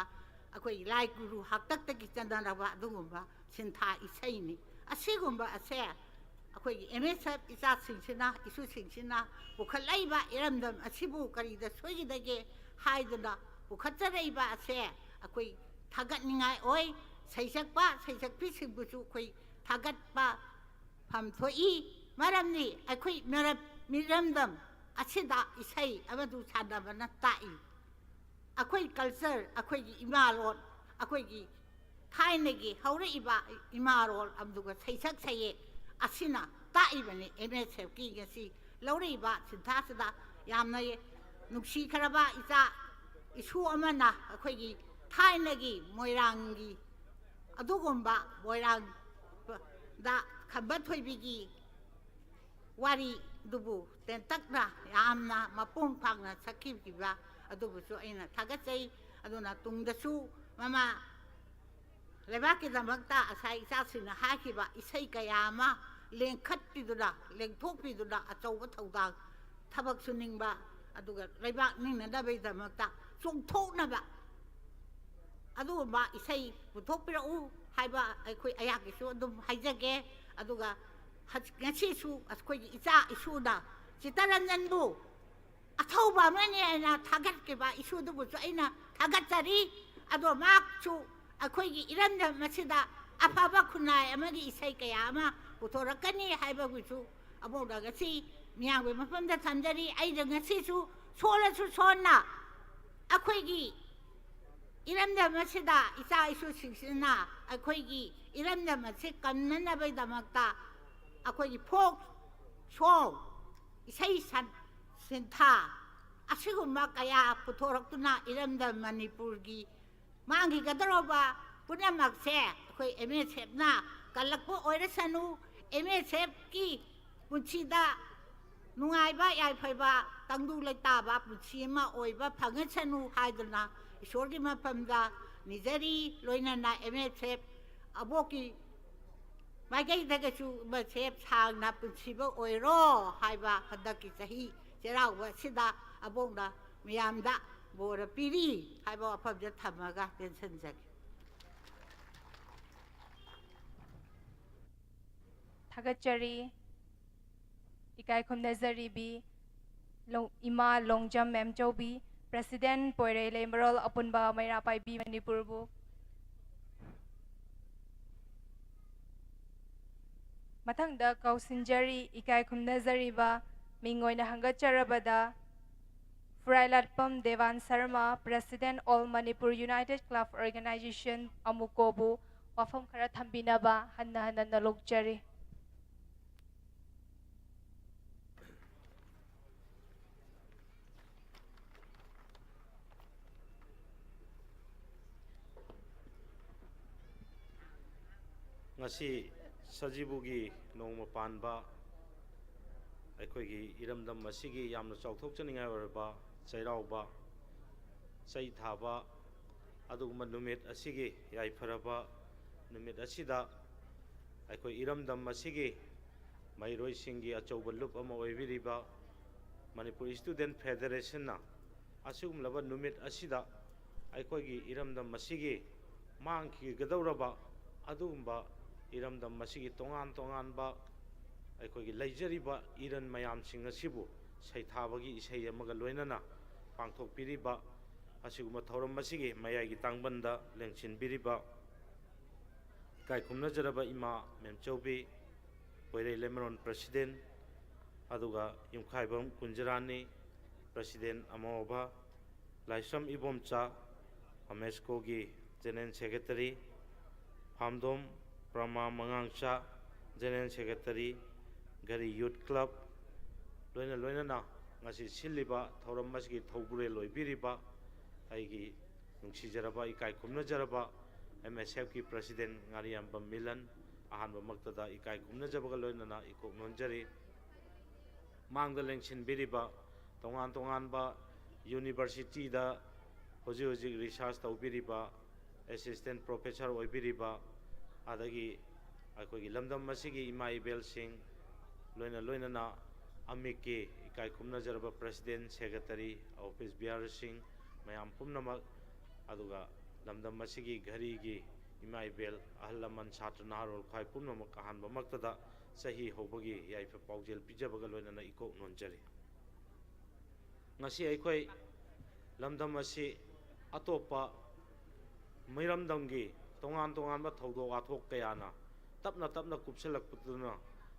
ꯑꯩꯈꯣꯏꯒꯤ ꯂꯥꯏ ꯒꯨꯔꯨ ꯍꯥꯛꯇꯛꯇꯒꯤ ꯆꯠꯅꯔꯕ ꯑꯗꯨꯒꯨꯝꯕ ꯁꯤꯟꯊꯥ ꯏꯁꯩꯅꯤ꯫ ꯑꯁꯤꯒꯨꯝꯕ ꯑꯁꯦ ꯑꯩꯈꯣꯏꯒꯤ ꯑꯦꯝ ꯑꯦꯁ ꯑꯦꯐ ꯏꯆꯥꯁꯤꯡꯁꯤꯅ, ꯏꯁꯨꯁꯤꯡꯁꯤꯅ ꯄꯨꯈꯠꯂꯛꯏꯕ ꯏꯔꯝꯗꯝ ꯑꯁꯤꯕꯨ ꯀꯔꯤꯗ ꯁꯣꯏꯈꯤꯗꯒꯦ ꯍꯥꯏꯗꯨꯅ ꯄꯨꯈꯠꯆꯔꯛꯏꯕ ꯑꯁꯦ ꯑꯩꯈꯣꯏ ꯊꯥꯒꯠꯅꯤꯡꯉꯥꯏ ꯑꯣꯏ꯫ ꯁꯩꯁꯛꯄ ꯁꯩꯁꯛꯄꯤꯁꯤꯡꯕꯨꯁꯨ ꯑꯩꯈꯣꯏ ꯊꯥꯒꯠꯄ ꯐꯝ ꯊꯣꯛꯏ꯫ ꯃꯔꯝꯗꯤ ꯑꯩꯈꯣꯏ ꯃꯔꯝ-, ꯃꯤꯔꯝꯗꯝ ꯑꯁꯤꯗ ꯏꯁꯩ ꯑꯃꯁꯨ ꯁꯥꯟꯅꯕꯅ ꯇꯥꯛꯏ꯫ ꯑꯩꯈꯣꯏ ꯀꯜꯆꯔ, ꯑꯩꯈꯣꯏꯒꯤ ꯏꯃꯥꯂꯣꯟ, ꯑꯩꯈꯣꯏꯒꯤ ꯊꯥꯏꯅꯒꯤ ꯍꯧꯔꯛꯏꯕ ꯏꯃꯥꯔꯣꯜ ꯑꯗꯨꯒ ꯁꯩꯁꯛ ꯁꯩꯌꯦꯛ ꯑꯁꯤꯅ ꯇꯥꯛꯏꯕꯅꯤ ꯑꯦꯝ ꯑꯦꯁ ꯑꯦꯐꯀꯤ ꯉꯁꯤ ꯂꯧꯔꯛꯏꯕ ꯁꯤꯟꯊꯥꯁꯤꯗ꯫ ꯌꯥꯝꯅ ꯅꯨꯡꯁꯤꯈ꯭ꯔꯕ ꯏꯆꯥ ꯏꯁꯨ ꯑꯃꯅ ꯑꯩꯈꯣꯏꯒꯤ ꯊꯥꯏꯅꯒꯤ ꯃꯣꯏꯔꯥꯡꯒꯤ ꯑꯗꯨꯒꯨꯝꯕ ꯃꯣꯏꯔꯥꯡꯗ ꯈꯝꯕ ꯊꯣꯏꯕꯤꯒꯤ ꯋꯥꯔꯤꯗꯨꯕꯨ ꯇꯦꯟꯇꯛꯅ ꯌꯥꯝꯅ ꯃꯄꯨꯡ ꯐꯥꯅ ꯁꯛꯈꯤꯕ ꯑꯗꯨꯕꯨꯁꯨ ꯑꯩꯅ ꯊꯥꯒꯠꯆꯩ꯫ ꯑꯗꯨꯅ ꯇꯨꯡꯗꯁꯨ ꯃꯃꯥ ꯂꯩꯕꯥꯛꯀꯤꯗꯃꯛꯇ ꯉꯁꯥꯏ ꯏꯆꯥꯁꯤꯡꯅ ꯍꯥꯏꯈꯤꯕ ꯏꯁꯩ ꯀꯌꯥ ꯑꯃ ꯂꯦꯡꯈꯠꯄꯤꯗꯨꯅ, ꯂꯦꯡꯊꯣꯛꯄꯤꯗꯨꯅ ꯑꯆꯧꯕ ꯊꯧꯗꯥꯡ, ꯊꯕꯛ ꯁꯨꯅꯤꯡꯕ, ꯑꯗꯨꯒ ꯂꯩꯕꯥꯛ ꯅꯤꯡꯅꯅꯕꯒꯤꯗꯃꯛꯇ ꯆꯣꯡꯊꯣꯛꯅꯕ ꯑꯗꯨꯒꯨꯝꯕ ꯏꯁꯩ ꯄꯨꯊꯣꯛꯄꯤꯔꯛꯎ ꯍꯥꯏꯕ ꯑꯩꯈꯣꯏ ꯑꯩꯍꯥꯛꯀꯤꯁꯨ ꯑꯗꯨꯝ ꯍꯥꯏꯖꯒꯦ꯫ ꯑꯗꯨꯒ ꯍꯧꯖꯤꯛ, ꯉꯁꯤꯁꯨ ꯑꯩꯈꯣꯏꯒꯤ ꯏꯆꯥ ꯏꯁꯨꯅ ꯆꯤꯇꯔꯟꯖꯟꯕꯨ ꯑꯊꯧꯕ ꯑꯃꯅꯤ ꯍꯥꯏꯅ ꯊꯥꯒꯠꯈꯤꯕ ꯏꯁꯨꯗꯨꯕꯨꯁꯨ ꯑꯩꯅ ꯊꯥꯒꯠꯆꯔꯤ꯫ ꯑꯗꯣ ꯃꯍꯥꯛꯁꯨ ꯑꯩꯈꯣꯏꯒꯤ ꯏꯔꯝꯗꯝ ꯑꯁꯤꯗ ꯑꯐꯕ ꯈꯨꯟꯅꯥꯏ ꯑꯃꯒꯤ ꯏꯁꯩ ꯀꯌꯥ ꯑꯃ ꯄꯨꯊꯣꯔꯛꯀꯅꯤ ꯍꯥꯏꯕꯕꯨꯁꯨ ꯑꯕꯣꯛꯅ ꯉꯁꯤ ꯃꯤꯌꯥꯝꯒꯤ ꯃꯐꯝꯗ ꯊꯝꯖꯔꯤ꯫ ꯑꯩꯅ ꯉꯁꯤꯁꯨ ꯁꯣꯜꯂꯁꯨ ꯁꯣꯟꯅ ꯑꯩꯈꯣꯏꯒꯤ ꯏꯔꯝꯗꯝ ꯑꯁꯤꯗ ꯏꯆꯥ ꯏꯁꯨꯁꯤꯡꯁꯤꯅ ꯑꯩꯈꯣꯏꯒꯤ ꯏꯔꯝꯗꯝ ꯑꯁꯤ ꯀꯟꯅꯅꯕꯒꯤꯗꯃꯛꯇ ꯑꯩꯈꯣꯏꯒꯤ ꯐꯣꯛ ꯁꯣꯡ, ꯏꯁꯩ ꯁꯟ-, ꯁꯤꯟꯊꯥ ꯑꯁꯤꯒꯨꯝꯕ ꯀꯌꯥ ꯄꯨꯊꯣꯔꯛꯇꯨꯅ ꯏꯔꯝꯗꯝ ꯃꯅꯤꯄꯨꯔꯒꯤ ꯃꯥꯡꯈꯤꯒꯗꯧꯔꯕ ꯄꯨꯝꯅꯃꯛꯁꯦ ꯑꯩꯈꯣꯏ ꯑꯦꯝ ꯑꯦꯁ ꯑꯦꯐꯅ ꯀꯜꯂꯛꯄ ꯑꯣꯏꯔꯁꯅꯨ꯫ ꯑꯦꯝ ꯑꯦꯁ ꯑꯦꯐꯀꯤ ꯄꯨꯟꯁꯤꯗ ꯅꯨꯡꯉꯥꯏꯕ, ꯌꯥꯏꯐꯕ, ꯇꯪꯗꯨ ꯂꯩꯇꯥꯕ ꯄꯨꯟꯁꯤ ꯑꯃ ꯑꯣꯏꯕ ꯐꯪꯍꯟꯁꯅꯨ ꯍꯥꯏꯗꯨꯅ ꯏꯁꯣꯔꯒꯤ ꯃꯐꯝꯗ ꯅꯤꯖꯔꯤ꯫ ꯂꯣꯏꯅꯅ ꯑꯦꯝ ꯑꯦꯁ ꯑꯦꯐ ꯑꯕꯣꯛꯀꯤ ꯃꯥꯏꯀꯩꯗꯒꯁꯨ ꯑꯦꯝ ꯑꯦꯁ ꯑꯦꯐ ꯁꯥꯡꯅ ꯄꯨꯟꯁꯤꯕ ꯑꯣꯏꯔꯣ ꯍꯥꯏꯕ ꯍꯟꯗꯛꯀꯤ ꯆꯍꯤ ꯆꯩꯔꯥꯎꯕ ꯑꯁꯤꯗ ꯑꯕꯣꯛꯅ ꯃꯤꯌꯥꯝꯗ ꯕꯣꯔ ꯄꯤꯔꯤ ꯍꯥꯏꯕ ꯋꯥꯐꯝꯁꯦ ꯊꯝꯃꯒ ꯇꯦꯟꯁꯤꯟꯖꯒꯦ꯫ ꯊꯥꯒꯠꯆꯔꯤ꯫ ꯏꯀꯥꯏ ꯈꯨꯝꯅꯖꯔꯤꯕꯤ ꯂꯣ- ꯏꯃꯥ ꯂꯣꯡꯖꯝ ꯃꯦꯝꯆꯧꯕꯤ, President ꯄꯣꯏꯔꯩ ꯂꯩꯃꯔꯣꯜ ꯑꯄꯨꯟꯕ ꯃꯩꯔꯥ ꯄꯥꯏꯕꯤ ꯃꯅꯤꯄꯨꯔꯕꯨ꯫ ꯃꯊꯪꯗ ꯀꯧꯁꯤꯟꯖꯔꯤ ꯏꯀꯥꯏ ꯈꯨꯝꯅꯖꯔꯤꯕ ꯃꯤꯡ ꯑꯣꯏꯅ ꯍꯪꯒꯠꯆꯔꯕꯗ ꯐꯨꯔꯥꯏꯂꯥꯠꯄꯝ Devan Sharma, President All Manipur United Club Organization, ꯑꯃꯨꯀꯣꯕꯨ ꯋꯥꯐꯝ ꯈꯔ ꯊꯝꯕꯤꯅꯕ ꯍꯟꯅ ꯍꯟꯅ ꯅꯣꯂꯨꯛꯆꯔꯤ꯫ ꯉꯁꯤ ꯁꯖꯤꯕꯨꯒꯤ ꯅꯣꯡꯃ ꯄꯥꯟꯕ ꯑꯩꯈꯣꯏꯒꯤ ꯏꯔꯝꯗꯝ ꯑꯁꯤꯒꯤ ꯌꯥꯝꯅ ꯆꯥꯎꯊꯣꯛꯆꯅꯤꯡꯉꯥꯏ ꯑꯣꯏꯔꯕ ꯆꯩꯔꯥꯎꯕ, ꯆꯩ ꯊꯥꯕ ꯑꯗꯨꯒꯨꯝꯕ ꯅꯨꯃꯤꯠ ꯑꯁꯤꯒꯤ ꯌꯥꯏꯐꯔꯕ ꯅꯨꯃꯤꯠ ꯑꯁꯤꯗ ꯑꯩꯈꯣꯏ ꯏꯔꯝꯗꯝ ꯑꯁꯤꯒꯤ ꯃꯍꯩꯔꯣꯏꯁꯤꯡꯒꯤ ꯑꯆꯧꯕ ꯂꯨꯞ ꯑꯃ ꯑꯣꯏꯕꯤꯔꯤꯕ ꯃꯅꯤꯄꯨꯔ Student Federationꯅ ꯑꯁꯤꯒꯨꯝꯂꯕ ꯅꯨꯃꯤꯠ ꯑꯁꯤꯗ ꯑꯩꯈꯣꯏꯒꯤ ꯏꯔꯝꯗꯝ ꯑꯁꯤꯒꯤ ꯃꯥꯡꯈꯤꯒꯗꯧꯔꯕ ꯑꯗꯨꯒꯨꯝꯕ ꯏꯔꯝꯗꯝ ꯑꯁꯤꯒꯤ ꯇꯣꯉꯥꯟ ꯇꯣꯉꯥꯟꯕ ꯑꯩꯈꯣꯏꯒꯤ ꯂꯩꯖꯔꯤꯕ ꯏꯔꯟ ꯃꯌꯥꯝꯁꯤꯡ ꯑꯁꯤꯕꯨ ꯁꯩꯊꯥꯕꯒꯤ ꯏꯁꯩ ꯑꯃꯒ ꯂꯣꯏꯅꯅ ꯄꯥꯡꯊꯣꯛꯄꯤꯔꯤꯕ ꯑꯁꯤꯒꯨꯝꯕ ꯊꯧꯔꯝ ꯑꯁꯤꯒꯤ ꯃꯌꯥꯏꯒꯤ ꯇꯥꯡꯕꯟꯗ ꯂꯦꯡꯁꯤꯟꯕꯤꯔꯤꯕ ꯏꯀꯥꯏ ꯈꯨꯝꯅꯖꯔꯕ ꯏꯃꯥ ꯃꯦꯝꯆꯧꯕꯤ, ꯄꯣꯏꯔꯩ ꯂꯩꯃꯔꯣꯟ President, ꯑꯗꯨꯒ ꯌꯨꯝꯈꯥꯏꯕꯝ ꯀꯨꯟꯖꯔꯥꯅꯤ, President ꯑꯃꯣꯕ, ꯂꯥꯏꯁ꯭ꯔꯝ Ibomcha, ꯑꯃꯦꯁꯀꯣꯒꯤ General Secretary, ꯐꯥꯝꯗꯣꯝ ꯄ꯭ꯔꯃꯥ ꯃꯉꯥꯡꯆꯥ, General Secretary, ꯘꯔꯤ Youth Club, ꯂꯣꯏꯅ ꯂꯣꯏꯅꯅ ꯉꯁꯤ ꯁꯤꯜꯂꯤꯕ ꯊꯧꯔꯝ ꯑꯁꯤꯒꯤ ꯊꯧꯕꯨꯔꯦꯜ ꯑꯣꯏꯕꯤꯔꯤꯕ ꯑꯩꯒꯤ ꯅꯨꯡꯁꯤꯖꯔꯕ, ꯏꯀꯥꯏ ꯈꯨꯝꯅꯖꯔꯕ M S Fꯀꯤ President ꯉꯥꯔꯤꯌꯥꯝꯕꯝ ꯃꯤꯂꯟ, ꯑꯍꯥꯟꯕꯃꯛꯇꯗ ꯏꯀꯥꯏ ꯈꯨꯝꯅꯖꯕꯒ ꯂꯣꯏꯅꯅ ꯏꯀꯣꯛ ꯅꯣꯟꯖꯔꯤ꯫ ꯃꯥꯡꯗ ꯂꯦꯡꯁꯤꯟꯕꯤꯔꯤꯕ ꯇꯣꯉꯥꯟ ꯇꯣꯉꯥꯟꯕ universityꯗ ꯍꯧꯖꯤꯛ ꯍꯧꯖꯤꯛ research ꯇꯧꯕꯤꯔꯤꯕ Assistant Professor ꯑꯣꯏꯕꯤꯔꯤꯕ, ꯑꯗꯒꯤ ꯑꯩꯈꯣꯏꯒꯤ ꯂꯝꯗꯝ ꯑꯁꯤꯒꯤ ꯏꯃꯥ ꯏꯕꯦꯜꯁꯤꯡ, ꯂꯣꯏꯅ ꯂꯣꯏꯅꯅ ꯑꯃꯤꯛꯀꯤ ꯏꯀꯥꯏ ꯈꯨꯝꯅꯖꯔꯕ President, Secretary, office bearerꯁꯤꯡ, ꯃꯌꯥꯝ ꯄꯨꯝꯅꯃꯛ, ꯑꯗꯨꯒ ꯂꯝꯗꯝ ꯑꯁꯤꯒꯤ ꯘꯔꯤꯒꯤ ꯏꯃꯥ ꯏꯕꯦꯜ, ꯑꯍꯜ ꯂꯃꯟ, ꯁꯥꯇ꯭ꯔ ꯅꯍꯥꯔꯣꯜ ꯈ꯭ꯋꯥꯏ ꯄꯨꯝꯅꯃꯛ ꯑꯍꯥꯟꯕꯃꯛꯇꯗ ꯆꯍꯤ ꯍꯧꯕꯒꯤ ꯌꯥꯏꯐ ꯄꯥꯎꯖꯦꯜ ꯄꯤꯖꯕꯒ ꯂꯣꯏꯅꯅ ꯏꯀꯣꯛ ꯅꯣꯟꯖꯔꯤ꯫ ꯉꯁꯤ ꯑꯩꯈꯣꯏ ꯂꯝꯗꯝ ꯑꯁꯤ ꯑꯇꯣꯞꯄ ꯃꯤꯔꯝꯗꯝꯒꯤ ꯇꯣꯉꯥꯟ ꯇꯣꯉꯥꯟꯕ ꯊꯧꯗꯣꯛ ꯋꯥꯊꯣꯛ ꯀꯌꯥꯅ ꯇꯞꯅ ꯇꯞꯅ ꯀꯨꯞꯁꯤꯜꯂꯛꯄꯗꯨꯅ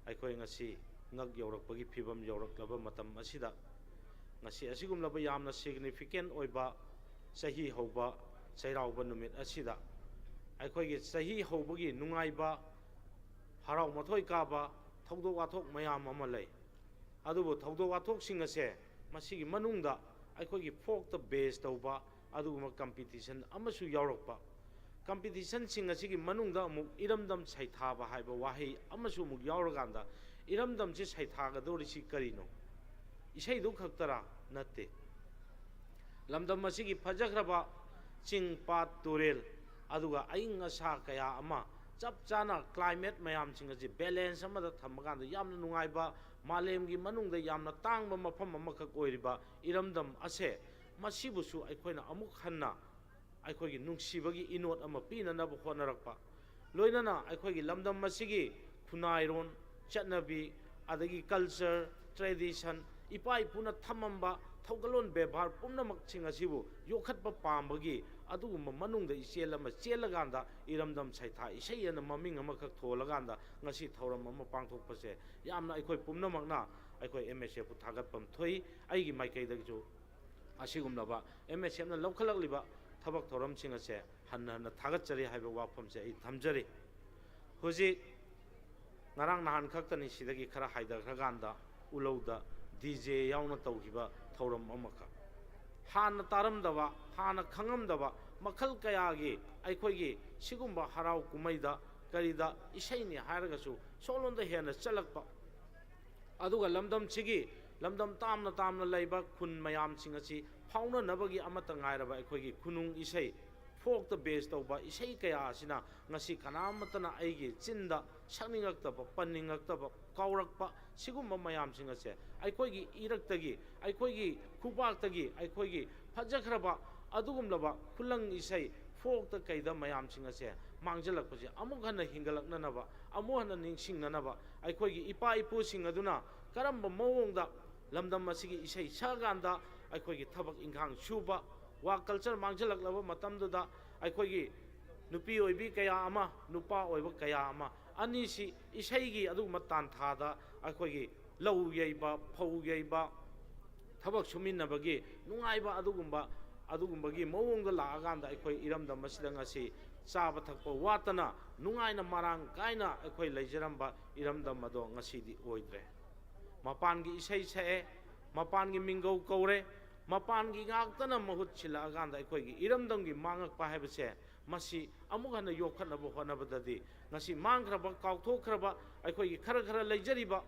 ꯑꯩꯈꯣꯏ ꯉꯁꯤ ꯉꯛ ꯌꯧꯔꯛꯄꯒꯤ ꯐꯤꯕꯝ ꯌꯧꯔꯛꯂꯕ ꯃꯇꯝ ꯑꯁꯤꯗ, ꯉꯁꯤ ꯑꯁꯤꯒꯨꯝꯂꯕ ꯌꯥꯝꯅ significant ꯑꯣꯏꯕ ꯆꯍꯤ ꯍꯧꯕ ꯆꯩꯔꯥꯎꯕ ꯅꯨꯃꯤꯠ ꯑꯁꯤꯗ ꯑꯩꯈꯣꯏꯒꯤ ꯆꯍꯤ ꯍꯧꯕꯒꯤ ꯅꯨꯡꯉꯥꯏꯕ, ꯍꯔꯥꯎ ꯃꯊꯣꯏ ꯀꯥꯕ ꯊꯧꯗꯣꯛ ꯋꯥꯊꯣꯛ ꯃꯌꯥꯝ ꯑꯃ ꯂꯩ꯫ ꯑꯗꯨꯕꯨ ꯊꯧꯗꯣꯛ ꯋꯥꯊꯣꯛꯁꯤꯡ ꯑꯁꯦ, ꯃꯁꯤꯒꯤ ꯃꯅꯨꯡꯗ ꯑꯩꯈꯣꯏꯒꯤ folkꯇ base ꯇꯧꯕ ꯑꯗꯨꯒꯨꯝꯕ competition ꯑꯃꯁꯨ ꯌꯥꯎꯔꯛꯄ꯫ Competitionꯁꯤꯡ ꯑꯁꯤꯒꯤ ꯃꯅꯨꯡꯗ ꯑꯃꯨꯛ ꯏꯔꯝꯗꯝ ꯁꯩꯊꯥꯕ ꯍꯥꯏꯕ ꯋꯥꯍꯩ ꯑꯃꯁꯨ ꯑꯃꯨꯛ ꯌꯥꯎꯔꯀꯥꯟꯗ, ꯏꯔꯝꯗꯝꯁꯤ ꯁꯩꯊꯥꯒꯗꯧꯔꯤꯁꯤ ꯀꯔꯤꯅꯣ? ꯏꯁꯩꯗꯨ ꯈꯛꯇꯔꯥ? ꯅꯠꯇꯦ꯫ ꯂꯝꯗꯝ ꯑꯁꯤꯒꯤ ꯐꯖꯈ꯭ꯔꯕ ꯆꯤꯡ, ꯄꯥꯠ, ꯇꯨꯔꯦꯜ, ꯑꯗꯨꯒ ꯑꯏꯪ ꯑꯁꯥ ꯀꯌꯥ ꯑꯃ ꯆꯞ ꯆꯥꯅ climate ꯃꯌꯥꯝꯁꯤꯡ ꯑꯁꯤ balance ꯑꯃꯗ ꯊꯝꯕ ꯀꯥꯟꯗ ꯌꯥꯝꯅ ꯅꯨꯡꯉꯥꯏꯕ, ꯃꯥꯂꯦꯝꯒꯤ ꯃꯅꯨꯡꯗ ꯌꯥꯝꯅ ꯇꯥꯡꯕ ꯃꯐꯝ ꯑꯃꯈꯛ ꯑꯣꯏꯔꯤꯕ ꯏꯔꯝꯗꯝ ꯑꯁꯦ, ꯃꯁꯤꯕꯨꯁꯨ ꯑꯩꯈꯣꯏꯅ ꯑꯃꯨꯛ ꯍꯟꯅ ꯑꯩꯈꯣꯏꯒꯤ ꯅꯨꯡꯁꯤꯕꯒꯤ ꯏꯅꯣꯠ ꯑꯃ ꯄꯤꯅꯅꯕ ꯍꯣꯠꯅꯔꯛꯄ, ꯂꯣꯏꯅꯅ ꯑꯩꯈꯣꯏꯒꯤ ꯂꯝꯗꯝ ꯑꯁꯤꯒꯤ ꯈꯨꯟꯅꯥꯏꯔꯣꯟ, ꯆꯠꯅꯕꯤ, ꯑꯗꯒꯤ culture, tradition, ꯏꯄꯥ ꯏꯄꯨꯅ ꯊꯝꯃꯝꯕ ꯊꯧꯒꯜꯂꯣꯟ ꯕꯦꯕꯥꯔ ꯄꯨꯝꯅꯃꯛꯁꯤꯡ ꯑꯁꯤꯕꯨ ꯌꯣꯛꯈꯠꯄ ꯄꯥꯝꯕꯒꯤ ꯑꯗꯨꯒꯨꯝꯕ ꯃꯅꯨꯡꯗ ꯏꯆꯦꯜ ꯑꯃ ꯆꯦꯜꯂꯀꯥꯟꯗ ꯏꯔꯝꯗꯝ ꯁꯩꯊꯥ ꯏꯁꯩ ꯑꯅ ꯃꯃꯤꯡ ꯑꯃꯈꯛ ꯊꯣꯜꯂꯀꯥꯟꯗ ꯉꯁꯤ ꯊꯧꯔꯝ ꯑꯃ ꯄꯥꯡꯊꯣꯛꯄꯁꯦ ꯌꯥꯝꯅ ꯑꯩꯈꯣꯏ ꯄꯨꯝꯅꯃꯛꯅ ꯑꯩꯈꯣꯏ M S F ꯄꯨ ꯊꯥꯒꯠꯐꯝ ꯊꯣꯛꯏ꯫ ꯑꯩꯒꯤ ꯃꯥꯏꯀꯩꯗꯒꯤꯁꯨ ꯑꯁꯤꯒꯨꯝꯂꯕ M S F ꯅ ꯂꯧꯈꯠꯂꯛꯂꯤꯕ ꯊꯕꯛ ꯊꯧꯔꯝꯁꯤꯡ ꯑꯁꯦ ꯍꯟꯅ ꯍꯟꯅ ꯊꯥꯒꯠꯆꯔꯤ ꯍꯥꯏꯕ ꯋꯥꯐꯝꯁꯦ ꯑꯩ ꯊꯝꯖꯔꯤ꯫ ꯍꯧꯖꯤꯛ ꯉꯔꯥꯡ ꯅꯍꯥꯟ ꯈꯛꯇꯅꯤ ꯁꯤꯗꯒꯤ ꯈꯔ ꯍꯥꯏꯊꯈ꯭ꯔꯀꯥꯟꯗ ꯎꯂꯧꯗ D J ꯌꯥꯎꯅ ꯇꯧꯈꯤꯕ ꯊꯧꯔꯝ ꯑꯃꯈꯛ꯫ ꯍꯥꯟꯅ ꯇꯥꯔꯝꯗꯕ, ꯍꯥꯟꯅ ꯈꯪꯉꯝꯗꯕ ꯃꯈꯜ ꯀꯌꯥꯒꯤ ꯑꯩꯈꯣꯏꯒꯤ ꯁꯤꯒꯨꯝꯕ ꯍꯔꯥꯎ ꯀꯨꯝꯍꯩꯗ ꯀꯔꯤꯗ ꯏꯁꯩꯅꯤ ꯍꯥꯏꯔꯒꯁꯨ ꯁꯣꯝꯂꯣꯝꯗ ꯍꯦꯟꯅ ꯆꯠꯂꯛꯄ, ꯑꯗꯨꯒ ꯂꯝꯗꯝꯁꯤꯒꯤ, ꯂꯝꯗꯝ ꯇꯥꯝꯅ ꯇꯥꯝꯅ ꯂꯩꯕ ꯈꯨꯟ ꯃꯌꯥꯝꯁꯤꯡ ꯑꯁꯤ ꯐꯥꯎꯅꯅꯕꯒꯤ ꯑꯃꯠꯇ ꯉꯥꯏꯔꯕ ꯑꯩꯈꯣꯏꯒꯤ ꯈꯨꯅꯨꯡ ꯏꯁꯩ, folkꯇ base ꯇꯧꯕ ꯏꯁꯩ ꯀꯌꯥ ꯑꯁꯤꯅ ꯉꯁꯤ ꯀꯅꯥꯃꯠꯇꯅ ꯑꯩꯒꯤ ꯆꯤꯟꯗ ꯁꯛꯅꯤꯡꯉꯛꯇꯕ, ꯄꯟꯅꯤꯡꯉꯛꯇꯕ, ꯀꯥꯎꯔꯛꯄ, ꯁꯤꯒꯨꯝꯕ ꯃꯌꯥꯝꯁꯤꯡ ꯑꯁꯦ ꯑꯩꯈꯣꯏꯒꯤ ꯏꯔꯛꯇꯒꯤ, ꯑꯩꯈꯣꯏꯒꯤ ꯈꯨꯕꯥꯛꯇꯒꯤ, ꯑꯩꯈꯣꯏꯒꯤ ꯐꯖꯈ꯭ꯔꯕ ꯑꯗꯨꯒꯨꯝꯂꯕ ꯈꯨꯂꯪ ꯏꯁꯩ, ꯐꯣꯛꯇ ꯀꯩꯗ ꯃꯌꯥꯝꯁꯤꯡ ꯑꯁꯦ ꯃꯥꯡꯖꯜꯂꯛꯄꯁꯦ ꯑꯃꯨꯛ ꯍꯟꯅ ꯍꯤꯡꯒꯠꯂꯛꯅꯅꯕ, ꯑꯃꯨꯛ ꯍꯟꯅ ꯅꯤꯡꯁꯤꯡꯅꯅꯕ, ꯑꯩꯈꯣꯏꯒꯤ ꯏꯄꯥ ꯏꯄꯨꯁꯤꯡ ꯑꯗꯨꯅ ꯀꯔꯝꯕ ꯃꯑꯣꯡꯗ ꯂꯝꯗꯝ ꯑꯁꯤꯒꯤ ꯏꯁꯩ ꯁꯛꯑꯀꯥꯟꯗ ꯑꯩꯈꯣꯏꯒꯤ ꯊꯕꯛ ꯏꯪꯈꯥꯡ ꯁꯨꯕ, ꯋꯥ ꯀꯜꯆꯔ ꯃꯥꯡꯁꯤꯜꯂꯛꯂꯕ ꯃꯇꯝꯗꯨꯗ ꯑꯩꯈꯣꯏꯒꯤ ꯅꯨꯄꯤ ꯑꯣꯏꯕꯤ ꯀꯌꯥ ꯑꯃ, ꯅꯨꯄꯥ ꯑꯣꯏꯕ ꯀꯌꯥ ꯑꯃ, ꯑꯅꯤꯁꯤ ꯏꯁꯩꯒꯤ ꯑꯗꯨꯒꯨꯝꯕ ꯇꯥꯟꯊꯥꯗ ꯑꯩꯈꯣꯏꯒꯤ ꯂꯧ ꯌꯩꯕ, ꯐꯧ ꯌꯩꯕ, ꯊꯕꯛ ꯁꯨꯃꯤꯟꯅꯕꯒꯤ ꯅꯨꯡꯉꯥꯏꯕ ꯑꯗꯨꯒꯨꯝꯕ, ꯑꯗꯨꯒꯨꯝꯕꯒꯤ ꯃꯑꯣꯡꯗ ꯂꯥꯛꯑꯀꯥꯟꯗ ꯑꯩꯈꯣꯏ ꯏꯔꯝꯗꯝ ꯑꯁꯤꯗ ꯉꯁꯤ ꯆꯥꯕ ꯊꯛꯄ ꯋꯥꯠꯇꯅ ꯅꯨꯡꯉꯥꯏꯅ ꯃꯔꯥꯡ ꯀꯥꯏꯅ ꯑꯩꯈꯣꯏ ꯂꯩꯖꯔꯝꯕ ꯏꯔꯝꯗꯝ ꯑꯗꯣ ꯉꯁꯤꯗꯤ ꯑꯣꯏꯗ꯭ꯔꯦ꯫ ꯃꯄꯥꯟꯒꯤ ꯏꯁꯩ ꯁꯛꯑꯦ, ꯃꯄꯥꯟꯒꯤ ꯃꯤꯡꯒꯧ ꯀꯧꯔꯦ, ꯃꯄꯥꯟꯒꯤ ꯉꯥꯛꯇꯅ ꯃꯍꯨꯠ ꯁꯤꯜꯂꯛꯑꯀꯥꯟꯗ ꯑꯩꯈꯣꯏꯒꯤ ꯏꯔꯝꯗꯝꯒꯤ ꯃꯥꯡꯉꯛꯄ ꯍꯥꯏꯕꯁꯦ ꯃꯁꯤ ꯑꯃꯨꯛ ꯍꯟꯅ ꯌꯣꯛꯈꯠꯅꯕ ꯍꯣꯠꯅꯕꯗꯗꯤ ꯉꯁꯤ ꯃꯥꯡꯈ꯭ꯔꯕ, ꯀꯥꯎꯊꯣꯛꯈ꯭ꯔꯕ ꯑꯩꯈꯣꯏꯒꯤ ꯈꯔ ꯈꯔ ꯂꯩꯖꯔꯤꯕ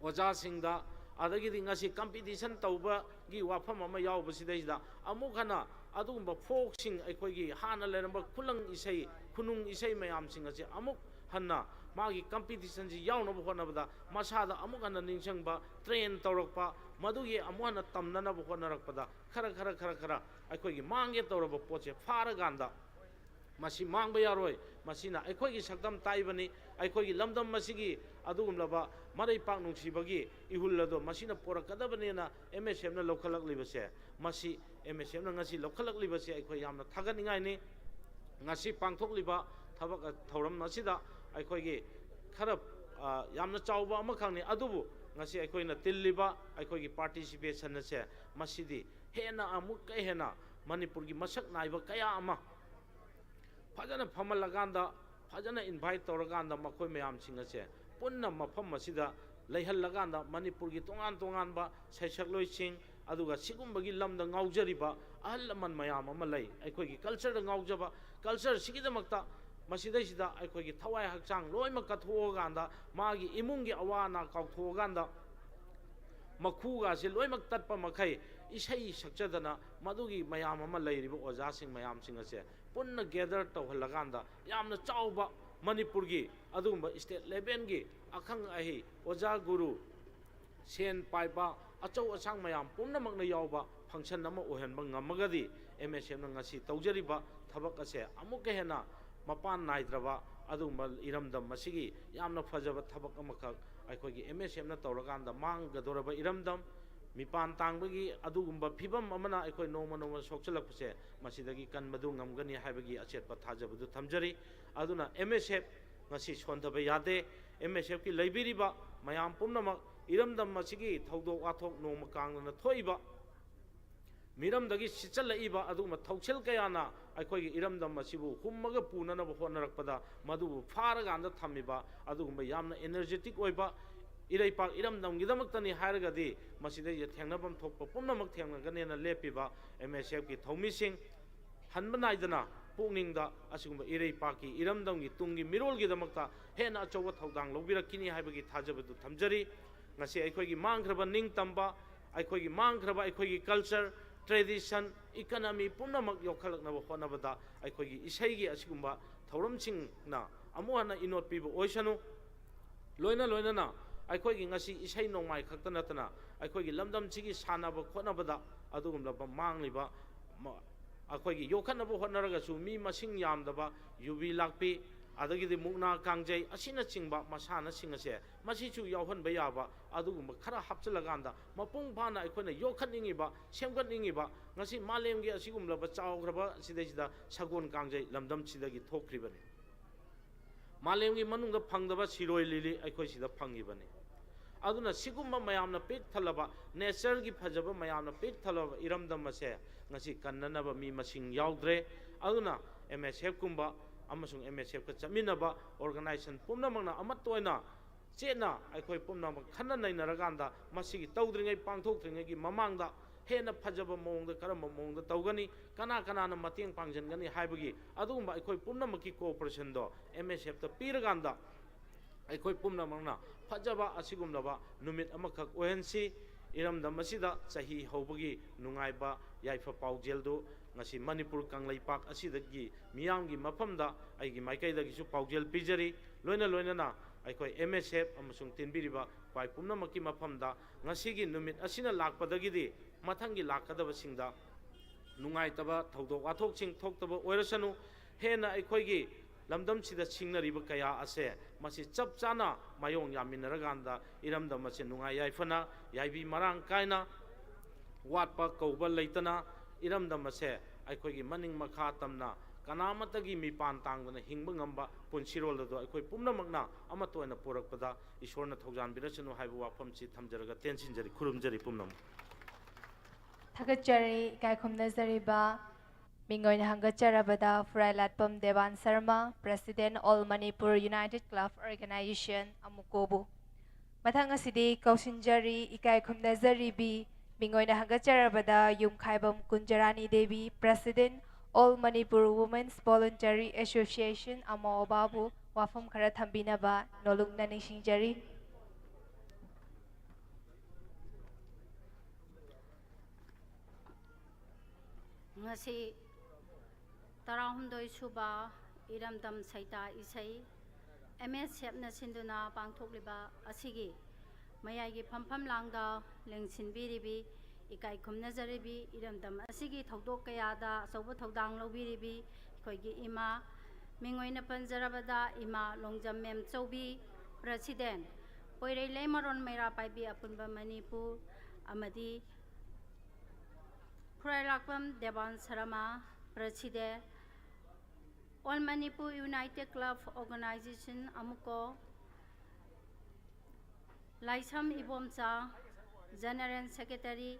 ꯑꯣꯖꯥꯁꯤꯡꯗ, ꯑꯗꯒꯤꯗꯤ ꯉꯁꯤ ꯀꯝꯄꯤꯇꯤꯁꯟ ꯇꯧꯕꯒꯤ ꯋꯥꯐꯝ ꯑꯃ ꯌꯥꯎꯕꯁꯤꯗꯩꯁꯤꯗ ꯑꯃꯨꯛ ꯍꯟꯅ ꯑꯗꯨꯒꯨꯝꯕ ꯐꯣꯛꯁꯤꯡ, ꯑꯩꯈꯣꯏꯒꯤ ꯍꯥꯟꯅ ꯂꯩꯔꯝꯕ ꯈꯨꯂꯪ ꯏꯁꯩ, ꯈꯨꯅꯨꯡ ꯏꯁꯩ ꯃꯌꯥꯝꯁꯤꯡ ꯑꯁꯤ ꯑꯃꯨꯛ ꯍꯟꯅ ꯃꯥꯒꯤ ꯀꯝꯄꯤꯇꯤꯁꯟꯁꯤ ꯌꯥꯎꯅꯕ ꯍꯣꯠꯅꯕꯗ ꯃꯁꯥꯗ ꯑꯃꯨꯛ ꯍꯟꯅ ꯅꯤꯡꯁꯤꯡꯕ, ꯇ꯭ꯔꯦꯟ ꯇꯧꯔꯛꯄ, ꯃꯗꯨꯒꯤ ꯑꯃꯨꯛ ꯍꯟꯅ ꯇꯝꯅꯅꯕ ꯍꯣꯠꯅꯔꯛꯄꯗ ꯈꯔ ꯈꯔ ꯈꯔ ꯈꯔ ꯑꯩꯈꯣꯏꯒꯤ ꯃꯥꯡꯒꯦ ꯇꯧꯔꯕ ꯄꯣꯠꯁꯦ ꯐꯥꯔꯀꯥꯟꯗ ꯃꯁꯤ ꯃꯥꯡꯕ ꯌꯥꯔꯣꯏ꯫ ꯃꯁꯤꯅ ꯑꯩꯈꯣꯏꯒꯤ ꯁꯛꯇꯝ ꯇꯥꯛꯏꯕꯅꯤ꯫ ꯑꯩꯈꯣꯏꯒꯤ ꯂꯝꯗꯝ ꯑꯁꯤꯒꯤ ꯑꯗꯨꯒꯨꯝꯂꯕ ꯃꯔꯩꯄꯥꯛ ꯅꯨꯡꯁꯤꯕꯒꯤ ꯏꯍꯨꯜ ꯑꯗꯣ ꯃꯁꯤꯅ ꯄꯣꯔꯛꯀꯗꯕꯅꯦꯅ ꯑꯦꯝ ꯑꯦꯁ ꯑꯦꯐꯅ ꯂꯧꯈꯠꯂꯛꯂꯤꯕꯁꯦ, ꯃꯁꯤ ꯑꯦꯝ ꯑꯦꯁ ꯑꯦꯐꯅ ꯉꯁꯤ ꯂꯧꯈꯠꯂꯛꯂꯤꯕꯁꯦ ꯑꯩꯈꯣꯏ ꯌꯥꯝꯅ ꯊꯥꯒꯠꯅꯤꯡꯉꯥꯏꯅꯤ꯫ ꯉꯁꯤ ꯄꯥꯡꯊꯣꯛꯂꯤꯕ ꯊꯕꯛ ꯊꯧꯔꯝ ꯑꯁꯤꯗ ꯑꯩꯈꯣꯏꯒꯤ ꯈꯔ, ꯑ, ꯌꯥꯝꯅ ꯆꯥꯎꯕ ꯑꯃꯈꯛꯅꯤ, ꯑꯗꯨꯕꯨ ꯉꯁꯤ ꯑꯩꯈꯣꯏꯅ ꯇꯤꯜꯂꯤꯕ ꯑꯩꯈꯣꯏꯒꯤ ꯄꯥꯔꯇꯤꯁꯤꯄꯦꯁꯟ ꯑꯁꯦ ꯃꯁꯤꯗꯤ ꯍꯦꯟꯅ ꯑꯃꯨꯛꯀ ꯍꯦꯟꯅ ꯃꯅꯤꯄꯨꯔꯒꯤ ꯃꯁꯛ ꯅꯥꯏꯕ ꯀꯌꯥ ꯑꯃ ꯐꯖꯅ ꯐꯝꯍꯜꯂꯀꯥꯟꯗ, ꯐꯖꯅ ꯏꯟꯚꯥꯏꯠ ꯇꯧꯔꯀꯥꯟꯗ ꯃꯈꯣꯏ ꯃꯌꯥꯝꯁꯤꯡ ꯑꯁꯦ ꯄꯨꯟꯅ ꯃꯐꯝ ꯑꯁꯤꯗ ꯂꯩꯍꯜꯂꯀꯥꯟꯗ ꯃꯅꯤꯄꯨꯔꯒꯤ ꯇꯣꯉꯥꯟ ꯇꯣꯉꯥꯟꯕ ꯁꯩꯁꯛꯂꯣꯏꯁꯤꯡ, ꯑꯗꯨꯒ ꯁꯤꯒꯨꯝꯕꯒꯤ ꯂꯝꯗ ꯉꯥꯎꯖꯔꯤꯕ ꯑꯍꯜ ꯂꯃꯟ ꯃꯌꯥꯝ ꯑꯃ ꯂꯩ, ꯑꯩꯈꯣꯏꯒꯤ ꯀꯜꯆꯔꯗ ꯉꯥꯎꯖꯕ, ꯀꯜꯆꯔꯁꯤꯒꯤꯗꯃꯛꯇ ꯃꯁꯤꯗꯩꯁꯤꯗ ꯑꯩꯈꯣꯏꯒꯤ ꯊꯋꯥꯏ ꯍꯛꯆꯥꯡ ꯂꯣꯏꯅꯃꯛ ꯀꯠꯊꯣꯛꯑꯀꯥꯟꯗ, ꯃꯥꯒꯤ ꯏꯃꯨꯡꯒꯤ ꯑꯋꯥ ꯑꯅꯥ ꯀꯥꯎꯊꯣꯛꯑꯀꯥꯟꯗ, ꯃꯈꯨꯒꯥꯁꯦ ꯂꯣꯏꯅꯃꯛ ꯇꯠꯄ ꯃꯈꯩ ꯏꯁꯩ ꯁꯛꯆꯗꯅ ꯃꯗꯨꯒꯤ ꯃꯌꯥꯝ ꯑꯃ ꯂꯩꯔꯤꯕ ꯑꯣꯖꯥꯁꯤꯡ ꯃꯌꯥꯝꯁꯤꯡ ꯑꯁꯦ ꯄꯨꯟꯅ ꯒꯦꯗꯔ ꯇꯧꯍꯜꯂꯀꯥꯟꯗ ꯌꯥꯝꯅ ꯆꯥꯎꯕ ꯃꯅꯤꯄꯨꯔꯒꯤ ꯑꯗꯨꯒꯨꯝꯕ ꯁ꯭ꯇꯦꯠ ꯂꯦꯚꯦꯜꯒꯤ ꯑꯈꯪ ꯑꯍꯩ, ꯑꯣꯖꯥ ꯒꯨꯔꯨ, ꯁꯦꯟ ꯄꯥꯏꯕ, ꯑꯆꯧ ꯑꯁꯥꯡ ꯃꯌꯥꯝ ꯄꯨꯝꯅꯃꯛꯅ ꯌꯥꯎꯕ function ꯑꯃ ꯑꯣꯏꯍꯟꯕ ꯉꯝꯃꯒꯗꯤ, ꯑꯦꯝ ꯑꯦꯁ ꯑꯦꯐꯅ ꯉꯁꯤ ꯇꯧꯖꯔꯤꯕ ꯊꯕꯛ ꯑꯁꯦ ꯑꯃꯨꯛꯀ ꯍꯦꯟꯅ ꯃꯄꯥꯟ ꯅꯥꯏꯗ꯭ꯔꯕ ꯑꯗꯨꯒꯨꯝꯕ ꯏꯔꯝꯗꯝ ꯑꯁꯤꯒꯤ ꯌꯥꯝꯅ ꯐꯖꯕ ꯊꯕꯛ ꯑꯃꯈꯛ ꯑꯩꯈꯣꯏꯒꯤ ꯑꯦꯝ ꯑꯦꯁ ꯑꯦꯐꯅ ꯇꯧꯔꯀꯥꯟꯗ ꯃꯥꯡꯒꯗꯧꯔꯕ ꯏꯔꯝꯗꯝ, ꯃꯤꯄꯥꯟ ꯇꯥꯡꯕꯒꯤ ꯑꯗꯨꯒꯨꯝꯕ ꯐꯤꯕꯝ ꯑꯃꯅ ꯑꯩꯈꯣꯏ ꯅꯣꯡꯃ ꯅꯣꯡꯃ ꯁꯣꯛꯆꯤꯜꯂꯛꯄꯁꯦ, ꯃꯁꯤꯗꯒꯤ ꯀꯟꯕꯗꯨ ꯉꯝꯒꯅꯤ ꯍꯥꯏꯕꯒꯤ ꯑꯆꯦꯠꯄ ꯊꯥꯖꯕꯗꯨ ꯊꯝꯖꯔꯤ꯫ ꯑꯗꯨꯅ ꯑꯦꯝ ꯑꯦꯁ ꯑꯦꯐ ꯉꯁꯤ ꯁꯣꯟꯊꯕ ꯌꯥꯗꯦ꯫ ꯑꯦꯝ ꯑꯦꯁ ꯑꯦꯐꯀꯤ ꯂꯩꯕꯤꯔꯤꯕ ꯃꯌꯥꯝ ꯄꯨꯝꯅꯃꯛ, ꯏꯔꯝꯗꯝ ꯑꯁꯤꯒꯤ ꯊꯧꯗꯣꯛ ꯋꯥꯊꯣꯛ ꯅꯣꯡꯃ ꯀꯥꯡꯗꯅ ꯊꯣꯛꯏꯕ ꯃꯤꯔꯝꯗꯒꯤ ꯁꯤꯠꯆꯜꯂꯛꯏꯕ ꯑꯗꯨꯒꯨꯝꯕ ꯊꯧꯁꯤꯜ ꯀꯌꯥꯅ ꯑꯩꯈꯣꯏꯒꯤ ꯏꯔꯝꯗꯝ ꯑꯁꯤꯕꯨ ꯍꯨꯝꯃꯒ ꯄꯨꯅꯅꯕ ꯍꯣꯠꯅꯔꯛꯄꯗ, ꯃꯗꯨꯕꯨ ꯐꯥꯔꯀꯥꯟꯗ ꯊꯝꯃꯤꯕ ꯑꯗꯨꯒꯨꯝꯕ ꯌꯥꯝꯅ energetic ꯑꯣꯏꯕ ꯏꯔꯩꯄꯥꯛ ꯏꯔꯝꯗꯝꯒꯤꯗꯃꯛꯇꯅꯤ ꯍꯥꯏꯔꯒꯗꯤ, ꯃꯁꯤꯗꯩꯗ ꯊꯦꯡꯅꯐꯝ ꯊꯣꯛꯄ ꯄꯨꯝꯅꯃꯛ ꯊꯦꯡꯅꯒꯅꯦꯅ ꯂꯦꯞꯄꯤꯕ ꯑꯦꯝ ꯑꯦꯁ ꯑꯦꯐꯀꯤ ꯊꯧꯃꯤꯁꯤꯡ, ꯍꯟꯕ ꯅꯥꯏꯗꯅ ꯄꯨꯛꯅꯤꯡꯗ ꯑꯁꯤꯒꯨꯝꯕ ꯏꯔꯩꯄꯥꯛꯀꯤ ꯏꯔꯝꯗꯝꯒꯤ ꯇꯨꯡꯒꯤ ꯃꯤꯔꯣꯜꯒꯤꯗꯃꯛꯇ ꯍꯦꯟꯅ ꯑꯆꯧꯕ ꯊꯧꯗꯥꯡ ꯂꯧꯕꯤꯔꯛꯈꯤꯅꯤ ꯍꯥꯏꯕꯒꯤ ꯊꯥꯖꯕꯗꯨ ꯊꯝꯖꯔꯤ꯫ ꯉꯁꯤ ꯑꯩꯈꯣꯏꯒꯤ ꯃꯥꯡꯈ꯭ꯔꯕ ꯅꯤꯡꯇꯝꯕ, ꯑꯩꯈꯣꯏꯒꯤ ꯃꯥꯡꯈ꯭ꯔꯕ ꯑꯩꯈꯣꯏꯒꯤ culture, tradition, economy ꯄꯨꯝꯅꯃꯛ ꯌꯣꯛꯈꯠꯂꯛꯅꯕ ꯍꯣꯠꯅꯕꯗ ꯑꯩꯈꯣꯏꯒꯤ ꯏꯁꯩꯒꯤ ꯑꯁꯤꯒꯨꯝꯕ ꯊꯧꯔꯝꯁꯤꯡꯅ ꯑꯃꯨꯛ ꯍꯟꯅ ꯏꯅꯣꯠ ꯄꯤꯕ ꯑꯣꯏꯁꯅꯨ꯫ ꯂꯣꯏꯅ ꯂꯣꯏꯅꯅ ꯑꯩꯈꯣꯏꯒꯤ ꯉꯁꯤ ꯏꯁꯩ ꯅꯣꯡꯃꯥꯏ ꯈꯛꯇ ꯅꯠꯇꯅ, ꯑꯩꯈꯣꯏꯒꯤ ꯂꯝꯗꯝꯁꯤꯒꯤ ꯁꯥꯟꯅꯕ ꯈꯣꯠꯅꯕꯗ ꯑꯗꯨꯒꯨꯝꯂꯕ ꯃꯥꯡꯂꯤꯕ ꯃ-, ꯑꯩꯈꯣꯏꯒꯤ ꯌꯣꯛꯈꯠꯅꯕ ꯍꯣꯠꯅꯔꯒꯁꯨ ꯃꯤ ꯃꯁꯤꯡ ꯌꯥꯝꯗꯕ ꯌꯨꯕꯤ ꯂꯥꯛꯄꯤ, ꯑꯗꯒꯤꯗꯤ ꯃꯨꯛꯅꯥ ꯀꯥꯡꯖꯩ ꯑꯁꯤꯅꯆꯤꯡꯕ ꯃꯁꯥꯟꯅꯁꯤꯡ ꯑꯁꯦ ꯃꯁꯤꯁꯨ ꯌꯥꯎꯍꯟꯕ ꯌꯥꯕ ꯑꯗꯨꯒꯨꯝꯕ ꯈꯔ ꯍꯥꯞꯆꯤꯜꯂꯀꯥꯟꯗ, ꯃꯄꯨꯡ ꯐꯥꯅ ꯑꯩꯈꯣꯏꯅ ꯌꯣꯛꯈꯠꯅꯤꯡꯉꯤꯕ, ꯁꯦꯝꯒꯠꯅꯤꯡꯉꯤꯕ, ꯉꯁꯤ ꯃꯥꯂꯦꯝꯒꯤ ꯑꯁꯤꯒꯨꯝꯂꯕ ꯆꯥꯎꯈ꯭ꯔꯕ ꯁꯤꯗꯩꯁꯤꯗ ꯁꯒꯣꯜ ꯀꯥꯡꯖꯩ ꯂꯝꯗꯝꯁꯤꯗꯒꯤ ꯊꯣꯛꯈ꯭ꯔꯤꯕꯅꯤ꯫ ꯃꯥꯂꯦꯝꯒꯤ ꯃꯅꯨꯡꯗ ꯐꯪꯗꯕ ꯁꯤꯔꯣꯏ ꯂꯤꯂꯤ ꯑꯩꯈꯣꯏ ꯁꯤꯗ ꯐꯪꯉꯤꯕꯅꯤ꯫ ꯑꯗꯨꯅ ꯁꯤꯒꯨꯝꯕ ꯃꯌꯥꯝꯅ ꯄꯤꯛ ꯊꯜꯂꯕ, natureꯒꯤ ꯐꯖꯕ ꯃꯌꯥꯝꯅ ꯄꯤꯛ ꯊꯜꯂꯕ ꯏꯔꯝꯗꯝ ꯑꯁꯦ ꯉꯁꯤ ꯀꯟꯅꯅꯕ ꯃꯤ ꯃꯁꯤꯡ ꯌꯥꯎꯗ꯭ꯔꯦ꯫ ꯑꯗꯨꯅ ꯑꯦꯝ ꯑꯦꯁ ꯑꯦꯐꯀꯨꯝꯕ ꯑꯃꯁꯨꯡ ꯑꯦꯝ ꯑꯦꯁ ꯑꯦꯐꯀ ꯆꯠꯃꯤꯟꯅꯕ organization ꯄꯨꯝꯅꯃꯛꯅ ꯑꯃꯠꯇ ꯑꯣꯏꯅ ꯆꯦꯠꯅ ꯑꯩꯈꯣꯏ ꯄꯨꯝꯅꯃꯛ ꯈꯟꯅ ꯅꯩꯅꯔꯀꯥꯟꯗ, ꯃꯁꯤꯒꯤ ꯇꯧꯗ꯭ꯔꯤꯉꯩ, ꯄꯥꯡꯊꯣꯛꯇ꯭ꯔꯤꯉꯩꯒꯤ ꯃꯃꯥꯡꯗ ꯍꯦꯟꯅ ꯐꯖꯕ ꯃꯑꯣꯡꯗ ꯀꯔꯝꯕ ꯃꯑꯣꯡꯗ ꯇꯧꯒꯅꯤ, ꯀꯅꯥ ꯀꯅꯥꯅ ꯃꯇꯦꯡ ꯄꯥꯡꯁꯤꯟꯒꯅꯤ ꯍꯥꯏꯕꯒꯤ ꯑꯗꯨꯒꯨꯝꯕ ꯑꯩꯈꯣꯏ ꯄꯨꯝꯅꯃꯛꯀꯤ cooperation ꯗꯣ ꯑꯦꯝ ꯑꯦꯁ ꯑꯦꯐꯇ ꯄꯤꯔꯀꯥꯟꯗ, ꯑꯩꯈꯣꯏ ꯄꯨꯝꯅꯃꯛꯅ ꯐꯖꯕ ꯑꯁꯤꯒꯨꯝꯂꯕ ꯅꯨꯃꯤꯠ ꯑꯃꯈꯛ ꯑꯣꯏꯍꯟꯁꯤ꯫ ꯏꯔꯝꯗꯝ ꯑꯁꯤꯗ ꯆꯍꯤ ꯍꯧꯕꯒꯤ ꯅꯨꯡꯉꯥꯏꯕ ꯌꯥꯏꯐ ꯄꯥꯎꯖꯦꯜꯗꯨ ꯉꯁꯤ ꯃꯅꯤꯄꯨꯔ ꯀꯪꯂꯩꯄꯥꯛ ꯑꯁꯤꯗꯒꯤ ꯃꯤꯌꯥꯝꯒꯤ ꯃꯐꯝꯗ ꯑꯩꯒꯤ ꯃꯥꯏꯀꯩꯗꯒꯤꯁꯨ ꯄꯥꯎꯖꯦꯜ ꯄꯤꯖꯔꯤ꯫ ꯂꯣꯏꯅ ꯂꯣꯏꯅꯅ ꯑꯩꯈꯣꯏ M S F ꯑꯃꯁꯨꯡ ꯇꯤꯟꯕꯤꯔꯤꯕ ꯈ꯭ꯋꯥꯏ ꯄꯨꯝꯅꯃꯛꯀꯤ ꯃꯐꯝꯗ ꯉꯁꯤꯒꯤ ꯅꯨꯃꯤꯠ ꯑꯁꯤꯅ ꯂꯥꯛꯄꯗꯒꯤꯗꯤ ꯃꯊꯪꯒꯤ ꯂꯥꯛꯀꯗꯕꯁꯤꯡꯗ ꯅꯨꯡꯉꯥꯏꯇꯕ ꯊꯧꯗꯣꯛ ꯋꯥꯊꯣꯛꯁꯤꯡ ꯊꯣꯛꯇꯕ ꯑꯣꯏꯔꯁꯅꯨ, ꯍꯦꯟꯅ ꯑꯩꯈꯣꯏꯒꯤ ꯂꯝꯗꯝꯁꯤꯗ ꯁꯤꯡꯅꯔꯤꯕ ꯀꯌꯥ ꯑꯁꯦ ꯃꯁꯤ ꯆꯞ ꯆꯥꯅ ꯃꯥꯌꯣꯡ ꯌꯥꯃꯤꯟꯅꯔꯀꯥꯟꯗ ꯏꯔꯝꯗꯝ ꯑꯁꯦ ꯅꯨꯡꯉꯥꯏ ꯌꯥꯏꯐꯅ, ꯌꯥꯏꯕꯤ ꯃꯔꯥꯡ ꯀꯥꯏꯅ, ꯋꯥꯠꯄ ꯀꯧꯕ ꯂꯩꯇꯅ ꯏꯔꯝꯗꯝ ꯑꯁꯦ ꯑꯩꯈꯣꯏꯒꯤ ꯃꯅꯤꯡ ꯃꯈꯥ ꯇꯝꯅ ꯀꯅꯥꯃꯠꯇꯒꯤ ꯃꯤꯄꯥꯟ ꯇꯥꯡꯗꯅ ꯍꯤꯡꯕ ꯉꯝꯕ ꯄꯨꯟꯁꯤꯔꯣꯜ ꯑꯗꯨ ꯑꯩꯈꯣꯏ ꯄꯨꯝꯅꯃꯛꯅ ꯑꯃꯠꯇ ꯑꯣꯏꯅ ꯄꯨꯔꯛꯄꯗ ꯏꯁꯣꯔꯅ ꯊꯧꯖꯥꯟꯕꯤꯔꯁꯅꯨ ꯍꯥꯏꯕ ꯋꯥꯐꯝꯁꯤ ꯊꯝꯖꯔꯒ ꯇꯦꯟꯁꯤꯟꯖꯔꯤ꯫ ꯈꯨꯔꯨꯝꯖꯔꯤ ꯄꯨꯝꯅꯃꯛ꯫ ꯊꯥꯒꯠꯆꯔꯤ꯫ ꯏꯀꯥꯏ ꯈꯨꯝꯅꯖꯔꯤꯕ ꯃꯤꯡ ꯑꯣꯏꯅ ꯍꯪꯒꯠꯆꯔꯕꯗ ꯐꯨꯔꯥꯏꯂꯥꯠꯄꯝ Devan Sharma, President All Manipur United Club Organization, ꯑꯃꯨꯀꯣꯕꯨ꯫ ꯃꯊꯪ ꯑꯁꯤꯗꯤ ꯀꯧꯁꯤꯟꯖꯔꯤ, ꯏꯀꯥꯏ ꯈꯨꯝꯅꯖꯔꯤꯕꯤ ꯃꯤꯡ ꯑꯣꯏꯅ ꯍꯪꯒꯠꯆꯔꯕꯗ ꯌꯨꯝꯈꯥꯏꯕꯝ Kunjarani Devi, President All Manipur Women's Voluntary Association, ꯑꯃꯣꯕꯥꯕꯨ ꯋꯥꯐꯝ ꯈꯔ ꯊꯝꯕꯤꯅꯕ ꯅꯣꯂꯨꯛꯅ ꯅꯤꯡꯁꯤꯡꯖꯔꯤ꯫ ꯉꯁꯤ ꯇꯔꯥꯍꯨꯝꯗꯣꯏ ꯁꯨꯕ ꯏꯔꯝꯗꯝ ꯁꯩꯇꯥ ꯏꯁꯩ M S Fꯅ ꯁꯤꯟꯗꯨꯅ ꯄꯥꯡꯊꯣꯛꯂꯤꯕ ꯑꯁꯤꯒꯤ ꯃꯌꯥꯏꯒꯤ ꯐꯝꯐꯝ ꯂꯥꯡꯗ ꯂꯦꯡꯁꯤꯟꯕꯤꯔꯤꯕꯤ, ꯏꯀꯥꯏ ꯈꯨꯝꯅꯖꯔꯤꯕꯤ, ꯏꯔꯝꯗꯝ ꯑꯁꯤꯒꯤ ꯊꯧꯗꯣꯛ ꯀꯌꯥꯗ ꯑꯆꯧꯕ ꯊꯧꯗꯥꯡ ꯂꯧꯕꯤꯔꯤꯕꯤ ꯑꯩꯈꯣꯏꯒꯤ ꯏꯃꯥ, ꯃꯤꯡ ꯑꯣꯏꯅ ꯄꯟꯖꯔꯕꯗ ꯏꯃꯥ ꯂꯣꯡꯖꯝ ꯃꯦꯝꯆꯧꯕꯤ, President, ꯄꯣꯏꯔꯩ ꯂꯩꯃꯔꯣꯟ ꯃꯩꯔꯥ ꯄꯥꯏꯕꯤ ꯑꯄꯨꯟꯕ ꯃꯅꯤꯄꯨꯔ, ꯑꯃꯗꯤ Khurailakpam Dewan Sharma, President, All Manipur United Club Organization, AMUCO, Laishram Ibomcha, General Secretary,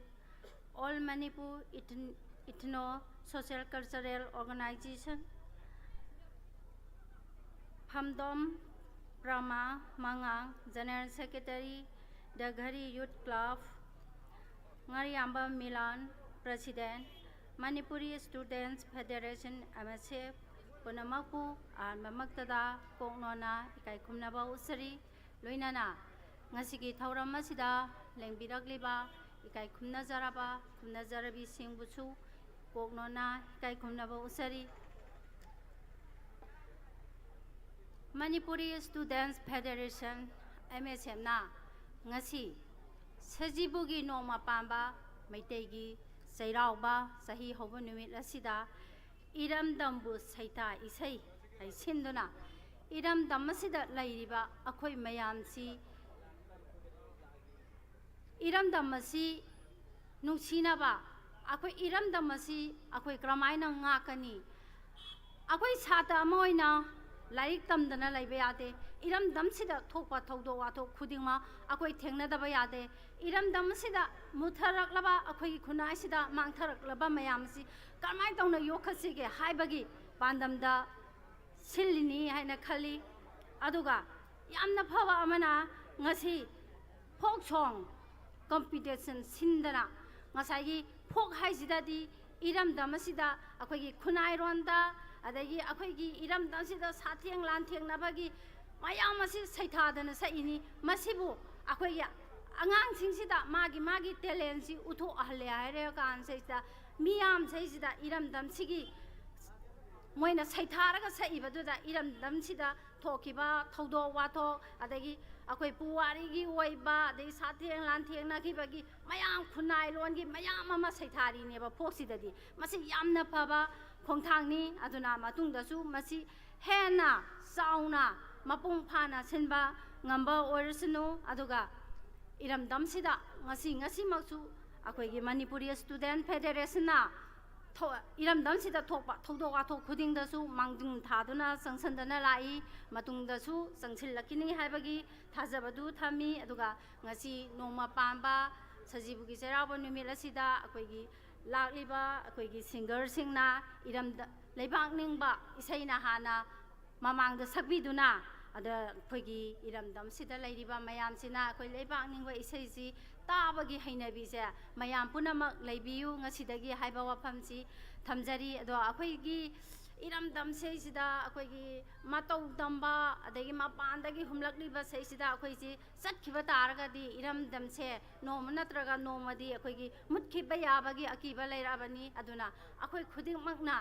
All Manipur Ethn- Ethno Social Cultural Organization, Phamdom Prama ꯃꯉꯥꯡ, General Secretary, The Ghari Youth Club, Ngariyambam Milan, President, Manipuri Students Federation, M S F, ꯄꯨꯝꯅꯃꯛꯄꯨ ꯑꯍꯥꯟꯕꯃꯛꯇꯗ ꯀꯣꯛꯅꯣꯟꯅ ꯏꯀꯥꯏ ꯈꯨꯝꯅꯕ ꯎꯠꯆꯔꯤ꯫ ꯂꯣꯏꯅꯅ ꯉꯁꯤꯒꯤ ꯊꯧꯔꯝ ꯑꯁꯤꯗ ꯂꯦꯡꯕꯤꯔꯛꯂꯤꯕ ꯏꯀꯥꯏ ꯈꯨꯝꯅꯖꯔꯕ ꯈꯨꯝꯅꯖꯔꯕꯤꯁꯤꯡꯕꯨꯁꯨ ꯀꯣꯛꯅꯣꯟꯅ ꯏꯀꯥꯏ ꯈꯨꯝꯅꯕ ꯎꯠꯆꯔꯤ꯫ Manipuri Students Federation, M S F ꯅ ꯉꯁꯤ ꯁꯖꯤꯕꯨꯒꯤ ꯅꯣꯡꯃ ꯄꯥꯟꯕ ꯃꯩꯇꯩꯒꯤ ꯆꯩꯔꯥꯎꯕ ꯆꯍꯤ ꯍꯧꯕ ꯅꯨꯃꯤꯠ ꯑꯁꯤꯗ ꯏꯔꯝꯗꯝꯕꯨ ꯁꯩꯊꯥ ꯏꯁꯩ ꯍꯩꯁꯤꯟꯗꯨꯅ ꯏꯔꯝꯗꯝ ꯑꯁꯤꯗ ꯂꯩꯔꯤꯕ ꯑꯩꯈꯣꯏ ꯃꯌꯥꯝꯁꯤ ꯏꯔꯝꯗꯝ ꯑꯁꯤ ꯅꯨꯡꯁꯤꯅꯕ, ꯑꯩꯈꯣꯏ ꯏꯔꯝꯗꯝ ꯑꯁꯤ ꯑꯩꯈꯣꯏ ꯀꯔꯝꯍꯥꯏꯅ ꯉꯥꯛꯀꯅꯤ? ꯑꯩꯈꯣꯏ ꯁꯥꯇ꯭ꯔ ꯑꯃ ꯑꯣꯏꯅ ꯂꯥꯏꯔꯤꯛ ꯇꯝꯗꯅ ꯂꯩꯕ ꯌꯥꯗꯦ꯫ ꯏꯔꯝꯗꯝꯁꯤꯗ ꯊꯣꯛꯄ ꯊꯧꯗꯣꯛ ꯋꯥꯊꯣꯛ ꯈꯨꯗꯤꯡꯃꯛ ꯑꯩꯈꯣꯏ ꯊꯦꯡꯅꯗꯕ ꯌꯥꯗꯦ꯫ ꯏꯔꯝꯗꯝ ꯑꯁꯤꯗ ꯃꯨꯠꯊꯔꯛꯂꯕ, ꯑꯩꯈꯣꯏꯒꯤ ꯈꯨꯟꯅꯥꯏꯁꯤꯗ ꯃꯥꯡꯊꯔꯛꯂꯕ ꯃꯌꯥꯝ ꯑꯁꯤ ꯀꯔꯝꯍꯥꯏꯅ ꯇꯧꯅ ꯌꯣꯛꯈꯠꯁꯤꯒꯦ ꯍꯥꯏꯕꯒꯤ ꯄꯥꯟꯗꯝꯗ ꯁꯤꯜꯂꯤꯅꯤ ꯍꯥꯏꯅ ꯈꯜꯂꯤ꯫ ꯑꯗꯨꯒ ꯌꯥꯝꯅ ꯐꯕ ꯑꯃꯅ, ꯉꯁꯤ ꯐꯣꯛ ꯁꯣꯡ ꯀꯝꯄꯤꯇꯤꯁꯟ ꯁꯤꯟꯗꯅ, ꯉꯁꯥꯏꯒꯤ ꯐꯣꯛ ꯍꯥꯏꯁꯤꯗꯗꯤ ꯏꯔꯝꯗꯝ ꯑꯁꯤꯗ ꯑꯩꯈꯣꯏꯒꯤ ꯈꯨꯟꯅꯥꯏꯔꯣꯟꯗ, ꯑꯗꯒꯤ ꯑꯩꯈꯣꯏꯒꯤ ꯏꯔꯝꯗꯝꯁꯤꯗ ꯁꯥꯊꯦꯡ ꯂꯥꯟꯊꯦꯡꯅꯕꯒꯤ ꯃꯌꯥꯝ ꯑꯁꯤ ꯁꯩꯊꯥꯗꯅ ꯁꯛꯏꯅꯤ꯫ ꯃꯁꯤꯕꯨ ꯑꯩꯈꯣꯏꯒꯤ ꯑꯉꯥꯡꯁꯤꯡꯁꯤꯗ ꯃꯥꯒꯤ ꯃꯥꯒꯤ ꯇꯦꯂꯦꯟꯁꯤ ꯎꯠꯊꯣꯛꯍꯜꯂꯦ ꯍꯥꯏꯔꯀꯥꯟꯁꯤꯗ, ꯃꯤꯌꯥꯝꯁꯤꯗ ꯏꯔꯝꯗꯝꯁꯤꯒꯤ ꯃꯣꯏꯅ ꯁꯩꯊꯥꯔꯒ ꯁꯛꯏꯕꯗꯨꯗ ꯏꯔꯝꯗꯝꯁꯤꯗ ꯊꯣꯛꯈꯤꯕ ꯊꯧꯗꯣꯛ ꯋꯥꯊꯣꯛ, ꯑꯗꯒꯤ ꯑꯩꯈꯣꯏ ꯄꯨꯋꯥꯔꯤꯒꯤ ꯑꯣꯏꯕ, ꯑꯗꯒꯤ ꯁꯥꯊꯦꯡ ꯂꯥꯟꯊꯦꯡꯅꯈꯤꯕꯒꯤ ꯃꯌꯥꯝ, ꯈꯨꯟꯅꯥꯏꯔꯣꯟꯒꯤ ꯃꯌꯥꯝ ꯑꯃ ꯁꯩꯊꯥꯔꯤꯅꯦꯕ ꯐꯣꯛꯁꯤꯗꯗꯤ꯫ ꯃꯁꯤ ꯌꯥꯝꯅ ꯐꯕ ꯈꯣꯡꯊꯥꯡꯅꯤ꯫ ꯑꯗꯨꯅ ꯃꯇꯨꯡꯗꯁꯨ ꯃꯁꯤ ꯍꯦꯟꯅ ꯆꯥꯎꯅ ꯃꯄꯨꯡ ꯐꯥꯅ ꯁꯤꯟꯕ ꯉꯝꯕ ꯑꯣꯏꯔꯁꯅꯨ꯫ ꯑꯗꯨꯒ ꯏꯔꯝꯗꯝꯁꯤꯗ ꯉꯁꯤ, ꯉꯁꯤꯃꯛꯁꯨ ꯑꯩꯈꯣꯏꯒꯤ ꯃꯅꯤꯄꯨꯔꯤ ꯁ꯭ꯇꯨꯗꯦꯟ ꯐꯦꯗꯦꯔꯦꯁꯟꯅ ꯊꯣ-, ꯏꯔꯝꯗꯝꯁꯤꯗ ꯊꯣꯛꯄ ꯊꯧꯗꯣꯛ ꯋꯥꯊꯣꯛ ꯈꯨꯗꯤꯡꯗꯁꯨ ꯃꯥꯡꯖꯤꯜ ꯊꯥꯗꯨꯅ ꯆꯪꯁꯤꯟꯗꯅ ꯂꯥꯛꯏ꯫ ꯃꯇꯨꯡꯗꯁꯨ ꯆꯪꯁꯤꯜꯂꯛꯈꯤꯅꯤ ꯍꯥꯏꯕꯒꯤ ꯊꯥꯖꯕꯗꯨ ꯊꯝꯃꯤ꯫ ꯑꯗꯨꯒ ꯉꯁꯤ ꯅꯣꯡꯃ ꯄꯥꯟꯕ ꯁꯖꯤꯕꯨꯒꯤ ꯆꯩꯔꯥꯎꯕ ꯅꯨꯃꯤꯠ ꯑꯁꯤꯗ ꯑꯩꯈꯣꯏꯒꯤ ꯂꯥꯛꯂꯤꯕ ꯑꯩꯈꯣꯏꯒꯤ ꯁꯤꯡꯒꯔꯁꯤꯡꯅ ꯏꯔꯝꯗ-, ꯂꯩꯕꯥꯛ ꯅꯤꯡꯕ ꯏꯁꯩꯅ ꯍꯥꯟꯅ ꯃꯃꯥꯡꯗ ꯁꯛꯄꯤꯗꯨꯅ, ꯑꯗ ꯑꯩꯈꯣꯏꯒꯤ ꯏꯔꯝꯗꯝꯁꯤꯗ ꯂꯩꯔꯤꯕ ꯃꯌꯥꯝꯁꯤꯅ ꯑꯩꯈꯣꯏ ꯂꯩꯕꯥꯛ ꯅꯤꯡꯕ ꯏꯁꯩꯁꯤ ꯇꯥꯕꯒꯤ ꯍꯩꯅꯕꯤꯁꯦ ꯃꯌꯥꯝ ꯄꯨꯝꯅꯃꯛ ꯂꯩꯕꯤꯌꯨ ꯉꯁꯤꯗꯒꯤ ꯍꯥꯏꯕ ꯋꯥꯐꯝꯁꯤ ꯊꯝꯖꯔꯤ꯫ ꯑꯗꯣ ꯑꯩꯈꯣꯏꯒꯤ ꯏꯔꯝꯗꯝꯁꯤꯗꯩꯁꯤꯗ ꯑꯩꯈꯣꯏꯒꯤ ꯃꯇꯧ ꯇꯝꯕ, ꯑꯗꯒꯤ ꯃꯄꯥꯟꯗꯒꯤ ꯍꯨꯝꯂꯛꯂꯤꯕ ꯁꯤꯗꯩꯁꯤꯗ ꯑꯩꯈꯣꯏꯁꯤ ꯆꯠꯈꯤꯕ ꯇꯥꯔꯒꯗꯤ ꯏꯔꯝꯗꯝꯁꯦ ꯅꯣꯡꯃ ꯅꯠꯇ꯭ꯔꯒ ꯅꯣꯡꯃꯗꯤ ꯑꯩꯈꯣꯏꯒꯤ ꯃꯨꯠꯈꯤꯕ ꯌꯥꯕꯒꯤ ꯑꯀꯤꯕ ꯂꯩꯔꯛꯑꯕꯅꯤ꯫ ꯑꯗꯨꯅ ꯑꯩꯈꯣꯏ ꯈꯨꯗꯤꯡꯃꯛꯅ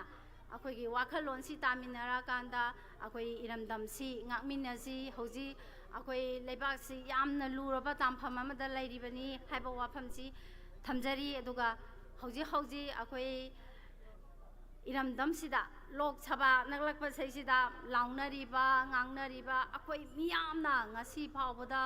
ꯑꯩꯈꯣꯏꯒꯤ ꯋꯥꯈꯜꯂꯣꯟꯁꯤ ꯇꯥꯃꯤꯟꯅꯔꯀꯥꯟꯗ ꯑꯩꯈꯣꯏ ꯏꯔꯝꯗꯝꯁꯤ ꯉꯥꯛꯃꯤꯟꯅꯁꯤ꯫ ꯍꯧꯖꯤꯛ ꯑꯩꯈꯣꯏ ꯂꯩꯕꯥꯛꯁꯤ ꯌꯥꯝꯅ ꯂꯨꯔꯕ ꯇꯥꯡꯐꯝ ꯑꯃꯗ ꯂꯩꯔꯤꯕꯅꯤ ꯍꯥꯏꯕ ꯋꯥꯐꯝꯁꯤ ꯊꯝꯖꯔꯤ꯫ ꯑꯗꯨꯒ ꯍꯧꯖꯤꯛ ꯍꯧꯖꯤꯛ ꯑꯩꯈꯣꯏ ꯏꯔꯝꯗꯝꯁꯤꯗ ꯂꯣꯛ ꯁꯚꯥ ꯅꯛꯂꯛꯄꯁꯤꯗꯩꯁꯤꯗ ꯂꯥꯎꯅꯔꯤꯕ, ꯉꯥꯡꯅꯔꯤꯕ ꯑꯩꯈꯣꯏ ꯃꯤꯌꯥꯝꯅ ꯉꯁꯤ ꯐꯥꯎꯕꯗ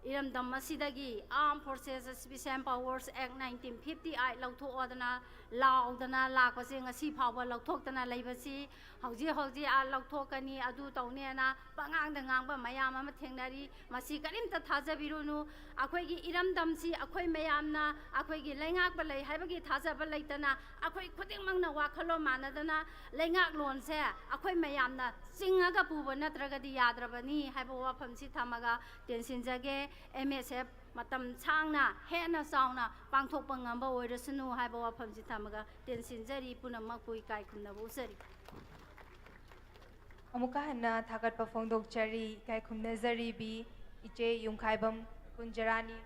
ꯏꯔꯝꯗꯝ ꯑꯁꯤꯗꯒꯤ Armed Forces Special Powers Act nineteen fifty eight ꯂꯧꯊꯣꯛꯑꯣꯗꯅ ꯂꯥꯎꯗꯅ ꯂꯥꯛꯄꯁꯦ ꯉꯁꯤ ꯐꯥꯎꯕ ꯂꯧꯊꯣꯛꯇꯅ ꯂꯩꯕꯁꯤ ꯍꯧꯖꯤꯛ ꯍꯧꯖꯤꯛ ꯑꯥ ꯂꯧꯊꯣꯛꯀꯅꯤ, ꯑꯗꯨ ꯇꯧꯅꯦꯅ ꯄꯉꯥꯡꯗ ꯉꯥꯡꯕ ꯃꯌꯥꯝ ꯑꯃ ꯊꯦꯡꯅꯔꯤ꯫ ꯃꯁꯤ ꯀꯔꯤꯝꯇ ꯊꯥꯖꯕꯤꯔꯨꯅꯨ꯫ ꯑꯩꯈꯣꯏꯒꯤ ꯏꯔꯝꯗꯝꯁꯤ ꯑꯩꯈꯣꯏ ꯃꯌꯥꯝꯅ ꯑꯩꯈꯣꯏꯒꯤ ꯂꯩꯉꯥꯛꯄ ꯂꯩ ꯍꯥꯏꯕꯒꯤ ꯊꯥꯖꯕ ꯂꯩꯇꯅ ꯑꯩꯈꯣꯏ ꯈꯨꯗꯤꯡꯃꯛꯅ ꯋꯥꯈꯜꯂꯣꯟ ꯃꯥꯟꯅꯗꯅ ꯂꯩꯉꯥꯛꯂꯣꯟꯁꯦ ꯑꯩꯈꯣꯏ ꯃꯌꯥꯝꯅ ꯆꯤꯡꯉꯒ ꯄꯨꯕ ꯅꯠꯇ꯭ꯔꯒꯗꯤ ꯌꯥꯗ꯭ꯔꯕꯅꯤ ꯍꯥꯏꯕ ꯋꯥꯐꯝꯁꯤ ꯊꯝꯃꯒ ꯇꯦꯟꯁꯤꯟꯖꯒꯦ꯫ ꯑꯦꯝ ꯑꯦꯁ ꯑꯦꯐ ꯃꯇꯝ ꯁꯥꯡꯅ ꯍꯦꯟꯅ ꯆꯥꯎꯅ ꯄꯥꯡꯊꯣꯛꯄ ꯉꯝꯕ ꯑꯣꯏꯔꯁꯅꯨ ꯍꯥꯏꯕ ꯋꯥꯐꯝꯁꯤ ꯊꯝꯃꯒ ꯇꯦꯟꯁꯤꯟꯖꯔꯤ꯫ ꯄꯨꯝꯅꯃꯛꯄꯨ ꯏꯀꯥꯏ ꯈꯨꯝꯅꯕ ꯎꯠꯆꯔꯤ꯫ ꯑꯃꯨꯛꯀ ꯍꯟꯅ ꯊꯥꯒꯠꯄ ꯐꯣꯡꯗꯣꯛꯆꯔꯤ꯫ ꯏꯀꯥꯏ ꯈꯨꯝꯅꯖꯔꯤꯕꯤ ꯏꯆꯦ ꯌꯨꯝꯈꯥꯏꯕꯝ ꯀꯨꯟꯖꯔꯥꯅꯤ,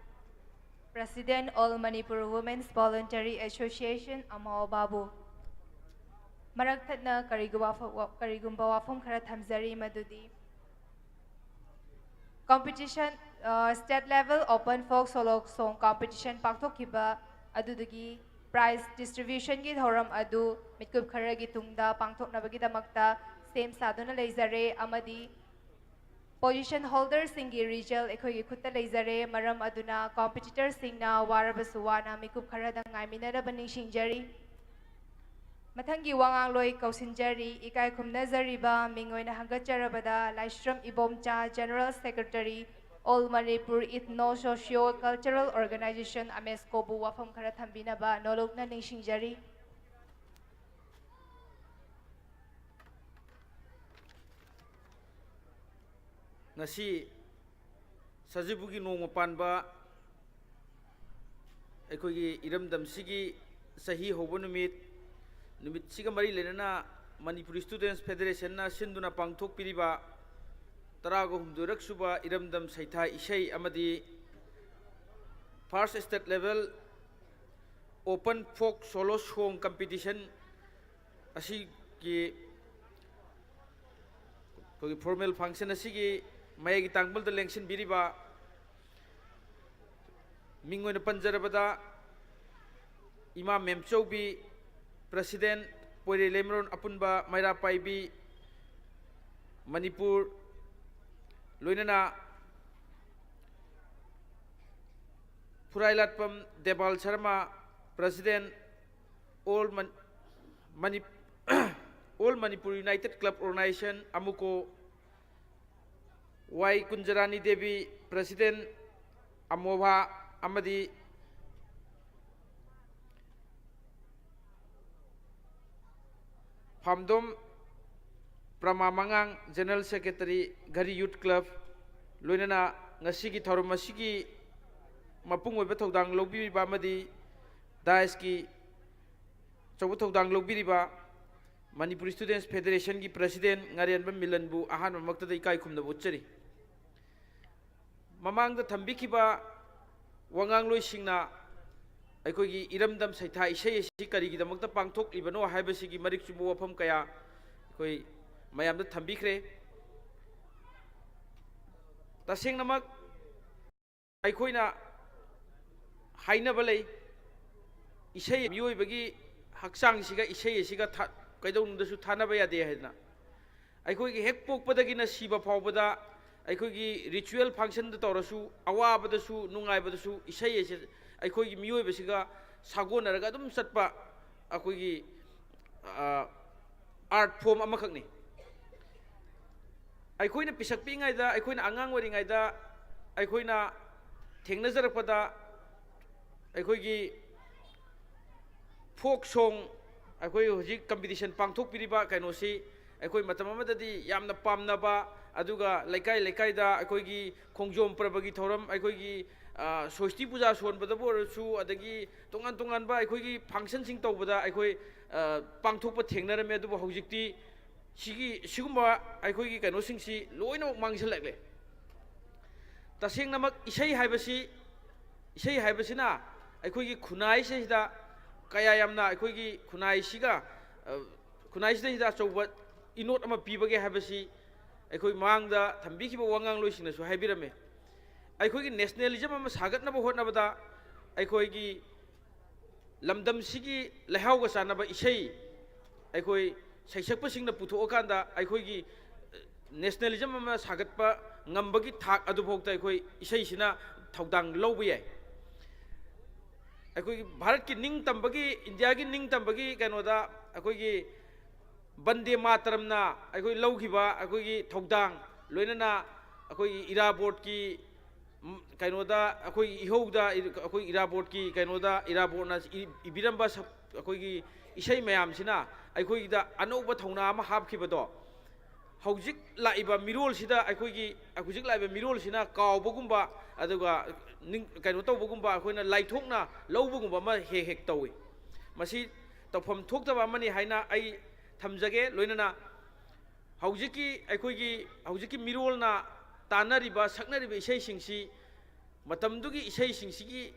President, All Manipur Women's Voluntary Association, ꯑꯃꯥꯎ ꯕꯥꯕꯨ꯫ ꯃꯔꯛ ꯊꯠꯅ ꯀꯔꯤꯒꯨꯝꯕ ꯋꯥꯐ-, ꯀꯔꯤꯒꯨꯝꯕ ꯋꯥꯐꯝ ꯈꯔ ꯊꯝꯖꯔꯤ, ꯃꯗꯨꯗꯤ competition, ꯑ, state level open folk solo song competition ꯄꯥꯡꯊꯣꯛꯈꯤꯕ ꯑꯗꯨꯗꯨꯒꯤ prize distributionꯒꯤ ꯊꯧꯔꯝ ꯑꯗꯨ ꯃꯤꯠꯀꯨꯞ ꯈꯔꯒꯤ ꯇꯨꯡꯗ ꯄꯥꯡꯊꯣꯛꯅꯕꯒꯤꯗꯃꯛꯇ ꯁꯦꯝ ꯁꯥꯗꯨꯅ ꯂꯩꯖꯔꯦ, ꯑꯃꯗꯤ position holderꯁꯤꯡꯒꯤ result ꯑꯩꯈꯣꯏꯒꯤ ꯈꯨꯠꯇ ꯂꯩꯖꯔꯦ꯫ ꯃꯔꯝ ꯑꯗꯨꯅ competitorꯁꯤꯡꯅ ꯋꯥꯔꯕꯁꯨ ꯋꯥꯅ ꯃꯤꯀꯨꯞ ꯈꯔꯗꯪ ꯉꯥꯏꯃꯤꯟꯅꯅꯕ ꯅꯤꯡꯁꯤꯡꯖꯔꯤ꯫ ꯃꯊꯪꯒꯤ ꯋꯥꯉꯥꯡꯂꯣꯏ ꯀꯧꯁꯤꯟꯖꯔꯤ꯫ ꯏꯀꯥꯏ ꯈꯨꯝꯅꯖꯔꯤꯕ ꯃꯤꯡ ꯑꯣꯏꯅ ꯍꯪꯒꯠꯆꯔꯕꯗ ꯂꯥꯏꯁ꯭ꯔꯝ Ibomcha, General Secretary, All Manipur Ethno Socio Cultural Organization, ꯑꯃꯦꯁꯀꯣꯕꯨ ꯋꯥꯐꯝ ꯈꯔ ꯊꯝꯕꯤꯅꯕ ꯅꯣꯂꯨꯛꯅ ꯅꯤꯡꯁꯤꯡꯖꯔꯤ꯫ ꯉꯁꯤ ꯁꯖꯤꯕꯨꯒꯤ ꯅꯣꯡꯃ ꯄꯥꯟꯕ ꯑꯩꯈꯣꯏꯒꯤ ꯏꯔꯝꯗꯝꯁꯤꯒꯤ ꯆꯍꯤ ꯍꯧꯕ ꯅꯨꯃꯤꯠ, ꯅꯨꯃꯤꯠꯁꯤꯒ ꯃꯔꯤ ꯂꯩꯅꯅ ꯃꯅꯤꯄꯨꯔꯤ Students Federationꯅ ꯁꯤꯟꯗꯨꯅ ꯄꯥꯡꯊꯣꯛꯄꯤꯔꯤꯕ ꯇꯔꯥꯒ ꯍꯨꯝꯗꯣꯏꯔꯛ ꯁꯨꯕ ꯏꯔꯝꯗꯝ ꯁꯩꯊꯥ ꯏꯁꯩ ꯑꯃꯗꯤ First State Level Open Folk Solo Song Competition ꯑꯁꯤ ꯀꯤ ꯑꯩꯈꯣꯏꯒꯤ formal function ꯑꯁꯤꯒꯤ ꯃꯌꯥꯏꯒꯤ ꯇꯥꯡꯕꯜꯗ ꯂꯦꯡꯁꯤꯟꯕꯤꯔꯤꯕ, ꯃꯤꯡ ꯑꯣꯏꯅ ꯄꯟꯖꯔꯕꯗ, ꯏꯃꯥ ꯃꯦꯝꯆꯧꯕꯤ, President, ꯄꯣꯏꯔꯩ ꯂꯩꯃꯔꯣꯟ ꯑꯄꯨꯟꯕ ꯃꯩꯔꯥ ꯄꯥꯏꯕꯤ, ꯃꯅꯤꯄꯨꯔ, ꯂꯣꯏꯅꯅ ꯐꯨꯔꯥꯏꯂꯥꯠꯄꯝ ꯗꯦꯕꯥꯜ Sharma, President, All Man-, Mani-, All Manipur United Club Organization, ꯑꯃꯨꯀꯣ, ꯋꯥꯏ ꯀꯨꯟꯖꯔꯥꯅꯤ ꯗꯦꯕꯤ, President, ꯑꯃꯣꯚꯥ, ꯑꯃꯗꯤ ꯐꯥꯝꯗꯣꯝ ꯄ꯭ꯔꯃꯥ ꯃꯉꯥꯡ, General Secretary, ꯘꯔꯤ Youth Club, ꯂꯣꯏꯅꯅ ꯉꯁꯤꯒꯤ ꯊꯧꯔꯝ ꯑꯁꯤꯒꯤ ꯃꯄꯨꯡ ꯑꯣꯏꯕ ꯊꯧꯗꯥꯡ ꯂꯧꯕꯤꯔꯤꯕ ꯑꯃꯗꯤ dais ꯀꯤ ꯑꯆꯧꯕ ꯊꯧꯗꯥꯡ ꯂꯧꯕꯤꯔꯤꯕ Manipur Students Federation ꯒꯤ President ꯉꯥꯔꯦꯟꯕꯝ ꯃꯤꯂꯟꯕꯨ ꯑꯍꯥꯟꯕꯃꯛꯇꯗ ꯏꯀꯥꯏ ꯈꯨꯝꯅꯕ ꯎꯠꯆꯔꯤ꯫ ꯃꯃꯥꯡꯗ ꯊꯝꯕꯤꯈꯤꯕ ꯋꯥꯉꯥꯡꯂꯣꯏꯁꯤꯡꯅ ꯑꯩꯈꯣꯏꯒꯤ ꯏꯔꯝꯗꯝ ꯁꯩꯊꯥ ꯏꯁꯩ ꯑꯁꯤ ꯀꯔꯤꯒꯤꯗꯃꯛꯇ ꯄꯥꯡꯊꯣꯛꯂꯤꯕꯅꯣ ꯍꯥꯏꯕꯁꯤꯒꯤ ꯃꯔꯤꯛ ꯆꯨꯝꯕ ꯋꯥꯐꯝ ꯀꯌꯥ ꯑꯩꯈꯣꯏ ꯃꯌꯥꯝꯗ ꯊꯝꯕꯤꯈ꯭ꯔꯦ꯫ ꯇꯁꯦꯡꯅꯃꯛ ꯑꯩꯈꯣꯏꯅ ꯍꯥꯏꯅꯕ ꯂꯩ, ꯏꯁꯩ, ꯃꯤꯑꯣꯏꯕꯒꯤ ꯍꯛꯆꯥꯡꯁꯤꯒ ꯏꯁꯩ ꯑꯁꯤꯒ ꯊꯥ-, ꯀꯩꯗꯧꯅꯨꯡꯗꯁꯨ ꯊꯥꯅꯕ ꯌꯥꯗꯦ ꯍꯥꯏꯗꯅ꯫ ꯑꯩꯈꯣꯏꯒꯤ ꯍꯦꯛ ꯄꯣꯛꯄꯗꯒꯤꯅ ꯁꯤꯕ ꯐꯥꯎꯕꯗ ꯑꯩꯈꯣꯏꯒꯤ ritual function ꯗ ꯇꯧꯔꯁꯨ, ꯑꯋꯥꯕꯗꯁꯨ ꯅꯨꯡꯉꯥꯏꯕꯗꯁꯨ ꯏꯁꯩ ꯑꯁꯤ ꯑꯩꯈꯣꯏꯒꯤ ꯃꯤꯑꯣꯏꯕꯁꯤꯒ ꯁꯥꯒꯣꯟꯅꯔꯒ ꯑꯗꯨꯝ ꯆꯠꯄ ꯑꯩꯈꯣꯏꯒꯤ, ꯑ, art form ꯑꯃꯈꯛꯅꯤ꯫ ꯑꯩꯈꯣꯏꯅ ꯄꯤꯁꯛ ꯄꯤꯛꯏꯉꯩꯗ, ꯑꯩꯈꯣꯏꯅ ꯑꯉꯥꯡ ꯑꯣꯏꯔꯤꯉꯩꯗ ꯑꯩꯈꯣꯏꯅ ꯊꯦꯡꯅꯖꯔꯛꯄꯗ, ꯑꯩꯈꯣꯏꯒꯤ folk song, ꯑꯩꯈꯣꯏ ꯍꯧꯖꯤꯛ competition ꯄꯥꯡꯊꯣꯛꯄꯤꯔꯤꯕ ꯀꯩꯅꯣꯁꯤ ꯑꯩꯈꯣꯏ ꯃꯇꯝ ꯑꯃꯗꯗꯤ ꯌꯥꯝꯅ ꯄꯥꯝꯅꯕ, ꯑꯗꯨꯒ ꯂꯩꯀꯥꯏ ꯂꯩꯀꯥꯏꯗ ꯑꯩꯈꯣꯏꯒꯤ ꯈꯣꯡꯖꯣꯝ ꯄꯔꯕꯒꯤ ꯊꯧꯔꯝ, ꯑꯩꯈꯣꯏꯒꯤ, ꯑ, ꯁꯣꯁꯇꯤ ꯄꯨꯖꯥ ꯁꯣꯟꯕꯗꯕꯨ ꯑꯣꯏꯔꯁꯨ, ꯑꯗꯒꯤ ꯇꯣꯉꯥꯟ ꯇꯣꯉꯥꯟꯕ ꯑꯩꯈꯣꯏꯒꯤ function ꯁꯤꯡ ꯇꯧꯕꯗ ꯑꯩꯈꯣꯏ, ꯑ, ꯄꯥꯡꯊꯣꯛꯄ ꯊꯦꯡꯅꯔꯝꯃꯦ꯫ ꯑꯗꯨꯕꯨ ꯍꯧꯖꯤꯛꯇꯤ ꯁꯤꯒꯤ, ꯁꯤꯒꯨꯝꯕ ꯑꯩꯈꯣꯏꯒꯤ ꯀꯩꯅꯣꯁꯤꯡꯁꯤ ꯂꯣꯏꯅꯃꯛ ꯃꯥꯡꯁꯤꯜꯂꯛꯂꯦ꯫ ꯇꯁꯦꯡꯅꯃꯛ ꯏꯁꯩ ꯍꯥꯏꯕꯁꯤ, ꯏꯁꯩ ꯍꯥꯏꯕꯁꯤꯅ ꯑꯩꯈꯣꯏꯒꯤ ꯈꯨꯟꯅꯥꯏꯁꯤꯗ ꯀꯌꯥ ꯌꯥꯝꯅ ꯑꯩꯈꯣꯏꯒꯤ ꯈꯨꯟꯅꯥꯏꯁꯤꯒ, ꯑ, ꯈꯨꯟꯅꯥꯏꯁꯤꯗꯩꯗ ꯑꯆꯧꯕ ꯏꯅꯣꯠ ꯑꯃ ꯄꯤꯕꯒꯦ ꯍꯥꯏꯕꯁꯤ ꯑꯩꯈꯣꯏ ꯃꯃꯥꯡꯗ ꯊꯝꯕꯤꯈꯤꯕ ꯋꯥꯉꯥꯡꯂꯣꯏꯁꯤꯡꯅꯁꯨ ꯍꯥꯏꯕꯤꯔꯝꯃꯤ꯫ ꯑꯩꯈꯣꯏꯒꯤ ꯅꯦꯁꯅꯦꯂꯤꯖꯝ ꯑꯃ ꯁꯥꯒꯠꯅꯕ ꯍꯣꯠꯅꯕꯗ ꯑꯩꯈꯣꯏꯒꯤ ꯂꯝꯗꯝꯁꯤꯒꯤ ꯂꯩꯍꯥꯎꯒ ꯆꯥꯟꯅꯕ ꯏꯁꯩ ꯑꯩꯈꯣꯏ ꯁꯩꯁꯛꯄꯁꯤꯡꯅ ꯄꯨꯊꯣꯛꯑꯀꯥꯟꯗ ꯑꯩꯈꯣꯏꯒꯤ ꯅꯦꯁꯅꯦꯂꯤꯖꯝ ꯑꯃ ꯁꯥꯒꯠꯄ ꯉꯝꯕꯒꯤ ꯊꯥꯛ ꯑꯗꯨꯐꯥꯎꯗ ꯑꯩꯈꯣꯏ ꯏꯁꯩꯁꯤꯅ ꯊꯧꯗꯥꯡ ꯂꯧꯕ ꯌꯥꯏ꯫ ꯑꯩꯈꯣꯏꯒꯤ ꯚꯥꯔꯠꯀꯤ ꯅꯤꯡꯇꯝꯕꯒꯤ, ꯏꯟꯗꯤꯌꯥꯒꯤ ꯅꯤꯡꯇꯝꯕꯒꯤ ꯀꯩꯅꯣꯗ ꯑꯩꯈꯣꯏꯒꯤ ꯕꯟꯗꯦ ꯃꯥꯇꯔꯝꯅ ꯑꯩꯈꯣꯏ ꯂꯧꯈꯤꯕ ꯑꯩꯈꯣꯏꯒꯤ ꯊꯧꯗꯥꯡ, ꯂꯣꯏꯅꯅ ꯑꯩꯈꯣꯏꯒꯤ ꯏꯔꯥꯕꯣꯠꯀꯤ, ꯎꯝ, ꯀꯩꯅꯣꯗ ꯑꯩꯈꯣꯏꯒꯤ ꯏꯍꯧꯗ ꯑꯩꯈꯣꯏ ꯏꯔꯥꯕꯣꯠꯀꯤ ꯀꯩꯅꯣꯗ ꯏꯔꯥꯕꯣꯠꯅ ꯏ-, ꯏꯕꯤꯔꯝꯕ ꯁꯛ-, ꯑꯩꯈꯣꯏꯒꯤ ꯏꯁꯩ ꯃꯌꯥꯝꯁꯤꯅ ꯑꯩꯈꯣꯏꯒꯤꯗ ꯑꯅꯧꯕ ꯊꯧꯅꯥ ꯑꯃ ꯍꯥꯞꯈꯤꯕꯗꯣ, ꯍꯧꯖꯤꯛ ꯂꯥꯛꯏꯕ ꯃꯤꯔꯣꯜꯁꯤꯗ ꯑꯩꯈꯣꯏꯒꯤ, ꯍꯧꯖꯤꯛ ꯂꯥꯛꯏꯕ ꯃꯤꯔꯣꯜꯁꯤꯅ ꯀꯥꯎꯕꯒꯨꯝꯕ, ꯑꯗꯨꯒ ꯅꯤꯡ-, ꯀꯩꯅꯣ ꯇꯧꯕꯒꯨꯝꯕ, ꯑꯩꯈꯣꯏꯅ ꯂꯥꯏꯊꯣꯛꯅ ꯂꯧꯕꯒꯨꯝꯕ ꯑꯃ ꯍꯦꯛ ꯍꯦꯛ ꯇꯧꯏ꯫ ꯃꯁꯤ ꯇꯧꯐꯝ ꯊꯣꯛꯇꯕ ꯑꯃꯅꯤ ꯍꯥꯏꯅ ꯑꯩ ꯊꯝꯖꯒꯦ꯫ ꯂꯣꯏꯅꯅ ꯍꯧꯖꯤꯛꯀꯤ ꯑꯩꯈꯣꯏꯒꯤ, ꯍꯧꯖꯤꯛꯀꯤ ꯃꯤꯔꯣꯜꯅ ꯇꯥꯅꯔꯤꯕ, ꯁꯛꯅꯔꯤꯕ ꯏꯁꯩꯁꯤꯡꯁꯤ ꯃꯇꯝꯗꯨꯒꯤ ꯏꯁꯩꯁꯤꯡꯁꯤꯒꯤ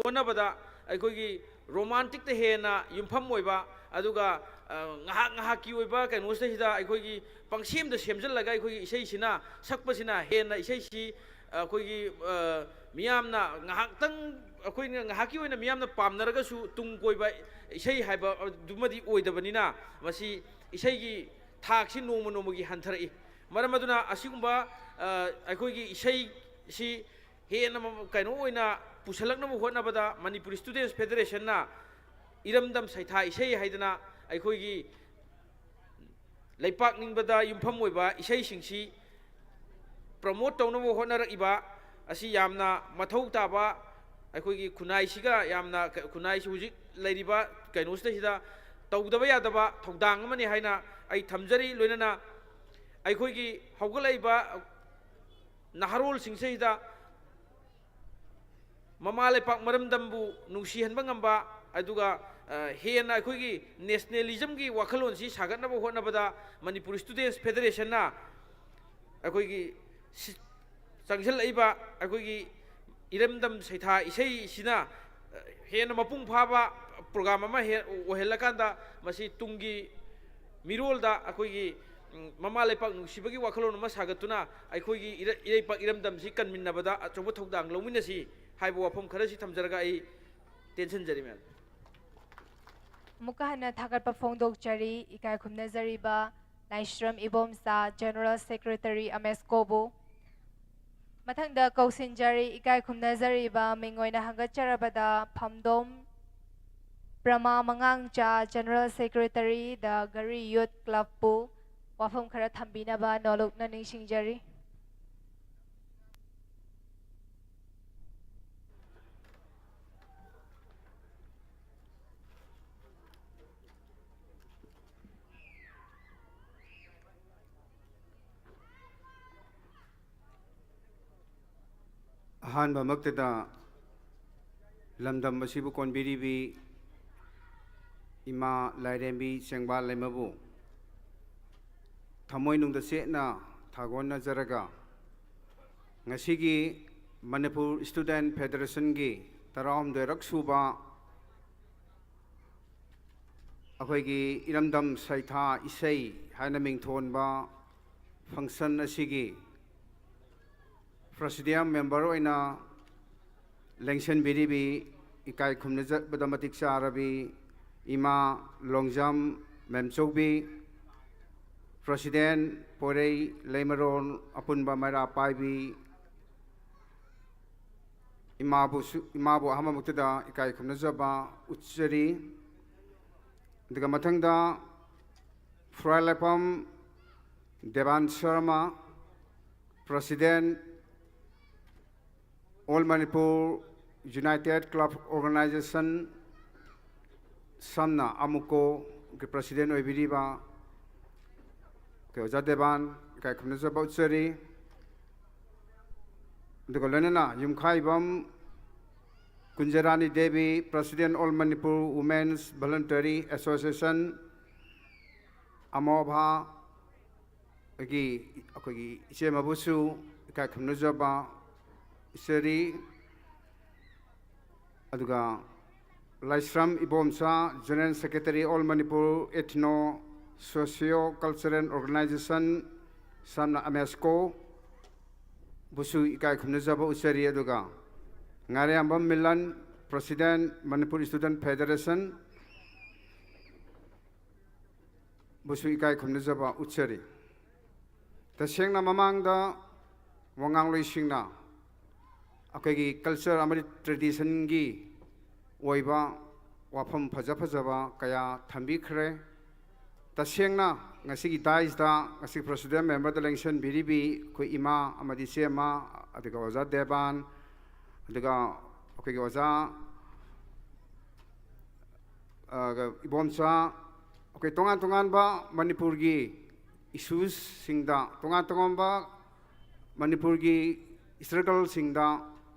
ꯑꯣꯟꯅꯕꯗ ꯑꯩꯈꯣꯏꯒꯤ ꯔꯣꯃꯥꯟꯇꯤꯛꯇ ꯍꯦꯟꯅ ꯌꯨꯝꯐꯝ ꯑꯣꯏꯕ, ꯑꯗꯨꯒ, ꯑ, ꯉꯥꯏꯍꯥꯛ ꯉꯥꯏꯍꯥꯛꯀꯤ ꯑꯣꯏꯕ ꯀꯩꯅꯣꯁꯤꯗꯩꯁꯤꯗ ꯑꯩꯈꯣꯏꯒꯤ ꯄꯪꯁꯦꯝꯗ ꯁꯦꯝꯖꯤꯜꯂꯒ ꯑꯩꯈꯣꯏꯒꯤ ꯏꯁꯩꯁꯤꯅ ꯁꯛꯄꯁꯤꯅ ꯍꯦꯟꯅ ꯏꯁꯩꯁꯤ ꯑꯩꯈꯣꯏꯒꯤ, ꯑ, ꯃꯤꯌꯥꯝꯅ ꯉꯥꯏꯍꯥꯛꯇꯪ, ꯑꯩꯈꯣꯏꯅ ꯉꯥꯏꯍꯥꯛꯀꯤ ꯑꯣꯏꯅ ꯃꯤꯌꯥꯝꯅ ꯄꯥꯝꯅꯔꯒꯁꯨ ꯇꯨꯡ ꯀꯣꯏꯕ ꯏꯁꯩ ꯍꯥꯏꯕ ꯑꯗꯨꯃꯗꯤ ꯑꯣꯏꯗꯕꯅꯤꯅ ꯃꯁꯤ ꯏꯁꯩꯒꯤ ꯊꯥꯛꯁꯤ ꯅꯣꯡꯃ ꯅꯣꯡꯃꯒꯤ ꯍꯟꯊꯔꯛꯏ꯫ ꯃꯔꯝ ꯑꯗꯨꯅ ꯑꯁꯤꯒꯨꯝꯕ, ꯑ, ꯑꯩꯈꯣꯏꯒꯤ ꯏꯁꯩꯁꯤ ꯍꯦꯟꯅ ꯃ-, ꯀꯩꯅꯣ ꯑꯣꯏꯅ ꯄꯨꯁꯜꯂꯛꯅꯕ ꯍꯣꯠꯅꯕꯗ ꯃꯅꯤꯄꯨꯔ ꯏꯁꯇꯨꯗꯦꯟꯁ ꯐꯦꯗꯔꯦꯁꯟꯅ ꯏꯔꯝꯗꯝ ꯁꯩꯊꯥ ꯏꯁꯩ ꯍꯥꯏꯗꯅ ꯑꯩꯈꯣꯏꯒꯤ ꯂꯩꯄꯥꯛ ꯅꯤꯡꯕꯗ ꯌꯨꯝꯐꯝ ꯑꯣꯏꯕ ꯏꯁꯩꯁꯤꯡꯁꯤ ꯄ꯭ꯔꯃꯣꯠ ꯇꯧꯅꯕ ꯍꯣꯠꯅꯔꯛꯏꯕ ꯑꯁꯤ ꯌꯥꯝꯅ ꯃꯊꯧ ꯇꯥꯕ, ꯑꯩꯈꯣꯏꯒꯤ ꯈꯨꯟꯅꯥꯏꯁꯤꯒ ꯌꯥꯝꯅ ꯀ-, ꯈꯨꯟꯅꯥꯏꯁꯤ ꯍꯧꯖꯤꯛ ꯂꯩꯔꯤꯕ ꯀꯩꯅꯣꯁꯤꯗꯩꯁꯤꯗ ꯇꯧꯗꯕ ꯌꯥꯗꯕ ꯊꯧꯗꯥꯡ ꯑꯃꯅꯤ ꯍꯥꯏꯅ ꯑꯩ ꯊꯝꯖꯔꯤ꯫ ꯂꯣꯏꯅꯅ ꯑꯩꯈꯣꯏꯒꯤ ꯍꯧꯒꯠꯂꯛꯏꯕ ꯅꯍꯥꯔꯣꯜꯁꯤꯡꯁꯤꯗ ꯃꯃꯥ ꯂꯩꯄꯥꯛ ꯃꯔꯝꯗꯝꯕꯨ ꯅꯨꯡꯁꯤꯍꯟꯕ ꯉꯝꯕ, ꯑꯗꯨꯒ, ꯑ, ꯍꯦꯟꯅ ꯑꯩꯈꯣꯏꯒꯤ ꯅꯦꯁꯅꯦꯂꯤꯖꯝꯒꯤ ꯋꯥꯈꯜꯂꯣꯟꯁꯤ ꯁꯥꯒꯠꯅꯕ ꯍꯣꯠꯅꯕꯗ ꯃꯅꯤꯄꯨꯔ ꯏꯁꯇꯨꯗꯦꯟꯁ ꯐꯦꯗꯔꯦꯁꯟꯅ ꯑꯩꯈꯣꯏꯒꯤ ꯁꯤ-, ꯆꯪꯁꯤꯜꯂꯛꯏꯕ ꯑꯩꯈꯣꯏꯒꯤ ꯏꯔꯝꯗꯝ ꯁꯩꯊꯥ ꯏꯁꯩꯁꯤꯅ, ꯑ, ꯍꯦꯟꯅ ꯃꯄꯨꯡ ꯐꯥꯕ, ꯄ꯭ꯔꯣꯒ꯭ꯔꯥꯝ ꯑꯃ ꯍꯦ-, ꯑꯣꯏꯍꯜꯂꯀꯥꯟꯗ ꯃꯁꯤ ꯇꯨꯡꯒꯤ ꯃꯤꯔꯣꯜꯗ ꯑꯩꯈꯣꯏꯒꯤ, ꯎꯝ, ꯃꯃꯥ ꯂꯩꯄꯥꯛ ꯅꯨꯡꯁꯤꯕꯒꯤ ꯋꯥꯈꯜꯂꯣꯟ ꯑꯃ ꯁꯥꯒꯠꯇꯨꯅ ꯑꯩꯈꯣꯏꯒꯤ ꯏꯔ-, ꯏꯔꯩꯄꯥꯛ ꯏꯔꯝꯗꯝꯁꯤ ꯀꯟꯃꯤꯟꯅꯕꯗ ꯑꯆꯧꯕ ꯊꯧꯗꯥꯡ ꯂꯧꯃꯤꯟꯅꯁꯤ ꯍꯥꯏꯕ ꯋꯥꯐꯝ ꯈꯔꯁꯤ ꯊꯝꯖꯔꯒ ꯑꯩ ꯇꯦꯟꯁꯤꯟꯖꯔꯤ, ꯃꯦꯝ꯫ ꯑꯃꯨꯛꯀ ꯍꯟꯅ ꯊꯥꯒꯠꯄ ꯐꯣꯡꯗꯣꯛꯆꯔꯤ ꯏꯀꯥꯏ ꯈꯨꯝꯅꯖꯔꯤꯕ ꯂꯥꯏꯁ꯭ꯔꯝ ꯏꯕꯣꯝꯆꯥ, General Secretary, ꯑꯃꯦꯁꯀꯣꯕꯨ꯫ ꯃꯊꯪꯗ ꯀꯧꯁꯤꯟꯖꯔꯤ ꯏꯀꯥꯏ ꯈꯨꯝꯅꯖꯔꯤꯕ ꯃꯤꯡ ꯑꯣꯏꯅ ꯍꯪꯒꯠꯆꯔꯕꯗ ꯐꯝꯗꯣꯝ ꯄ꯭ꯔꯃꯥ ꯃꯉꯥꯡꯆꯥ, General Secretary, The Ghari Youth Clubꯄꯨ ꯋꯥꯐꯝ ꯈꯔ ꯊꯝꯕꯤꯅꯕ ꯅꯣꯂꯨꯛꯅ ꯅꯤꯡꯁꯤꯡꯖꯔꯤ꯫ ꯑꯍꯥꯟꯕꯃꯛꯇꯗ ꯂꯝꯗꯝ ꯑꯁꯤꯕꯨ ꯀꯣꯟꯕꯤꯔꯤꯕꯤ ꯏꯃꯥ ꯂꯥꯏꯔꯦꯝꯕꯤ ꯆꯦꯡꯕꯥꯜ ꯂꯩꯃꯕꯨ ꯊꯃꯣꯏꯅꯨꯡꯗ ꯆꯦꯠꯅ ꯊꯥꯒꯣꯟꯅꯖꯔꯒ, ꯉꯁꯤꯒꯤ ꯃꯅꯤꯄꯨꯔ Student Federationꯒꯤ ꯇꯔꯥꯍꯨꯝꯗꯣꯏꯔꯛ ꯁꯨꯕ ꯑꯩꯈꯣꯏꯒꯤ ꯏꯔꯝꯗꯝ ꯁꯩꯊꯥ ꯏꯁꯩ ꯍꯥꯏꯅ ꯃꯤꯡꯊꯣꯟꯕ function ꯑꯁꯤꯒꯤ Presidium member ꯑꯣꯏꯅ ꯂꯦꯡꯁꯤꯟꯕꯤꯔꯤꯕꯤ ꯏꯀꯥꯏ ꯈꯨꯝꯅꯖꯕꯗ ꯃꯇꯤꯛ ꯆꯥꯔꯕꯤ ꯏꯃꯥ ꯂꯣꯡꯖꯝ ꯃꯦꯝꯆꯧꯕꯤ, President ꯄꯣꯏꯔꯩ ꯂꯩꯃꯔꯣꯜ ꯑꯄꯨꯟꯕ ꯃꯩꯔꯥ ꯄꯥꯏꯕꯤ ꯏꯃꯥꯕꯨꯁꯨ, ꯏꯃꯥꯕꯨ ꯑꯍꯥꯟꯕꯃꯛꯇꯗ ꯏꯀꯥꯏ ꯈꯨꯝꯅꯖꯕ ꯎꯠꯆꯔꯤ꯫ ꯑꯗꯨꯒ ꯃꯊꯪꯗ ꯐꯨꯔꯥꯏꯂꯥꯏꯐꯝ Devan Sharma, President, All Manipur United Club Organization, ꯁꯝꯅ ꯑꯃꯨꯀꯣꯒꯤ President ꯑꯣꯏꯕꯤꯔꯤꯕ ꯑꯩꯈꯣꯏ ꯑꯣꯖꯥ ꯗꯦꯕꯥꯟ ꯏꯀꯥꯏ ꯈꯨꯝꯅꯖꯕ ꯎꯠꯆꯔꯤ꯫ ꯑꯗꯨꯒ ꯂꯣꯏꯅꯅ ꯌꯨꯝꯈꯥꯏꯕꯝ Kunjarani Devi, President, All Manipur Women's Voluntary Association, ꯑꯃꯣꯚꯥ, ꯑꯩꯒꯤ, ꯑꯩꯈꯣꯏꯒꯤ ꯏꯆꯦ ꯑꯃꯕꯨꯁꯨ ꯏꯀꯥꯏ ꯈꯨꯝꯅꯖꯕ ꯎꯠꯆꯔꯤ꯫ ꯑꯗꯨꯒ ꯂꯥꯏꯁ꯭ꯔꯝ Ibomcha, General Secretary, All Manipur Ethno Socio Cultural Organization, ꯁꯝꯅ ꯑꯃꯦꯁꯀꯣ, ꯕꯨꯁꯨ ꯏꯀꯥꯏ ꯈꯨꯝꯅꯖꯕ ꯎꯠꯆꯔꯤ꯫ ꯑꯗꯨꯒ ꯉꯥꯔꯤꯌꯥꯝꯕꯝ Milan, President, Manipur Student Federation, ꯕꯨꯁꯨ ꯏꯀꯥꯏ ꯈꯨꯝꯅꯖꯕ ꯎꯠꯆꯔꯤ꯫ ꯇꯁꯦꯡꯅ ꯃꯃꯥꯡꯗ ꯋꯥꯉꯥꯡꯂꯣꯏꯁꯤꯡꯅ ꯑꯩꯈꯣꯏꯒꯤ culture ꯑꯃꯗꯤ traditionꯒꯤ ꯑꯣꯏꯕ ꯋꯥꯐꯝ ꯐꯖ ꯐꯖꯕ ꯀꯌꯥ ꯊꯝꯕꯤꯈ꯭ꯔꯦ꯫ ꯇꯁꯦꯡꯅ ꯉꯁꯤꯒꯤ daisꯇ ꯉꯁꯤ President memberꯗ ꯂꯦꯡꯁꯤꯟꯕꯤꯔꯤꯕꯤ ꯑꯩꯈꯣꯏ ꯏꯃꯥ ꯑꯃꯗꯤ ꯏꯆꯦꯃ, ꯑꯗꯨꯒ ꯑꯣꯖꯥ ꯗꯦꯕꯥꯟ, ꯑꯗꯨꯒ ꯑꯩꯈꯣꯏꯒꯤ ꯑꯣꯖꯥ, ꯑ, ꯏꯕꯣꯝꯆꯥ, ꯑꯩꯈꯣꯏ ꯇꯣꯉꯥꯟ ꯇꯣꯉꯥꯟꯕ ꯃꯅꯤꯄꯨꯔꯒꯤ issuesꯁꯤꯡꯗ, ꯇꯣꯉꯥꯟ ꯇꯣꯉꯥꯟꯕ ꯃꯅꯤꯄꯨꯔꯒꯤ struggleꯁꯤꯡꯗ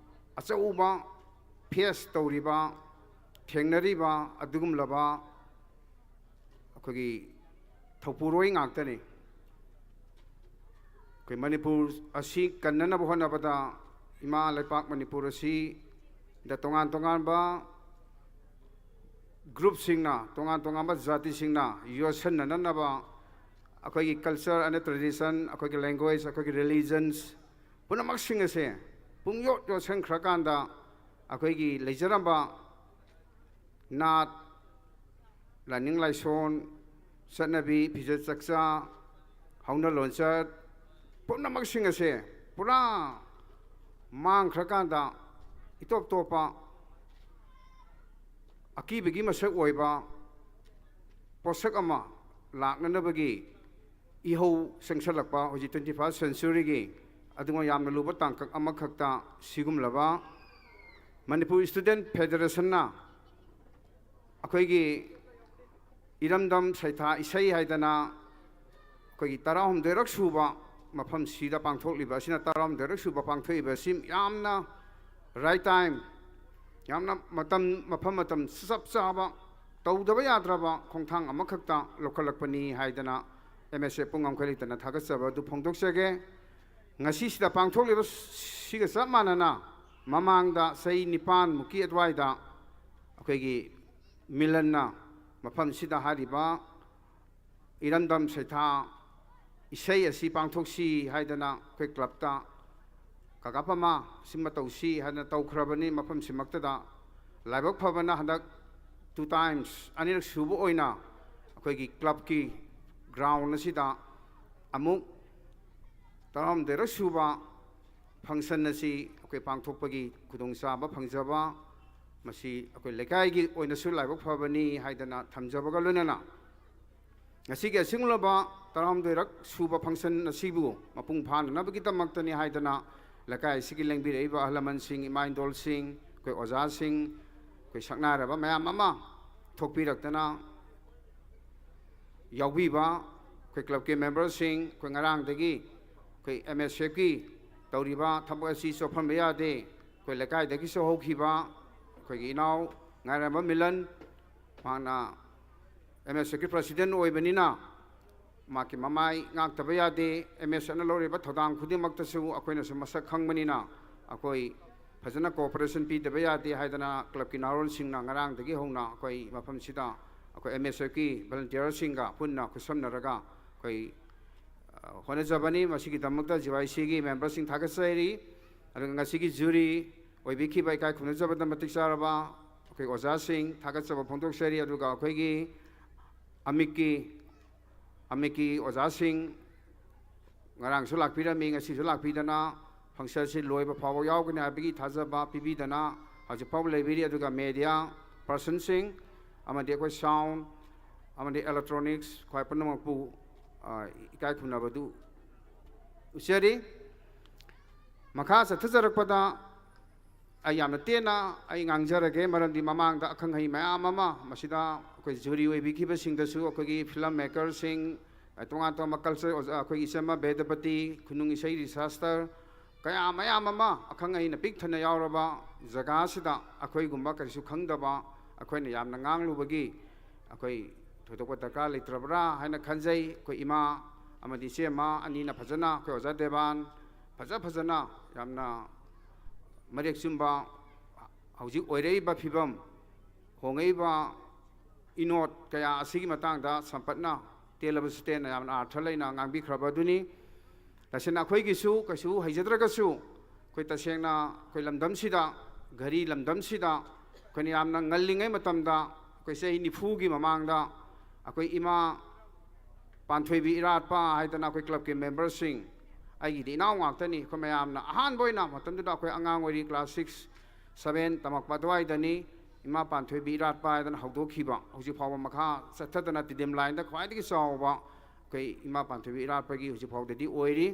ꯑꯆꯧꯕ face ꯇꯧꯔꯤꯕ, ꯊꯦꯡꯅꯔꯤꯕ ꯑꯗꯨꯒꯨꯝꯂꯕ ꯑꯩꯈꯣꯏꯒꯤ ꯊꯧꯄꯨꯔꯣꯏ ꯉꯥꯛꯇꯅꯤ꯫ ꯑꯩꯈꯣꯏ ꯃꯅꯤꯄꯨꯔ ꯑꯁꯤ ꯀꯟꯅꯅꯕ ꯍꯣꯠꯅꯕꯗ ꯏꯃꯥ ꯂꯩꯄꯥꯛ ꯃꯅꯤꯄꯨꯔ ꯑꯁꯤꯗ ꯇꯣꯉꯥꯟ ꯇꯣꯉꯥꯟꯕ groupꯁꯤꯡꯅ, ꯇꯣꯉꯥꯟ ꯇꯣꯉꯥꯟꯕ ꯖꯥꯇꯤꯁꯤꯡꯅ ꯌꯣꯠꯁꯟꯅꯅꯅꯕ ꯑꯩꯈꯣꯏꯒꯤ culture and tradition, ꯑꯩꯈꯣꯏꯒꯤ language, ꯑꯩꯈꯣꯏꯒꯤ religions ꯄꯨꯝꯅꯃꯛꯁꯤꯡ ꯑꯁꯦ ꯄꯨꯡꯌꯣꯠ ꯌꯣꯠꯁꯟꯈ꯭ꯔꯀꯥꯟꯗ ꯑꯩꯈꯣꯏꯒꯤ ꯂꯩꯖꯔꯝꯕ ꯅꯥꯠ, ꯂꯥꯏꯅꯤꯡ ꯂꯥꯏꯁꯣꯟ, ꯆꯠꯅꯕꯤ, ꯐꯤꯖꯦꯠ ꯆꯛꯆꯥ, ꯍꯧꯅ ꯂꯣꯟꯆꯠ ꯄꯨꯝꯅꯃꯛꯁꯤꯡ ꯑꯁꯦ ꯄꯨꯔꯥ ꯃꯥꯡꯈ꯭ꯔꯀꯥꯟꯗ ꯏꯇꯣꯞ ꯇꯣꯞꯄ ꯑꯀꯤꯕꯒꯤ ꯃꯁꯛ ꯑꯣꯏꯕ ꯄꯣꯠꯁꯛ ꯑꯃ ꯂꯥꯛꯅꯅꯕꯒꯤ ꯏꯍꯧ ꯆꯪꯁꯜꯂꯛꯄ ꯍꯧꯖꯤꯛ twenty first centuryꯒꯤ ꯑꯗꯨꯒ ꯌꯥꯝꯅ ꯂꯨꯕ ꯇꯥꯡꯀꯛ ꯑꯃꯈꯛꯇ ꯁꯤꯒꯨꯝꯂꯕ ꯃꯅꯤꯄꯨꯔ Student Federationꯅ ꯑꯩꯈꯣꯏꯒꯤ ꯏꯔꯝꯗꯝ ꯁꯩꯊꯥ ꯏꯁꯩ ꯍꯥꯏꯗꯅ ꯑꯩꯈꯣꯏꯒꯤ ꯇꯔꯥꯍꯨꯝꯗꯣꯏꯔꯛ ꯁꯨꯕ ꯃꯐꯝꯁꯤꯗ ꯄꯥꯡꯊꯣꯛꯂꯤꯕ ꯑꯁꯤꯅ ꯇꯔꯥꯍꯨꯝꯗꯣꯏꯔꯛ ꯁꯨꯕ ꯄꯥꯡꯊꯣꯛꯏꯕ ꯑꯁꯤ ꯌꯥꯝꯅ right time, ꯌꯥꯝꯅ ꯃꯇꯝ, ꯃꯐꯝ ꯃꯇꯝ ꯆꯞ ꯆꯥꯕ, ꯇꯧꯗꯕ ꯌꯥꯗ꯭ꯔꯕ ꯈꯣꯡꯊꯥꯡ ꯑꯃꯈꯛꯇ ꯂꯧꯈꯠꯂꯛꯄꯅꯤ ꯍꯥꯏꯗꯅ M S F ꯄꯨꯝ ꯉꯝꯈꯩ ꯂꯩꯇꯅ ꯊꯥꯒꯠꯆꯕ ꯑꯗꯨ ꯐꯣꯡꯗꯣꯛꯆꯒꯦ꯫ ꯉꯁꯤꯁꯤꯗ ꯄꯥꯡꯊꯣꯛꯂꯤꯕ ꯁꯤꯒ ꯆꯞ ꯃꯥꯟꯅꯅ ꯃꯃꯥꯡꯗ ꯆꯍꯤ ꯅꯤꯄꯥꯟꯃꯨꯛꯀꯤ ꯑꯗꯨꯋꯥꯏꯗ ꯑꯩꯈꯣꯏꯒꯤ ꯃꯤꯂꯟꯅ ꯃꯐꯝꯁꯤꯗ ꯍꯥꯏꯔꯤꯕ ꯏꯔꯝꯗꯝ ꯁꯩꯊꯥ ꯏꯁꯩ ꯑꯁꯤ ꯄꯥꯡꯊꯣꯛꯁꯤ ꯍꯥꯏꯗꯅ ꯑꯩꯈꯣꯏ ꯀ꯭ꯂꯕꯇ ꯀꯀꯥ ꯄꯃꯥ ꯁꯤꯃ ꯇꯧꯁꯤ ꯍꯥꯏꯗꯅ ꯇꯧꯈ꯭ꯔꯕꯅꯤ꯫ ꯃꯐꯝꯁꯤꯃꯛꯇꯗ ꯂꯥꯏꯕꯛ ꯐꯕꯅ ꯍꯟꯗꯛ two times, ꯑꯅꯤꯔꯛ ꯁꯨꯕ ꯑꯣꯏꯅ ꯑꯩꯈꯣꯏꯒꯤ ꯀ꯭ꯂꯕꯀꯤ ꯒ꯭ꯔꯥꯎꯟ ꯑꯁꯤꯗ ꯑꯃꯨꯛ ꯇꯔꯥꯍꯨꯝꯗꯣꯏꯔꯛ ꯁꯨꯕ ꯐꯪꯁꯟ ꯑꯁꯤ ꯑꯩꯈꯣꯏ ꯄꯥꯡꯊꯣꯛꯄꯒꯤ ꯈꯨꯗꯣꯡꯆꯥꯕ ꯐꯪꯖꯕ, ꯃꯁꯤ ꯑꯩꯈꯣꯏ ꯂꯩꯀꯥꯏꯒꯤ ꯑꯣꯏꯅꯁꯨ ꯂꯥꯏꯕꯛ ꯐꯕꯅꯤ ꯍꯥꯏꯗꯅ ꯊꯝꯖꯕꯒ ꯂꯣꯏꯅꯅ, ꯉꯁꯤꯒꯤ ꯑꯁꯤꯒꯨꯝꯂꯕ ꯇꯔꯥꯍꯨꯝꯗꯣꯏꯔꯛ ꯁꯨꯕ ꯐꯪꯁꯟ ꯑꯁꯤꯕꯨ ꯃꯄꯨꯡ ꯐꯥꯅꯅꯕꯒꯤꯗꯃꯛꯇꯅꯤ ꯍꯥꯏꯗꯅ ꯂꯩꯀꯥꯏ ꯑꯁꯤꯒꯤ ꯂꯦꯡꯕꯤꯔꯛꯏꯕ ꯑꯍꯜ ꯂꯃꯟꯁꯤꯡ, ꯏꯃꯥ ꯏꯟꯗꯣꯜꯁꯤꯡ, ꯑꯩꯈꯣꯏ ꯑꯣꯖꯥꯁꯤꯡ, ꯑꯩꯈꯣꯏ ꯁꯛꯅꯥꯏꯔꯕ ꯃꯌꯥꯝ ꯑꯃ ꯊꯣꯛꯄꯤꯔꯛꯇꯅ ꯌꯥꯎꯕꯤꯕ, ꯑꯩꯈꯣꯏ ꯀ꯭ꯂꯕꯀꯤ ꯃꯦꯝꯕꯔꯁꯤꯡ, ꯑꯩꯈꯣꯏ ꯉꯔꯥꯡꯗꯒꯤ ꯑꯩꯈꯣꯏ ꯑꯦꯝ ꯑꯦꯁ ꯑꯦꯐꯀꯤ ꯇꯧꯔꯤꯕ ꯊꯕꯛ ꯑꯁꯤ ꯆꯣꯞꯍꯟꯕ ꯌꯥꯗꯦ꯫ ꯑꯩꯈꯣꯏ ꯂꯩꯀꯥꯏꯗꯒꯤꯁꯨ ꯍꯧꯈꯤꯕ ꯑꯩꯈꯣꯏꯒꯤ ꯏꯅꯥꯎ ꯉꯥꯏꯔꯝꯕ ꯃꯤꯂꯟ, ꯃꯍꯥꯛꯅ ꯑꯦꯝ ꯑꯦꯁ ꯑꯦꯐꯀꯤ ꯄ꯭ꯔꯁꯤꯗꯦꯟ ꯑꯣꯏꯕꯅꯤꯅ ꯃꯍꯥꯛꯀꯤ ꯃꯃꯥꯏ ꯉꯥꯛꯇꯕ ꯌꯥꯗꯦ꯫ ꯑꯦꯝ ꯑꯦꯁ ꯑꯦꯐꯅ ꯂꯧꯔꯤꯕ ꯊꯧꯗꯥꯡ ꯈꯨꯗꯤꯡꯃꯛꯇꯁꯨ ꯑꯩꯈꯣꯏꯅꯁꯨ ꯃꯁꯛ ꯈꯪꯕꯅꯤꯅ ꯑꯩꯈꯣꯏ ꯐꯖꯅ ꯀꯣꯑꯣꯄꯔꯦꯁꯟ ꯄꯤꯗꯕ ꯌꯥꯗꯦ ꯍꯥꯏꯗꯅ ꯀ꯭ꯂꯕꯀꯤ ꯅꯍꯥꯔꯣꯜꯁꯤꯡꯅ ꯉꯔꯥꯡꯗꯒꯤ ꯍꯧꯅ ꯑꯩꯈꯣꯏ ꯃꯐꯝꯁꯤꯗ ꯑꯩꯈꯣꯏ ꯑꯦꯝ ꯑꯦꯁ ꯑꯦꯐꯀꯤ ꯚꯣꯂꯨꯟꯇꯤꯌꯔꯁꯤꯡꯒ ꯄꯨꯟꯅ ꯈꯨꯠꯁꯝꯅꯔꯒ ꯑꯩꯈꯣꯏ, ꯑ, ꯍꯣꯠꯅꯖꯕꯅꯤ꯫ ꯃꯁꯤꯒꯤꯗꯃꯛꯇ ꯖꯤ ꯋꯥꯏ ꯁꯤꯒꯤ ꯃꯦꯝꯕꯔꯁꯤꯡ ꯊꯥꯒꯠꯆꯔꯤ꯫ ꯑꯗꯨꯒ ꯉꯁꯤꯒꯤ ꯖꯨꯔꯤ ꯑꯣꯏꯕꯤꯈꯤꯕ ꯏꯀꯥꯏ ꯈꯨꯝꯅꯖꯕꯗ ꯃꯇꯤꯛ ꯆꯥꯔꯕ ꯑꯩꯈꯣꯏ ꯑꯣꯖꯥꯁꯤꯡ ꯊꯥꯒꯠꯆꯕ ꯐꯣꯡꯗꯣꯛꯆꯔꯤ꯫ ꯑꯗꯨꯒ ꯑꯩꯈꯣꯏꯒꯤ ꯑꯃꯤꯛꯀꯤ, ꯑꯃꯤꯛꯀꯤ ꯑꯣꯖꯥꯁꯤꯡ ꯉꯔꯥꯡꯁꯨ ꯂꯥꯛꯄꯤꯔꯝꯃꯤ, ꯉꯁꯤꯁꯨ ꯂꯥꯛꯄꯤꯗꯅ ꯐꯪꯁꯟꯁꯤ ꯂꯣꯏꯕ ꯐꯥꯎꯕ ꯌꯥꯎꯒꯅꯤ ꯍꯥꯏꯕꯒꯤ ꯊꯥꯖꯕ ꯄꯤꯕꯤꯗꯅ ꯍꯧꯖꯤꯛ ꯐꯥꯎꯕ ꯂꯩꯕꯤꯔꯤ꯫ ꯑꯗꯨꯒ ꯃꯦꯗꯤꯌꯥ ꯄꯥꯔꯁꯟꯁꯤꯡ ꯑꯃꯗꯤ ꯑꯩꯈꯣꯏ ꯁꯥꯎꯟ ꯑꯃꯗꯤ ꯏꯂꯦꯛꯇ꯭ꯔꯣꯅꯤꯛꯁ ꯈ꯭ꯋꯥꯏ ꯄꯨꯝꯅꯃꯛꯄꯨ, ꯑ, ꯏꯀꯥꯏ ꯈꯨꯝꯅꯕꯗꯨ ꯎꯠꯆꯔꯤ꯫ ꯃꯈꯥ ꯆꯠꯊꯖꯔꯛꯄꯗ ꯑꯩ ꯌꯥꯝꯅ ꯇꯦꯟꯅ ꯑꯩ ꯉꯥꯡꯖꯔꯒꯦ, ꯃꯔꯝꯗꯤ ꯃꯃꯥꯡꯗ ꯑꯈꯪ ꯑꯍꯩ ꯃꯌꯥꯝ ꯑꯃ ꯃꯁꯤꯗ ꯑꯩꯈꯣꯏ ꯖꯨꯔꯤ ꯑꯣꯏꯕꯤꯈꯤꯕꯁꯤꯡꯗꯁꯨ ꯑꯩꯈꯣꯏꯒꯤ ꯐꯤꯂꯝ ꯃꯦꯀꯔꯁꯤꯡ, ꯇꯣꯉꯥꯟ ꯇꯣꯉꯥꯟꯕ ꯀꯜꯆꯔ ꯑꯣꯖꯥ, ꯑꯩꯈꯣꯏꯒꯤ ꯏꯆꯝꯃ ꯕꯦꯗꯄꯇꯤ, ꯈꯨꯅꯨꯡ ꯏꯁꯩ ꯔꯤꯁꯥꯔꯁꯇꯔ ꯀꯌꯥ ꯃꯌꯥꯝ ꯑꯃ ꯑꯈꯪ ꯑꯍꯩꯅ ꯄꯤꯛ ꯊꯟꯅ ꯌꯥꯎꯔꯕ ꯖꯒꯥ ꯑꯁꯤꯗ ꯑꯩꯈꯣꯏꯒꯨꯝꯕ ꯀꯔꯤꯁꯨ ꯈꯪꯗꯕ ꯑꯩꯈꯣꯏꯅ ꯌꯥꯝꯅ ꯉꯥꯡꯂꯨꯕꯒꯤ ꯑꯩꯈꯣꯏ ꯊꯣꯏꯗꯣꯛꯄ ꯗꯔꯀꯥꯔ ꯂꯩꯇ꯭ꯔꯕ꯭ꯔꯥ ꯍꯥꯏꯅ ꯈꯟꯖꯩ꯫ ꯑꯩꯈꯣꯏ ꯏꯃꯥ ꯑꯃꯗꯤ ꯏꯆꯦ ꯑꯃ ꯑꯅꯤꯅ ꯐꯖꯅ, ꯑꯩꯈꯣꯏ ꯑꯣꯖꯥ ꯗꯦꯕꯥꯟ ꯐꯖ ꯐꯖꯅ ꯌꯥꯝꯅ ꯃꯔꯦꯛ ꯆꯨꯝꯕ ꯍꯧꯖꯤꯛ ꯑꯣꯏꯔꯛꯏꯕ ꯐꯤꯕꯝ ꯍꯣꯡꯉꯛꯏꯕ ꯏꯅꯣꯠ ꯀꯌꯥ ꯑꯁꯤꯒꯤ ꯃꯇꯥꯡꯗ ꯁꯝꯄꯠꯅ ꯇꯦꯜꯂꯕꯁꯨ ꯇꯦꯟꯅ ꯌꯥꯝꯅ ꯑꯥꯔꯊ ꯂꯩꯅ ꯉꯥꯡꯕꯤꯈ꯭ꯔꯕ ꯑꯗꯨꯅꯤ꯫ ꯇꯁꯦꯡꯅ ꯑꯩꯈꯣꯏꯒꯤꯁꯨ ꯀꯩꯁꯨ ꯍꯩꯖꯗ꯭ꯔꯒꯁꯨ, ꯑꯩꯈꯣꯏ ꯇꯁꯦꯡꯅ ꯑꯩꯈꯣꯏ ꯂꯝꯗꯝꯁꯤꯗ, ꯘꯔꯤ ꯂꯝꯗꯝꯁꯤꯗ ꯑꯩꯈꯣꯏꯅ ꯌꯥꯝꯅ ꯉꯜꯂꯤꯉꯩ ꯃꯇꯝꯗ, ꯑꯩꯈꯣꯏ ꯆꯍꯤ ꯅꯤꯐꯨꯒꯤ ꯃꯃꯥꯡꯗ ꯑꯩꯈꯣꯏ ꯏꯃꯥ ꯄꯥꯟꯊꯣꯏꯕꯤ ꯏꯔꯥꯠꯄ ꯍꯥꯏꯗꯅ ꯑꯩꯈꯣꯏ ꯀ꯭ꯂꯕꯀꯤ ꯃꯦꯝꯕꯔꯁꯤꯡ, ꯑꯩꯒꯤꯗꯤ ꯏꯅꯥꯎ ꯉꯥꯛꯇꯅꯤ꯫ ꯑꯩꯈꯣꯏ ꯃꯌꯥꯝꯅ ꯑꯍꯥꯟꯕ ꯑꯣꯏꯅ, ꯃꯇꯝꯗꯨꯗ ꯑꯩꯈꯣꯏ ꯑꯉꯥꯡ ꯑꯣꯏꯔꯤ, ꯀ꯭ꯂꯥꯁ ꯁꯤꯛꯁ, ꯁꯚꯦꯟ ꯇꯝꯃꯛꯄ ꯑꯗꯨꯋꯥꯏꯗꯅꯤ꯫ ꯏꯃꯥ ꯄꯥꯟꯊꯣꯏꯕꯤ ꯏꯔꯥꯠꯄ ꯍꯥꯏꯗꯅ ꯍꯧꯗꯣꯛꯈꯤꯕ, ꯍꯧꯖꯤꯛ ꯐꯥꯎꯕ ꯃꯈꯥ ꯆꯠꯊꯗꯅ ꯇꯤꯗꯤꯝ ꯂꯥꯏꯟꯗ ꯈ꯭ꯋꯥꯏꯗꯒꯤ ꯆꯥꯎꯕ ꯑꯩꯈꯣꯏ ꯏꯃꯥ ꯄꯥꯟꯊꯣꯏꯕꯤ ꯏꯔꯥꯠꯄꯒꯤ ꯍꯧꯖꯤꯛ ꯐꯥꯎꯗꯗꯤ ꯑꯣꯏꯔꯤ꯫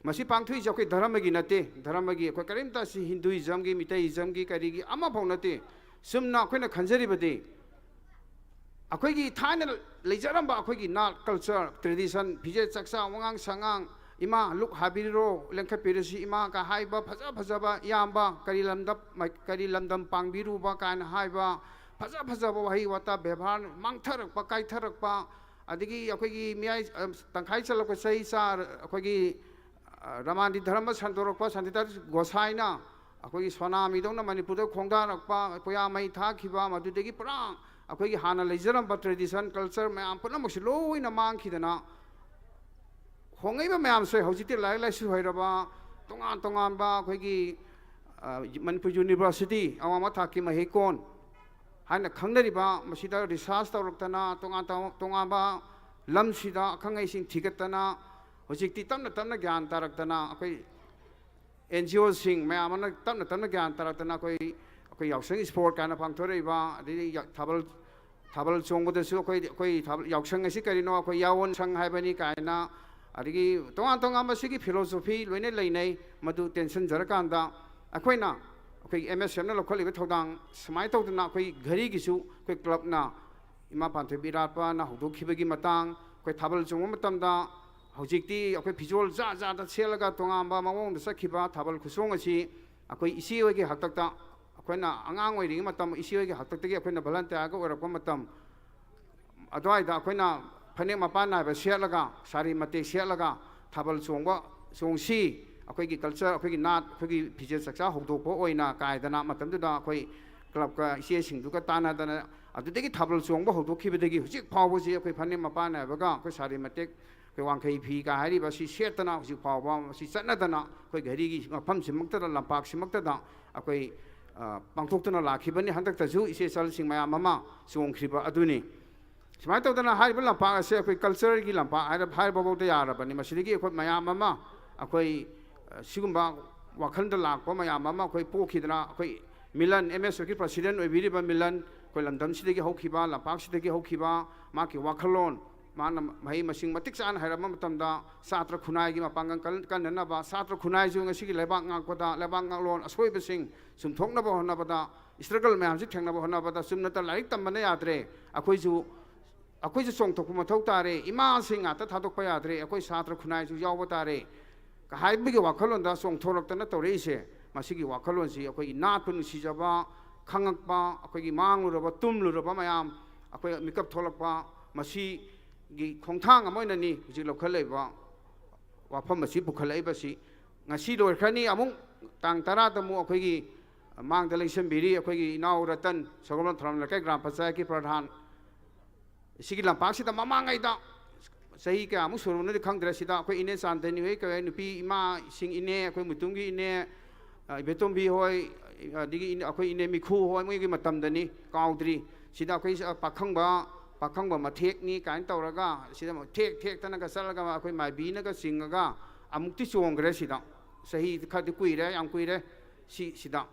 ꯃꯁꯤ ꯄꯥꯡꯊꯣꯛꯏꯁꯦ ꯑꯩꯈꯣꯏ ꯙꯔꯃꯒꯤ ꯅꯠꯇꯦ, ꯙꯔꯃꯒꯤ, ꯑꯩꯈꯣꯏ ꯀꯔꯤꯝꯇ ꯑꯁꯤ ꯍꯤꯟꯗꯨꯏꯖꯝꯒꯤ, ꯃꯤꯇꯩꯏꯖꯝꯒꯤ, ꯀꯔꯤꯒꯤ ꯑꯃꯐꯥꯎ ꯅꯠꯇꯦ꯫ ꯆꯨꯝꯅ ꯑꯩꯈꯣꯏꯅ ꯈꯟꯖꯔꯤꯕꯗꯤ ꯑꯩꯈꯣꯏꯒꯤ ꯊꯥꯏꯅ ꯂꯩꯖꯔꯝꯕ ꯑꯩꯈꯣꯏꯒꯤ ꯅꯥꯠ, ꯀꯜꯆꯔ, ꯇ꯭ꯔꯦꯗꯤꯁꯟ, ꯐꯤꯖꯦꯠ ꯆꯛꯆꯥ, ꯋꯥꯉꯥꯡ ꯁꯉꯥꯡ, "ꯏꯃꯥ ꯂꯨꯛ ꯍꯥꯕꯤꯔꯣ, ꯂꯦꯡꯈꯠꯄꯤꯔꯁꯤ ꯏꯃꯥ" ꯀ ꯍꯥꯏꯕ ꯐꯖ ꯐꯖꯕ, "ꯏꯌꯥꯝꯕ ꯀꯔꯤ ꯂꯝꯗꯝ, ꯀꯔꯤ ꯂꯝꯗꯝ ꯄꯥꯡꯕꯤꯔꯨꯕ" ꯀꯥꯏꯅ ꯍꯥꯏꯕ ꯐꯖ ꯐꯖꯕ ꯋꯥꯍꯩ ꯋꯥꯇꯥ ꯕꯦꯕꯥꯔ ꯃꯥꯡꯊꯔꯛꯄ, ꯀꯥꯏꯊꯔꯛꯄ, ꯑꯗꯒꯤ ꯑꯩꯈꯣꯏꯒꯤ ꯃꯤꯌꯥꯏ, ꯑ, ꯇꯪꯈꯥꯏ ꯆꯜꯂꯛꯄ ꯆꯍꯤ ꯆꯥ ꯑꯩꯈꯣꯏꯒꯤ, ꯑ, ꯔꯃꯥꯟꯗꯤ ꯙꯔꯃ ꯁꯟꯗꯣꯔꯛꯄ, ꯁꯥꯟꯇꯤꯗꯥꯁ ꯒꯣꯁꯥꯏꯅ ꯑꯩꯈꯣꯏꯒꯤ ꯁꯣꯅꯥꯃꯤꯗꯧꯅ ꯃꯅꯤꯄꯨꯔꯗ ꯈꯣꯡꯗꯥꯔꯛꯄ, ꯄꯨꯌꯥ ꯃꯩ ꯊꯥꯈꯤꯕ, ꯃꯗꯨꯗꯒꯤ ꯄꯨꯔꯥ ꯑꯩꯈꯣꯏꯒꯤ ꯍꯥꯟꯅ ꯂꯩꯖꯔꯝꯕ ꯇ꯭ꯔꯦꯗꯤꯁꯟ, ꯀꯜꯆꯔ ꯃꯌꯥꯝ ꯄꯨꯝꯅꯃꯛꯁꯤ ꯂꯣꯏꯅ ꯃꯥꯡꯈꯤꯗꯅ, ꯍꯣꯡꯉꯛꯏꯕ ꯃꯌꯥꯝꯁꯦ ꯍꯧꯖꯤꯛꯇꯤ ꯂꯥꯏꯔꯤꯛ ꯂꯥꯏꯁꯨ ꯍꯩꯔꯕ, ꯇꯣꯉꯥꯟ ꯇꯣꯉꯥꯟꯕ ꯑꯩꯈꯣꯏꯒꯤ, ꯑ, ꯃꯅꯤꯄꯨꯔ ꯌꯨꯅꯤꯚꯔꯁꯤꯇꯤ, ꯑꯋꯥꯡꯕ ꯊꯥꯛꯀꯤ ꯃꯍꯩꯀꯣꯟ ꯍꯥꯏꯅ ꯈꯪꯅꯔꯤꯕ, ꯃꯁꯤꯗ ꯔꯤꯁꯥꯔꯁ ꯇꯧꯔꯛꯇꯅ, ꯇꯣꯉꯥꯟ ꯇꯣꯉꯥꯟꯕ ꯂꯝꯁꯤꯗ ꯑꯈꯪ ꯑꯍꯩꯁꯤꯡ ꯊꯤꯒꯠꯇꯅ, ꯍꯧꯖꯤꯛꯇꯤ ꯇꯞꯅ ꯇꯞꯅ ꯒ꯭ꯌꯥꯟ ꯇꯥꯔꯛꯇꯅ, ꯑꯩꯈꯣꯏ ꯑꯦꯟ ꯖꯤ ꯑꯣꯁꯤꯡ ꯃꯌꯥꯝ ꯑꯃꯅ ꯇꯞꯅ ꯇꯞꯅ ꯒ꯭ꯌꯥꯟ ꯇꯥꯔꯛꯇꯅ, ꯑꯩꯈꯣꯏ, ꯑꯩꯈꯣꯏ ꯌꯥꯎꯁꯪ ꯏꯁꯄꯣꯔꯠ ꯀꯥꯏꯅ ꯄꯥꯡꯊꯣꯔꯛꯏꯕ, ꯑꯗꯩꯗꯤ ꯌꯥ-, ꯊꯥꯕꯜ, ꯊꯥꯕꯜ ꯆꯣꯡꯕꯗꯁꯨ ꯑꯩꯈꯣꯏ, ꯑꯩꯈꯣꯏ ꯊꯥꯕꯜ, ꯌꯥꯎꯁꯪ ꯑꯁꯤ ꯀꯔꯤꯅꯣ, ꯑꯩꯈꯣꯏ ꯌꯥꯑꯣꯟ ꯁꯪ ꯍꯥꯏꯕꯅꯤ ꯀꯥꯏꯅ, ꯑꯗꯒꯤ ꯇꯣꯉꯥꯟ ꯇꯣꯉꯥꯟꯕ ꯁꯤꯒꯤ ꯐꯤꯂꯣꯁꯣꯐꯤ ꯂꯣꯏꯅ ꯂꯩꯅꯩ꯫ ꯃꯗꯨ ꯇꯦꯟꯁꯤꯟꯖꯔꯀꯥꯟꯗ ꯑꯩꯈꯣꯏꯅ, ꯑꯩꯈꯣꯏ ꯑꯦꯝ ꯑꯦꯁ ꯑꯦꯐꯅ ꯂꯧꯈꯠꯂꯤꯕ ꯊꯧꯗꯥꯡ ꯁꯨꯃꯥꯏꯅ ꯇꯧꯗꯅ ꯑꯩꯈꯣꯏ ꯘꯔꯤꯒꯤꯁꯨ ꯑꯩꯈꯣꯏ ꯀ꯭ꯂꯕꯅ ꯏꯃꯥ ꯄꯥꯟꯊꯣꯏꯕꯤ ꯏꯔꯥꯠꯄꯅ ꯍꯧꯗꯣꯛꯈꯤꯕꯒꯤ ꯃꯇꯥꯡ, ꯑꯩꯈꯣꯏ ꯊꯥꯕꯜ ꯆꯣꯡꯕ ꯃꯇꯝꯗ ꯍꯧꯖꯤꯛꯇꯤ ꯑꯩꯈꯣꯏ ꯐꯤꯖꯣꯜ ꯖꯥꯠ ꯖꯥꯠꯇ ꯁꯦꯠꯂꯒ ꯇꯣꯉꯥꯟꯕ ꯃꯑꯣꯡꯗ ꯆꯠꯈꯤꯕ ꯊꯥꯕꯜ ꯈꯨꯆꯣꯡ ꯑꯁꯤ ꯑꯩꯈꯣꯏ ꯏꯆꯦ ꯍꯣꯏꯒꯤ ꯍꯥꯛꯇꯛꯇ, ꯑꯩꯈꯣꯏꯅ ꯑꯉꯥꯡ ꯑꯣꯏꯔꯤꯉꯩ ꯃꯇꯝ ꯏꯆꯦ ꯍꯣꯏꯒꯤ ꯍꯥꯛꯇꯛꯇꯒꯤ ꯑꯩꯈꯣꯏꯅ ꯚꯣꯂꯟꯇꯤꯌꯥꯔꯒ ꯑꯣꯏꯔꯛꯄ ꯃꯇꯝ ꯑꯗꯨꯋꯥꯏꯗ ꯑꯩꯈꯣꯏꯅ ꯐꯅꯦꯛ ꯃꯄꯥꯟ ꯅꯥꯏꯕ ꯁꯦꯠꯂꯒ, ꯁꯥꯔꯤ ꯃꯇꯦꯛ ꯁꯦꯠꯂꯒ ꯊꯥꯕꯜ ꯆꯣꯡꯕ, ꯆꯣꯡꯁꯤ, ꯑꯩꯈꯣꯏꯒꯤ ꯀꯜꯆꯔ, ꯑꯩꯈꯣꯏꯒꯤ ꯅꯥꯠ, ꯑꯩꯈꯣꯏꯒꯤ ꯐꯤꯖꯦꯠ ꯆꯛꯆꯥ ꯍꯧꯗꯣꯛꯄ ꯑꯣꯏꯅ ꯀꯥꯏꯗꯅ ꯃꯇꯝꯗꯨꯗ ꯑꯩꯈꯣꯏ ꯀ꯭ꯂꯕꯀ ꯏꯆꯦꯁꯤꯡꯗꯨꯒ ꯇꯥꯟꯅꯗꯅ ꯑꯗꯨꯗꯒꯤ ꯊꯥꯕꯜ ꯆꯣꯡꯕ ꯍꯧꯗꯣꯛꯈꯤꯕꯗꯒꯤ ꯍꯧꯖꯤꯛ ꯐꯥꯎꯕꯁꯤ ꯑꯩꯈꯣꯏ ꯐꯅꯦꯛ ꯃꯄꯥꯟ ꯅꯥꯏꯕꯒ ꯑꯩꯈꯣꯏ ꯁꯥꯔꯤ ꯃꯇꯦꯛ, ꯑꯩꯈꯣꯏ ꯋꯥꯡꯈꯩ ꯐꯤꯒ ꯍꯥꯏꯔꯤꯕ ꯑꯁꯤ ꯁꯦꯠꯇꯅ ꯍꯧꯖꯤꯛ ꯐꯥꯎꯕ ꯃꯁꯤ ꯆꯠꯅꯗꯅ ꯑꯩꯈꯣꯏ ꯘꯔꯤꯒꯤ ꯃꯐꯝꯁꯤꯃꯛꯇꯗ, ꯂꯝꯄꯥꯛꯁꯤꯃꯛꯇꯗ ꯑꯩꯈꯣꯏ, ꯑ, ꯄꯥꯡꯊꯣꯛꯇꯨꯅ ꯂꯥꯛꯈꯤꯕꯅꯤ꯫ ꯍꯟꯗꯛꯇꯁꯨ ꯏꯆꯦ ꯏꯆꯜꯁꯤꯡ ꯃꯌꯥꯝ ꯑꯃ ꯆꯣꯡꯈ꯭ꯔꯤꯕ ꯑꯗꯨꯅꯤ꯫ ꯁꯨꯃꯥꯏꯅ ꯇꯧꯗꯅ ꯍꯥꯏꯔꯤꯕ ꯂꯝꯄꯥꯛ ꯑꯁꯦ ꯑꯩꯈꯣꯏ ꯀꯜꯆꯔꯒꯤ ꯂꯝꯄꯥꯛ ꯍꯥꯏꯔ-, ꯍꯥꯏꯔꯕꯐꯥꯎꯗ ꯌꯥꯔꯕꯅꯤ꯫ ꯃꯁꯤꯗꯒꯤ ꯑꯩꯈꯣꯏ ꯃꯌꯥꯝ ꯑꯃ, ꯑꯩꯈꯣꯏ, ꯑ, ꯁꯤꯒꯨꯝꯕ ꯋꯥꯈꯜꯗ ꯂꯥꯛꯄ ꯃꯌꯥꯝ ꯑꯃ ꯑꯩꯈꯣꯏ ꯄꯣꯛꯈꯤꯗꯅ, ꯑꯩꯈꯣꯏ ꯃꯤꯂꯟ, ꯑꯦꯝ ꯑꯦꯁ ꯑꯦꯐꯀꯤ ꯄ꯭ꯔꯁꯤꯗꯦꯟ ꯑꯣꯏꯕꯤꯔꯤꯕ ꯃꯤꯂꯟ, ꯑꯩꯈꯣꯏ ꯂꯝꯗꯝꯁꯤꯗꯒꯤ ꯍꯧꯈꯤꯕ, ꯂꯝꯄꯥꯛꯁꯤꯗꯒꯤ ꯍꯧꯈꯤꯕ, ꯃꯍꯥꯛꯀꯤ ꯋꯥꯈꯜꯂꯣꯟ, ꯃꯥꯅ ꯃꯍꯩ ꯃꯁꯤꯡ ꯃꯇꯤꯛ ꯆꯥꯅ ꯍꯩꯔꯛꯄ ꯃꯇꯝꯗ ꯁꯥꯇ꯭ꯔ ꯈꯨꯟꯅꯥꯏꯒꯤ ꯃꯄꯥꯡꯒꯜ ꯀꯜ-, ꯀꯟꯅꯅꯕ, ꯁꯥꯇ꯭ꯔ ꯈꯨꯟꯅꯥꯏꯁꯨ ꯉꯁꯤꯒꯤ ꯂꯩꯕꯥꯛ ꯉꯥꯛꯄꯗ, ꯂꯩꯕꯥꯛ ꯉꯥꯛꯂꯣꯟ ꯑꯁꯣꯏꯕꯁꯤꯡ ꯆꯨꯝꯊꯣꯛꯅꯕ ꯍꯣꯠꯅꯕꯗ, ꯏꯁꯇ꯭ꯔꯒꯜ ꯃꯌꯥꯝꯁꯤ ꯊꯦꯡꯅꯕ ꯍꯣꯠꯅꯕꯗ ꯆꯨꯝꯅꯇ ꯂꯥꯏꯔꯤꯛ ꯇꯝꯕꯅ ꯌꯥꯗ꯭ꯔꯦ꯫ ꯑꯩꯈꯣꯏꯁꯨ, ꯑꯩꯈꯣꯏꯁꯨ ꯆꯣꯡꯊꯣꯛꯄ ꯃꯊꯧ ꯇꯥꯔꯦ꯫ ꯏꯃꯥꯁꯤꯡ ꯉꯥꯛꯇ ꯊꯥꯗꯣꯛꯄ ꯌꯥꯗ꯭ꯔꯦ꯫ ꯑꯩꯈꯣꯏ ꯁꯥꯇ꯭ꯔ ꯈꯨꯟꯅꯥꯏꯁꯨ ꯌꯥꯎꯕ ꯇꯥꯔꯦ ꯍꯥꯏꯕꯒꯤ ꯋꯥꯈꯜꯂꯣꯟꯗ ꯆꯣꯡꯊꯣꯔꯛꯇꯅ ꯇꯧꯔꯛꯏꯁꯦ꯫ ꯃꯁꯤꯒꯤ ꯋꯥꯈꯜꯂꯣꯟꯁꯤ ꯑꯩꯈꯣꯏꯒꯤ ꯅꯥꯠꯄꯨ ꯅꯨꯡꯁꯤꯖꯕ, ꯈꯪꯉꯛꯄ, ꯑꯩꯈꯣꯏꯒꯤ ꯃꯥꯡꯂꯨꯔꯕ, ꯇꯨꯝꯂꯨꯔꯕ ꯃꯌꯥꯝ ꯑꯩꯈꯣꯏ ꯃꯤꯀꯞ ꯊꯣꯛꯂꯛꯄ, ꯃꯁꯤꯒꯤ ꯈꯣꯡꯊꯥꯡ ꯑꯃ ꯑꯣꯏꯅꯅꯤ ꯍꯧꯖꯤꯛ ꯂꯧꯈꯠꯂꯛꯏꯕ ꯋꯥꯐꯝ ꯑꯁꯤ ꯄꯨꯈꯠꯂꯛꯏꯕꯁꯤ꯫ ꯉꯁꯤ ꯂꯣꯏꯈ꯭ꯔꯅꯤ, ꯑꯃꯨꯛ ꯇꯥꯡ ꯇꯔꯥꯗ ꯑꯃꯨꯛ ꯑꯩꯈꯣꯏꯒꯤ ꯃꯥꯡꯗ ꯂꯦꯡꯁꯤꯟꯕꯤꯔꯤ ꯑꯩꯈꯣꯏꯒꯤ ꯏꯅꯥꯎ ꯔꯇꯟ, ꯁꯒꯣꯜꯕꯟ ꯊꯧꯔꯥꯝ ꯂꯩꯀꯥꯏ ꯒ꯭ꯔꯥꯝ ꯄꯟꯆꯥꯌꯠꯀꯤ ꯄ꯭ꯔꯙꯥꯟ꯫ ꯁꯤꯒꯤ ꯂꯝꯄꯥꯛꯁꯤꯗ ꯃꯃꯥꯡꯉꯩꯗ ꯆꯍꯤ ꯀꯌꯥꯃꯨꯛ ꯁꯨꯔꯕꯅꯣꯗꯤ ꯈꯪꯗ꯭ꯔꯦ, ꯁꯤꯗ ꯑꯩꯈꯣꯏ ꯏꯅꯦ ꯆꯥꯟꯗꯅꯤ ꯍꯣꯏ, ꯀꯩ ꯍꯣꯏ, ꯅꯨꯄꯤ ꯏꯃꯥꯁꯤꯡ ꯏꯅꯦ, ꯑꯩꯈꯣꯏ ꯃꯨꯇꯨꯝꯒꯤ ꯏꯅꯦ, ꯑ, ꯏꯕꯦꯇꯣꯝꯕꯤ ꯍꯣꯏ, ꯑꯗꯒꯤ ꯏꯅꯦ, ꯑꯩꯈꯣꯏ ꯏꯅꯦ ꯃꯤꯈꯨ ꯍꯣꯏ, ꯃꯣꯏꯒꯤ ꯃꯇꯝꯗꯅꯤ, ꯀꯥꯎꯗ꯭ꯔꯤ꯫ ꯁꯤꯗ ꯑꯩꯈꯣꯏ, ꯑ, ꯄꯥꯈꯪꯕ, ꯄꯥꯈꯪꯕ ꯃꯊꯦꯛꯅꯤ ꯀꯥꯏꯅ ꯇꯧꯔꯒ ꯁꯤꯗ ꯑꯃꯨꯛ ꯊꯦꯛ ꯊꯦꯛꯇꯅꯒ ꯆꯠꯂꯒ ꯑꯩꯈꯣꯏ ꯃꯥꯏꯕꯤꯅꯒ ꯆꯤꯡꯉꯒ ꯑꯃꯨꯛꯇꯤ ꯆꯣꯡꯈ꯭ꯔꯦ ꯁꯤꯗ꯫ ꯆꯍꯤ ꯈꯔꯗꯤ ꯀꯨꯏꯔꯦ, ꯌꯥꯝ ꯀꯨꯏꯔꯦ ꯁꯤ, ꯁꯤꯗ꯫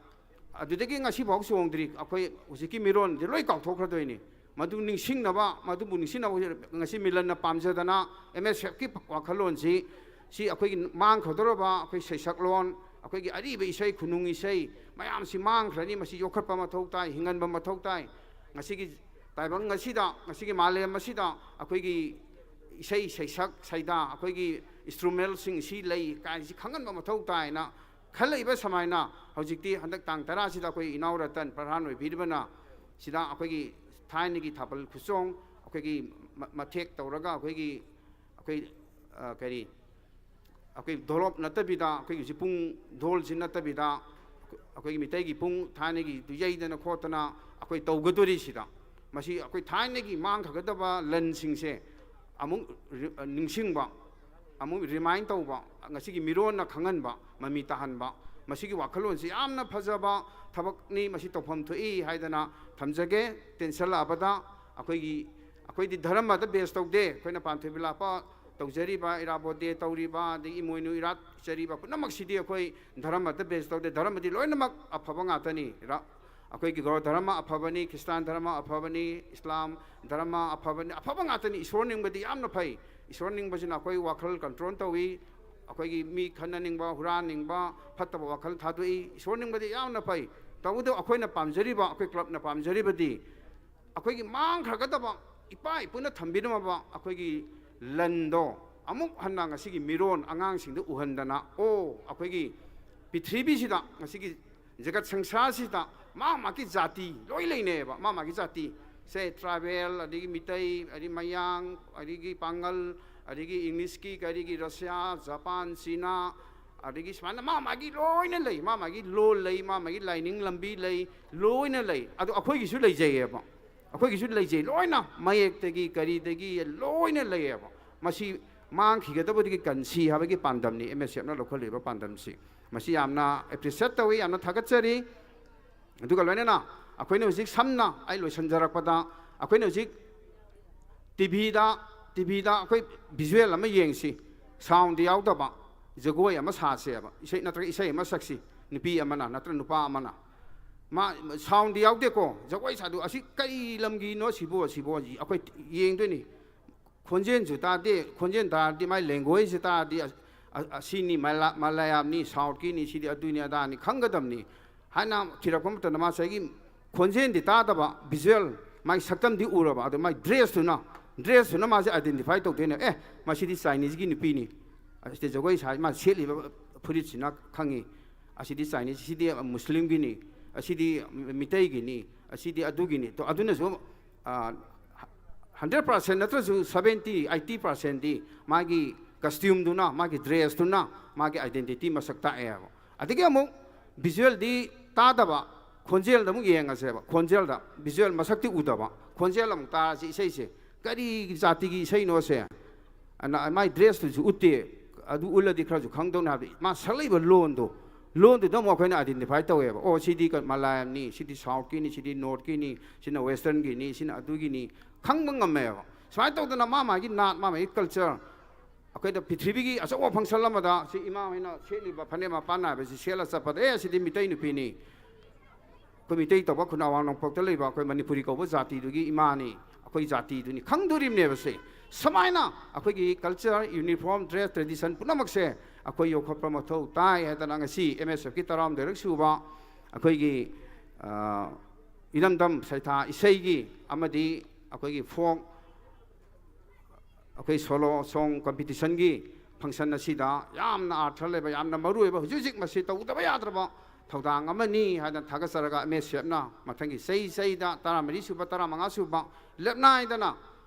ꯑꯗꯨꯗꯒꯤ ꯉꯁꯤꯐꯥꯎ ꯆꯣꯡꯗ꯭ꯔꯤ꯫ ꯑꯩꯈꯣꯏ ꯍꯧꯖꯤꯛꯀꯤ ꯃꯤꯔꯣꯟꯗꯤ ꯂꯣꯏ ꯀꯥꯎꯊꯣꯛꯈ꯭ꯔꯗꯣꯏꯅꯤ꯫ ꯃꯗꯨ ꯅꯤꯡꯁꯤꯡꯅꯕ, ꯃꯗꯨꯕꯨ ꯅꯤꯡꯁꯤꯡꯅꯕ ꯍꯧꯖꯤꯛ ꯉꯁꯤ ꯃꯤꯂꯟꯅ ꯄꯥꯝꯖꯗꯅ ꯑꯦꯝ ꯑꯦꯁ ꯑꯦꯐꯀꯤ ꯋꯥꯈꯜꯂꯣꯟꯁꯤ, ꯁꯤ ꯑꯩꯈꯣꯏꯒꯤ ꯃꯥꯡꯈ꯭ꯔꯗꯧꯔꯕ ꯑꯩꯈꯣꯏ ꯁꯩꯁꯛꯂꯣꯟ, ꯑꯩꯈꯣꯏꯒꯤ ꯑꯔꯤꯕ ꯏꯁꯩ, ꯈꯨꯅꯨꯡ ꯏꯁꯩ ꯃꯌꯥꯝꯁꯤ ꯃꯥꯡꯈ꯭ꯔꯅꯤ꯫ ꯃꯁꯤ ꯌꯣꯛꯈꯠꯄ ꯃꯊꯧ ꯇꯥꯏ, ꯍꯤꯡꯍꯟꯕ ꯃꯊꯧ ꯇꯥꯏ꯫ ꯉꯁꯤꯒꯤ ꯇꯥꯏꯕꯪ ꯑꯁꯤꯗ, ꯉꯁꯤꯒꯤ ꯃꯥꯂꯦꯝ ꯑꯁꯤꯗ ꯑꯩꯈꯣꯏꯒꯤ ꯏꯁꯩ, ꯁꯩꯁꯛ, ꯁꯩꯗꯥ, ꯑꯩꯈꯣꯏꯒꯤ ꯏꯟꯁꯇ꯭ꯔꯨꯃꯦꯟꯁꯤꯡ ꯁꯤ ꯂꯩ ꯀꯥꯏꯅꯁꯤ ꯈꯪꯍꯟꯕ ꯃꯊꯧ ꯇꯥꯏꯅ ꯈꯜꯂꯛꯏꯕ ꯁꯨꯃꯥꯏꯅ ꯍꯧꯖꯤꯛꯇꯤ ꯍꯟꯗꯛ ꯇꯥꯡ ꯇꯔꯥꯁꯤꯗ ꯑꯩꯈꯣꯏ ꯏꯅꯥꯎ ꯔꯇꯟ ꯄ꯭ꯔꯙꯥꯟ ꯑꯣꯏꯕꯤꯔꯤꯕꯅ ꯁꯤꯗ ꯑꯩꯈꯣꯏꯒꯤ ꯊꯥꯏꯅꯒꯤ ꯊꯥꯕꯜ ꯈꯨꯆꯣꯡ, ꯑꯩꯈꯣꯏꯒꯤ ꯃ-, ꯃꯊꯦꯛ ꯇꯧꯔꯒ ꯑꯩꯈꯣꯏꯒꯤ, ꯑꯩꯈꯣꯏ, ꯑ, ꯀꯔꯤ, ꯑꯩꯈꯣꯏ ꯙꯣꯂꯣꯞ ꯅꯠꯇꯕꯤꯗ, ꯑꯩꯈꯣꯏꯒꯤ ꯍꯧꯖꯤꯛ ꯄꯨꯡ ꯙꯣꯜꯁꯤ ꯅꯠꯇꯕꯤꯗ, ꯑꯩꯈꯣꯏꯒꯤ ꯃꯤꯇꯩꯒꯤ ꯄꯨꯡ ꯊꯥꯏꯅꯒꯤꯗꯨ ꯌꯩꯗꯅ ꯈꯣꯠꯇꯅ ꯑꯩꯈꯣꯏ ꯇꯧꯒꯗꯣꯔꯤꯁꯤꯗ, ꯃꯁꯤ ꯑꯩꯈꯣꯏ ꯊꯥꯏꯅꯒꯤ ꯃꯥꯡꯈ꯭ꯔꯒꯗꯕ ꯂꯟꯁꯤꯡꯁꯦ ꯑꯃꯨꯛ ꯔꯤ-, ꯅꯤꯡꯁꯤꯡꯕ, ꯑꯃꯨꯛ ꯔꯤꯃꯥꯏꯟ ꯇꯧꯕ, ꯉꯁꯤꯒꯤ ꯃꯤꯔꯣꯟꯅ ꯈꯪꯍꯟꯕ, ꯃꯃꯤ ꯇꯥꯍꯟꯕ, ꯃꯁꯤꯒꯤ ꯋꯥꯈꯜꯂꯣꯟꯁꯤ ꯌꯥꯝꯅ ꯐꯖꯕ ꯊꯕꯛꯅꯤ, ꯃꯁꯤ ꯇꯧꯐꯝ ꯊꯣꯛꯏ ꯍꯥꯏꯗꯅ ꯊꯝꯖꯒꯦ꯫ ꯇꯦꯟꯁꯜꯂꯛꯑꯕꯗ ꯑꯩꯈꯣꯏꯒꯤ, ꯑꯩꯈꯣꯏꯗꯤ ꯙꯔꯃꯗ ꯕꯦꯁ ꯇꯧꯗꯦ꯫ ꯑꯩꯈꯣꯏꯅ ꯄꯥꯟꯊꯣꯏꯕꯤ ꯂꯥꯠꯄ ꯇꯧꯖꯔꯤꯕ, ꯏꯔꯥꯕꯣꯠ ꯗꯦ ꯇꯧꯔꯤꯕ, ꯑꯗꯒꯤ ꯏꯃꯣꯏꯅꯨ ꯏꯔꯥꯠꯆꯔꯤꯕ ꯄꯨꯝꯅꯃꯛꯁꯤꯗꯤ ꯑꯩꯈꯣꯏ ꯙꯔꯃꯗ ꯕꯦꯁ ꯇꯧꯗꯦ꯫ ꯙꯔꯃꯗꯤ ꯂꯣꯏꯅꯃꯛ ꯑꯐꯕ ꯉꯥꯛꯇꯅꯤ꯫ ꯔꯥ-, ꯑꯩꯈꯣꯏꯒꯤ ꯒꯧꯔ ꯙꯔꯃ ꯑꯐꯕꯅꯤ, ꯈ꯭ꯔꯤꯁꯇꯥꯟ ꯙꯔꯃ ꯑꯐꯕꯅꯤ, ꯏꯁꯂꯥꯝ ꯙꯔꯃ ꯑꯐꯕꯅꯤ, ꯑꯐꯕ ꯉꯥꯛꯇꯅꯤ꯫ ꯏꯁꯣꯔ ꯅꯤꯡꯕꯗꯤ ꯌꯥꯝꯅ ꯐꯩ꯫ ꯏꯁꯣꯔ ꯅꯤꯡꯕꯁꯤꯅ ꯑꯩꯈꯣꯏ ꯋꯥꯈꯜ ꯀꯟꯇ꯭ꯔꯣꯜ ꯇꯧꯏ꯫ ꯑꯩꯈꯣꯏꯒꯤ ꯃꯤ ꯈꯠꯅꯅꯤꯡꯕ, ꯍꯨꯔꯥꯟꯅꯤꯡꯕ, ꯐꯠꯇꯕ ꯋꯥꯈꯜ ꯊꯥꯗꯣꯛꯏ꯫ ꯏꯁꯣꯔ ꯅꯤꯡꯕꯗꯤ ꯌꯥꯝꯅ ꯐꯩ꯫ ꯇꯧꯕꯇꯕꯨ ꯑꯩꯈꯣꯏꯅ ꯄꯥꯝꯖꯔꯤꯕ, ꯑꯩꯈꯣꯏ ꯀ꯭ꯂꯕꯅ ꯄꯥꯝꯖꯔꯤꯕꯗꯤ ꯑꯩꯈꯣꯏꯒꯤ ꯃꯥꯡꯈ꯭ꯔꯒꯗꯕ, ꯏꯄꯥ ꯏꯄꯨꯅ ꯊꯝꯕꯤꯔꯝꯃꯕ ꯑꯩꯈꯣꯏꯒꯤ ꯂꯟꯗꯣ ꯑꯃꯨꯛ ꯍꯟꯅ ꯉꯁꯤꯒꯤ ꯃꯤꯔꯣꯟ ꯑꯉꯥꯡꯁꯤꯡꯗ ꯎꯍꯟꯗꯅ, ꯑꯣ, ꯑꯩꯈꯣꯏꯒꯤ ꯄ꯭ꯔꯤꯊꯤꯕꯤꯁꯤꯗ ꯉꯁꯤꯒꯤ ꯖꯒꯠ ꯁꯪꯁꯥꯔꯁꯤꯗ ꯃꯥ ꯃꯥꯒꯤ ꯖꯥꯇꯤ ꯂꯣꯏ ꯂꯩꯅꯩꯌꯦꯕ, ꯃꯥ ꯃꯥꯒꯤ ꯖꯥꯇꯤ꯫ ꯁꯦ ꯇ꯭ꯔꯥꯏꯕꯦꯜ, ꯑꯗꯒꯤ ꯃꯤꯇꯩ, ꯑꯗꯒꯤ ꯃꯌꯥꯡ, ꯑꯗꯒꯤ ꯄꯥꯉꯜ, ꯑꯗꯒꯤ ꯏꯪꯂꯤꯁꯀꯤ, ꯀꯔꯤꯒꯤ, ꯔꯁꯤꯌꯥ, ꯖꯄꯥꯟ, ꯆꯤꯅꯥ, ꯑꯗꯒꯤ ꯁꯨꯃꯥꯏꯅ ꯃꯥ ꯃꯥꯒꯤ ꯂꯣꯏꯅ ꯂꯩ, ꯃꯥ ꯃꯥꯒꯤ ꯂꯣꯜ ꯂꯩ, ꯃꯥ ꯃꯥꯒꯤ ꯂꯥꯏꯅꯤꯡ ꯂꯝꯕꯤ ꯂꯩ, ꯂꯣꯏꯅ ꯂꯩ꯫ ꯑꯗꯣ ꯑꯩꯈꯣꯏꯒꯤꯁꯨ ꯂꯩꯖꯩꯌꯦꯕ, ꯑꯩꯈꯣꯏꯒꯤꯁꯨ ꯂꯩꯖꯩ, ꯂꯣꯏꯅ ꯃꯌꯦꯛꯇꯒꯤ ꯀꯔꯤꯗꯒꯤ ꯂꯣꯏꯅ ꯂꯩꯌꯦꯕ꯫ ꯃꯁꯤ ꯃꯥꯡꯈꯤꯒꯗꯕꯗꯒꯤ ꯀꯟꯁꯤ ꯍꯥꯏꯕꯒꯤ ꯄꯥꯟꯗꯝꯅꯤ ꯑꯦꯝ ꯑꯦꯁ ꯑꯦꯐꯅ ꯂꯧꯈꯠꯂꯤꯕ ꯄꯥꯟꯗꯝꯁꯤ꯫ ꯃꯁꯤ ꯌꯥꯝꯅ ꯑꯦꯄ꯭ꯔꯤꯁꯤꯌꯦꯠ ꯇꯧꯏ, ꯌꯥꯝꯅ ꯊꯥꯒꯠꯆꯔꯤ꯫ ꯑꯗꯨꯒ ꯂꯣꯏꯅꯅ ꯑꯩꯈꯣꯏꯅ ꯍꯧꯖꯤꯛ ꯁꯝꯅ ꯑꯩ ꯂꯣꯏꯁꯤꯟꯖꯔꯛꯄꯗ, ꯑꯩꯈꯣꯏꯅ ꯍꯧꯖꯤꯛ ꯇꯤ ꯚꯤꯗ, ꯇꯤ ꯚꯤꯗ ꯑꯩꯈꯣꯏ ꯚꯤꯖꯨꯋꯦꯜ ꯑꯃ ꯌꯦꯡꯁꯤ, ꯁꯥꯎꯟꯗ ꯌꯥꯎꯗꯕ ꯖꯒꯣꯏ ꯑꯃ ꯁꯥꯁꯦꯕ, ꯏꯁꯩ ꯅꯠꯇ꯭ꯔꯒ ꯏꯁꯩ ꯑꯃ ꯁꯛꯁꯤ, ꯅꯨꯄꯤ ꯑꯃꯅ ꯅꯠꯇ꯭ꯔꯒ ꯅꯨꯄꯥ ꯑꯃꯅ꯫ ꯃꯥ ꯁꯥꯎꯟꯗ ꯌꯥꯎꯗꯦꯀꯣ, ꯖꯒꯣꯏ ꯁꯥꯗꯨ ꯑꯁꯤ ꯀꯔꯤ ꯂꯝꯒꯤꯅꯣ ꯁꯤꯕꯨ, ꯁꯤꯕꯨ ꯑꯩꯈꯣꯏ ꯌꯦꯡꯗꯣꯏꯅꯤ꯫ ꯈꯣꯟꯖꯦꯜꯁꯨ ꯇꯥꯗꯦ, ꯈꯣꯟꯖꯦꯜ ꯇꯥꯔꯗꯤ ꯃꯥꯏ ꯂꯦꯡꯒ꯭ꯋꯦꯖꯁꯦ ꯇꯥꯔꯗꯤ ꯑ-, ꯑ-, ꯑꯁꯤꯅꯤ, ꯃꯂꯥ-, ꯃꯂꯌꯥꯝꯅꯤ, ꯁꯥꯎꯠꯀꯤꯅꯤ, ꯁꯤꯗꯤ ꯑꯗꯨꯅꯤ ꯑꯗꯥꯅꯤ ꯈꯪꯒꯗꯕꯅꯤ ꯍꯥꯏꯅ ꯊꯤꯔꯛꯄ ꯃꯇꯝꯗ ꯃꯥ ꯉꯁꯥꯏꯒꯤ ꯈꯣꯟꯖꯦꯜꯗꯤ ꯇꯥꯗꯕ, ꯚꯤꯖꯨꯋꯦꯜ, ꯃꯥꯒꯤ ꯁꯛꯇꯝꯗꯤ ꯎꯔꯕ, ꯑꯗꯣ ꯃꯥꯒꯤ ꯗ꯭ꯔꯦꯁꯇꯨꯅ, ꯗ꯭ꯔꯦꯁꯇꯨꯅ ꯃꯥꯁꯦ ꯑꯥꯏꯗꯦꯟꯇꯤꯐꯥꯏ ꯇꯧꯗꯣꯏꯅꯦ꯫ ꯑꯦ, ꯃꯁꯤꯗꯤ ꯆꯥꯏꯅꯤꯁꯀꯤ ꯅꯨꯄꯤꯅꯤ, ꯑꯁꯤꯗ ꯖꯒꯣꯏ ꯁꯥ, ꯃꯥ ꯁꯦꯠꯂꯤꯕ ꯐꯨꯔꯤꯠꯁꯤꯅ ꯈꯪꯉꯤ, ꯑꯁꯤꯗꯤ ꯆꯥꯏꯅꯤꯁ, ꯁꯤꯗꯤ ꯃꯨꯁꯂꯤꯝꯒꯤꯅꯤ, ꯑꯁꯤꯗꯤ ꯃꯤꯇꯩꯒꯤꯅꯤ, ꯑꯁꯤꯗꯤ ꯑꯗꯨꯒꯤꯅꯤ꯫ ꯇꯣ, ꯑꯗꯨꯅꯁꯨ ꯍꯟꯗ꯭ꯔꯦꯠ ꯄꯥꯔꯁꯦꯟ ꯅꯠꯇ꯭ꯔꯁꯨ ꯁꯕꯦꯟꯇꯤ ꯑꯩꯠꯇꯤ ꯄꯥꯔꯁꯦꯟꯗꯤ ꯃꯥꯒꯤ ꯀꯁꯇ꯭ꯌꯨꯝꯗꯨꯅ, ꯃꯥꯒꯤ ꯗ꯭ꯔꯦꯁꯇꯨꯅ ꯃꯥꯒꯤ ꯑꯥꯏꯗꯦꯟꯇꯤꯇꯤ ꯃꯁꯛ ꯇꯥꯛꯑꯦꯕ꯫ ꯑꯗꯒꯤ ꯑꯃꯨꯛ ꯚꯤꯖꯨꯋꯦꯜꯗꯤ ꯇꯥꯗꯕ, ꯈꯣꯟꯖꯦꯜꯗ ꯑꯃꯨꯛ ꯌꯦꯡꯉꯁꯦꯕ꯫ ꯈꯣꯟꯖꯦꯜꯗ, ꯚꯤꯖꯨꯋꯦꯜ ꯃꯁꯛꯇꯤ ꯎꯗꯕ, ꯈꯣꯟꯖꯦꯜ ꯑꯃꯨꯛ ꯇꯥꯔꯁꯤ ꯏꯁꯩꯁꯦ꯫ ꯀꯔꯤ ꯖꯥꯇꯤꯒꯤ ꯏꯁꯩꯅꯣꯁꯦ? ꯑꯅ ꯃꯥꯏ ꯗ꯭ꯔꯦꯁꯇꯨꯁꯨ ꯎꯠꯇꯦ꯫ ꯑꯗꯨ ꯎꯠꯂꯗꯤ ꯈꯔꯁꯨ ꯈꯪꯗꯧꯅꯤ ꯍꯥꯏꯕꯗꯤ ꯃꯥ ꯁꯛꯂꯛꯏꯕ ꯂꯣꯟꯗꯣ, ꯂꯣꯟꯗꯨꯗ ꯑꯃꯨꯛ ꯑꯩꯈꯣꯏꯅ ꯑꯥꯏꯗꯦꯟꯇꯤꯐꯥꯏ ꯇꯧꯋꯦꯕ꯫ ꯑꯣ, ꯁꯤꯗꯤ ꯀ-, ꯃꯂꯥꯌꯥꯝꯅꯤ, ꯁꯤꯗꯤ ꯁꯥꯎꯠꯀꯤꯅꯤ, ꯁꯤꯗꯤ ꯅꯣꯔꯠꯀꯤꯅꯤ, ꯁꯤꯅ ꯋꯦꯁꯇꯔꯟꯒꯤꯅꯤ, ꯁꯤꯅ ꯑꯗꯨꯒꯤꯅꯤ, ꯈꯪꯕ ꯉꯝꯃꯦꯕ꯫ ꯁꯨꯃꯥꯏꯅ ꯇꯧꯗꯅ ꯃꯥ ꯃꯥꯒꯤ ꯅꯥꯠ, ꯃꯥ ꯃꯥꯒꯤ ꯀꯜꯆꯔ, ꯑꯩꯈꯣꯏꯗ ꯄ꯭ꯔꯤꯊꯤꯕꯤꯒꯤ ꯑꯆꯧꯕ ꯐꯪꯁꯟ ꯑꯃꯗ ꯁꯤ ꯏꯃꯥ ꯍꯣꯏꯅ ꯁꯦꯠꯂꯤꯕ ꯐꯅꯦꯛ ꯃꯄꯥꯟ ꯅꯥꯏꯕꯁꯤ ꯁꯦꯠꯂ ꯆꯠꯄꯗ, "ꯑꯦ, ꯁꯤꯗꯤ ꯃꯤꯇꯩ ꯅꯨꯄꯤꯅꯤ, ꯑꯩꯈꯣꯏ ꯃꯤꯇꯩ ꯇꯧꯕ ꯈꯨꯟꯅ ꯑꯋꯥꯡ ꯅꯣꯡꯄꯣꯛꯇ ꯂꯩꯕ ꯑꯩꯈꯣꯏ ꯃꯅꯤꯄꯨꯔꯤ ꯀꯧꯕ ꯖꯥꯇꯤꯗꯨꯒꯤ ꯏꯃꯥꯅꯤ, ꯑꯩꯈꯣꯏ ꯖꯥꯇꯤꯗꯨꯅꯤ" ꯈꯪꯗꯣꯔꯤꯕꯅꯦꯕ꯫ ꯁꯦ ꯁꯨꯃꯥꯏꯅ ꯑꯩꯈꯣꯏꯒꯤ ꯀꯜꯆꯔ, ꯌꯨꯅꯤꯐꯣꯔꯝ, ꯗ꯭ꯔꯦꯁ, ꯇ꯭ꯔꯦꯗꯤꯁꯟ ꯄꯨꯝꯅꯃꯛꯁꯦ ꯑꯩꯈꯣꯏ ꯌꯣꯛꯈꯠꯄ ꯃꯊꯧ ꯇꯥꯏ ꯍꯥꯏꯗꯅ ꯉꯁꯤ ꯑꯦꯝ ꯑꯦꯁ ꯑꯦꯐꯀꯤ ꯇꯔꯥꯍꯨꯝꯗꯣꯏꯔꯛ ꯁꯨꯕ ꯑꯩꯈꯣꯏꯒꯤ, ꯑ, ꯏꯔꯝꯗꯝ ꯁꯩꯊꯥ ꯏꯁꯩꯒꯤ ꯑꯃꯗꯤ ꯑꯩꯈꯣꯏꯒꯤ ꯐꯣꯛ, ꯑꯩꯈꯣꯏ ꯁꯣꯂꯣ ꯁꯣꯡ ꯀꯝꯄꯤꯇꯤꯁꯟꯒꯤ ꯐꯪꯁꯟ ꯑꯁꯤꯗ ꯌꯥꯝꯅ ꯑꯥꯔꯊ ꯂꯩꯕ, ꯌꯥꯝꯅ ꯃꯔꯨ ꯑꯣꯏꯕ, ꯍꯧꯖꯤꯛ ꯍꯧꯖꯤꯛ ꯃꯁꯤ ꯇꯧꯗꯕ ꯌꯥꯗ꯭ꯔꯕ ꯊꯧꯗꯥꯡ ꯑꯃꯅꯤ ꯍꯥꯏꯗꯅ ꯊꯥꯒꯠꯆꯔꯒ, ꯑꯦꯝ ꯑꯦꯁ ꯑꯦꯐꯅ ꯃꯊꯪꯒꯤ ꯆꯍꯤ ꯆꯍꯤꯗ ꯇꯔꯥꯃꯔꯤ ꯁꯨꯕ, ꯇꯔꯥꯃꯉꯥ ꯁꯨꯕ ꯂꯦꯞꯅꯥꯏꯗꯅ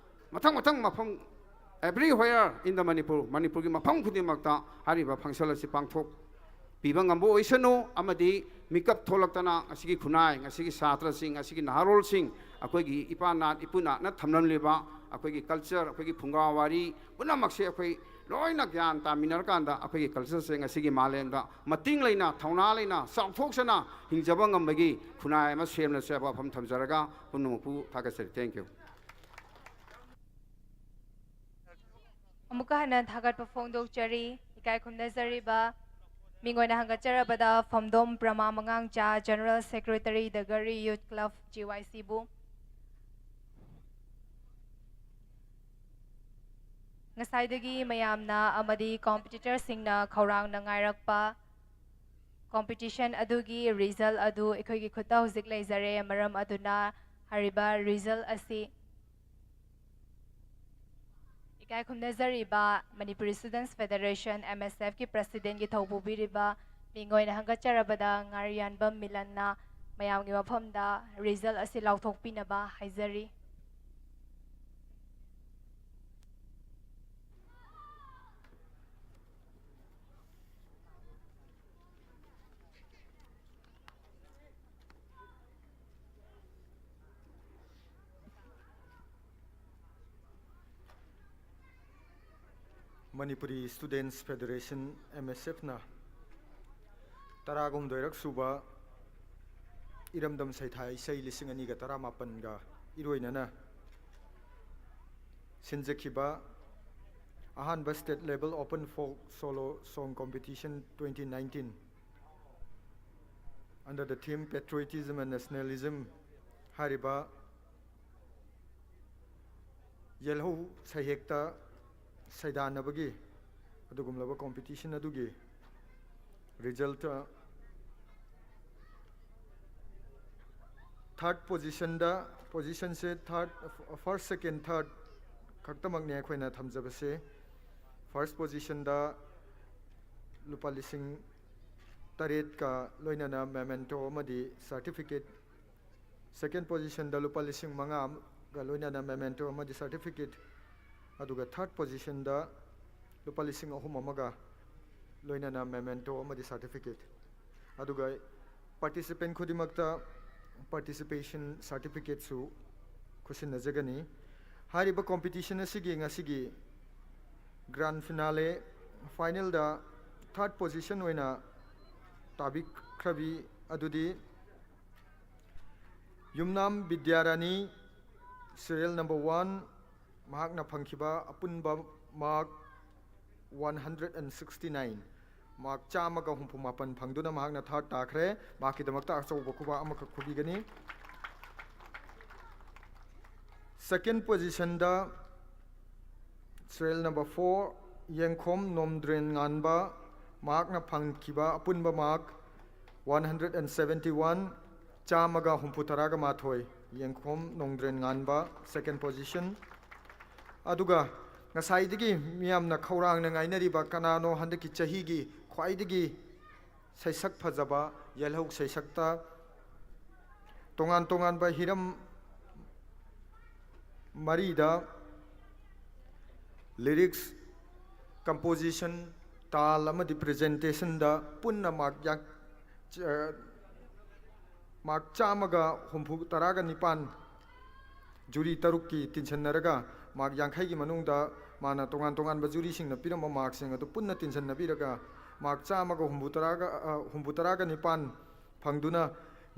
ꯃꯊꯪ ꯃꯊꯪ ꯃꯐꯝ, everywhere in the Manipur, ꯃꯅꯤꯄꯨꯔꯒꯤ ꯃꯐꯝ ꯈꯨꯗꯤꯡꯃꯛꯇ ꯍꯥꯏꯔꯤꯕ ꯐꯪꯁꯟ ꯑꯁꯤ ꯄꯥꯡꯊꯣꯛ ꯄꯤꯕ ꯉꯝꯕ ꯑꯣꯏꯁꯅꯨ, ꯑꯃꯗꯤ ꯃꯤꯀꯞ ꯊꯣꯛꯂꯛꯇꯅ ꯉꯁꯤꯒꯤ ꯈꯨꯟꯅꯥꯏ, ꯉꯁꯤꯒꯤ ꯁꯥꯇ꯭ꯔꯁꯤꯡ, ꯉꯁꯤꯒꯤ ꯅꯍꯥꯔꯣꯜꯁꯤꯡ, ꯑꯩꯈꯣꯏꯒꯤ ꯏꯄꯥ ꯅꯥꯠ, ꯏꯄꯨ ꯅꯥꯠꯅ ꯊꯝꯂꯝꯂꯤꯕ ꯑꯩꯈꯣꯏꯒꯤ ꯀꯜꯆꯔ, ꯑꯩꯈꯣꯏꯒꯤ ꯐꯨꯡꯒꯥ ꯋꯥꯔꯤ ꯄꯨꯝꯅꯃꯛꯁꯦ ꯑꯩꯈꯣꯏ ꯂꯣꯏꯅ ꯒ꯭ꯌꯥꯟ ꯇꯥꯃꯤꯟꯅꯔꯀꯥꯟꯗ ꯑꯩꯈꯣꯏꯒꯤ ꯀꯜꯆꯔꯁꯦ ꯉꯁꯤꯒꯤ ꯃꯥꯂꯦꯝꯗ ꯃꯇꯤꯡ ꯂꯩꯅ, ꯊꯧꯅꯥ ꯂꯩꯅ, ꯆꯥꯎꯊꯣꯛꯆꯅ ꯍꯤꯡꯖꯕ ꯉꯝꯕꯒꯤ ꯈꯨꯟꯅꯥꯏ ꯑꯃ ꯁꯦꯝꯂꯁꯦ ꯍꯥꯏꯕ ꯋꯥꯐꯝ ꯊꯝꯖꯔꯒ ꯄꯨꯝꯅꯃꯛꯄꯨ ꯊꯥꯒꯠꯆꯔꯤ꯫ Thank you. ꯑꯃꯨꯛꯀ ꯍꯟꯅ ꯊꯥꯒꯠꯄ ꯐꯣꯡꯗꯣꯛꯆꯔꯤ꯫ ꯏꯀꯥꯏ ꯈꯨꯝꯅꯖꯔꯤꯕ ꯃꯤꯡ ꯑꯣꯏꯅ ꯍꯪꯒꯠꯆꯔꯕꯗ ꯐꯝꯗꯣꯝ ꯄ꯭ꯔꯃꯥ ꯃꯉꯥꯡꯆꯥ, General Secretary, The Gari Youth Club, G Y C ꯕꯨ꯫ ꯉꯁꯥꯏꯗꯒꯤ ꯃꯌꯥꯝꯅ ꯑꯃꯗꯤ ꯀꯣꯝꯄꯤꯇꯤꯇꯔꯁꯤꯡꯅ ꯈꯧꯔꯥꯡꯅ ꯉꯥꯏꯔꯛꯄ ꯀꯣꯝꯄꯤꯇꯤꯁꯟ ꯑꯗꯨꯒꯤ ꯔꯤꯖꯜ ꯑꯗꯨ ꯑꯩꯈꯣꯏꯒꯤ ꯈꯨꯠꯇ ꯍꯧꯖꯤꯛ ꯂꯩꯖꯔꯦ꯫ ꯃꯔꯝ ꯑꯗꯨꯅ ꯍꯥꯏꯔꯤꯕ ꯔꯤꯖꯜ ꯑꯁꯤ ꯏꯀꯥꯏ ꯈꯨꯝꯅꯖꯔꯤꯕ Manipuri Students Federation, M S F ꯀꯤ President ꯀꯤ ꯊꯧ ꯄꯨꯕꯤꯔꯤꯕ ꯃꯤꯡ ꯑꯣꯏꯅ ꯍꯪꯒꯠꯆꯔꯕꯗ ꯉꯥꯔꯤꯌꯥꯟꯕꯝ ꯃꯤꯂꯟꯅ ꯃꯌꯥꯝꯒꯤ ꯃꯐꯝꯗ ꯔꯤꯖꯜ ꯑꯁꯤ ꯂꯥꯎꯊꯣꯛꯄꯤꯅꯕ ꯍꯥꯏꯖꯔꯤ꯫ ꯃꯅꯤꯄꯨꯔꯤ ꯁ꯭ꯇꯨꯗꯦꯟꯠꯁ ꯐꯦꯗꯔꯦꯁꯟ, ꯑꯦꯝ ꯑꯦꯁ ꯑꯦꯐꯅ ꯇꯔꯥꯍꯨꯝꯗꯣꯏꯔꯛ ꯁꯨꯕ ꯏꯔꯝꯗꯝ ꯁꯩꯊꯥ ꯏꯁꯩ ꯂꯤꯁꯤꯡ ꯑꯅꯤꯒ ꯇꯔꯥꯃꯥꯄꯟꯒ ꯏꯔꯣꯏꯅꯅ ꯁꯤꯟꯖꯈꯤꯕ ꯑꯍꯥꯟꯕ State Level Open Folk Solo Song Competition twenty nineteen under the theme Patriotism and Nationalism ꯍꯥꯏꯔꯤꯕ ꯌꯦꯜꯍꯧ ꯁꯩꯍꯦꯛꯇ ꯁꯩꯗꯥꯟꯅꯕꯒꯤ ꯑꯗꯨꯒꯨꯝꯂꯕ ꯀꯣꯝꯄꯤꯇꯤꯁꯟ ꯑꯗꯨꯒꯤ ꯔꯤꯖꯜꯠ, ꯊꯥꯔꯠ ꯄꯣꯖꯤꯁꯟꯗ, ꯄꯣꯖꯤꯁꯟꯁꯦ ꯊꯥꯔꯠ, ꯐꯥꯔꯁ, ꯁꯦꯀꯦꯟ, ꯊꯥꯔꯠ ꯈꯛꯇꯃꯛꯅꯦ ꯑꯩꯈꯣꯏꯅ ꯊꯝꯖꯕꯁꯦ꯫ ꯐꯥꯔꯁ ꯄꯣꯖꯤꯁꯟꯗ ꯂꯨꯄꯥ ꯂꯤꯁꯤꯡ ꯇꯔꯦꯠꯀ ꯂꯣꯏꯅꯅ ꯃꯦꯃꯦꯟꯇꯣ ꯑꯃꯗꯤ ꯁꯥꯔꯇꯤꯐꯤꯀꯦꯠ, ꯁꯦꯀꯦꯟ ꯄꯣꯖꯤꯁꯟꯗ ꯂꯨꯄꯥ ꯂꯤꯁꯤꯡ ꯃꯉꯥꯒ ꯂꯣꯏꯅꯅ ꯃꯦꯃꯦꯟꯇꯣ ꯑꯃꯗꯤ ꯁꯥꯔꯇꯤꯐꯤꯀꯦꯠ, ꯑꯗꯨꯒ ꯊꯥꯔꯠ ꯄꯣꯖꯤꯁꯟꯗ ꯂꯨꯄꯥ ꯂꯤꯁꯤꯡ ꯑꯍꯨꯝ ꯑꯃꯒ ꯂꯣꯏꯅꯅ ꯃꯦꯃꯦꯟꯇꯣ ꯑꯃꯗꯤ ꯁꯥꯔꯇꯤꯐꯤꯀꯦꯠ, ꯑꯗꯨꯒ ꯄꯥꯔꯇꯤꯁꯤꯄꯦꯟ ꯈꯨꯗꯤꯡꯃꯛꯇ ꯄꯥꯔꯇꯤꯁꯤꯄꯦꯁꯟ ꯁꯥꯔꯇꯤꯐꯤꯀꯦꯠꯁꯨ ꯈꯨꯠꯁꯤꯟꯅꯖꯒꯅꯤ꯫ ꯍꯥꯏꯔꯤꯕ ꯀꯣꯝꯄꯤꯇꯤꯁꯟ ꯑꯁꯤꯒꯤ ꯉꯁꯤꯒꯤ ꯒ꯭ꯔꯥꯟ ꯐꯤꯅꯥꯂꯦ ꯐꯥꯏꯅꯦꯜꯗ ꯊꯥꯔꯠ ꯄꯣꯖꯤꯁꯟ ꯑꯣꯏꯅ ꯇꯥꯕꯤꯈ꯭ꯔꯕꯤ ꯑꯗꯨꯗꯤ ꯌꯨꯝꯅꯥꯝ ꯕꯤꯗ꯭ꯌꯥꯔꯥꯅꯤ, serial number one, ꯃꯍꯥꯛꯅ ꯐꯪꯈꯤꯕ ꯑꯄꯨꯟꯕ mark one hundred and sixty nine, mark ꯆꯥꯝꯃꯒ ꯍꯨꯝꯐꯨ ꯃꯥꯄꯟ ꯐꯪꯗꯨꯅ ꯃꯍꯥꯛꯅ ꯊꯥꯔꯠ ꯇꯥꯈ꯭ꯔꯦ꯫ ꯃꯍꯥꯛꯀꯤꯗꯃꯛꯇ ꯑꯆꯧꯕ ꯈꯨꯕꯥꯛ ꯑꯃꯈꯛ ꯈꯨꯕꯤꯒꯅꯤ꯫ ꯁꯦꯀꯦꯟ ꯄꯣꯖꯤꯁꯟꯗ serial number four, ꯌꯦꯡꯈꯣꯝ ꯅꯣꯝꯗ꯭ꯔꯦꯟ ꯉꯥꯟꯕ, ꯃꯍꯥꯛꯅ ꯐꯪꯈꯤꯕ ꯑꯄꯨꯟꯕ mark one hundred and seventy one, ꯆꯥꯝꯃꯒ ꯍꯨꯝꯐꯨ ꯇꯔꯥꯒ ꯃꯥꯊꯣꯏ, ꯌꯦꯡꯈꯣꯝ ꯅꯣꯡꯗ꯭ꯔꯦꯟ ꯉꯥꯟꯕ, ꯁꯦꯀꯦꯟ ꯄꯣꯖꯤꯁꯟ꯫ ꯑꯗꯨꯒ ꯉꯁꯥꯏꯗꯒꯤ ꯃꯤꯌꯥꯝꯅ ꯈꯧꯔꯥꯡꯅ ꯉꯥꯏꯅꯔꯤꯕ ꯀꯅꯥꯅꯣ ꯍꯟꯗꯛꯀꯤ ꯆꯍꯤꯒꯤ ꯈ꯭ꯋꯥꯏꯗꯒꯤ ꯁꯩꯁꯛ ꯐꯖꯕ ꯌꯦꯜꯍꯧ ꯁꯩꯁꯛꯇ ꯇꯣꯉꯥꯟ ꯇꯣꯉꯥꯟꯕ ꯍꯤꯔꯝ ꯃꯔꯤꯗ ꯂꯤꯔꯤꯛꯁ, ꯀꯝꯄꯣꯖꯤꯁꯟ, ꯇꯥꯜ ꯑꯃꯗꯤ ꯄ꯭ꯔꯖꯦꯟꯇꯦꯁꯟꯗ ꯄꯨꯟꯅ ꯃꯥꯔꯛ ꯌꯥꯡ-, ꯑ, ꯃꯥꯔꯛ ꯆꯥꯝꯃꯒ ꯍꯨꯝꯐꯨ ꯇꯔꯥꯒ ꯅꯤꯄꯥꯟ, ꯖꯨꯔꯤ ꯇꯔꯨꯛꯀꯤ ꯇꯤꯟꯁꯤꯟꯅꯔꯒ ꯃꯥꯔꯛ ꯌꯥꯡꯈꯩꯒꯤ ꯃꯅꯨꯡꯗ ꯃꯥꯅ ꯇꯣꯉꯥꯟ ꯇꯣꯉꯥꯟꯕ ꯖꯨꯔꯤꯁꯤꯡꯅ ꯄꯤꯔꯝꯕ ꯃꯥꯔꯛꯁꯤꯡ ꯑꯗꯨ ꯄꯨꯟꯅ ꯇꯤꯟꯁꯤꯟꯅꯕꯤꯔꯒ ꯃꯥꯔꯛ ꯆꯥꯝꯃꯒ ꯍꯨꯝꯐꯨꯇꯔꯥꯒ, ꯑ, ꯍꯨꯝꯐꯨꯇꯔꯥꯒ ꯅꯤꯄꯥꯟ ꯐꯪꯗꯨꯅ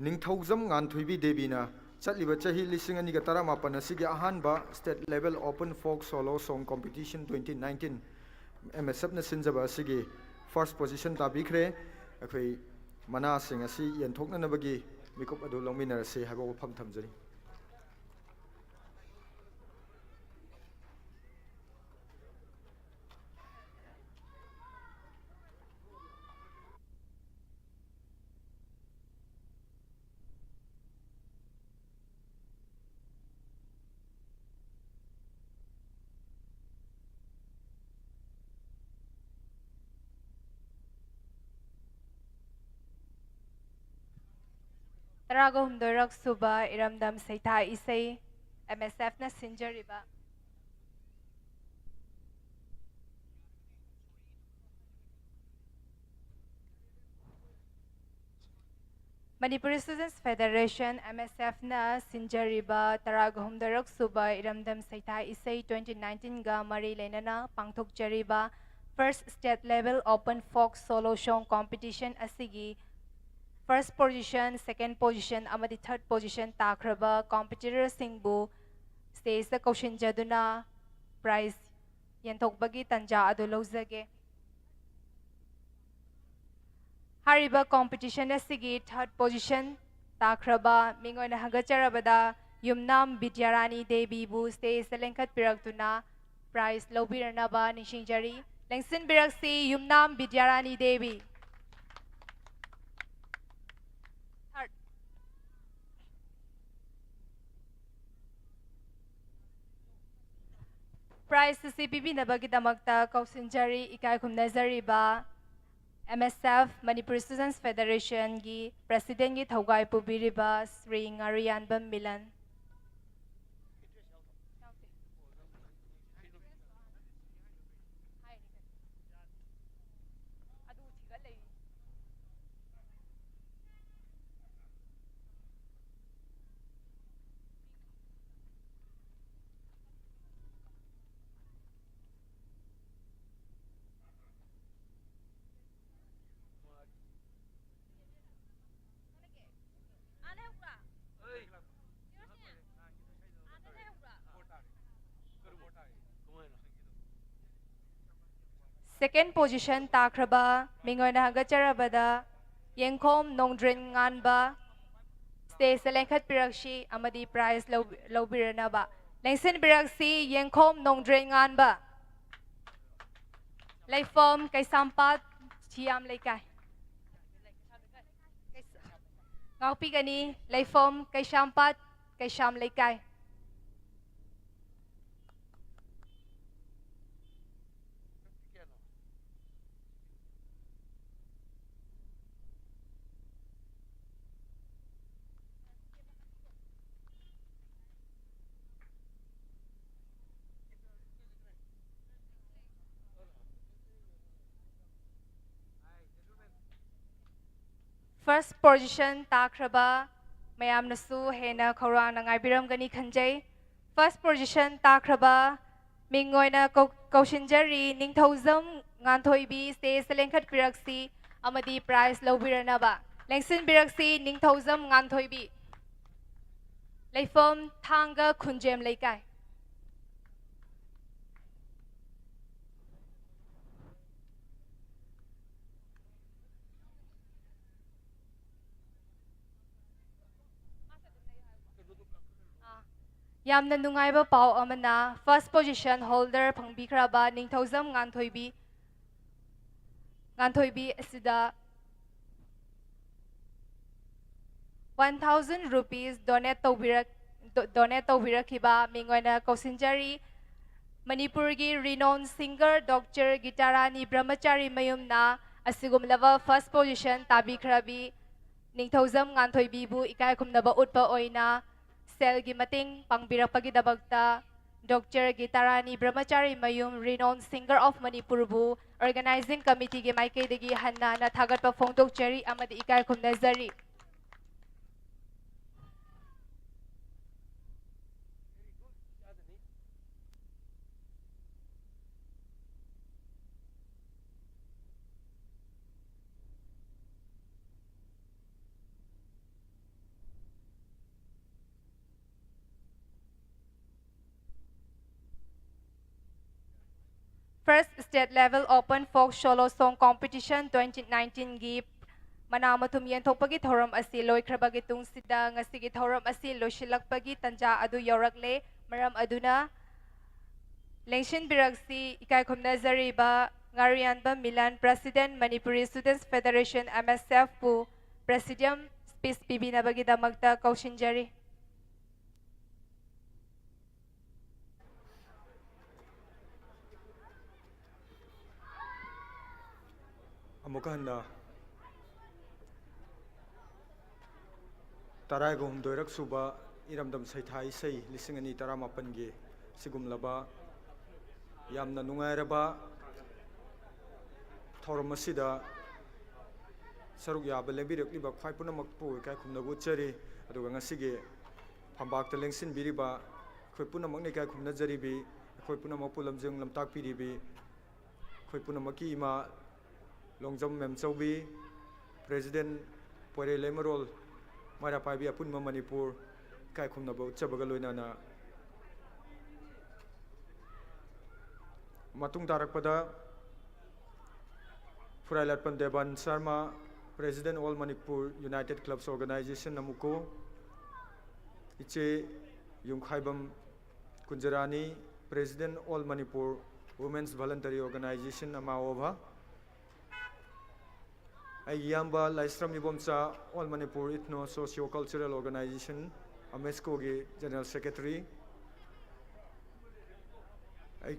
ꯅꯤꯡꯊꯧꯖꯝ ꯉꯥꯟꯊꯣꯏꯕꯤ ꯗꯦꯕꯤꯅ ꯆꯠꯂꯤꯕ ꯆꯍꯤ ꯂꯤꯁꯤꯡ ꯑꯅꯤꯒ ꯇꯔꯥꯃꯥꯄꯟ ꯑꯁꯤꯒꯤ ꯑꯍꯥꯟꯕ State Level Open Folk Solo Song Competition twenty nineteen M S Fꯅ ꯁꯤꯟꯖꯕ ꯑꯁꯤꯒꯤ first position ꯇꯥꯕꯤꯈ꯭ꯔꯦ꯫ ꯑꯩꯈꯣꯏ ꯃꯅꯥꯁꯤꯡ ꯑꯁꯤ ꯌꯦꯟꯊꯣꯛꯅꯅꯕꯒꯤ ꯃꯤꯀꯨꯞ ꯑꯗꯨ ꯂꯧꯃꯤꯟꯅꯔꯁꯤ ꯍꯥꯏꯕ ꯋꯥꯐꯝ ꯊꯝꯖꯔꯤ꯫ ꯇꯔꯥꯒ ꯍꯨꯝꯗꯣꯏꯔꯛ ꯁꯨꯕ ꯏꯔꯝꯗꯝ ꯁꯩꯊꯥ ꯏꯁꯩ, M S Fꯅ ꯁꯤꯟꯖꯔꯤꯕ꯫ Manipuri Students Federation, M S Fꯅ ꯁꯤꯟꯖꯔꯤꯕ ꯇꯔꯥꯒ ꯍꯨꯝꯗꯣꯏꯔꯛ ꯁꯨꯕ ꯏꯔꯝꯗꯝ ꯁꯩꯊꯥ ꯏꯁꯩ twenty nineteenꯒ ꯃꯔꯤ ꯂꯩꯅꯅ ꯄꯥꯡꯊꯣꯛꯆꯔꯤꯕ First State Level Open Folk Solo Song Competition ꯑꯁꯤꯒꯤ first position, second position ꯑꯃꯗꯤ third position ꯇꯥꯈ꯭ꯔꯕ competitorꯁꯤꯡꯕꯨ stageꯇ ꯀꯧꯁꯤꯟꯖꯗꯨꯅ prize ꯌꯦꯟꯊꯣꯛꯄꯒꯤ ꯇꯥꯟꯖꯥ ꯑꯗꯨ ꯂꯧꯖꯒꯦ꯫ ꯍꯥꯏꯔꯤꯕ competition ꯑꯁꯤꯒꯤ third position ꯇꯥꯈ꯭ꯔꯕ ꯃꯤꯡ ꯑꯣꯏꯅ ꯍꯪꯒꯠꯆꯔꯕꯗ ꯌꯨꯝꯅꯥꯝ ꯕꯤꯗ꯭ꯌꯥꯔꯥꯅꯤ ꯗꯦꯕꯤꯕꯨ stageꯇ ꯂꯦꯡꯈꯠꯄꯤꯔꯛꯇꯨꯅ prize ꯂꯧꯕꯤꯔꯅꯕ ꯅꯤꯡꯁꯤꯡꯖꯔꯤ꯫ ꯂꯦꯡꯁꯤꯟꯕꯤꯔꯛꯁꯤ ꯌꯨꯝꯅꯥꯝ ꯕꯤꯗ꯭ꯌꯥꯔꯥꯅꯤ ꯗꯦꯕꯤ꯫ Third꯫ Prize ꯑꯁꯤ ꯄꯤꯕꯤꯅꯕꯒꯤꯗꯃꯛꯇ ꯀꯧꯁꯤꯟꯖꯔꯤ ꯏꯀꯥꯏ ꯈꯨꯝꯅꯖꯔꯤꯕ M S F, Manipur Students Federationꯒꯤ Presidentꯒꯤ ꯊꯧꯒꯥꯏ ꯄꯨꯕꯤꯔꯤꯕ ꯁ꯭ꯔꯤ ꯉꯥꯔꯤꯌꯥꯟꯕꯝ ꯃꯤꯂꯟ꯫ Second position ꯇꯥꯈ꯭ꯔꯕ ꯃꯤꯡ ꯑꯣꯏꯅ ꯍꯪꯒꯠꯆꯔꯕꯗ ꯌꯦꯡꯈꯣꯝ ꯅꯣꯡꯗ꯭ꯔꯦꯟ ꯉꯥꯟꯕ, stage ꯇ ꯂꯦꯡꯈꯠꯄꯤꯔꯛꯁꯤ ꯑꯃꯗꯤ prize ꯂꯧ-, ꯂꯧꯕꯤꯔꯅꯕ꯫ ꯂꯦꯡꯁꯤꯟꯕꯤꯔꯛꯁꯤ ꯌꯦꯡꯈꯣꯝ ꯅꯣꯡꯗ꯭ꯔꯦꯟ ꯉꯥꯟꯕ꯫ ꯂꯩꯐꯝ ꯀꯩꯁꯥꯝꯄꯥꯠ ꯁꯤꯌꯥꯝ ꯂꯩꯀꯥꯏ꯫ ꯉꯥꯛꯄꯤꯒꯅꯤ, ꯂꯩꯐꯝ ꯀꯩꯁꯥꯝꯄꯥꯠ ꯀꯩꯁꯥꯝ ꯂꯩꯀꯥꯏ꯫ First position ꯇꯥꯈ꯭ꯔꯕ ꯃꯌꯥꯝꯅꯁꯨ ꯍꯦꯟꯅ ꯈꯧꯔꯥꯡꯅ ꯉꯥꯏꯕꯤꯔꯝꯒꯅꯤ ꯈꯟꯖꯩ꯫ First position ꯇꯥꯈ꯭ꯔꯕ ꯃꯤꯡ ꯑꯣꯏꯅ ꯀꯧ-, ꯀꯧꯁꯤꯟꯖꯔꯤ ꯅꯤꯡꯊꯧꯖꯝ ꯉꯥꯟꯊꯣꯏꯕꯤ, stage ꯇ ꯂꯦꯡꯈꯠꯄꯤꯔꯛꯁꯤ ꯑꯃꯗꯤ prize ꯂꯧꯕꯤꯔꯅꯕ꯫ ꯂꯦꯡꯁꯤꯟꯕꯤꯔꯛꯁꯤ ꯅꯤꯡꯊꯧꯖꯝ ꯉꯥꯟꯊꯣꯏꯕꯤ꯫ ꯂꯩꯐꯝ ꯊꯥꯡꯒ ꯈꯨꯟꯖꯦꯝ ꯂꯩꯀꯥꯏ꯫ ꯌꯥꯝꯅ ꯅꯨꯡꯉꯥꯏꯕ ꯄꯥꯎ ꯑꯃꯅ, first position holder ꯐꯪꯕꯤꯈ꯭ꯔꯕ ꯅꯤꯡꯊꯧꯖꯝ ꯉꯥꯟꯊꯣꯏꯕꯤ, ꯉꯥꯟꯊꯣꯏꯕꯤ ꯑꯁꯤꯗ one thousand rupees donate ꯇꯧꯕꯤꯔꯛ-, do-, donate ꯇꯧꯕꯤꯔꯛꯈꯤꯕ ꯃꯤꯡ ꯑꯣꯏꯅ ꯀꯧꯁꯤꯟꯖꯔꯤ꯫ ꯃꯅꯤꯄꯨꯔꯒꯤ renowned singer Doctor ꯒꯤꯇꯥꯔꯥꯅꯤ ꯕ꯭ꯔꯍꯃꯆꯥꯔꯤ ꯃꯌꯨꯝꯅ ꯑꯁꯤꯒꯨꯝꯂꯕ first position ꯇꯥꯕꯤꯈ꯭ꯔꯕꯤ ꯅꯤꯡꯊꯧꯖꯝ ꯉꯥꯟꯊꯣꯏꯕꯤꯕꯨ ꯏꯀꯥꯏ ꯈꯨꯝꯅꯕ ꯎꯠꯄ ꯑꯣꯏꯅ ꯁꯦꯜꯒꯤ ꯃꯇꯦꯡ ꯄꯥꯡꯕꯤꯔꯛꯄꯒꯤꯗꯃꯛꯇ Doctor ꯒꯤꯇꯥꯔꯥꯅꯤ ꯕ꯭ꯔꯍꯃꯆꯥꯔꯤ ꯃꯌꯨꯝ, renowned singer of ꯃꯅꯤꯄꯨꯔꯕꯨ organizing committee ꯒꯤ ꯃꯥꯏꯀꯩꯗꯒꯤ ꯍꯟꯅ ꯍꯟꯅ ꯊꯥꯒꯠꯄ ꯐꯣꯡꯗꯣꯛꯆꯔꯤ ꯑꯃꯗꯤ ꯏꯀꯥꯏ ꯈꯨꯝꯅꯖꯔꯤ꯫ First State Level Open Folk Solo Song Competition twenty nineteen ꯒꯤ ꯃꯅꯥ ꯃꯊꯨꯝ ꯌꯦꯟꯊꯣꯛꯄꯒꯤ ꯊꯧꯔꯝ ꯑꯁꯤ ꯂꯣꯏꯈ꯭ꯔꯕꯒꯤ ꯇꯨꯡꯁꯤꯗ, ꯉꯁꯤꯒꯤ ꯊꯧꯔꯝ ꯑꯁꯤ ꯂꯣꯏꯁꯤꯜꯂꯛꯄꯒꯤ ꯇꯥꯟꯖꯥ ꯑꯗꯨ ꯌꯧꯔꯛꯂꯦ꯫ ꯃꯔꯝ ꯑꯗꯨꯅ, ꯂꯦꯡꯁꯤꯟꯕꯤꯔꯛꯁꯤ ꯏꯀꯥꯏ ꯈꯨꯝꯅꯖꯔꯤꯕ ꯉꯥꯔꯤꯌꯥꯟꯕꯝ Milan, President, Manipuri Students Federation, M S F, ꯄꯨ Presidium speech ꯄꯤꯕꯤꯅꯕꯒꯤꯗꯃꯛꯇ ꯀꯧꯁꯤꯟꯖꯔꯤ꯫ ꯑꯃꯨꯛꯀ ꯍꯟꯅ ꯇꯔꯥꯒ ꯍꯨꯝꯗꯣꯏꯔꯛ ꯁꯨꯕ ꯏꯔꯝꯗꯝ ꯁꯩꯊꯥ ꯏꯁꯩ ꯂꯤꯁꯤꯡ ꯑꯅꯤ ꯇꯔꯥꯃꯥꯄꯟꯒꯤ ꯁꯤꯒꯨꯝꯂꯕ ꯌꯥꯝꯅ ꯅꯨꯡꯉꯥꯏꯔꯕ ꯊꯧꯔꯝ ꯑꯁꯤꯗ ꯁꯔꯨꯛ ꯌꯥꯕ ꯂꯦꯡꯕꯤꯔꯛꯂꯤꯕ ꯈ꯭ꯋꯥꯏ ꯄꯨꯝꯅꯃꯛꯄꯨ ꯏꯀꯥꯏ ꯈꯨꯝꯅꯕ ꯎꯠꯆꯔꯤ꯫ ꯑꯗꯨꯒ ꯉꯁꯤꯒꯤ ꯐꯝꯄꯥꯛꯇ ꯂꯦꯡꯁꯤꯟꯕꯤꯔꯤꯕ ꯑꯩꯈꯣꯏ ꯄꯨꯝꯅꯃꯛꯅ ꯏꯀꯥꯏ ꯈꯨꯝꯅꯖꯔꯤꯕꯤ, ꯑꯩꯈꯣꯏ ꯄꯨꯝꯅꯃꯛꯄꯨ ꯂꯝꯖꯤꯡ ꯂꯝꯇꯥꯛꯄꯤꯔꯤꯕꯤ, ꯑꯩꯈꯣꯏ ꯄꯨꯝꯅꯃꯛꯀꯤ ꯏꯃꯥ ꯂꯣꯡꯖꯝ ꯃꯦꯝꯆꯧꯕꯤ, President, ꯄꯣꯏꯔꯩ ꯂꯩꯃꯔꯣꯜ ꯃꯩꯔꯥ ꯄꯥꯏꯕꯤ ꯑꯄꯨꯟꯕ ꯃꯅꯤꯄꯨꯔ, ꯏꯀꯥꯏ ꯈꯨꯝꯅꯕ ꯎꯠꯆꯕꯒ ꯂꯣꯏꯅꯅ, ꯃꯇꯨꯡ ꯇꯥꯔꯛꯄꯗ ꯐꯨꯔꯥꯏꯂꯥꯠꯄꯝ Devan Sharma, President, All Manipur United Clubs Organization, ꯑꯃꯨꯛꯀꯨ, ꯏꯆꯦ ꯌꯨꯝꯈꯥꯏꯕꯝ ꯀꯨꯟꯖꯔꯥꯅꯤ, President, All Manipur Women's Voluntary Organization, ꯑꯃꯥ ꯑꯣꯚꯥ, ꯑꯩꯒꯤ ꯏꯌꯥꯝꯕ ꯂꯥꯏꯁ꯭ꯔꯝ Ibomcha, All Manipur Ethno Socio Cultural Organization, ꯑꯃꯦꯁꯀꯣꯒꯤ General Secretary, ꯑꯩ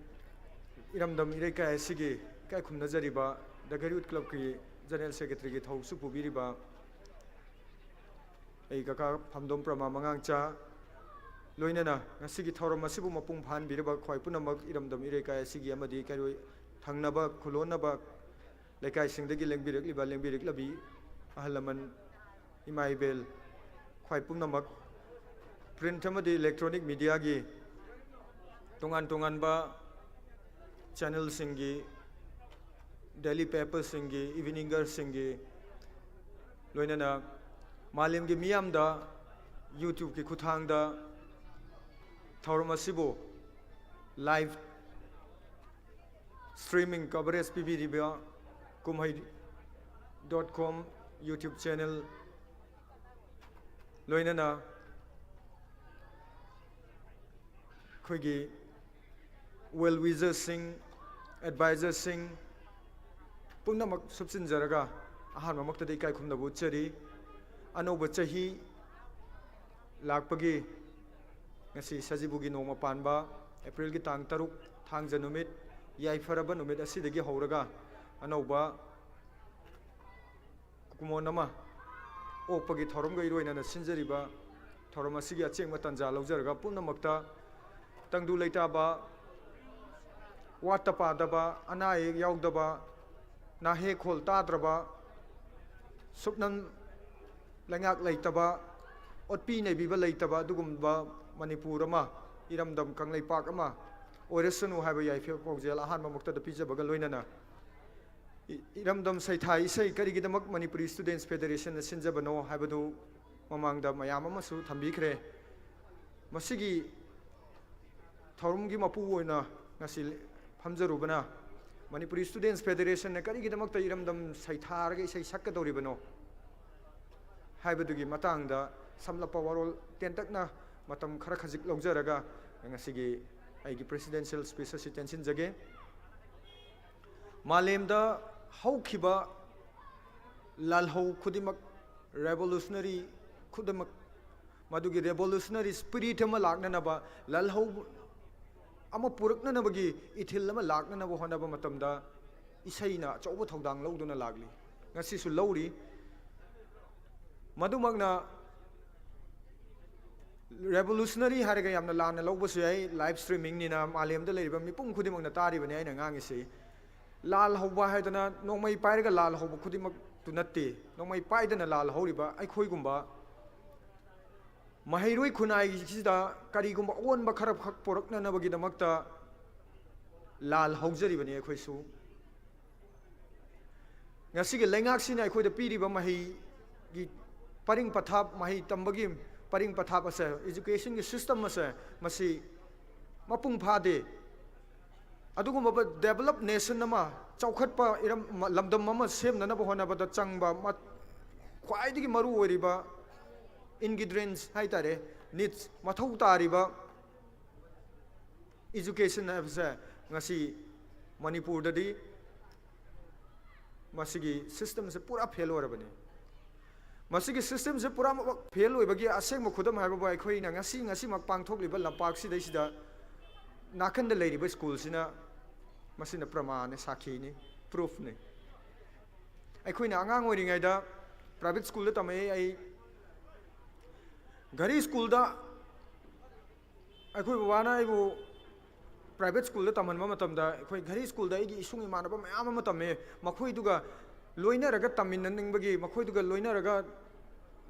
ꯏꯔꯝꯗꯝ ꯏꯔꯩꯀꯥꯏ ꯑꯁꯤꯒꯤ ꯏꯀꯥꯏ ꯈꯨꯝꯅꯖꯔꯤꯕ The Gari Youth Clubꯀꯤ General Secretaryꯒꯤ ꯊꯧꯁꯨ ꯄꯨꯕꯤꯔꯤꯕ ꯑꯩ ꯀꯀꯥ ꯐꯝꯗꯣꯝ ꯄ꯭ꯔꯃꯥ ꯃꯉꯥꯡꯆꯥ, ꯂꯣꯏꯅꯅ ꯉꯁꯤꯒꯤ ꯊꯧꯔꯝ ꯑꯁꯤꯕꯨ ꯃꯄꯨꯡ ꯐꯥꯍꯟꯕꯤꯔꯤꯕ ꯈ꯭ꯋꯥꯏ ꯄꯨꯝꯅꯃꯛ ꯏꯔꯝꯗꯝ ꯏꯔꯩꯀꯥꯏ ꯑꯁꯤꯒꯤ ꯑꯃꯗꯤ ꯀꯩꯔꯣꯏ ꯊꯪꯅꯕ ꯈꯨꯂꯣꯟꯅꯕ ꯂꯩꯀꯥꯏꯁꯤꯡꯗꯒꯤ ꯂꯦꯡꯕꯤꯔꯛꯂꯤꯕ, ꯂꯦꯡꯕꯤꯔꯛꯂꯕꯤ ꯑꯍꯜ ꯂꯃꯟ, ꯏꯃꯥ ꯏꯕꯦꯜ, ꯈ꯭ꯋꯥꯏ ꯄꯨꯝꯅꯃꯛ, print ꯑꯃꯗꯤ electronic mediaꯒꯤ ꯇꯣꯉꯥꯟ ꯇꯣꯉꯥꯟꯕ channelꯁꯤꯡꯒꯤ, daily paperꯁꯤꯡꯒꯤ, eveningerꯁꯤꯡꯒꯤ, ꯂꯣꯏꯅꯅ ꯃꯥꯂꯦꯝꯒꯤ ꯃꯤꯌꯥꯝꯗ YouTubeꯀꯤ ꯈꯨꯠꯊꯥꯡꯗ ꯊꯧꯔꯝ ꯑꯁꯤꯕꯨ live Streaming coverage ꯄꯤꯕꯤꯔꯤꯕ ꯀꯨꯝꯍꯩ dot com YouTube channel, ꯂꯣꯏꯅꯅ ꯑꯩꯈꯣꯏꯒꯤ well wishersꯁꯤꯡ, advisorꯁꯤꯡ ꯄꯨꯝꯅꯃꯛ ꯁꯨꯞꯆꯤꯟꯖꯔꯒ ꯑꯍꯥꯟꯕꯃꯛꯇꯗ ꯏꯀꯥꯏ ꯈꯨꯝꯅꯕ ꯎꯠꯆꯔꯤ꯫ ꯑꯅꯧꯕ ꯆꯍꯤ ꯂꯥꯛꯄꯒꯤ ꯉꯁꯤ ꯁꯖꯤꯕꯨꯒꯤ ꯅꯣꯡꯃ ꯄꯥꯟꯕ ꯑꯦꯄ꯭ꯔꯤꯜꯒꯤ ꯇꯥꯡ ꯇꯔꯨꯛ, ꯊꯥꯡꯖ ꯅꯨꯃꯤꯠ, ꯌꯥꯏꯐꯔꯕ ꯅꯨꯃꯤꯠ ꯑꯁꯤꯗꯒꯤ ꯍꯧꯔꯒ ꯑꯅꯧꯕ ꯀꯨꯃꯣꯟ ꯑꯃ ꯑꯣꯛꯄꯒꯤ ꯊꯧꯔꯝꯒ ꯏꯔꯣꯏꯅꯅ ꯁꯤꯟꯖꯔꯤꯕ ꯊꯧꯔꯝ ꯑꯁꯤꯒꯤ ꯑꯆꯦꯡꯕ ꯇꯥꯟꯖꯥ ꯂꯧꯖꯔꯒ ꯄꯨꯝꯅꯃꯛꯇ ꯇꯪꯗꯨ ꯂꯩꯇꯥꯕ, ꯋꯥꯠꯇ ꯄꯥꯗꯕ, ꯑꯅꯥ ꯑꯌꯦꯛ ꯌꯥꯎꯗꯕ, ꯅꯥꯍꯦꯛ ꯈꯣꯜ ꯇꯥꯗ꯭ꯔꯕ, ꯁꯨꯞꯅꯝ ꯂꯩꯉꯥꯛ ꯂꯩꯇꯕ, ꯑꯣꯠꯄꯤ ꯅꯩꯕꯤꯕ ꯂꯩꯇꯕ ꯑꯗꯨꯒꯨꯝꯕ ꯃꯅꯤꯄꯨꯔ ꯑꯃ, ꯏꯔꯝꯗꯝ ꯀꯪꯂꯩꯄꯥꯛ ꯑꯃ ꯑꯣꯏꯔꯁꯅꯨ ꯍꯥꯏꯕ ꯌꯥꯏꯐ ꯄꯥꯎꯖꯦꯜ ꯑꯍꯥꯟꯕꯃꯛꯇꯗ ꯄꯤꯖꯕꯒ ꯂꯣꯏꯅꯅ, ꯏ-, ꯏꯔꯝꯗꯝ ꯁꯩꯊꯥ ꯏꯁꯩ ꯀꯔꯤꯒꯤꯗꯃꯛ ꯃꯅꯤꯄꯨꯔꯤ Students Federationꯅ ꯁꯤꯟꯖꯕꯅꯣ ꯍꯥꯏꯕꯗꯨ ꯃꯃꯥꯡꯗ ꯃꯌꯥꯝ ꯑꯃꯁꯨ ꯊꯝꯕꯤꯈ꯭ꯔꯦ꯫ ꯃꯁꯤꯒꯤ ꯊꯧꯔꯝꯒꯤ ꯃꯄꯨ ꯑꯣꯏꯅ ꯉꯁꯤ ꯐꯝꯖꯔꯨꯕꯅ ꯃꯅꯤꯄꯨꯔꯤ Students Federationꯅ ꯀꯔꯤꯒꯤꯗꯃꯛꯇ ꯏꯔꯝꯗꯝ ꯁꯩꯊꯥꯔꯒ ꯏꯁꯩ ꯁꯛꯀꯗꯧꯔꯤꯕꯅꯣ ꯍꯥꯏꯕꯗꯨꯒꯤ ꯃꯇꯥꯡꯗ ꯁꯝꯂꯞꯄ ꯋꯥꯔꯣꯜ ꯇꯦꯟꯇꯛꯅ ꯃꯇꯝ ꯈꯔ ꯈꯖꯤꯛ ꯂꯧꯖꯔꯒ ꯉꯁꯤꯒꯤ ꯑꯩꯒꯤ presidential speech ꯑꯁꯤ ꯇꯦꯟꯁꯤꯟꯖꯒꯦ꯫ ꯃꯥꯂꯦꯝꯗ ꯍꯧꯈꯤꯕ ꯂꯥꯜꯍꯧ ꯈꯨꯗꯤꯡꯃꯛ, revolutionary ꯈꯨꯗꯤꯡꯃꯛ, ꯃꯗꯨꯒꯤ revolutionary spirit ꯑꯃ ꯂꯥꯛꯅꯅꯕ, ꯂꯥꯜꯍꯧ ꯑꯃ ꯄꯨꯔꯛꯅꯅꯕꯒꯤ ꯏꯊꯤꯜ ꯑꯃ ꯂꯥꯛꯅꯅꯕ ꯍꯣꯠꯅꯕ ꯃꯇꯝꯗ ꯏꯁꯩꯅ ꯑꯆꯧꯕ ꯊꯧꯗꯥꯡ ꯂꯧꯗꯨꯅ ꯂꯥꯛꯂꯤ, ꯉꯁꯤꯁꯨ ꯂꯧꯔꯤ꯫ ꯃꯗꯨꯃꯛꯅ revolutionary ꯍꯥꯏꯔꯒ ꯌꯥꯝꯅ ꯂꯥꯟꯅ ꯂꯧꯕꯁꯨ ꯌꯥꯏ꯫ Live streamingꯅꯤꯅ ꯃꯥꯂꯦꯝꯗ ꯂꯩꯔꯤꯕ ꯃꯤꯄꯨꯝ ꯈꯨꯗꯤꯡꯃꯛꯅ ꯇꯥꯔꯤꯕꯅꯤ ꯑꯩꯅ ꯉꯥꯡꯉꯤꯁꯤ꯫ ꯂꯥꯜ ꯍꯧꯕ ꯍꯥꯏꯗꯅ ꯅꯣꯡꯃꯩ ꯄꯥꯏꯔꯒ ꯂꯥꯜ ꯍꯧꯕ ꯈꯨꯗꯤꯡꯃꯛꯇꯨ ꯅꯠꯇꯦ꯫ ꯅꯣꯡꯃꯩ ꯄꯥꯏꯗꯅ ꯂꯥꯜ ꯍꯧꯔꯤꯕ ꯑꯩꯈꯣꯏꯒꯨꯝꯕ ꯃꯍꯩꯔꯣꯏ ꯈꯨꯟꯅꯥꯏꯁꯤꯗ ꯀꯔꯤꯒꯨꯝꯕ ꯑꯑꯣꯟꯕ ꯈꯔꯈꯛ ꯄꯨꯔꯛꯅꯅꯕꯒꯤꯗꯃꯛꯇ ꯂꯥꯜ ꯍꯧꯖꯔꯤꯕꯅꯤ ꯑꯩꯈꯣꯏꯁꯨ꯫ ꯉꯁꯤꯒꯤ ꯂꯩꯉꯥꯛꯁꯤꯅ ꯑꯩꯈꯣꯏꯗ ꯄꯤꯔꯤꯕ ꯃꯍꯩꯒꯤ ꯄꯔꯤꯡ ꯄꯊꯥꯞ, ꯃꯍꯩ ꯇꯝꯕꯒꯤ ꯄꯔꯤꯡ ꯄꯊꯥꯞ ꯑꯁꯦ, educationꯒꯤ system ꯑꯁꯦ, ꯃꯁꯤ ꯃꯄꯨꯡ ꯐꯥꯗꯦ꯫ ꯑꯗꯨꯒꯨꯝꯂꯕ developed nation ꯑꯃ, ꯆꯥꯎꯈꯠꯄ ꯏꯔꯝ, ꯂꯝꯗꯝ ꯑꯃ ꯁꯦꯝꯅꯅꯕ ꯍꯣꯠꯅꯕꯗ ꯆꯪꯕ ꯃ-, ꯈ꯭ꯋꯥꯏꯗꯒꯤ ꯃꯔꯨ ꯑꯣꯏꯔꯤꯕ ingredients ꯍꯥꯏꯇꯥꯔꯦ, needs, ꯃꯊꯧ ꯇꯥꯔꯤꯕ education ꯍꯥꯏꯕꯁꯦ ꯉꯁꯤ ꯃꯅꯤꯄꯨꯔꯗꯗꯤ ꯃꯁꯤꯒꯤ systemꯁꯦ ꯄꯨꯔꯥ fail ꯑꯣꯏꯔꯕꯅꯤ꯫ ꯃꯁꯤꯒꯤ systemꯁꯦ ꯄꯨꯔꯥꯃꯛ fail ꯑꯣꯏꯕꯒꯤ ꯑꯁꯦꯡꯕ ꯈꯨꯗꯝ ꯍꯥꯏꯕꯕꯨ ꯑꯩꯈꯣꯏꯅ ꯉꯁꯤ, ꯉꯁꯤꯃꯛ ꯄꯥꯡꯊꯣꯛꯂꯤꯕ ꯂꯝꯄꯥꯛꯁꯤꯗꯩꯁꯤꯗ ꯅꯥꯀꯟꯗ ꯂꯩꯔꯤꯕ schoolꯁꯤꯅ, ꯃꯁꯤꯅ ꯄ꯭ꯔꯃꯥꯟꯅꯤ, ꯁꯥꯈꯤꯅꯤ, proofꯅꯤ꯫ ꯑꯩꯈꯣꯏꯅ ꯑꯉꯥꯡ ꯑꯣꯏꯔꯤꯉꯩꯗ private schoolꯗ ꯇꯝꯃꯛꯏ꯫ ꯑꯩ ꯘꯔꯤ schoolꯗ ꯑꯩꯈꯣꯏ ꯕꯕꯥꯅ ꯑꯩꯕꯨ private schoolꯗ ꯇꯝꯍꯟꯕ ꯃꯇꯝꯗ, ꯑꯩꯈꯣꯏ ꯘꯔꯤ schoolꯗ ꯑꯩꯒꯤ ꯏꯁꯨꯡ ꯏꯃꯥꯟꯅꯕ ꯃꯌꯥꯝ ꯑꯃ ꯇꯝꯃꯦ꯫ ꯃꯈꯣꯏꯗꯨꯒ ꯂꯣꯏꯅꯔꯒ ꯇꯝꯃꯤꯟꯅꯅꯤꯡꯕꯒꯤ, ꯃꯈꯣꯏꯗꯨꯒ ꯂꯣꯏꯅꯔꯒ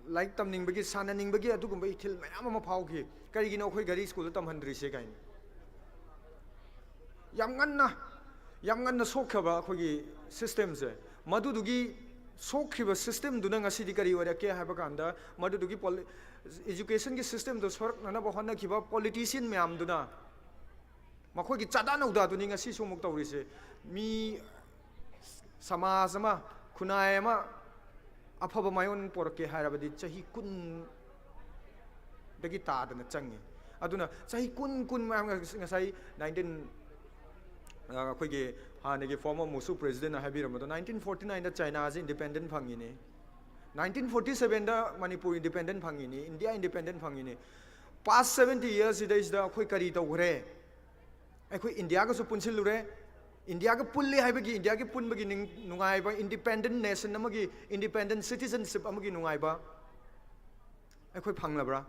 ꯂꯥꯏꯔꯤꯛ ꯇꯝꯅꯤꯡꯕꯒꯤ, ꯁꯥꯟꯅꯅꯤꯡꯕꯒꯤ ꯑꯗꯨꯒꯨꯝꯕ ꯏꯊꯤꯜ ꯃꯌꯥꯝ ꯑꯃ ꯐꯥꯎꯈꯤ꯫ ꯀꯔꯤꯒꯤꯅꯣ ꯑꯩꯈꯣꯏ ꯘꯔꯤ schoolꯗ ꯇꯝꯍꯟꯗ꯭ꯔꯤꯁꯦ ꯀꯥꯏꯅ꯫ ꯌꯥꯝ ꯉꯟꯅ, ꯌꯥꯝ ꯉꯟꯅ ꯁꯣꯛꯈ꯭ꯔꯕ ꯑꯩꯈꯣꯏꯒꯤ systemꯁꯦ, ꯃꯗꯨꯗꯨꯒꯤ ꯁꯣꯛꯈ꯭ꯔꯤꯕ systemꯗꯨꯅ ꯉꯁꯤꯗꯤ ꯀꯔꯤ ꯑꯣꯏꯔꯛꯀꯦ ꯍꯥꯏꯕ ꯀꯥꯟꯗ, ꯃꯗꯨꯗꯨꯒꯤ ꯄꯣꯂꯤ-, educationꯒꯤ systemꯗꯣ ꯁꯣꯔꯛꯅꯅꯕ ꯍꯣꯠꯅꯈꯤꯕ politician ꯃꯌꯥꯝꯗꯨꯅ, ꯃꯈꯣꯏꯒꯤ ꯆꯥꯗꯥ ꯅꯧꯗꯥꯗꯨꯅꯤ ꯉꯁꯤꯁꯨ ꯑꯃꯨꯛ ꯇꯧꯔꯤꯁꯦ꯫ ꯃꯤ, ꯁꯃꯥꯖ ꯑꯃ, ꯈꯨꯟꯅꯥꯏ ꯑꯃ ꯑꯐꯕ ꯃꯥꯏꯑꯣꯟ ꯄꯣꯔꯛꯀꯦ ꯍꯥꯏꯔꯕꯗꯤ ꯆꯍꯤ ꯀꯨꯟꯗꯒꯤ ꯇꯥꯗꯅ ꯆꯪꯉꯤ꯫ ꯑꯗꯨꯅ ꯆꯍꯤ ꯀꯨꯟ, ꯀꯨꯟ ꯃꯌꯥꯝ ꯉꯁꯥꯏ nineteen, ꯑ, ꯑꯩꯈꯣꯏꯒꯤ ꯍꯥꯟꯅꯒꯤ former ꯃꯨꯁꯨ presidentꯅ ꯍꯥꯏꯕꯤꯔꯝꯕꯗꯣ, nineteen forty nineꯗ Chinaꯁꯦ independent ꯐꯪꯉꯤꯅꯤ, nineteen forty sevenꯗ Manipur independent ꯐꯪꯉꯤꯅꯤ, India independent ꯐꯪꯉꯤꯅꯤ꯫ Past seventy yearsꯁꯤꯗꯩꯁꯤꯗ ꯑꯩꯈꯣꯏ ꯀꯔꯤ ꯇꯧꯈ꯭ꯔꯦ? ꯑꯩꯈꯣꯏ Indiaꯒꯁꯨ ꯄꯨꯟꯁꯤꯜꯂꯨꯔꯦ꯫ Indiaꯒ ꯄꯨꯜꯂꯤ ꯍꯥꯏꯕꯒꯤ, Indiaꯒꯤ ꯄꯨꯟꯕꯒꯤ ꯅꯤꯡ-, ꯅꯨꯡꯉꯥꯏꯕ, independent nation ꯑꯃꯒꯤ, independent citizenship ꯑꯃꯒꯤ ꯅꯨꯡꯉꯥꯏꯕ ꯑꯩꯈꯣꯏ ꯐꯪꯂꯕ꯭ꯔꯥ?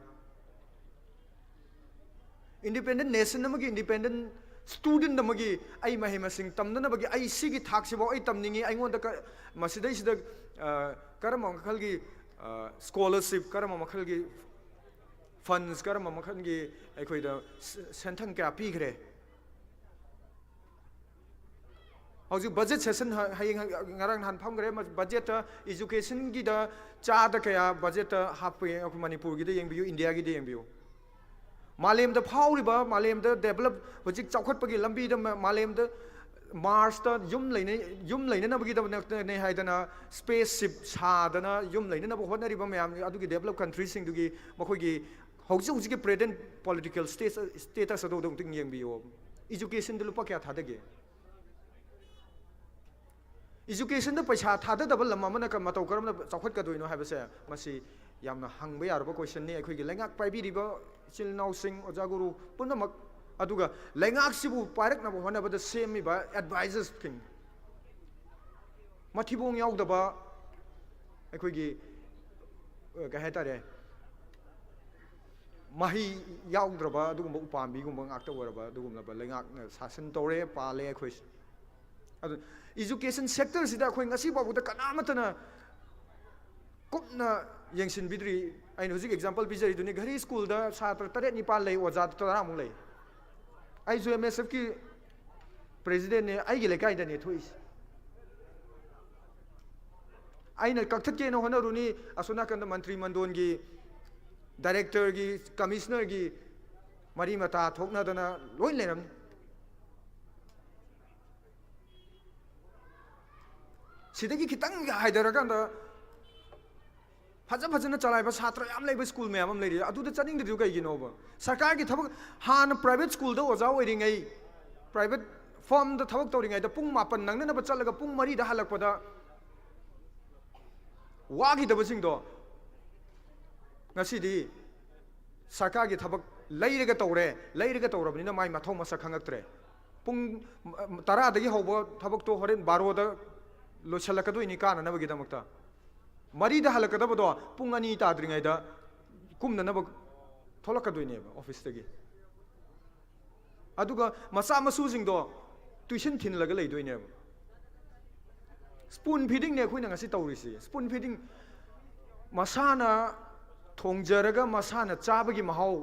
Independent nation ꯑꯃꯒꯤ, independent student ꯑꯃꯒꯤ ꯑꯩ ꯃꯍꯩ ꯃꯁꯤꯡ ꯇꯝꯅꯅꯕꯒꯤ, ꯑꯩ ꯁꯤꯒꯤ ꯊꯥꯛꯁꯤꯐꯥꯎ ꯑꯩ ꯇꯝꯅꯤꯡꯉꯤ, ꯑꯩꯉꯣꯟꯗ ꯀ-, ꯃꯁꯤꯗꯩꯁꯤꯗ, ꯑ, ꯀꯔꯝꯕ ꯃꯈꯜꯒꯤ, ꯑ, scholarship, ꯀꯔꯝꯕ ꯃꯈꯜꯒꯤ funds, ꯀꯔꯝꯕ ꯃꯈꯜꯒꯤ ꯑꯩꯈꯣꯏꯗ ꯁ-, ꯁꯦꯟꯊꯪ ꯀꯌꯥ ꯄꯤꯈ꯭ꯔꯦ? ꯍꯧꯖꯤꯛ budget session ꯍ-, ꯍꯌꯦꯡ ꯍ-, ꯉꯔꯥꯡ ꯅꯍꯥꯟ ꯐꯝꯈ꯭ꯔꯦ꯫ ꯃ-, budgetꯇ educationꯒꯤꯗ ꯆꯥꯗ ꯀꯌꯥ budgetꯇ ꯍꯥꯞꯄꯦ ꯑꯩꯈꯣꯏ ꯃꯅꯤꯄꯨꯔꯒꯤꯗ ꯌꯦꯡꯕꯤꯌꯨ, Indiaꯒꯤꯗ ꯌꯦꯡꯕꯤꯌꯨ꯫ ꯃꯥꯂꯦꯝꯗ ꯐꯥꯎꯔꯤꯕ, ꯃꯥꯂꯦꯝꯗ ꯗꯦꯕꯂꯞ, ꯍꯧꯖꯤꯛ ꯆꯥꯎꯈꯠꯄꯒꯤ ꯂꯝꯕꯤꯗ ꯃ-, ꯃꯥꯂꯦꯝꯗ ꯃꯥꯔꯁꯇ ꯌꯨꯝ ꯂꯩꯅ-, ꯌꯨꯝ ꯂꯩꯅꯅꯕꯒꯤꯗꯃꯛꯇꯅꯦ ꯍꯥꯏꯗꯅ ꯁ꯭ꯄꯦꯁ ꯁꯤꯞ ꯁꯥꯗꯅ ꯌꯨꯝ ꯂꯩꯅꯅꯕ ꯍꯣꯠꯅꯔꯤꯕ ꯃꯌꯥꯝ ꯑꯗꯨꯒꯤ ꯗꯦꯕꯂꯞ ꯀꯟꯇ꯭ꯔꯤꯁꯤꯡꯗꯨꯒꯤ ꯃꯈꯣꯏꯒꯤ ꯍꯧꯖꯤꯛ ꯍꯧꯖꯤꯛꯀꯤ ꯄ꯭ꯔꯦꯖꯦꯟ ꯄꯣꯂꯤꯇꯤꯀꯦꯜ ꯁ꯭ꯇꯦꯇꯁ, ꯁ꯭ꯇꯦꯇꯁ ꯑꯗꯨ ꯑꯃꯨꯛꯇꯪ ꯌꯦꯡꯕꯤꯌꯣ꯫ ꯏꯖꯨꯀꯦꯁꯟꯗ ꯂꯨꯄꯥ ꯀꯌꯥ ꯊꯥꯗꯒꯦ? ꯏꯖꯨꯀꯦꯁꯟꯗ ꯄꯩꯁꯥ ꯊꯥꯗꯗꯕ ꯂꯝ ꯑꯃꯅ ꯀ-, ꯃꯇꯧ ꯀꯔꯝꯅ ꯆꯥꯎꯈꯠꯀꯗꯣꯏꯅꯣ ꯍꯥꯏꯕꯁꯦ, ꯃꯁꯤ ꯌꯥꯝꯅ ꯍꯪꯕ ꯌꯥꯔꯕ ꯀꯣꯏꯁꯟꯅꯤ꯫ ꯑꯩꯈꯣꯏꯒꯤ ꯂꯩꯉꯥꯛ ꯄꯥꯏꯕꯤꯔꯤꯕ ꯏꯆꯤꯜ ꯏꯅꯥꯎꯁꯤꯡ, ꯑꯣꯖꯥ ꯒꯨꯔꯨ ꯄꯨꯝꯅꯃꯛ, ꯑꯗꯨꯒ ꯂꯩꯉꯥꯛꯁꯤꯕꯨ ꯄꯥꯏꯔꯛꯅꯕ ꯍꯣꯠꯅꯕꯗ ꯁꯦꯝꯃꯤꯕ ꯑꯦꯗꯚꯥꯏꯖꯔꯁꯁꯤꯡ, ꯃꯊꯤꯕꯣꯡ ꯌꯥꯎꯗꯕ ꯑꯩꯈꯣꯏꯒꯤ, ꯑ, ꯀꯩ ꯍꯥꯏꯇꯥꯔꯦ, ꯃꯍꯩ ꯌꯥꯎꯗ꯭ꯔꯕ ꯑꯗꯨꯒꯨꯝꯕ ꯎꯄꯥꯝꯕꯤꯒꯨꯝꯕ ꯉꯥꯛꯇ ꯑꯣꯏꯔꯕ ꯑꯗꯨꯒꯨꯝꯂꯕ ꯂꯩꯉꯥꯛꯅ ꯁꯥꯁꯟ ꯇꯧꯔꯦ, ꯄꯥꯜꯂꯦ ꯑꯩꯈꯣꯏꯁꯦ꯫ ꯑꯗꯨ ꯏꯖꯨꯀꯦꯁꯟ ꯁꯦꯛꯇꯔꯁꯤꯗ ꯑꯩꯈꯣꯏ ꯉꯁꯤ ꯐꯥꯎꯕꯗ ꯀꯅꯥꯃꯠꯇꯅ ꯀꯨꯞꯅ ꯌꯦꯡꯁꯤꯟꯕꯤꯗ꯭ꯔꯤ꯫ ꯑꯩꯅ ꯍꯧꯖꯤꯛ ꯑꯦꯛꯖꯥꯝꯄꯜ ꯄꯤꯖꯔꯤꯗꯨꯅꯤ, ꯘꯔꯤ ꯁ꯭ꯀꯨꯜꯗ ꯁꯥꯇ꯭ꯔ ꯇꯔꯦꯠ ꯅꯤꯄꯥꯜ ꯂꯩ, ꯑꯣꯖꯥ ꯇꯔꯥꯃꯨꯛ ꯂꯩ꯫ ꯑꯩꯁꯨ ꯑꯦꯝ ꯑꯦꯁ ꯑꯦꯐꯀꯤ ꯄ꯭ꯔꯦꯁꯤꯗꯦꯟꯠꯅꯦ, ꯑꯩꯒꯤ ꯂꯩꯀꯥꯏꯗꯅꯦ ꯊꯣꯛꯏꯁꯦ꯫ ꯑꯩꯅ ꯀꯛꯊꯠꯀꯦꯅ ꯍꯣꯠꯅꯔꯨꯅꯤ, ꯑꯁꯣꯝ ꯅꯥꯀꯟꯗ ꯃꯟꯇ꯭ꯔꯤ ꯃꯟꯗꯣꯟꯒꯤ, ꯗꯥꯏꯔꯦꯛꯇꯔꯒꯤ, ꯀꯃꯤꯁꯅꯔꯒꯤ ꯃꯔꯤ ꯃꯇꯥ ꯊꯣꯛꯅꯗꯅ ꯂꯣꯏ ꯂꯩꯔꯝꯅꯤ꯫ ꯁꯤꯗꯒꯤ ꯈꯤꯇꯪ ꯍꯥꯏꯊꯔꯀꯥꯟꯗ ꯐꯖ ꯐꯖꯅ ꯆꯂꯥꯏꯕ ꯁꯥꯇ꯭ꯔ ꯌꯥꯝ ꯂꯩꯕ ꯁ꯭ꯀꯨꯜ ꯃꯌꯥꯝ ꯑꯃ ꯂꯩꯔꯤ, ꯑꯗꯨꯗ ꯆꯠꯅꯤꯡꯗ꯭ꯔꯤꯗꯨ ꯀꯩꯒꯤꯅꯣꯕ? ꯁꯔꯀꯥꯔꯒꯤ ꯊꯕꯛ, ꯍꯥꯟꯅ ꯄ꯭ꯔꯥꯏꯚꯦꯠ ꯁ꯭ꯀꯨꯜꯗ ꯑꯣꯖꯥ ꯑꯣꯏꯔꯤꯉꯩ, ꯄ꯭ꯔꯥꯏꯚꯦꯠ ꯐꯥꯔꯝꯗ ꯊꯕꯛ ꯇꯧꯔꯤꯉꯩꯗ ꯄꯨꯡ ꯃꯥꯄꯟ ꯅꯪꯅꯅꯕ ꯆꯠꯂꯒ ꯄꯨꯡ ꯃꯔꯤꯗ ꯍꯜꯂꯛꯄꯗ ꯋꯥꯈꯤꯗꯕꯁꯤꯡꯗꯣ ꯉꯁꯤꯗꯤ ꯁꯔꯀꯥꯔꯒꯤ ꯊꯕꯛ ꯂꯩꯔꯒ ꯇꯧꯔꯦ, ꯂꯩꯔꯒ ꯇꯧꯔꯕꯅꯤꯅ ꯃꯥꯏ ꯃꯊꯧ ꯃꯁꯛ ꯈꯪꯉꯛꯇ꯭ꯔꯦ꯫ ꯄꯨꯡ, ꯎꯝ, ꯇꯔꯥꯗꯒꯤ ꯍꯧꯕ ꯊꯕꯛꯇꯣ ꯍꯣꯔꯦꯟ ꯕꯥꯔꯣꯗ ꯂꯣꯏꯁꯤꯜꯂꯛꯀꯗꯣꯏꯅꯤ ꯀꯥꯅꯅꯕꯒꯤꯗꯃꯛꯇ꯫ ꯃꯔꯤꯗ ꯍꯜꯂꯛꯀꯗꯕꯗꯣ ꯄꯨꯡ ꯑꯅꯤ ꯇꯥꯗ꯭ꯔꯤꯉꯩꯗ ꯀꯨꯝꯅꯅꯕ ꯊꯣꯛꯂꯛꯀꯗꯣꯏꯅꯦꯕ ꯑꯣꯐꯤꯁꯇꯒꯤ꯫ ꯑꯗꯨꯒ ꯃꯆꯥ ꯃꯁꯨꯁꯤꯡꯗꯣ ꯇ꯭ꯌꯨꯁꯟ ꯊꯤꯜꯂꯒ ꯂꯩꯗꯣꯏꯅꯦꯕ꯫ ꯁ꯭ꯄꯨꯟ ꯐꯤꯗꯤꯡꯅꯦ ꯑꯩꯈꯣꯏꯅ ꯉꯁꯤ ꯇꯧꯔꯤꯁꯤ, ꯁ꯭ꯄꯨꯟ ꯐꯤꯗꯤꯡ꯫ ꯃꯁꯥꯅ ꯊꯣꯡꯖꯔꯒ ꯃꯁꯥꯅ ꯆꯥꯕꯒꯤ ꯃꯍꯥꯎ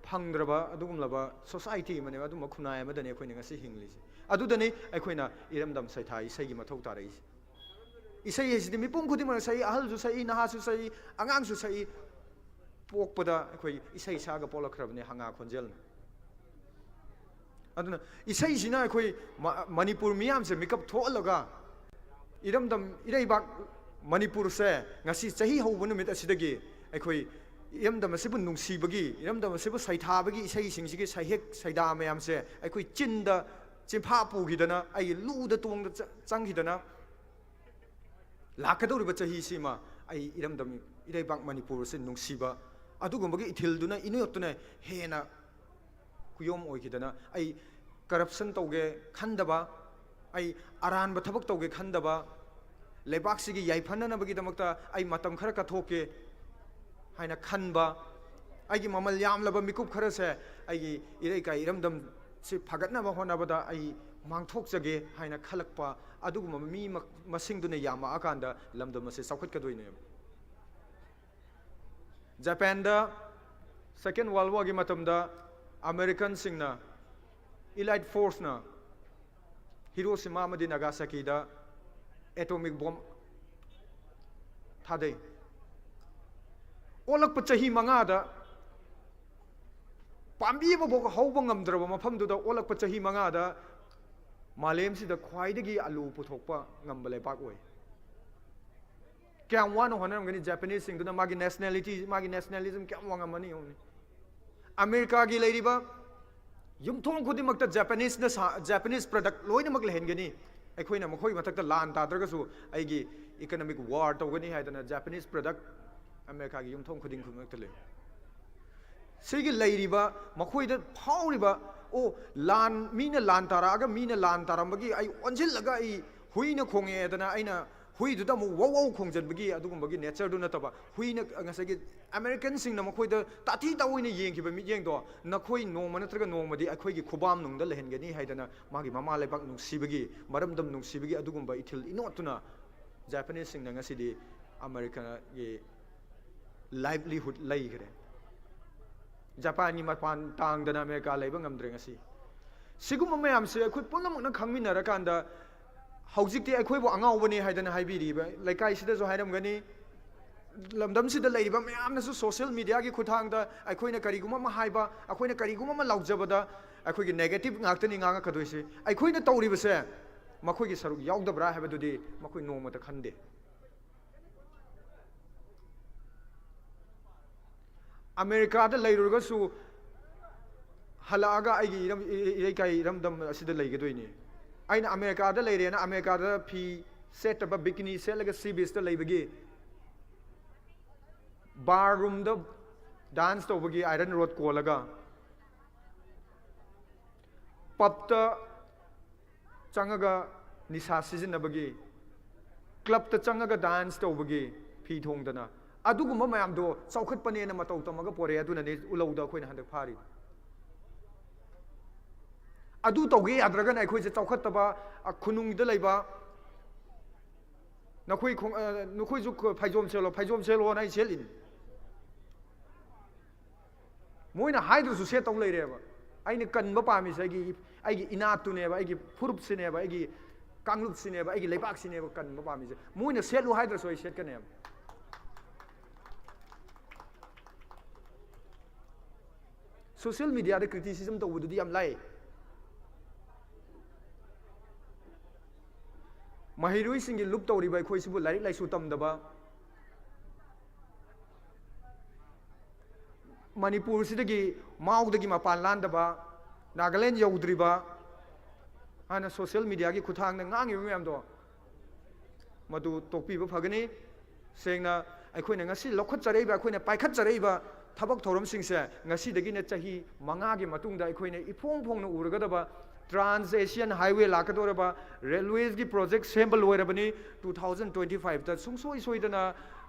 ꯐꯪꯗ꯭ꯔꯕ ꯑꯗꯨꯒꯨꯝꯂꯕ ꯁꯣꯁꯥꯏꯇꯤ ꯑꯃꯅꯦꯕ, ꯑꯗꯨꯝꯕ ꯈꯨꯟꯅꯥꯏ ꯑꯃꯗꯅꯦ ꯑꯩꯈꯣꯏꯅ ꯉꯁꯤ ꯍꯤꯡꯂꯤꯁꯦ꯫ ꯑꯗꯨꯗꯅꯤ ꯑꯩꯈꯣꯏꯅ ꯏꯔꯝꯗꯝ ꯁꯩꯊꯥ ꯏꯁꯩꯒꯤ ꯃꯊꯧ ꯇꯥꯔꯛꯏꯁꯦ꯫ ꯏꯁꯩ ꯍꯥꯏꯁꯤꯗꯤ ꯃꯤꯄꯨꯝ ꯈꯨꯗꯤꯡꯃꯛꯅ ꯁꯛꯏ, ꯑꯍꯜꯁꯨ ꯁꯛꯏ, ꯅꯍꯥꯁꯨ ꯁꯛꯏ, ꯑꯉꯥꯡꯁꯨ ꯁꯛꯏ꯫ ꯄꯣꯛꯄꯗ ꯑꯩꯈꯣꯏ ꯏꯁꯩ ꯁꯛꯑꯒ ꯄꯣꯛꯂꯛꯈ꯭ꯔꯕꯅꯦ ꯍꯪꯉꯥ ꯈꯣꯟꯖꯦꯜꯅ꯫ ꯑꯗꯨꯅ ꯏꯁꯩꯁꯤꯅ ꯑꯩꯈꯣꯏ ꯃ-, ꯃꯅꯤꯄꯨꯔ ꯃꯤꯌꯥꯝꯁꯦ ꯃꯤꯀꯞ ꯊꯣꯛꯍꯜꯂꯒ ꯏꯔꯝꯗꯝ ꯏꯔꯩꯕꯥꯛ ꯃꯅꯤꯄꯨꯔꯁꯦ ꯉꯁꯤ ꯆꯍꯤ ꯍꯧꯕ ꯅꯨꯃꯤꯠ ꯑꯁꯤꯗꯒꯤ ꯑꯩꯈꯣꯏ ꯏꯔꯝꯗꯝ ꯑꯁꯤꯕꯨ ꯅꯨꯡꯁꯤꯕꯒꯤ, ꯏꯔꯝꯗꯝ ꯑꯁꯤꯕꯨ ꯁꯩꯊꯥꯕꯒꯤ ꯏꯁꯩꯁꯤꯡꯁꯤꯒꯤ ꯁꯩꯍꯦꯛ ꯁꯩꯗꯥ ꯃꯌꯥꯝꯁꯦ ꯑꯩꯈꯣꯏ ꯆꯤꯟꯗ ꯆꯤꯟꯐꯥ ꯄꯨꯈꯤꯗꯅ, ꯑꯩꯒꯤ ꯂꯨꯗ ꯇꯣꯡꯗ ꯆ-, ꯆꯪꯈꯤꯗꯅ, ꯂꯥꯛꯀꯗꯧꯔꯤꯕ ꯆꯍꯤꯁꯤꯃ ꯑꯩ ꯏꯔꯝꯗꯝ ꯏꯔꯩꯕꯥꯛ ꯃꯅꯤꯄꯨꯔ ꯑꯁꯤ ꯅꯨꯡꯁꯤꯕ ꯑꯗꯨꯒꯨꯝꯕꯒꯤ ꯏꯊꯤꯜꯗꯨꯅ ꯏꯅꯣꯠꯇꯨꯅ ꯍꯦꯟꯅ ꯈꯨꯌꯣꯝ ꯑꯣꯏꯈꯤꯗꯅ, ꯑꯩ corruption ꯇꯧꯒꯦ ꯈꯟꯗꯕ, ꯑꯩ ꯑꯔꯥꯟꯕ ꯊꯕꯛ ꯇꯧꯒꯦ ꯈꯟꯗꯕ, ꯂꯩꯕꯥꯛꯁꯤꯒꯤ ꯌꯥꯏꯐꯅꯅꯕꯒꯤꯗꯃꯛꯇ ꯑꯩ ꯃꯇꯝ ꯈꯔ ꯀꯠꯊꯣꯛꯀꯦ ꯍꯥꯏꯅ ꯈꯟꯕ, ꯑꯩꯒꯤ ꯃꯃꯜ ꯌꯥꯝꯂꯕ ꯃꯤꯀꯨꯞ ꯈꯔꯁꯦ ꯑꯩꯒꯤ ꯏꯔꯩꯀꯥꯏ ꯏꯔꯝꯗꯝ ꯁꯤ ꯐꯒꯠꯅꯕ ꯍꯣꯠꯅꯕꯗ ꯑꯩ ꯃꯥꯡꯊꯣꯛꯆꯒꯦ ꯍꯥꯏꯅ ꯈꯜꯂꯛꯄ ꯑꯗꯨꯒꯨꯝꯕ ꯃꯤ ꯃ-, ꯃꯁꯤꯡꯗꯨꯅ ꯌꯥꯝꯃꯛꯑꯀꯥꯟꯗ ꯂꯝꯗꯝ ꯑꯁꯤ ꯆꯥꯎꯈꯠꯀꯗꯣꯏꯅꯦꯕ꯫ ꯖꯄꯥꯟꯗ Second World War ꯒꯤ ꯃꯇꯝꯗ American ꯁꯤꯡꯅ, Allied Force ꯅ Hiroshima ꯑꯃꯗꯤ Nagasaki ꯗ atomic bomb ꯊꯥꯗꯩ꯫ ꯑꯣꯜꯂꯛꯄ ꯆꯍꯤ ꯃꯉꯥꯗ ꯄꯥꯝꯕꯤ ꯑꯃꯐꯥꯎ ꯍꯧꯕ ꯉꯝꯗ꯭ꯔꯕ ꯃꯐꯝꯗꯨꯗ ꯑꯣꯜꯂꯛꯄ ꯆꯍꯤ ꯃꯉꯥꯗ ꯃꯥꯂꯦꯝꯁꯤꯗ ꯈ꯭ꯋꯥꯏꯗꯒꯤ ꯑꯂꯨ ꯄꯨꯊꯣꯛꯄ ꯉꯝꯕ ꯂꯩꯕꯥꯛ ꯑꯣꯏ꯫ ꯀꯌꯥꯝ ꯋꯥꯅ ꯍꯣꯠꯅꯔꯝꯒꯅꯤ Japanese ꯁꯤꯡꯗꯨꯅ, ꯃꯥꯒꯤ nationality, ꯃꯥꯒꯤ nationalism ꯀꯌꯥꯝ ꯋꯥꯡꯉꯝꯃꯅꯤ ꯌꯦꯡꯉꯨꯅꯦ꯫ ꯑꯃꯦꯔꯤꯀꯥꯒꯤ ꯂꯩꯔꯤꯕ ꯌꯨꯝꯊꯣꯡ ꯈꯨꯗꯤꯡꯃꯛꯇ Japanese ꯅ ꯁꯥ-, Japanese product ꯂꯣꯏꯅꯃꯛ ꯂꯩꯍꯟꯒꯅꯤ꯫ ꯑꯩꯈꯣꯏꯅ ꯃꯈꯣꯏ ꯃꯊꯛꯇ ꯂꯥꯟ ꯇꯥꯗ꯭ꯔꯒꯁꯨ ꯑꯩꯒꯤ economic war ꯇꯧꯒꯅꯤ ꯍꯥꯏꯗꯅ Japanese product ꯑꯃꯦꯔꯤꯀꯥꯒꯤ ꯌꯨꯝꯊꯣꯡ ꯈꯨꯗꯤꯡ ꯈꯨꯗꯤꯡꯃꯛꯇ ꯂꯩ꯫ ꯁꯤꯒꯤ ꯂꯩꯔꯤꯕ, ꯃꯈꯣꯏꯗ ꯐꯥꯎꯔꯤꯕ, "ꯑꯣ, ꯂꯥꯟ, ꯃꯤꯅ ꯂꯥꯟ ꯇꯥꯔꯛꯑꯒ, ꯃꯤꯅ ꯂꯥꯟ ꯇꯥꯔꯝꯕꯒꯤ ꯑꯩ ꯑꯣꯟꯁꯤꯜꯂꯒ ꯑꯩ ꯍꯨꯏꯅ ꯈꯣꯡꯉꯛꯑꯦꯗꯅ ꯑꯩꯅ ꯍꯨꯏꯗꯨꯗ ꯑꯃꯨꯛ ꯋꯧ ꯋꯧ ꯈꯣꯡꯖꯟꯕꯒꯤ ꯑꯗꯨꯒꯨꯝꯕꯒꯤ nature ꯗꯨ ꯅꯠꯇꯕ, ꯍꯨꯏꯅ ꯉꯁꯥꯏꯒꯤ American ꯁꯤꯡꯅ ꯃꯈꯣꯏꯗ ꯇꯥꯊꯤ ꯇꯥꯑꯣꯏꯅ ꯌꯦꯡꯈꯤꯕ ꯃꯤꯠꯌꯦꯡꯗꯣ ꯅꯈꯣꯏ ꯅꯣꯡꯃ ꯅꯠꯇ꯭ꯔꯒ ꯅꯣꯡꯃꯗꯤ ꯑꯩꯈꯣꯏꯒꯤ ꯈꯨꯕꯥꯝꯅꯨꯡꯗ ꯂꯩꯍꯟꯒꯅꯤ" ꯍꯥꯏꯗꯅ ꯃꯥꯒꯤ ꯃꯃꯥ ꯂꯩꯕꯥꯛ ꯅꯨꯡꯁꯤꯕꯒꯤ, ꯃꯔꯝꯗꯝ ꯅꯨꯡꯁꯤꯕꯒꯤ ꯑꯗꯨꯒꯨꯝꯕ ꯏꯊꯤꯜ ꯏꯅꯣꯠꯇꯨꯅ Japanese ꯁꯤꯡꯅ ꯉꯁꯤꯗꯤ ꯑꯃꯦꯔꯤꯀꯥꯒꯤ livelihood ꯂꯩꯈ꯭ꯔꯦ꯫ ꯖꯄꯥꯟꯒꯤ ꯃꯄꯥꯟ ꯇꯥꯡꯗꯅ ꯑꯃꯦꯔꯤꯀꯥ ꯂꯩꯕ ꯉꯝꯗ꯭ꯔꯦ ꯉꯁꯤ꯫ ꯁꯤꯒꯨꯝꯕ ꯃꯌꯥꯝꯁꯦ ꯑꯩꯈꯣꯏ ꯄꯨꯝꯅꯃꯛꯅ ꯈꯪꯃꯤꯟꯅꯔꯀꯥꯟꯗ ꯍꯧꯖꯤꯛꯇꯤ ꯑꯩꯈꯣꯏꯕꯨ ꯑꯉꯥꯎꯕꯅꯤ ꯍꯥꯏꯗꯅ ꯍꯥꯏꯕꯤꯔꯤꯕ ꯂꯩꯀꯥꯏꯁꯤꯗꯁꯨ ꯍꯥꯏꯔꯝꯒꯅꯤ, ꯂꯝꯗꯝꯁꯤꯗ ꯂꯩꯔꯤꯕ ꯃꯌꯥꯝꯅꯁꯨ social mediaꯒꯤ ꯈꯨꯠꯊꯥꯡꯗ ꯑꯩꯈꯣꯏꯅ ꯀꯔꯤꯒꯨꯝꯕ ꯑꯃ ꯍꯥꯏꯕ, ꯑꯩꯈꯣꯏꯅ ꯀꯔꯤꯒꯨꯝꯕ ꯑꯃ ꯂꯥꯎꯖꯕꯗ ꯑꯩꯈꯣꯏꯒꯤ negative ꯉꯥꯛꯇꯅꯤ ꯉꯥꯡꯉꯛꯀꯗꯣꯏꯁꯦ꯫ ꯑꯩꯈꯣꯏꯅ ꯇꯧꯔꯤꯕꯁꯦ ꯃꯈꯣꯏꯒꯤ ꯁꯔꯨꯛ ꯌꯥꯎꯗꯕ꯭ꯔꯥ ꯍꯥꯏꯕꯗꯨꯗꯤ ꯃꯈꯣꯏ ꯅꯣꯡꯃꯇ ꯈꯟꯗꯦ꯫ ꯑꯃꯦꯔꯤꯀꯥꯗ ꯂꯩꯔꯨꯔꯒꯁꯨ ꯍꯜꯂꯛꯑꯒ ꯑꯩꯒꯤ ꯏꯔꯝ-, ꯏ-, ꯏ-, ꯏꯔꯩꯀꯥꯏ ꯏꯔꯝꯗꯝ ꯑꯁꯤꯗ ꯂꯩꯒꯗꯣꯏꯅꯤ꯫ ꯑꯩꯅ ꯑꯃꯦꯔꯤꯀꯥꯗ ꯂꯩꯔꯦꯅ ꯑꯃꯦꯔꯤꯀꯥꯗ ꯐꯤ ꯁꯦꯠꯇꯕ, bikini ꯁꯦꯠꯂꯒ sea beachꯇ ꯂꯩꯕꯒꯤ, bar roomꯗ dance ꯇꯧꯕꯒꯤ, iron rod ꯀꯣꯜꯂꯒ pubꯇ ꯆꯪꯉꯒ ꯅꯤꯁꯥ ꯁꯤꯖꯤꯟꯅꯕꯒꯤ, clubꯇ ꯆꯪꯉꯒ dance ꯇꯧꯕꯒꯤ, ꯐꯤ ꯊꯣꯡꯗꯅ, ꯑꯗꯨꯒꯨꯝꯕ ꯃꯌꯥꯝꯗꯣ ꯆꯥꯎꯈꯠꯄꯅꯦꯅ ꯃꯇꯧ ꯇꯝꯃꯒ ꯄꯣꯔꯛꯑꯦ꯫ ꯑꯗꯨꯅꯅꯦ ꯎꯂꯧꯗ ꯑꯩꯈꯣꯏꯅ ꯍꯟꯗꯛ ꯐꯥꯔꯤꯗꯣ꯫ ꯑꯗꯨ ꯇꯧꯒꯦ ꯌꯥꯗ꯭ꯔꯒꯅ ꯑꯩꯈꯣꯏꯁꯦ ꯆꯥꯎꯈꯠꯇꯕ, ꯑ, ꯈꯨꯅꯨꯡꯗ ꯂꯩꯕ, ꯅꯈꯣꯏ ꯈꯣꯡ-, ꯑ, ꯅꯈꯣꯏꯁꯨ ꯈ-, ꯐꯩꯖꯣꯝ ꯁꯦꯠꯂꯣ, ꯐꯩꯖꯣꯝ ꯁꯦꯠꯂꯣꯅ ꯑꯩ ꯁꯦꯠꯂꯤꯅꯤ꯫ ꯃꯣꯏꯅ ꯍꯥꯏꯗ꯭ꯔꯁꯨ ꯁꯦꯠꯇꯧ ꯂꯩꯔꯦꯕ꯫ ꯑꯩꯅ ꯀꯟꯕ ꯄꯥꯝꯃꯤꯁꯦ ꯑꯩꯒꯤ, ꯑꯩꯒꯤ ꯏꯅꯥꯠꯇꯨꯅꯦꯕ, ꯑꯩꯒꯤ ꯐꯨꯔꯨꯞꯁꯤꯅꯦꯕ, ꯑꯩꯒꯤ ꯀꯥꯡꯂꯨꯞꯁꯤꯅꯦꯕ, ꯑꯩꯒꯤ ꯂꯩꯕꯥꯛꯁꯤꯅꯦꯕ ꯀꯟꯕ ꯄꯥꯝꯃꯤꯁꯦ꯫ ꯃꯣꯏꯅ ꯁꯦꯠꯂꯨ ꯍꯥꯏꯗ꯭ꯔꯁꯨ ꯑꯩ ꯁꯦꯠꯀꯅꯦꯕ꯫ Social mediaꯗ criticism ꯇꯧꯕꯗꯨꯗꯤ ꯌꯥꯝ ꯂꯥꯏ꯫ ꯃꯍꯩꯔꯣꯏꯁꯤꯡꯒꯤ ꯂꯨꯞ ꯇꯧꯔꯤꯕ ꯑꯩꯈꯣꯏꯁꯤꯕꯨ ꯂꯥꯏꯔꯤꯛ ꯂꯥꯏꯁꯨ ꯇꯝꯗꯕ, ꯃꯅꯤꯄꯨꯔꯁꯤꯗꯒꯤ, ꯃꯥꯎꯗꯒꯤ ꯃꯄꯥꯟ ꯂꯥꯟꯗꯕ, ꯅꯥꯒꯥꯂꯦꯟ ꯌꯧꯗ꯭ꯔꯤꯕ ꯍꯥꯏꯅ social mediaꯒꯤ ꯈꯨꯠꯊꯥꯡꯗ ꯉꯥꯡꯉꯤꯕ ꯃꯌꯥꯝꯗꯣ, ꯃꯗꯨ ꯇꯣꯛꯄꯤꯕ ꯐꯒꯅꯤ꯫ ꯁꯦꯡꯅ ꯑꯩꯈꯣꯏꯅ ꯉꯁꯤ ꯂꯧꯈꯠꯆꯔꯛꯏꯕ, ꯑꯩꯈꯣꯏꯅ ꯄꯥꯏꯈꯠꯆꯔꯛꯏꯕ ꯊꯕꯛ ꯊꯧꯔꯝꯁꯤꯡꯁꯦ ꯉꯁꯤꯗꯒꯤꯅ ꯆꯍꯤ ꯃꯉꯥꯒꯤ ꯃꯇꯨꯡꯗ ꯑꯩꯈꯣꯏꯅ ꯏꯐꯣꯡ ꯐꯣꯡꯅ ꯎꯔꯒꯗꯕ Trans Asian Highway ꯂꯥꯛꯀꯗꯧꯔꯕ, railwaysꯀꯤ project ꯁꯦꯝꯕ ꯂꯣꯏꯔꯕꯅꯤ꯫ Two thousand twenty fiveꯇ ꯁꯨꯡꯁꯣꯏ ꯁꯣꯏꯗꯅ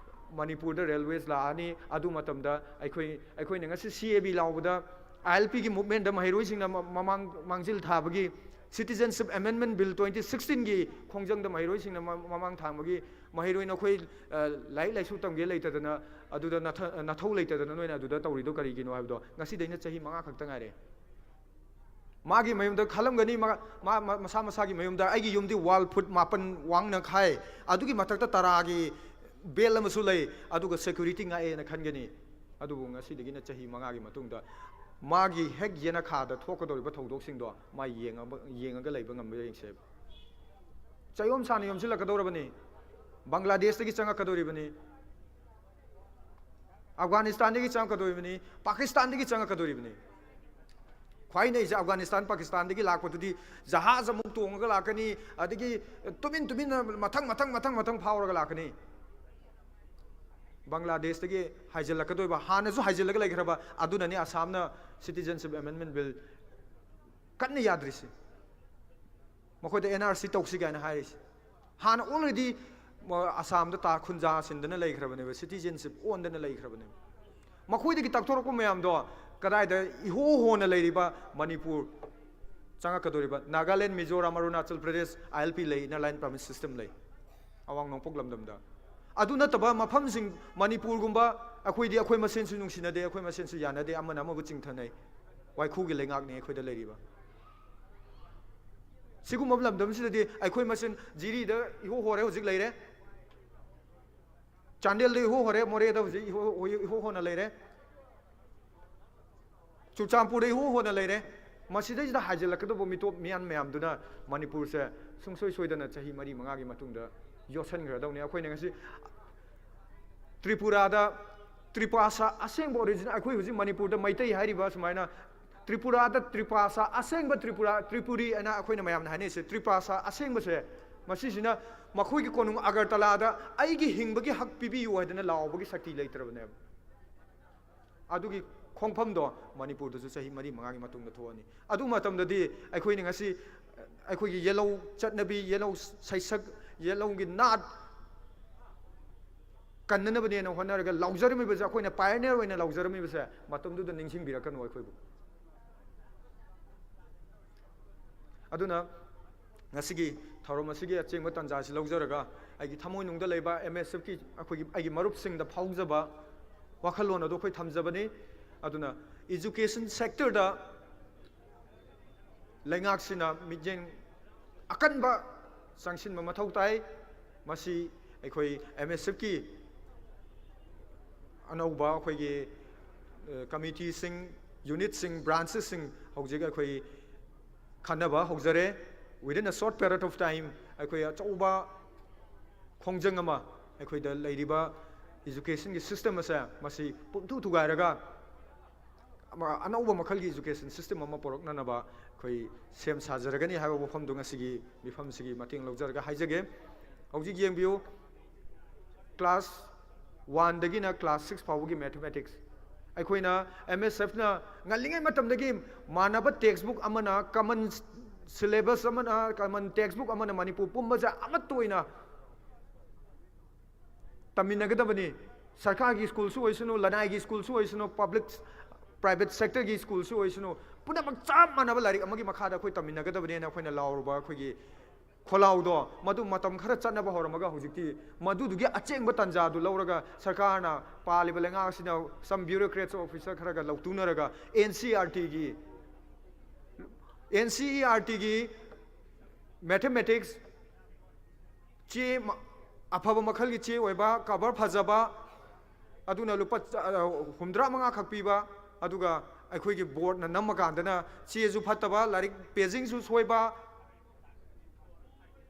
ꯃꯅꯤꯄꯨꯔꯗ railways ꯂꯥꯛꯑꯅꯤ꯫ ꯑꯗꯨ ꯃꯇꯝꯗ ꯑꯩꯈꯣꯏ, ꯑꯩꯈꯣꯏꯅ ꯉꯁꯤ CAB ꯂꯥꯎꯕꯗ, ILPꯒꯤ movementꯇ ꯃꯍꯩꯔꯣꯏꯁꯤꯡꯅ ꯃ-, ꯃꯃꯥꯡ ꯃꯥꯡꯖꯤꯜ ꯊꯥꯕꯒꯤ, Citizenship Amendment Bill twenty sixteenꯒꯤ ꯈꯣꯡꯖꯪꯗ ꯃꯍꯩꯔꯣꯏꯁꯤꯡꯅ ꯃ-, ꯃꯃꯥꯡ ꯊꯥꯡꯕꯒꯤ, "ꯃꯍꯩꯔꯣꯏ ꯅꯈꯣꯏ, ꯑ, ꯂꯥꯏꯔꯤꯛ ꯂꯥꯏꯁꯨ ꯇꯝꯒꯦ ꯂꯩꯇꯗꯅ, ꯑꯗꯨꯗ ꯅꯊ-, ꯅꯊꯧ ꯂꯩꯇꯗꯅ ꯅꯣꯏꯅ ꯑꯗꯨꯗ ꯇꯧꯔꯤꯗꯣ ꯀꯔꯤꯒꯤꯅꯣ?" ꯍꯥꯏꯕꯗꯣ ꯉꯁꯤꯗꯩꯅ ꯆꯍꯤ ꯃꯉꯥ ꯈꯛꯇ ꯉꯥꯏꯔꯦ꯫ ꯃꯥꯒꯤ ꯃꯌꯨꯝꯗ ꯈꯜꯂꯝꯒꯅꯤ, ꯃꯥ, ꯃꯥ, ꯃꯥ, ꯃꯁꯥ ꯃꯁꯥꯒꯤ ꯃꯌꯨꯝꯗ, "ꯑꯩꯒꯤ ꯌꯨꯝꯗꯤ wall ꯐꯨꯠ ꯃꯥꯄꯟ ꯋꯥꯡꯅ ꯈꯥꯏ, ꯑꯗꯨꯒꯤ ꯃꯊꯛꯇ ꯇꯔꯥꯒꯤ ꯕꯦꯜ ꯑꯃꯁꯨ ꯂꯩ, ꯑꯗꯨꯒ ꯁꯦꯀ꯭ꯌꯨꯔꯤꯇꯤ ꯉꯥꯛꯑꯦꯅ ꯈꯟꯒꯅꯤ꯫ ꯑꯗꯨꯕꯨ ꯉꯁꯤꯗꯒꯤꯅ ꯆꯍꯤ ꯃꯉꯥꯒꯤ ꯃꯇꯨꯡꯗ ꯃꯥꯒꯤ ꯍꯦꯛ ꯌꯦꯅꯈꯥꯗ ꯊꯣꯛꯀꯗꯧꯔꯤꯕ ꯊꯧꯗꯣꯛꯁꯤꯡꯗꯣ ꯃꯥ ꯌꯦꯡꯉꯕ-, ꯌꯦꯡꯉꯒ ꯂꯩꯕ ꯉꯝꯕ꯭ꯔꯥ ꯌꯦꯡꯁꯦꯕ꯫ ꯆꯌꯣꯝ ꯁꯥꯅ ꯌꯣꯝꯁꯤꯜꯂꯛꯀꯗꯧꯔꯕꯅꯤ꯫ ꯕꯪꯒ꯭ꯂꯥꯗꯦꯁꯇꯒꯤ ꯆꯪꯉꯛꯀꯗꯧꯔꯤꯕꯅꯤ, ꯑꯐꯒꯥꯅꯤꯁꯇꯥꯟꯗꯒꯤ ꯆꯪꯉꯛꯀꯗꯧꯔꯤꯕꯅꯤ, ꯄꯥꯀꯤꯁꯇꯥꯟꯗꯒꯤ ꯆꯪꯉꯛꯀꯗꯧꯔꯤꯕꯅꯤ꯫ ꯈ꯭ꯋꯥꯏ ꯅꯩꯁꯦ ꯑꯐꯒꯥꯅꯤꯁꯇꯥꯟ, ꯄꯥꯀꯤꯁꯇꯥꯟꯗꯒꯤ ꯂꯥꯛꯄꯗꯨꯗꯤ ꯖꯍꯥꯖ ꯑꯃꯨꯛ ꯇꯣꯡꯉꯒ ꯂꯥꯛꯀꯅꯤ, ꯑꯗꯒꯤ ꯇꯨꯃꯤꯟ ꯇꯨꯃꯤꯟꯅ ꯃꯊꯪ ꯃꯊꯪ ꯃꯊꯪ ꯃꯊꯪ ꯐꯥꯎꯔꯒ ꯂꯥꯛꯀꯅꯤ꯫ ꯕꯪꯒ꯭ꯂꯥꯗꯦꯁꯇꯒꯤ ꯍꯥꯏꯖꯤꯜꯂꯛꯀꯗꯣꯏꯕ, ꯍꯥꯟꯅꯁꯨ ꯍꯥꯏꯖꯤꯜꯂꯒ ꯂꯩꯈ꯭ꯔꯕ, ꯑꯗꯨꯅꯅꯤ ꯑꯁꯥꯝꯅ Citizenship Amendment Bill ꯀꯟꯅ ꯌꯥꯗ꯭ꯔꯤꯁꯤ꯫ ꯃꯈꯣꯏꯗ N R C ꯇꯧꯁꯤ ꯀꯥꯏꯅ ꯍꯥꯏꯔꯤꯁꯤ꯫ ꯍꯥꯟꯅ already ꯑꯁꯥꯝꯗ ꯇꯥ ꯈꯨꯟꯖꯥ ꯁꯤꯟꯗꯅ ꯂꯩꯈ꯭ꯔꯕꯅꯦꯕ, citizenship ꯑꯣꯟꯗꯅ ꯂꯩꯈ꯭ꯔꯕꯅꯦꯕ꯫ ꯃꯈꯣꯏꯗꯒꯤ ꯇꯛꯊꯣꯔꯛꯄ ꯃꯌꯥꯝꯗꯣ ꯀꯗꯥꯏꯗ ꯏꯍꯣ ꯍꯣꯅ ꯂꯩꯔꯤꯕ Manipur ꯆꯪꯉꯛꯀꯗꯧꯔꯤꯕ, Nagaland, Mizoram, Arunachal Pradesh, I L P ꯂꯩ, Inner Line Permit System ꯂꯩ, ꯑꯋꯥꯡ ꯅꯣꯡꯄꯣꯛ ꯂꯝꯗꯝꯗ꯫ ꯑꯗꯨ ꯅꯠꯇꯕ ꯃꯐꯝꯁꯤꯡ, ꯃꯅꯤꯄꯨꯔꯒꯨꯝꯕ, ꯑꯩꯈꯣꯏꯗꯤ ꯑꯩꯈꯣꯏ ꯃꯁꯦꯟꯁꯨ ꯅꯨꯡꯁꯤꯅꯗꯦ, ꯑꯩꯈꯣꯏ ꯃꯁꯦꯟꯁꯨ ꯌꯥꯅꯗꯦ, ꯑꯃꯅ ꯑꯃꯕꯨ ꯆꯤꯡꯊꯅꯩ꯫ ꯋꯥꯏꯈꯨꯒꯤ ꯂꯩꯉꯥꯛꯅꯤ ꯑꯩꯈꯣꯏꯗ ꯂꯩꯔꯤꯕ꯫ ꯁꯤꯒꯨꯝꯕ ꯂꯝꯗꯝꯁꯤꯗꯗꯤ ꯑꯩꯈꯣꯏ ꯃꯁꯦꯟ ꯖꯤꯔꯤꯗ ꯏꯍꯣ ꯍꯣꯔꯦ ꯍꯧꯖꯤꯛ ꯂꯩꯔꯦ, ꯆꯥꯟꯗꯦꯜꯗ ꯏꯍꯣ ꯍꯣꯔꯦ, ꯃꯣꯔꯦꯗ ꯍꯧꯖꯤꯛ ꯏꯍꯣ, ꯏꯍꯣ ꯍꯣꯅ ꯂꯩꯔꯦ, ꯆꯨꯔꯆꯥꯟꯄꯨꯔꯗ ꯏꯍꯣ ꯍꯣꯅ ꯂꯩꯔꯦ꯫ ꯃꯁꯤꯗꯩꯁꯤꯗ ꯍꯥꯏꯖꯤꯜꯂꯛꯀꯗꯧꯕ ꯃꯤꯇꯣꯞ ꯃꯤꯌꯥꯟ ꯃꯌꯥꯝꯗꯨꯅ ꯃꯅꯤꯄꯨꯔꯁꯦ ꯁꯨꯡꯁꯣꯏ ꯁꯣꯏꯗꯅ ꯆꯍꯤ ꯃꯔꯤ ꯃꯉꯥꯒꯤ ꯃꯇꯨꯡꯗ ꯌꯣꯠꯁꯟꯈ꯭ꯔꯗꯧꯅꯤ꯫ ꯑꯩꯈꯣꯏꯅ ꯉꯁꯤ ꯇ꯭ꯔꯤꯄꯨꯔꯥꯗ ꯇ꯭ꯔꯤꯄꯥꯁꯥ ꯑꯁꯦꯡꯕ original, ꯑꯩꯈꯣꯏ ꯍꯧꯖꯤꯛ ꯃꯅꯤꯄꯨꯔꯗ ꯃꯩꯇꯩ ꯍꯥꯏꯔꯤꯕ ꯁꯨꯃꯥꯏꯅ ꯇ꯭ꯔꯤꯄꯨꯔꯥꯗ ꯇ꯭ꯔꯤꯄꯥꯁꯥ ꯑꯁꯦꯡꯕ ꯇ꯭ꯔꯤꯄꯨꯔꯥ, ꯇ꯭ꯔꯤꯄꯨꯔꯤ ꯍꯥꯏꯅ ꯑꯩꯈꯣꯏꯅ ꯃꯌꯥꯝꯅ ꯍꯥꯏꯅꯔꯤꯁꯦ, ꯇ꯭ꯔꯤꯄꯥꯁꯥ ꯑꯁꯦꯡꯕꯁꯦ, ꯃꯁꯤꯁꯤꯅ ꯃꯈꯣꯏꯒꯤ ꯀꯣꯅꯨꯡ ꯑꯒꯔꯇꯂꯥꯗ "ꯑꯩꯒꯤ ꯍꯤꯡꯕꯒꯤ ꯍꯛ ꯄꯤꯕꯤꯌꯨ" ꯍꯥꯏꯗꯅ ꯂꯥꯎꯕꯒꯤ ꯁꯛꯇꯤ ꯂꯩꯇ꯭ꯔꯕꯅꯦꯕ꯫ ꯑꯗꯨꯒꯤ ꯈꯣꯡꯐꯝꯗꯣ ꯃꯅꯤꯄꯨꯔꯗꯁꯨ ꯆꯍꯤ ꯃꯔꯤ ꯃꯉꯥꯒꯤ ꯃꯇꯨꯡꯗ ꯊꯣꯛꯑꯅꯤ꯫ ꯑꯗꯨ ꯃꯇꯝꯗꯗꯤ ꯑꯩꯈꯣꯏꯅ ꯉꯁꯤ ꯑꯩꯈꯣꯏꯒꯤ ꯌꯦꯜꯍꯧ ꯆꯠꯅꯕꯤ, ꯌꯦꯜꯍꯧ ꯁꯩꯁꯛ, ꯌꯦꯜꯍꯧꯒꯤ ꯅꯥꯠ ꯀꯟꯅꯅꯕꯅꯦꯅ ꯍꯣꯠꯅꯔꯒ ꯂꯥꯎꯖꯔꯝꯃꯤꯕꯁꯦ, ꯑꯩꯈꯣꯏꯅ pioneer ꯑꯣꯏꯅ ꯂꯥꯎꯖꯔꯝꯃꯤꯕꯁꯦ, ꯃꯇꯝꯗꯨꯗ ꯅꯤꯡꯁꯤꯡꯕꯤꯔꯛꯀꯅꯨ ꯑꯩꯈꯣꯏꯕꯨ꯫ ꯑꯗꯨꯅ ꯉꯁꯤꯒꯤ ꯊꯧꯔꯝ ꯑꯁꯤꯒꯤ ꯑꯆꯦꯡꯕ ꯇꯥꯟꯖꯥ ꯑꯁꯤ ꯂꯧꯖꯔꯒ ꯑꯩꯒꯤ ꯊꯃꯣꯏꯅꯨꯡꯗ ꯂꯩꯕ M S Fꯀꯤ ꯑꯩꯈꯣꯏꯒꯤ, ꯑꯩꯒꯤ ꯃꯔꯨꯞꯁꯤꯡꯗ ꯐꯥꯎꯖꯕ ꯋꯥꯈꯜꯂꯣꯟ ꯑꯗꯨ ꯑꯩꯈꯣꯏ ꯊꯝꯖꯕꯅꯤ꯫ ꯑꯗꯨꯅ education sectorꯗ ꯂꯩꯉꯥꯛꯁꯤꯅ ꯃꯤꯠꯌꯦꯡ ꯑꯀꯟꯕ ꯆꯪꯁꯤꯟꯕ ꯃꯊꯧ ꯇꯥꯏ꯫ ꯃꯁꯤ ꯑꯩꯈꯣꯏ ꯑꯦꯝ ꯑꯦꯁ ꯑꯦꯐꯀꯤ ꯑꯅꯧꯕ ꯑꯩꯈꯣꯏꯒꯤ ꯀꯃꯤꯇꯤꯁꯤꯡ, ꯌꯨꯅꯤꯠꯁꯤꯡ, ꯕ꯭ꯔꯥꯟꯆꯦꯁꯁꯤꯡ ꯍꯧꯖꯤꯛ ꯑꯩꯈꯣꯏ ꯈꯟꯅꯕ ꯍꯧꯖꯔꯦ꯫ Within a short period of time ꯑꯩꯈꯣꯏ ꯑꯆꯧꯕ ꯈꯣꯡꯖꯪ ꯑꯃ ꯑꯩꯈꯣꯏꯗ ꯂꯩꯔꯤꯕ ꯏꯖꯨꯀꯦꯁꯟꯒꯤ ꯁꯤꯁꯇꯦꯝ ꯑꯁꯦ ꯃꯁꯤ ꯄꯨꯝꯊꯨ ꯊꯨꯒꯥꯏꯔꯒ ꯑꯃ, ꯑꯅꯧꯕ ꯃꯈꯜꯒꯤ ꯏꯖꯨꯀꯦꯁꯟ ꯁꯤꯁꯇꯦꯝ ꯑꯃ ꯄꯨꯔꯛꯅꯅꯕ ꯑꯩꯈꯣꯏ ꯁꯦꯝ ꯁꯥꯖꯔꯒꯅꯤ ꯍꯥꯏꯕ ꯋꯥꯐꯝꯗꯨ ꯉꯁꯤꯒꯤ ꯃꯤꯐꯝꯁꯤꯒꯤ ꯃꯇꯦꯡ ꯂꯧꯖꯔꯒ ꯍꯥꯏꯖꯒꯦ꯫ ꯍꯧꯖꯤꯛ ꯌꯦꯡꯕꯤꯌꯨ, ꯀ꯭ꯂꯥꯁ ꯋꯥꯟꯗꯒꯤꯅ ꯀ꯭ꯂꯥꯁ ꯁꯤꯛꯁ ꯐꯥꯎꯕꯒꯤ ꯃꯦꯊꯃꯦꯇꯤꯛꯁ ꯑꯩꯈꯣꯏꯅ ꯑꯦꯝ ꯑꯦꯁ ꯑꯦꯐꯅ ꯉꯜꯂꯤꯉꯩ ꯃꯇꯝꯗꯒꯤ ꯃꯥꯟꯅꯕ ꯇꯦꯛꯁꯕꯨꯛ ꯑꯃꯅ, ꯀꯃꯟ ꯁꯤꯂꯦꯕꯁ ꯑꯃꯅ, ꯀꯃꯟ ꯇꯦꯛꯁꯕꯨꯛ ꯑꯃꯅ ꯃꯅꯤꯄꯨꯔ ꯄꯨꯝꯕꯁꯦ ꯑꯃꯠꯇ ꯑꯣꯏꯅ ꯇꯝꯃꯤꯟꯅꯒꯗꯕꯅꯤ꯫ ꯁꯔꯀꯥꯔꯒꯤ ꯁ꯭ꯀꯨꯜꯁꯨ ꯑꯣꯏꯁꯅꯨ, ꯂꯅꯥꯏꯒꯤ ꯁ꯭ꯀꯨꯜꯁꯨ ꯑꯣꯏꯁꯅꯨ, ꯄꯕ꯭ꯂꯤꯛ, ꯄ꯭ꯔꯥꯏꯚꯦꯠ ꯁꯦꯛꯇꯔꯒꯤ ꯁ꯭ꯀꯨꯜꯁꯨ ꯑꯣꯏꯁꯅꯨ, ꯄꯨꯝꯅꯃꯛ ꯆꯞ ꯃꯥꯟꯅꯕ ꯂꯥꯏꯔꯤꯛ ꯑꯃꯒꯤ ꯃꯈꯥꯗ ꯑꯩꯈꯣꯏ ꯇꯝꯃꯤꯟꯅꯒꯗꯕꯅꯦꯅ ꯑꯩꯈꯣꯏꯅ ꯂꯥꯎꯔꯨꯕ ꯑꯩꯈꯣꯏꯒꯤ ꯈꯣꯜꯂꯥꯎꯗꯣ, ꯃꯗꯨ ꯃꯇꯝ ꯈꯔ ꯆꯠꯅꯕ ꯍꯧꯔꯝꯃꯒ ꯍꯧꯖꯤꯛꯇꯤ ꯃꯗꯨꯗꯨꯒꯤ ꯑꯆꯦꯡꯕ ꯇꯥꯟꯖꯥꯗꯨ ꯂꯧꯔꯒ ꯁꯔꯀꯥꯔꯅ, ꯄꯥꯜꯂꯤꯕ ꯂꯩꯉꯥꯛ ꯑꯁꯤꯅ some bureaucrats officer ꯈꯔꯒ ꯂꯧꯇꯨꯅꯔꯒ ꯑꯦꯟ ꯁꯤ ꯏ ꯑꯥꯔ ꯇꯤꯒꯤ, ꯑꯦꯟ ꯁꯤ ꯏ ꯑꯥꯔ ꯇꯤꯒꯤ ꯃꯦꯊꯃꯦꯇꯤꯛꯁ ꯆꯦ ꯃ-, ꯑꯐꯕ ꯃꯈꯜꯒꯤ ꯆꯦ ꯑꯣꯏꯕ, ꯀꯚꯔ ꯐꯖꯕ, ꯑꯗꯨꯅ ꯂꯨꯄꯥ ꯆ-, ꯑ, ꯍꯨꯝꯗ꯭ꯔꯥ ꯃꯉꯥ ꯈꯛ ꯄꯤꯕ, ꯑꯗꯨꯒ ꯑꯩꯈꯣꯏꯒꯤ ꯕꯣꯔꯗꯅ ꯅꯝꯃꯀꯥꯟꯗꯅ ꯆꯦꯁꯨ ꯐꯠꯇꯕ, ꯂꯥꯏꯔꯤꯛ ꯄꯦꯖꯤꯡꯁꯨ ꯁꯣꯏꯕ,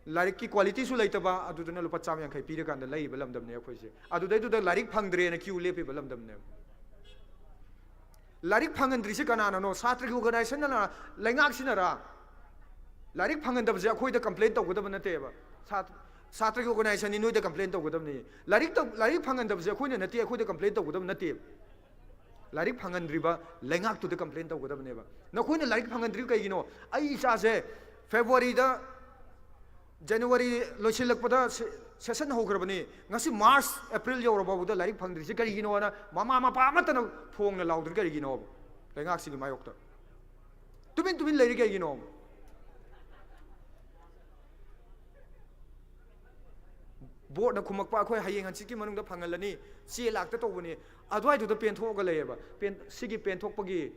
ꯂꯥꯏꯔꯤꯛꯀꯤ ꯀ꯭ꯋꯥꯂꯤꯇꯤꯁꯨ ꯂꯩꯇꯕ, ꯑꯗꯨꯗꯨꯅ ꯂꯨꯄꯥ ꯆꯥꯝꯃ ꯌꯥꯡꯈꯩ ꯄꯤꯔꯀꯥꯟꯗ ꯂꯩꯔꯤꯕ ꯂꯝꯗꯝꯅꯦ ꯑꯩꯈꯣꯏꯁꯦ꯫ ꯑꯗꯨꯗꯩꯗꯨꯗ ꯂꯥꯏꯔꯤꯛ ꯐꯪꯗ꯭ꯔꯦꯅ ꯀ꯭ꯌꯨ ꯂꯦꯞꯄꯤꯕ ꯂꯝꯗꯝꯅꯦꯕ꯫ ꯂꯥꯏꯔꯤꯛ ꯐꯪꯍꯟꯗ꯭ꯔꯤꯁꯦ ꯀꯅꯥꯅꯅꯣ? ꯁꯥꯇ꯭ꯔꯒꯤ ꯑꯣꯔꯒꯅꯥꯏꯖꯦꯁꯟꯅ, ꯂꯩꯉꯥꯛꯁꯤꯅꯔꯥ? ꯂꯥꯏꯔꯤꯛ ꯐꯪꯍꯟꯗꯕꯁꯦ ꯑꯩꯈꯣꯏꯗ ꯀꯝꯄ꯭ꯂꯦꯟ ꯇꯧꯒꯗꯕ ꯅꯠꯇꯦꯕ꯫ ꯁꯥꯇ꯭ꯔ, ꯁꯥꯇ꯭ꯔꯒꯤ ꯑꯣꯔꯒꯅꯥꯏꯖꯦꯁꯟꯅꯤ, ꯅꯣꯏꯗ ꯀꯝꯄ꯭ꯂꯦꯟ ꯇꯧꯒꯗꯕꯅꯤ꯫ ꯂꯥꯏꯔꯤꯛ ꯇꯧ-, ꯂꯥꯏꯔꯤꯛ ꯐꯪꯍꯟꯗꯕꯁꯦ ꯑꯩꯈꯣꯏꯅ ꯅꯠꯇꯦ, ꯑꯩꯈꯣꯏꯗ ꯀꯝꯄ꯭ꯂꯦꯟ ꯇꯧꯒꯗꯕ ꯅꯠꯇꯦꯕ꯫ ꯂꯥꯏꯔꯤꯛ ꯐꯪꯍꯟꯗ꯭ꯔꯤꯕ ꯂꯩꯉꯥꯛꯇꯨꯗ ꯀꯝꯄ꯭ꯂꯦꯟ ꯇꯧꯒꯗꯕꯅꯦꯕ꯫ ꯅꯈꯣꯏꯅ ꯂꯥꯏꯔꯤꯛ ꯐꯪꯍꯟꯗ꯭ꯔꯤꯕ ꯀꯩꯒꯤꯅꯣ? ꯑꯩ ꯏꯆꯥꯁꯦ ꯐꯦꯕ꯭ꯔꯨꯋꯥꯔꯤꯗ, ꯖꯅꯋꯥꯔꯤ ꯂꯣꯏꯁꯤꯜꯂꯛꯄꯗ ꯁꯦ-, ꯁꯦꯁꯟ ꯍꯧꯈ꯭ꯔꯕꯅꯤ, ꯉꯁꯤ ꯃꯥꯔꯆ, ꯑꯦꯄ꯭ꯔꯤꯜ ꯌꯧꯔ ꯐꯥꯎꯕꯗ ꯂꯥꯏꯔꯤꯛ ꯐꯪꯗ꯭ꯔꯤꯁꯤ ꯀꯔꯤꯒꯤꯅꯣꯅ ꯃꯃꯥ ꯃꯄꯥ ꯑꯃꯠꯇꯅ ꯐꯣꯡꯅ ꯂꯥꯎꯗ꯭ꯔꯤ ꯀꯔꯤꯒꯤꯅꯣꯕ? ꯂꯩꯉꯥꯛꯁꯤꯒꯤ ꯃꯥꯌꯣꯛꯇ ꯇꯨꯃꯤꯟ ꯇꯨꯃꯤꯟ ꯂꯩꯔꯤ ꯀꯩꯒꯤꯅꯣꯕ? ꯕꯣꯔꯗꯅ ꯈꯨꯝꯃꯛꯄ, "ꯑꯩꯈꯣꯏ ꯍꯌꯦꯡ ꯍꯪꯆꯤꯠꯀꯤ ꯃꯅꯨꯡꯗ ꯐꯪꯍꯜꯂꯅꯤ, ꯆꯦ ꯂꯥꯛꯇ ꯇꯧꯕꯅꯤ", ꯑꯗꯨꯋꯥꯏꯗꯨꯗ ꯄꯦꯟꯊꯣꯛꯑꯒ ꯂꯩꯌꯦꯕ꯫ ꯄꯦꯟ-, ꯁꯤꯒꯤ ꯄꯦꯟꯊꯣꯛꯄꯒꯤ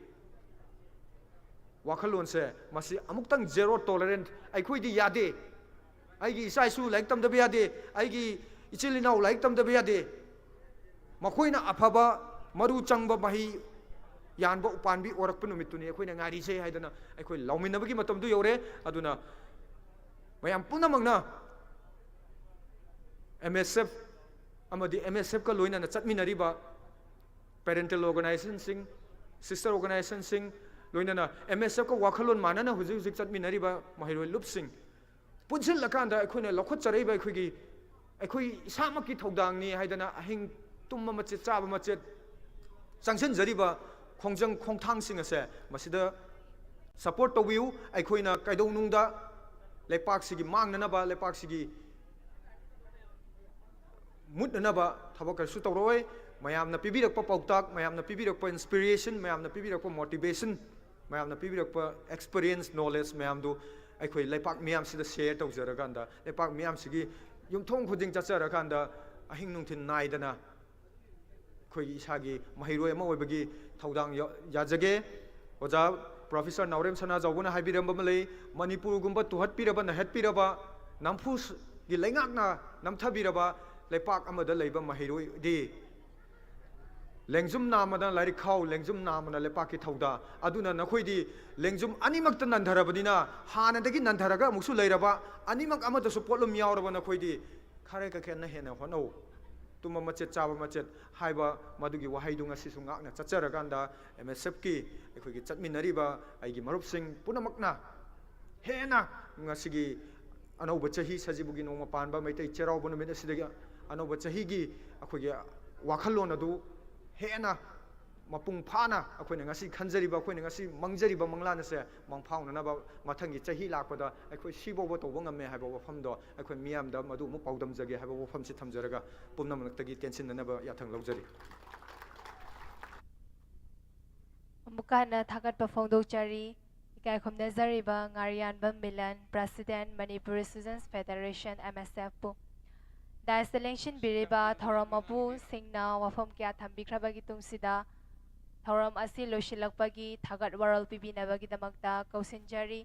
ꯋꯥꯈꯜꯂꯣꯟꯁꯦ, ꯃꯁꯤ ꯑꯃꯨꯛꯇꯪ ꯖꯦꯔꯣ ꯇꯣꯂꯔꯦꯟꯁ꯫ ꯑꯩꯈꯣꯏꯗꯤ ꯌꯥꯗꯦ꯫ ꯑꯩꯒꯤ ꯏꯆꯥ ꯏꯁꯨ ꯂꯥꯏꯔꯤꯛ ꯇꯝꯗꯕ ꯌꯥꯗꯦ, ꯑꯩꯒꯤ ꯏꯆꯤꯜ ꯏꯅꯥꯎ ꯂꯥꯏꯔꯤꯛ ꯇꯝꯗꯕ ꯌꯥꯗꯦ, ꯃꯈꯣꯏꯅ ꯑꯐꯕ ꯃꯔꯨ ꯆꯪꯕ ꯃꯍꯩ ꯌꯥꯟꯕ ꯎꯄꯥꯟꯕꯤ ꯑꯣꯏꯔꯛꯄ ꯅꯨꯃꯤꯠꯇꯨꯅꯤ ꯑꯩꯈꯣꯏꯅ ꯉꯥꯏꯔꯤꯁꯦ ꯍꯥꯏꯗꯅ ꯑꯩꯈꯣꯏ ꯂꯥꯎꯃꯤꯟꯅꯕꯒꯤ ꯃꯇꯝꯗꯨ ꯌꯧꯔꯦ꯫ ꯑꯗꯨꯅ ꯃꯌꯥꯝ ꯄꯨꯝꯅꯃꯛꯅ ꯑꯦꯝ ꯑꯦꯁ ꯑꯦꯐ ꯑꯃꯗꯤ ꯑꯦꯝ ꯑꯦꯁ ꯑꯦꯐꯀ ꯂꯣꯏꯅꯅ ꯆꯠꯃꯤꯟꯅꯔꯤꯕ parental organizationꯁꯤꯡ, sister organizationꯁꯤꯡ, ꯂꯣꯏꯅꯅ ꯑꯦꯝ ꯑꯦꯁ ꯑꯦꯐꯀ ꯋꯥꯈꯜꯂꯣꯟ ꯃꯥꯟꯅꯅ ꯍꯧꯖꯤꯛ ꯍꯧꯖꯤꯛ ꯆꯠꯃꯤꯟꯅꯔꯤꯕ ꯃꯍꯩꯔꯣꯏ ꯂꯨꯞꯁꯤꯡ ꯄꯨꯟꯁꯤꯜꯂꯀꯥꯟꯗ ꯑꯩꯈꯣꯏꯅ ꯂꯧꯈꯠꯆꯔꯛꯏꯕ ꯑꯩꯈꯣꯏꯒꯤ, ꯑꯩꯈꯣꯏ ꯏꯁꯥꯃꯛꯀꯤ ꯊꯧꯗꯥꯡꯅꯤ ꯍꯥꯏꯗꯅ ꯑꯍꯤꯡ ꯇꯨꯝꯕ ꯃꯆꯦꯠ, ꯆꯥꯕ ꯃꯆꯦꯠ, ꯆꯪꯁꯤꯟꯖꯔꯤꯕ ꯈꯣꯡꯖꯪ ꯈꯣꯡꯊꯥꯡꯁꯤꯡ ꯑꯁꯦ ꯃꯁꯤꯗ support ꯇꯧꯕꯤꯌꯨ꯫ ꯑꯩꯈꯣꯏꯅ ꯀꯩꯗꯧꯅꯨꯡꯗ ꯂꯩꯄꯥꯛꯁꯤꯒꯤ ꯃꯥꯡꯅꯅꯕ, ꯂꯩꯄꯥꯛꯁꯤꯒꯤ ꯃꯨꯠꯅꯅꯕ ꯊꯕꯛ ꯀꯔꯤꯁꯨ ꯇꯧꯔꯛꯑꯣꯏ꯫ ꯃꯌꯥꯝꯅ ꯄꯤꯕꯤꯔꯛꯄ ꯄꯥꯎꯇꯥꯛ, ꯃꯌꯥꯝꯅ ꯄꯤꯕꯤꯔꯛꯄ inspiration, ꯃꯌꯥꯝꯅ ꯄꯤꯕꯤꯔꯛꯄ motivation, ꯃꯌꯥꯝꯅ ꯄꯤꯕꯤꯔꯛꯄ experience, knowledge ꯃꯌꯥꯝꯗꯨ ꯑꯩꯈꯣꯏ ꯂꯩꯄꯥꯛ ꯃꯤꯌꯥꯝꯁꯤꯗ share ꯇꯧꯖꯔꯀꯥꯟꯗ, ꯂꯩꯄꯥꯛ ꯃꯤꯌꯥꯝꯁꯤꯒꯤ ꯌꯨꯝꯊꯣꯡ ꯈꯨꯗꯤꯡ ꯆꯠꯆꯔꯀꯥꯟꯗ ꯑꯍꯤꯡ ꯅꯨꯡꯊꯤꯜ ꯅꯥꯏꯗꯅ ꯑꯩꯈꯣꯏꯒꯤ ꯏꯁꯥꯒꯤ ꯃꯍꯩꯔꯣꯏ ꯑꯃ ꯑꯣꯏꯕꯒꯤ ꯊꯧꯗꯥꯡ ꯌꯥ-, ꯌꯥꯖꯒꯦ꯫ ꯑꯣꯖꯥ ꯄ꯭ꯔꯣꯐꯦꯁꯔ ꯅꯥꯎꯔꯦꯝ ꯁꯅꯥꯖꯥꯎꯕꯅ ꯍꯥꯏꯕꯤꯔꯝꯕ ꯑꯃ ꯂꯩ, ꯃꯅꯤꯄꯨꯔꯒꯨꯝꯕ ꯇꯨꯍꯠꯄꯤꯔꯕ, ꯅꯩꯍꯠꯄꯤꯔꯕ, ꯅꯝꯐꯨꯒꯤ ꯂꯩꯉꯥꯛꯅ ꯅꯝꯊꯕꯤꯔꯕ ꯂꯩꯄꯥꯛ ꯑꯃꯗ ꯂꯩꯕ ꯃꯍꯩꯔꯣꯏꯗꯤ ꯂꯦꯡꯖꯨꯝ ꯅꯥꯝꯃꯅ ꯂꯥꯏꯔꯤꯛ ꯈꯥꯎ, ꯂꯦꯡꯖꯨꯝ ꯅꯥꯝꯃꯅ ꯂꯩꯄꯥꯛꯀꯤ ꯊꯧꯗꯥ꯫ ꯑꯗꯨꯅ ꯅꯈꯣꯏꯗꯤ ꯂꯦꯡꯖꯨꯝ ꯑꯅꯤꯃꯛꯇ ꯅꯟꯊꯔꯕꯅꯤꯅ, ꯍꯥꯟꯅꯗꯒꯤ ꯅꯟꯊꯔꯒ ꯑꯃꯨꯛꯁꯨ ꯂꯩꯔꯕ, ꯑꯅꯤꯃꯛ ꯑꯃꯗꯁꯨ ꯄꯣꯠꯂꯨꯝ ꯌꯥꯎꯔꯕ ꯅꯈꯣꯏꯗꯤ ꯈꯔ ꯀꯩ ꯍꯦꯟꯅ ꯍꯦꯟꯅ ꯍꯣꯠꯅꯧ꯫ ꯇꯨꯝꯕ ꯃꯆꯦꯠ, ꯆꯥꯕ ꯃꯆꯦꯠ ꯍꯥꯏꯕ ꯃꯗꯨꯒꯤ ꯋꯥꯍꯩꯗꯨ ꯉꯁꯤꯁꯨ ꯉꯥꯛꯅ ꯆꯠꯆꯔꯀꯥꯟꯗ, ꯑꯦꯝ ꯑꯦꯁ ꯑꯦꯐꯀꯤ ꯑꯩꯈꯣꯏꯒꯤ ꯆꯠꯃꯤꯟꯅꯔꯤꯕ ꯑꯩꯒꯤ ꯃꯔꯨꯞꯁꯤꯡ ꯄꯨꯝꯅꯃꯛꯅ ꯍꯦꯟꯅ ꯉꯁꯤꯒꯤ ꯑꯅꯧꯕ ꯆꯍꯤ, ꯁꯖꯤꯕꯨꯒꯤ ꯅꯣꯡꯃ ꯄꯥꯟꯕ ꯃꯩꯇꯩ ꯆꯩꯔꯥꯎꯕ ꯅꯨꯃꯤꯠ ꯑꯁꯤꯗꯒꯤ ꯑꯅꯧꯕ ꯆꯍꯤꯒꯤ ꯑꯩꯈꯣꯏꯒꯤ ꯋꯥꯈꯜꯂꯣꯟ ꯑꯗꯨ ꯍꯦꯟꯅ ꯃꯄꯨꯡ ꯐꯥꯅ ꯑꯩꯈꯣꯏꯅ ꯉꯁꯤ ꯈꯟꯖꯔꯤꯕ, ꯑꯩꯈꯣꯏꯅ ꯉꯁꯤ ꯃꯪꯖꯔꯤꯕ ꯃꯪꯂꯥꯟ ꯑꯁꯦ ꯃꯪꯐꯥꯎꯅꯅꯕ ꯃꯊꯪꯒꯤ ꯆꯍꯤ ꯂꯥꯛꯄꯗ ꯑꯩꯈꯣꯏ ꯁꯤꯐꯥꯎꯕ ꯇꯧꯕ ꯉꯝꯃꯦ ꯍꯥꯏꯕ ꯋꯥꯐꯝꯗꯣ ꯑꯩꯈꯣꯏ ꯃꯤꯌꯥꯝꯗ ꯃꯗꯨ ꯑꯃꯨꯛ ꯄꯥꯎꯗꯝꯖꯒꯦ ꯍꯥꯏꯕ ꯋꯥꯐꯝꯁꯤ ꯊꯝꯖꯔꯒ ꯄꯨꯝꯅꯃꯛꯇꯒꯤ ꯇꯦꯟꯁꯤꯟꯅꯅꯕ ꯌꯥꯊꯪ ꯂꯧꯖꯔꯤ꯫ ꯑꯃꯨꯛꯀ ꯍꯟꯅ ꯊꯥꯒꯠꯄ ꯐꯣꯡꯗꯣꯛꯆꯔꯤ꯫ ꯏꯀꯥꯏ ꯈꯨꯝꯅꯖꯔꯤꯕ ꯉꯥꯔꯤꯌꯥꯟꯕꯝ Milan, President, Manipuri Students Federation, M S F ꯄꯨ꯫ Dais ꯇ ꯂꯦꯡꯁꯤꯟꯕꯤꯔꯤꯕ ꯊꯧꯔꯝ ꯃꯄꯨꯁꯤꯡꯅ ꯋꯥꯐꯝ ꯀꯌꯥ ꯊꯝꯕꯤꯈ꯭ꯔꯕꯒꯤ ꯇꯨꯡꯁꯤꯗ, ꯊꯧꯔꯝ ꯑꯁꯤ ꯂꯣꯏꯁꯤꯜꯂꯛꯄꯒꯤ ꯊꯥꯒꯠ ꯋꯥꯔꯣꯜ ꯄꯤꯕꯤꯅꯕꯒꯤꯗꯃꯛꯇ ꯀꯧꯁꯤꯟꯖꯔꯤ꯫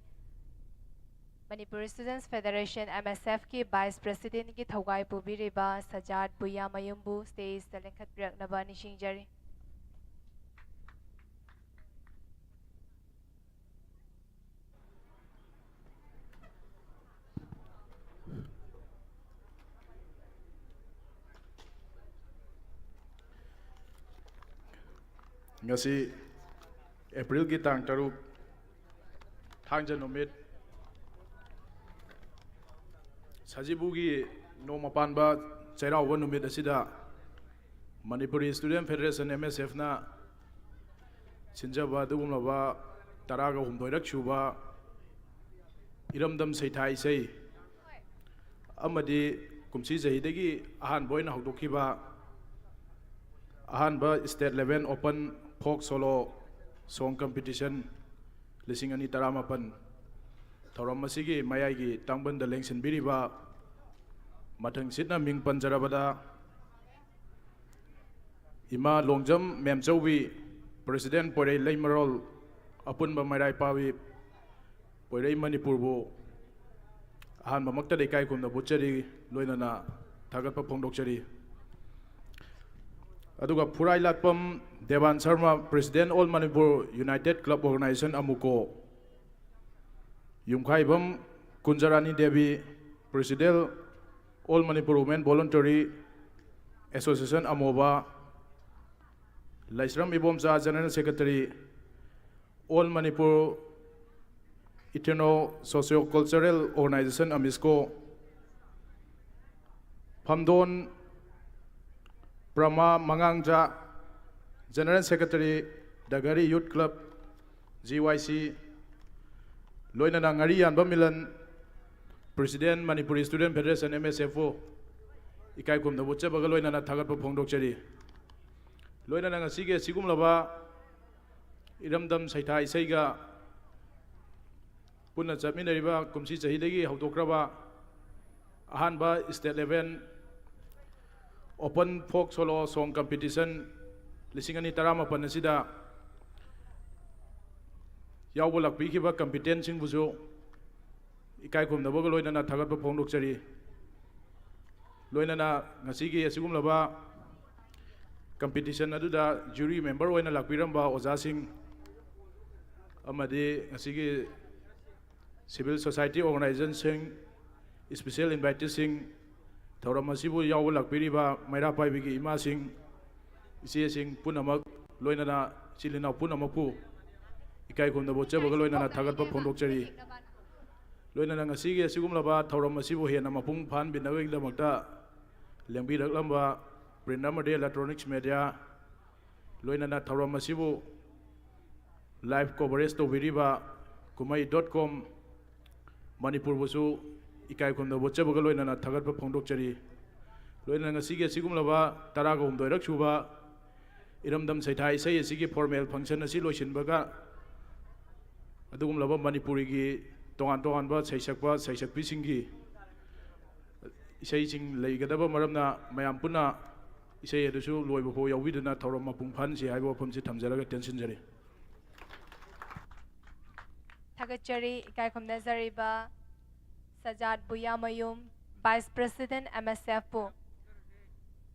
Manipur Students Federation, M S F ꯀꯤ Vice President ꯀꯤ ꯊꯧꯒꯥꯏ ꯄꯨꯕꯤꯔꯤꯕ ꯁꯖꯥꯠ ꯕꯨꯌꯥꯃꯌꯨꯝꯕꯨ stage ꯇ ꯂꯦꯡꯈꯠꯄꯤꯔꯛꯅꯕ ꯅꯤꯡꯁꯤꯡꯖꯔꯤ꯫ ꯉꯁꯤ April ꯒꯤ ꯇꯥꯡ ꯇꯔꯨꯛ, ꯊꯥꯡꯖ ꯅꯨꯃꯤꯠ, ꯁꯖꯤꯕꯨꯒꯤ ꯅꯣꯡꯃ ꯄꯥꯟꯕ ꯆꯩꯔꯥꯎꯕ ꯅꯨꯃꯤꯠ ꯑꯁꯤꯗ Manipuri Student Federation, M S F ꯅ ꯁꯤꯟꯖꯕ ꯑꯗꯨꯒꯨꯝꯂꯕ ꯇꯔꯥꯒ ꯍꯨꯝꯗꯣꯏꯔꯛ ꯁꯨꯕ ꯏꯔꯝꯗꯝ ꯁꯩꯊꯥ ꯏꯁꯩ ꯑꯃꯗꯤ ꯀꯨꯝꯁꯤ ꯆꯍꯤꯗꯒꯤ ꯑꯍꯥꯟꯕ ꯑꯣꯏꯅ ꯍꯧꯗꯣꯛꯈꯤꯕ ꯑꯍꯥꯟꯕ state level open folk solo song competition ꯂꯤꯁꯤꯡ ꯑꯅꯤ ꯇꯔꯥꯃꯥꯄꯟ ꯊꯧꯔꯝ ꯑꯁꯤꯒꯤ ꯃꯌꯥꯏꯒꯤ ꯇꯥꯡꯕꯟꯗ ꯂꯦꯡꯁꯤꯟꯕꯤꯔꯤꯕ, ꯃꯊꯪꯁꯤꯠꯅ ꯃꯤꯡ ꯄꯟꯖꯔꯕꯗ, ꯏꯃꯥ ꯂꯣꯡꯖꯝ ꯃꯦꯝꯆꯧꯕꯤ, President ꯄꯣꯏꯔꯩ ꯂꯩꯃꯔꯣꯜ, ꯑꯄꯨꯟꯕ ꯃꯩꯔꯥꯏ ꯄꯥꯕꯤ ꯄꯣꯏꯔꯩ ꯃꯅꯤꯄꯨꯔꯕꯨ ꯑꯍꯥꯟꯕꯃꯛꯇꯗ ꯏꯀꯥꯏ ꯈꯨꯝꯅꯕ ꯎꯠꯆꯔꯤ, ꯂꯣꯏꯅꯅ ꯊꯥꯒꯠꯄ ꯐꯣꯡꯗꯣꯛꯆꯔꯤ꯫ ꯑꯗꯨꯒ ꯐꯨꯔꯥꯏ ꯂꯥꯠꯄꯝ Devan Sharma, President All Manipur United Club Organization, ꯑꯃꯨꯀꯣ, Yumkhaibam Kunjarani Devi, President All Manipur Women Voluntary Association, ꯑꯃꯣꯕ, ꯂꯥꯏꯁ꯭ꯔꯝ Ibomcha, General Secretary, All Manipur Ethno Socio Cultural Organization, ꯑꯃꯤꯁꯀꯣ, ꯐꯝꯗꯣꯟ ꯄ꯭ꯔꯃꯥ ꯃꯉꯥꯡꯖꯥ, General Secretary, ꯗꯒꯔꯤ Youth Club, G Y C, ꯂꯣꯏꯅꯅ ꯉꯥꯔꯤ ꯌꯥꯟꯕ Milan, President Manipuri Student Federation, M S F ꯄꯨ ꯏꯀꯥꯏ ꯈꯨꯝꯅꯕ ꯎꯠꯆꯕꯒ ꯂꯣꯏꯅꯅ ꯊꯥꯒꯠꯄ ꯐꯣꯡꯗꯣꯛꯆꯔꯤ꯫ ꯂꯣꯏꯅꯅ ꯉꯁꯤꯒꯤ ꯑꯁꯤꯒꯨꯝꯂꯕ ꯏꯔꯝꯗꯝ ꯁꯩꯊꯥ ꯏꯁꯩꯒ ꯄꯨꯟꯅ ꯆꯠꯃꯤꯟꯅꯔꯤꯕ ꯀꯨꯝꯁꯤ ꯆꯍꯤꯗꯒꯤ ꯍꯧꯗꯣꯛꯈ꯭ꯔꯕ ꯑꯍꯥꯟꯕ state level open folk solo song competition ꯂꯤꯁꯤꯡ ꯑꯅꯤ ꯇꯔꯥꯃꯥꯄꯟ ꯑꯁꯤꯗ ꯌꯥꯎꯕ ꯂꯥꯛꯄꯤꯈꯤꯕ combatantꯁꯤꯡꯕꯨꯁꯨ ꯏꯀꯥꯏ ꯈꯨꯝꯅꯕꯒ ꯂꯣꯏꯅꯅ ꯊꯥꯒꯠꯄ ꯐꯣꯡꯗꯣꯛꯆꯔꯤ꯫ ꯂꯣꯏꯅꯅ ꯉꯁꯤꯒꯤ ꯑꯁꯤꯒꯨꯝꯂꯕ competition ꯑꯗꯨꯗ jury member ꯑꯣꯏꯅ ꯂꯥꯛꯄꯤꯔꯝꯕ ꯑꯣꯖꯥꯁꯤꯡ ꯑꯃꯗꯤ ꯉꯁꯤꯒꯤ civil society organizationꯁꯤꯡ, special inviteeꯁꯤꯡ, ꯊꯧꯔꯝ ꯑꯁꯤꯕꯨ ꯌꯥꯎꯕ ꯂꯥꯛꯄꯤꯔꯤꯕ ꯃꯩꯔꯥ ꯄꯥꯏꯕꯤꯒꯤ ꯏꯃꯥꯁꯤꯡ, ꯏꯆꯦꯁꯤꯡ ꯄꯨꯝꯅꯃꯛ, ꯂꯣꯏꯅꯅ ꯏꯆꯤꯜ ꯏꯅꯥꯎ ꯄꯨꯝꯅꯃꯛꯄꯨ ꯏꯀꯥꯏ ꯈꯨꯝꯅꯕ ꯎꯠꯆꯕꯒ ꯂꯣꯏꯅꯅ ꯊꯥꯒꯠꯄ ꯐꯣꯡꯗꯣꯛꯆꯔꯤ꯫ ꯂꯣꯏꯅꯅ ꯉꯁꯤꯒꯤ ꯑꯁꯤꯒꯨꯝꯂꯕ ꯊꯧꯔꯝ ꯑꯁꯤꯕꯨ ꯍꯦꯟꯅ ꯃꯄꯨꯡ ꯐꯥꯍꯟꯕꯤꯅꯕꯒꯤꯗꯃꯛꯇ ꯂꯦꯡꯕꯤꯔꯛꯂꯝꯕ print ꯑꯃꯗꯤ electronics media, ꯂꯣꯏꯅꯅ ꯊꯧꯔꯝ ꯑꯁꯤꯕꯨ live coverage ꯇꯧꯕꯤꯔꯤꯕ ꯀꯨꯝꯍꯩ dot com ꯃꯅꯤꯄꯨꯔꯕꯨꯁꯨ ꯏꯀꯥꯏ ꯈꯨꯝꯅꯕ ꯎꯠꯆꯕꯒ ꯂꯣꯏꯅꯅ ꯊꯥꯒꯠꯄ ꯐꯣꯡꯗꯣꯛꯆꯔꯤ꯫ ꯂꯣꯏꯅꯅ ꯉꯁꯤꯒꯤ ꯑꯁꯤꯒꯨꯝꯂꯕ ꯇꯔꯥꯒ ꯍꯨꯝꯗꯣꯏꯔꯛ ꯁꯨꯕ ꯏꯔꯝꯗꯝ ꯁꯩꯊꯥ ꯏꯁꯩ ꯑꯁꯤꯒꯤ formal function ꯑꯁꯤ ꯂꯣꯏꯁꯤꯟꯕꯒ, ꯑꯗꯨꯒꯨꯝꯂꯕ ꯃꯅꯤꯄꯨꯔꯤꯒꯤ ꯇꯣꯉꯥꯟ ꯇꯣꯉꯥꯟꯕ ꯁꯩꯁꯛꯄ ꯁꯩꯁꯛꯄꯤꯁꯤꯡꯒꯤ ꯏꯁꯩꯁꯤꯡ ꯂꯩꯒꯗꯕ ꯃꯔꯝꯅ, ꯃꯌꯥꯝ ꯄꯨꯟꯅ ꯏꯁꯩ ꯑꯗꯨꯁꯨ ꯂꯣꯏꯕ ꯐꯥꯎ ꯌꯥꯎꯕꯤꯗꯨꯅ ꯊꯧꯔꯝ ꯃꯄꯨꯡ ꯐꯥꯍꯟꯁꯤ ꯍꯥꯏꯕ ꯋꯥꯐꯝꯁꯤ ꯊꯝꯖꯔꯒ ꯇꯦꯟꯁꯤꯟꯖꯔꯤ꯫ ꯊꯥꯒꯠꯆꯔꯤ ꯏꯀꯥꯏ ꯈꯨꯝꯅꯖꯔꯤꯕ ꯁꯖꯥꯠ ꯕꯨꯌꯥꯃꯌꯨꯝ, Vice President, M S F ꯄꯨ꯫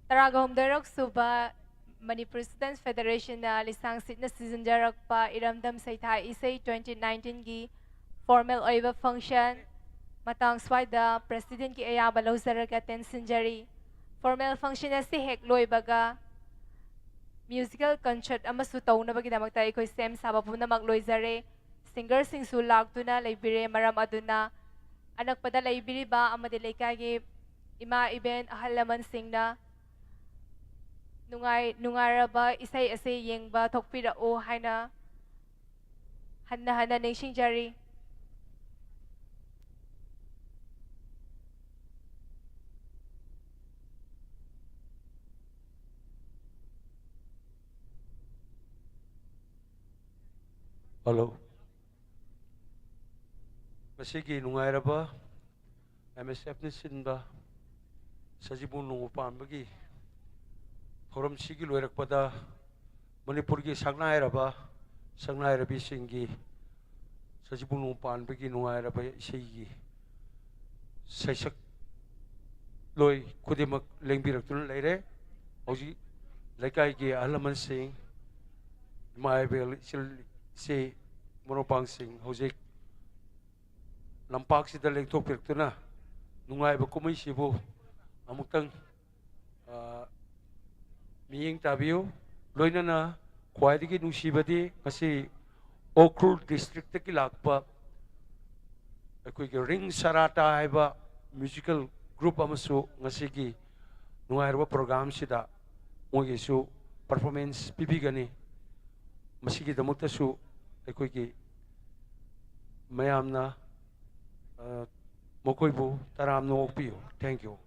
ꯇꯔꯥꯒ ꯍꯨꯝꯗꯣꯏꯔꯛ ꯁꯨꯕ ꯃꯅꯤꯄꯨꯔ Students Federationꯅ ꯂꯤꯁꯥꯡ ꯁꯤꯠꯅ ꯁꯤꯟꯖꯔꯛꯄ ꯏꯔꯝꯗꯝ ꯁꯩꯊꯥ ꯏꯁꯩ twenty nineteenꯒꯤ formal ꯑꯣꯏꯕ function ꯃꯇꯥꯡ ꯁ꯭ꯋꯥꯏꯗ Presidentꯀꯤ ꯑꯌꯥꯕ ꯂꯧꯖꯔꯒ ꯇꯦꯟꯁꯤꯟꯖꯔꯤ꯫ Formal function ꯑꯁꯤ ꯍꯦꯛ ꯂꯣꯏꯕꯒ musical concert ꯑꯃꯁꯨ ꯇꯧꯅꯕꯒꯤꯗꯃꯛꯇ ꯑꯩꯈꯣꯏ ꯁꯦꯝ ꯁꯥꯕ ꯄꯨꯝꯅꯃꯛ ꯂꯣꯏꯖꯔꯦ꯫ Singerꯁꯤꯡꯁꯨ ꯂꯥꯛꯇꯨꯅ ꯂꯩꯕꯤꯔꯦ꯫ ꯃꯔꯝ ꯑꯗꯨꯅ ꯑꯅꯛꯄꯗ ꯂꯩꯕꯤꯔꯤꯕ ꯑꯃꯗꯤ ꯂꯩꯀꯥꯏꯒꯤ ꯏꯃꯥ ꯏꯕꯦꯟ ꯑꯍꯜ ꯂꯃꯟꯁꯤꯡꯅ ꯅꯨꯡꯉꯥꯏ ꯅꯨꯡꯉꯥꯏꯔꯕ ꯏꯁꯩ ꯑꯁꯤ ꯌꯦꯡꯕ ꯊꯣꯛꯄꯤꯔꯛꯎ ꯍꯥꯏꯅ ꯍꯟꯅ ꯍꯟꯅ ꯅꯤꯡꯁꯤꯡꯖꯔꯤ꯫ Hello. ꯃꯁꯤꯒꯤ ꯅꯨꯡꯉꯥꯏꯔꯕ M S Fꯅ ꯁꯤꯟꯕ ꯁꯖꯤꯕꯨ ꯅꯣꯡꯃ ꯄꯥꯟꯕꯒꯤ ꯊꯧꯔꯝꯁꯤꯒꯤ ꯂꯣꯏꯔꯛꯄꯗ ꯃꯅꯤꯄꯨꯔꯒꯤ ꯁꯛꯅꯥꯏꯔꯕ ꯁꯛꯅꯥꯏꯔꯕꯤꯁꯤꯡꯒꯤ ꯁꯖꯤꯕꯨ ꯅꯣꯡꯃ ꯄꯥꯟꯕꯒꯤ ꯅꯨꯡꯉꯥꯏꯔꯕ ꯏꯁꯩꯒꯤ ꯁꯩꯁꯛꯂꯣꯏ ꯈꯨꯗꯤꯡꯃꯛ ꯂꯦꯡꯕꯤꯔꯛꯇꯨꯅ ꯂꯩꯔꯦ꯫ ꯍꯧꯖꯤꯛ ꯂꯩꯀꯥꯏꯒꯤ ꯑꯍꯜ ꯂꯃꯟꯁꯤꯡ, ꯏꯃꯥ ꯏꯕꯦꯜ, ꯏꯆꯤꯜ ꯏꯆꯦ, ꯃꯔꯨꯞ ꯃꯄꯥꯡꯁꯤꯡ ꯍꯧꯖꯤꯛ ꯂꯝꯄꯥꯛꯁꯤꯗ ꯂꯦꯡꯊꯣꯛꯄꯤꯔꯛꯇꯨꯅ ꯅꯨꯡꯉꯥꯏꯕ ꯀꯨꯝꯍꯩꯁꯤꯕꯨ ꯑꯃꯨꯛꯇꯪ, ꯑ, ꯃꯤꯠꯌꯦꯡ ꯇꯥꯕꯤꯌꯨ꯫ ꯂꯣꯏꯅꯅ ꯈ꯭ꯋꯥꯏꯗꯒꯤ ꯅꯨꯡꯁꯤꯕꯗꯤ ꯉꯁꯤ ꯎꯈ꯭ꯔꯨꯜ ꯗꯤꯁꯇ꯭ꯔꯤꯛꯇꯒꯤ ꯂꯥꯛꯄ ꯑꯩꯈꯣꯏꯒꯤ ꯔꯤꯡ ꯁꯔꯥꯇꯥ ꯍꯥꯏꯕ ꯃ꯭ꯌꯨꯖꯤꯀꯦꯜ ꯒ꯭ꯔꯨꯞ ꯑꯃꯁꯨ ꯉꯁꯤꯒꯤ ꯅꯨꯡꯉꯥꯏꯔꯕ ꯄ꯭ꯔꯣꯒ꯭ꯔꯥꯝꯁꯤꯗ ꯃꯣꯏꯒꯤꯁꯨ ꯄꯔꯐꯣꯔꯃꯦꯟꯁ ꯄꯤꯕꯤꯒꯅꯤ꯫ ꯃꯁꯤꯒꯤꯗꯃꯛꯇꯁꯨ ꯑꯩꯈꯣꯏꯒꯤ ꯃꯌꯥꯝꯅ, ꯑ, ꯃꯈꯣꯏꯕꯨ ꯇꯔꯥꯝꯅ ꯑꯣꯛꯄꯤꯌꯨ꯫ Thank you꯫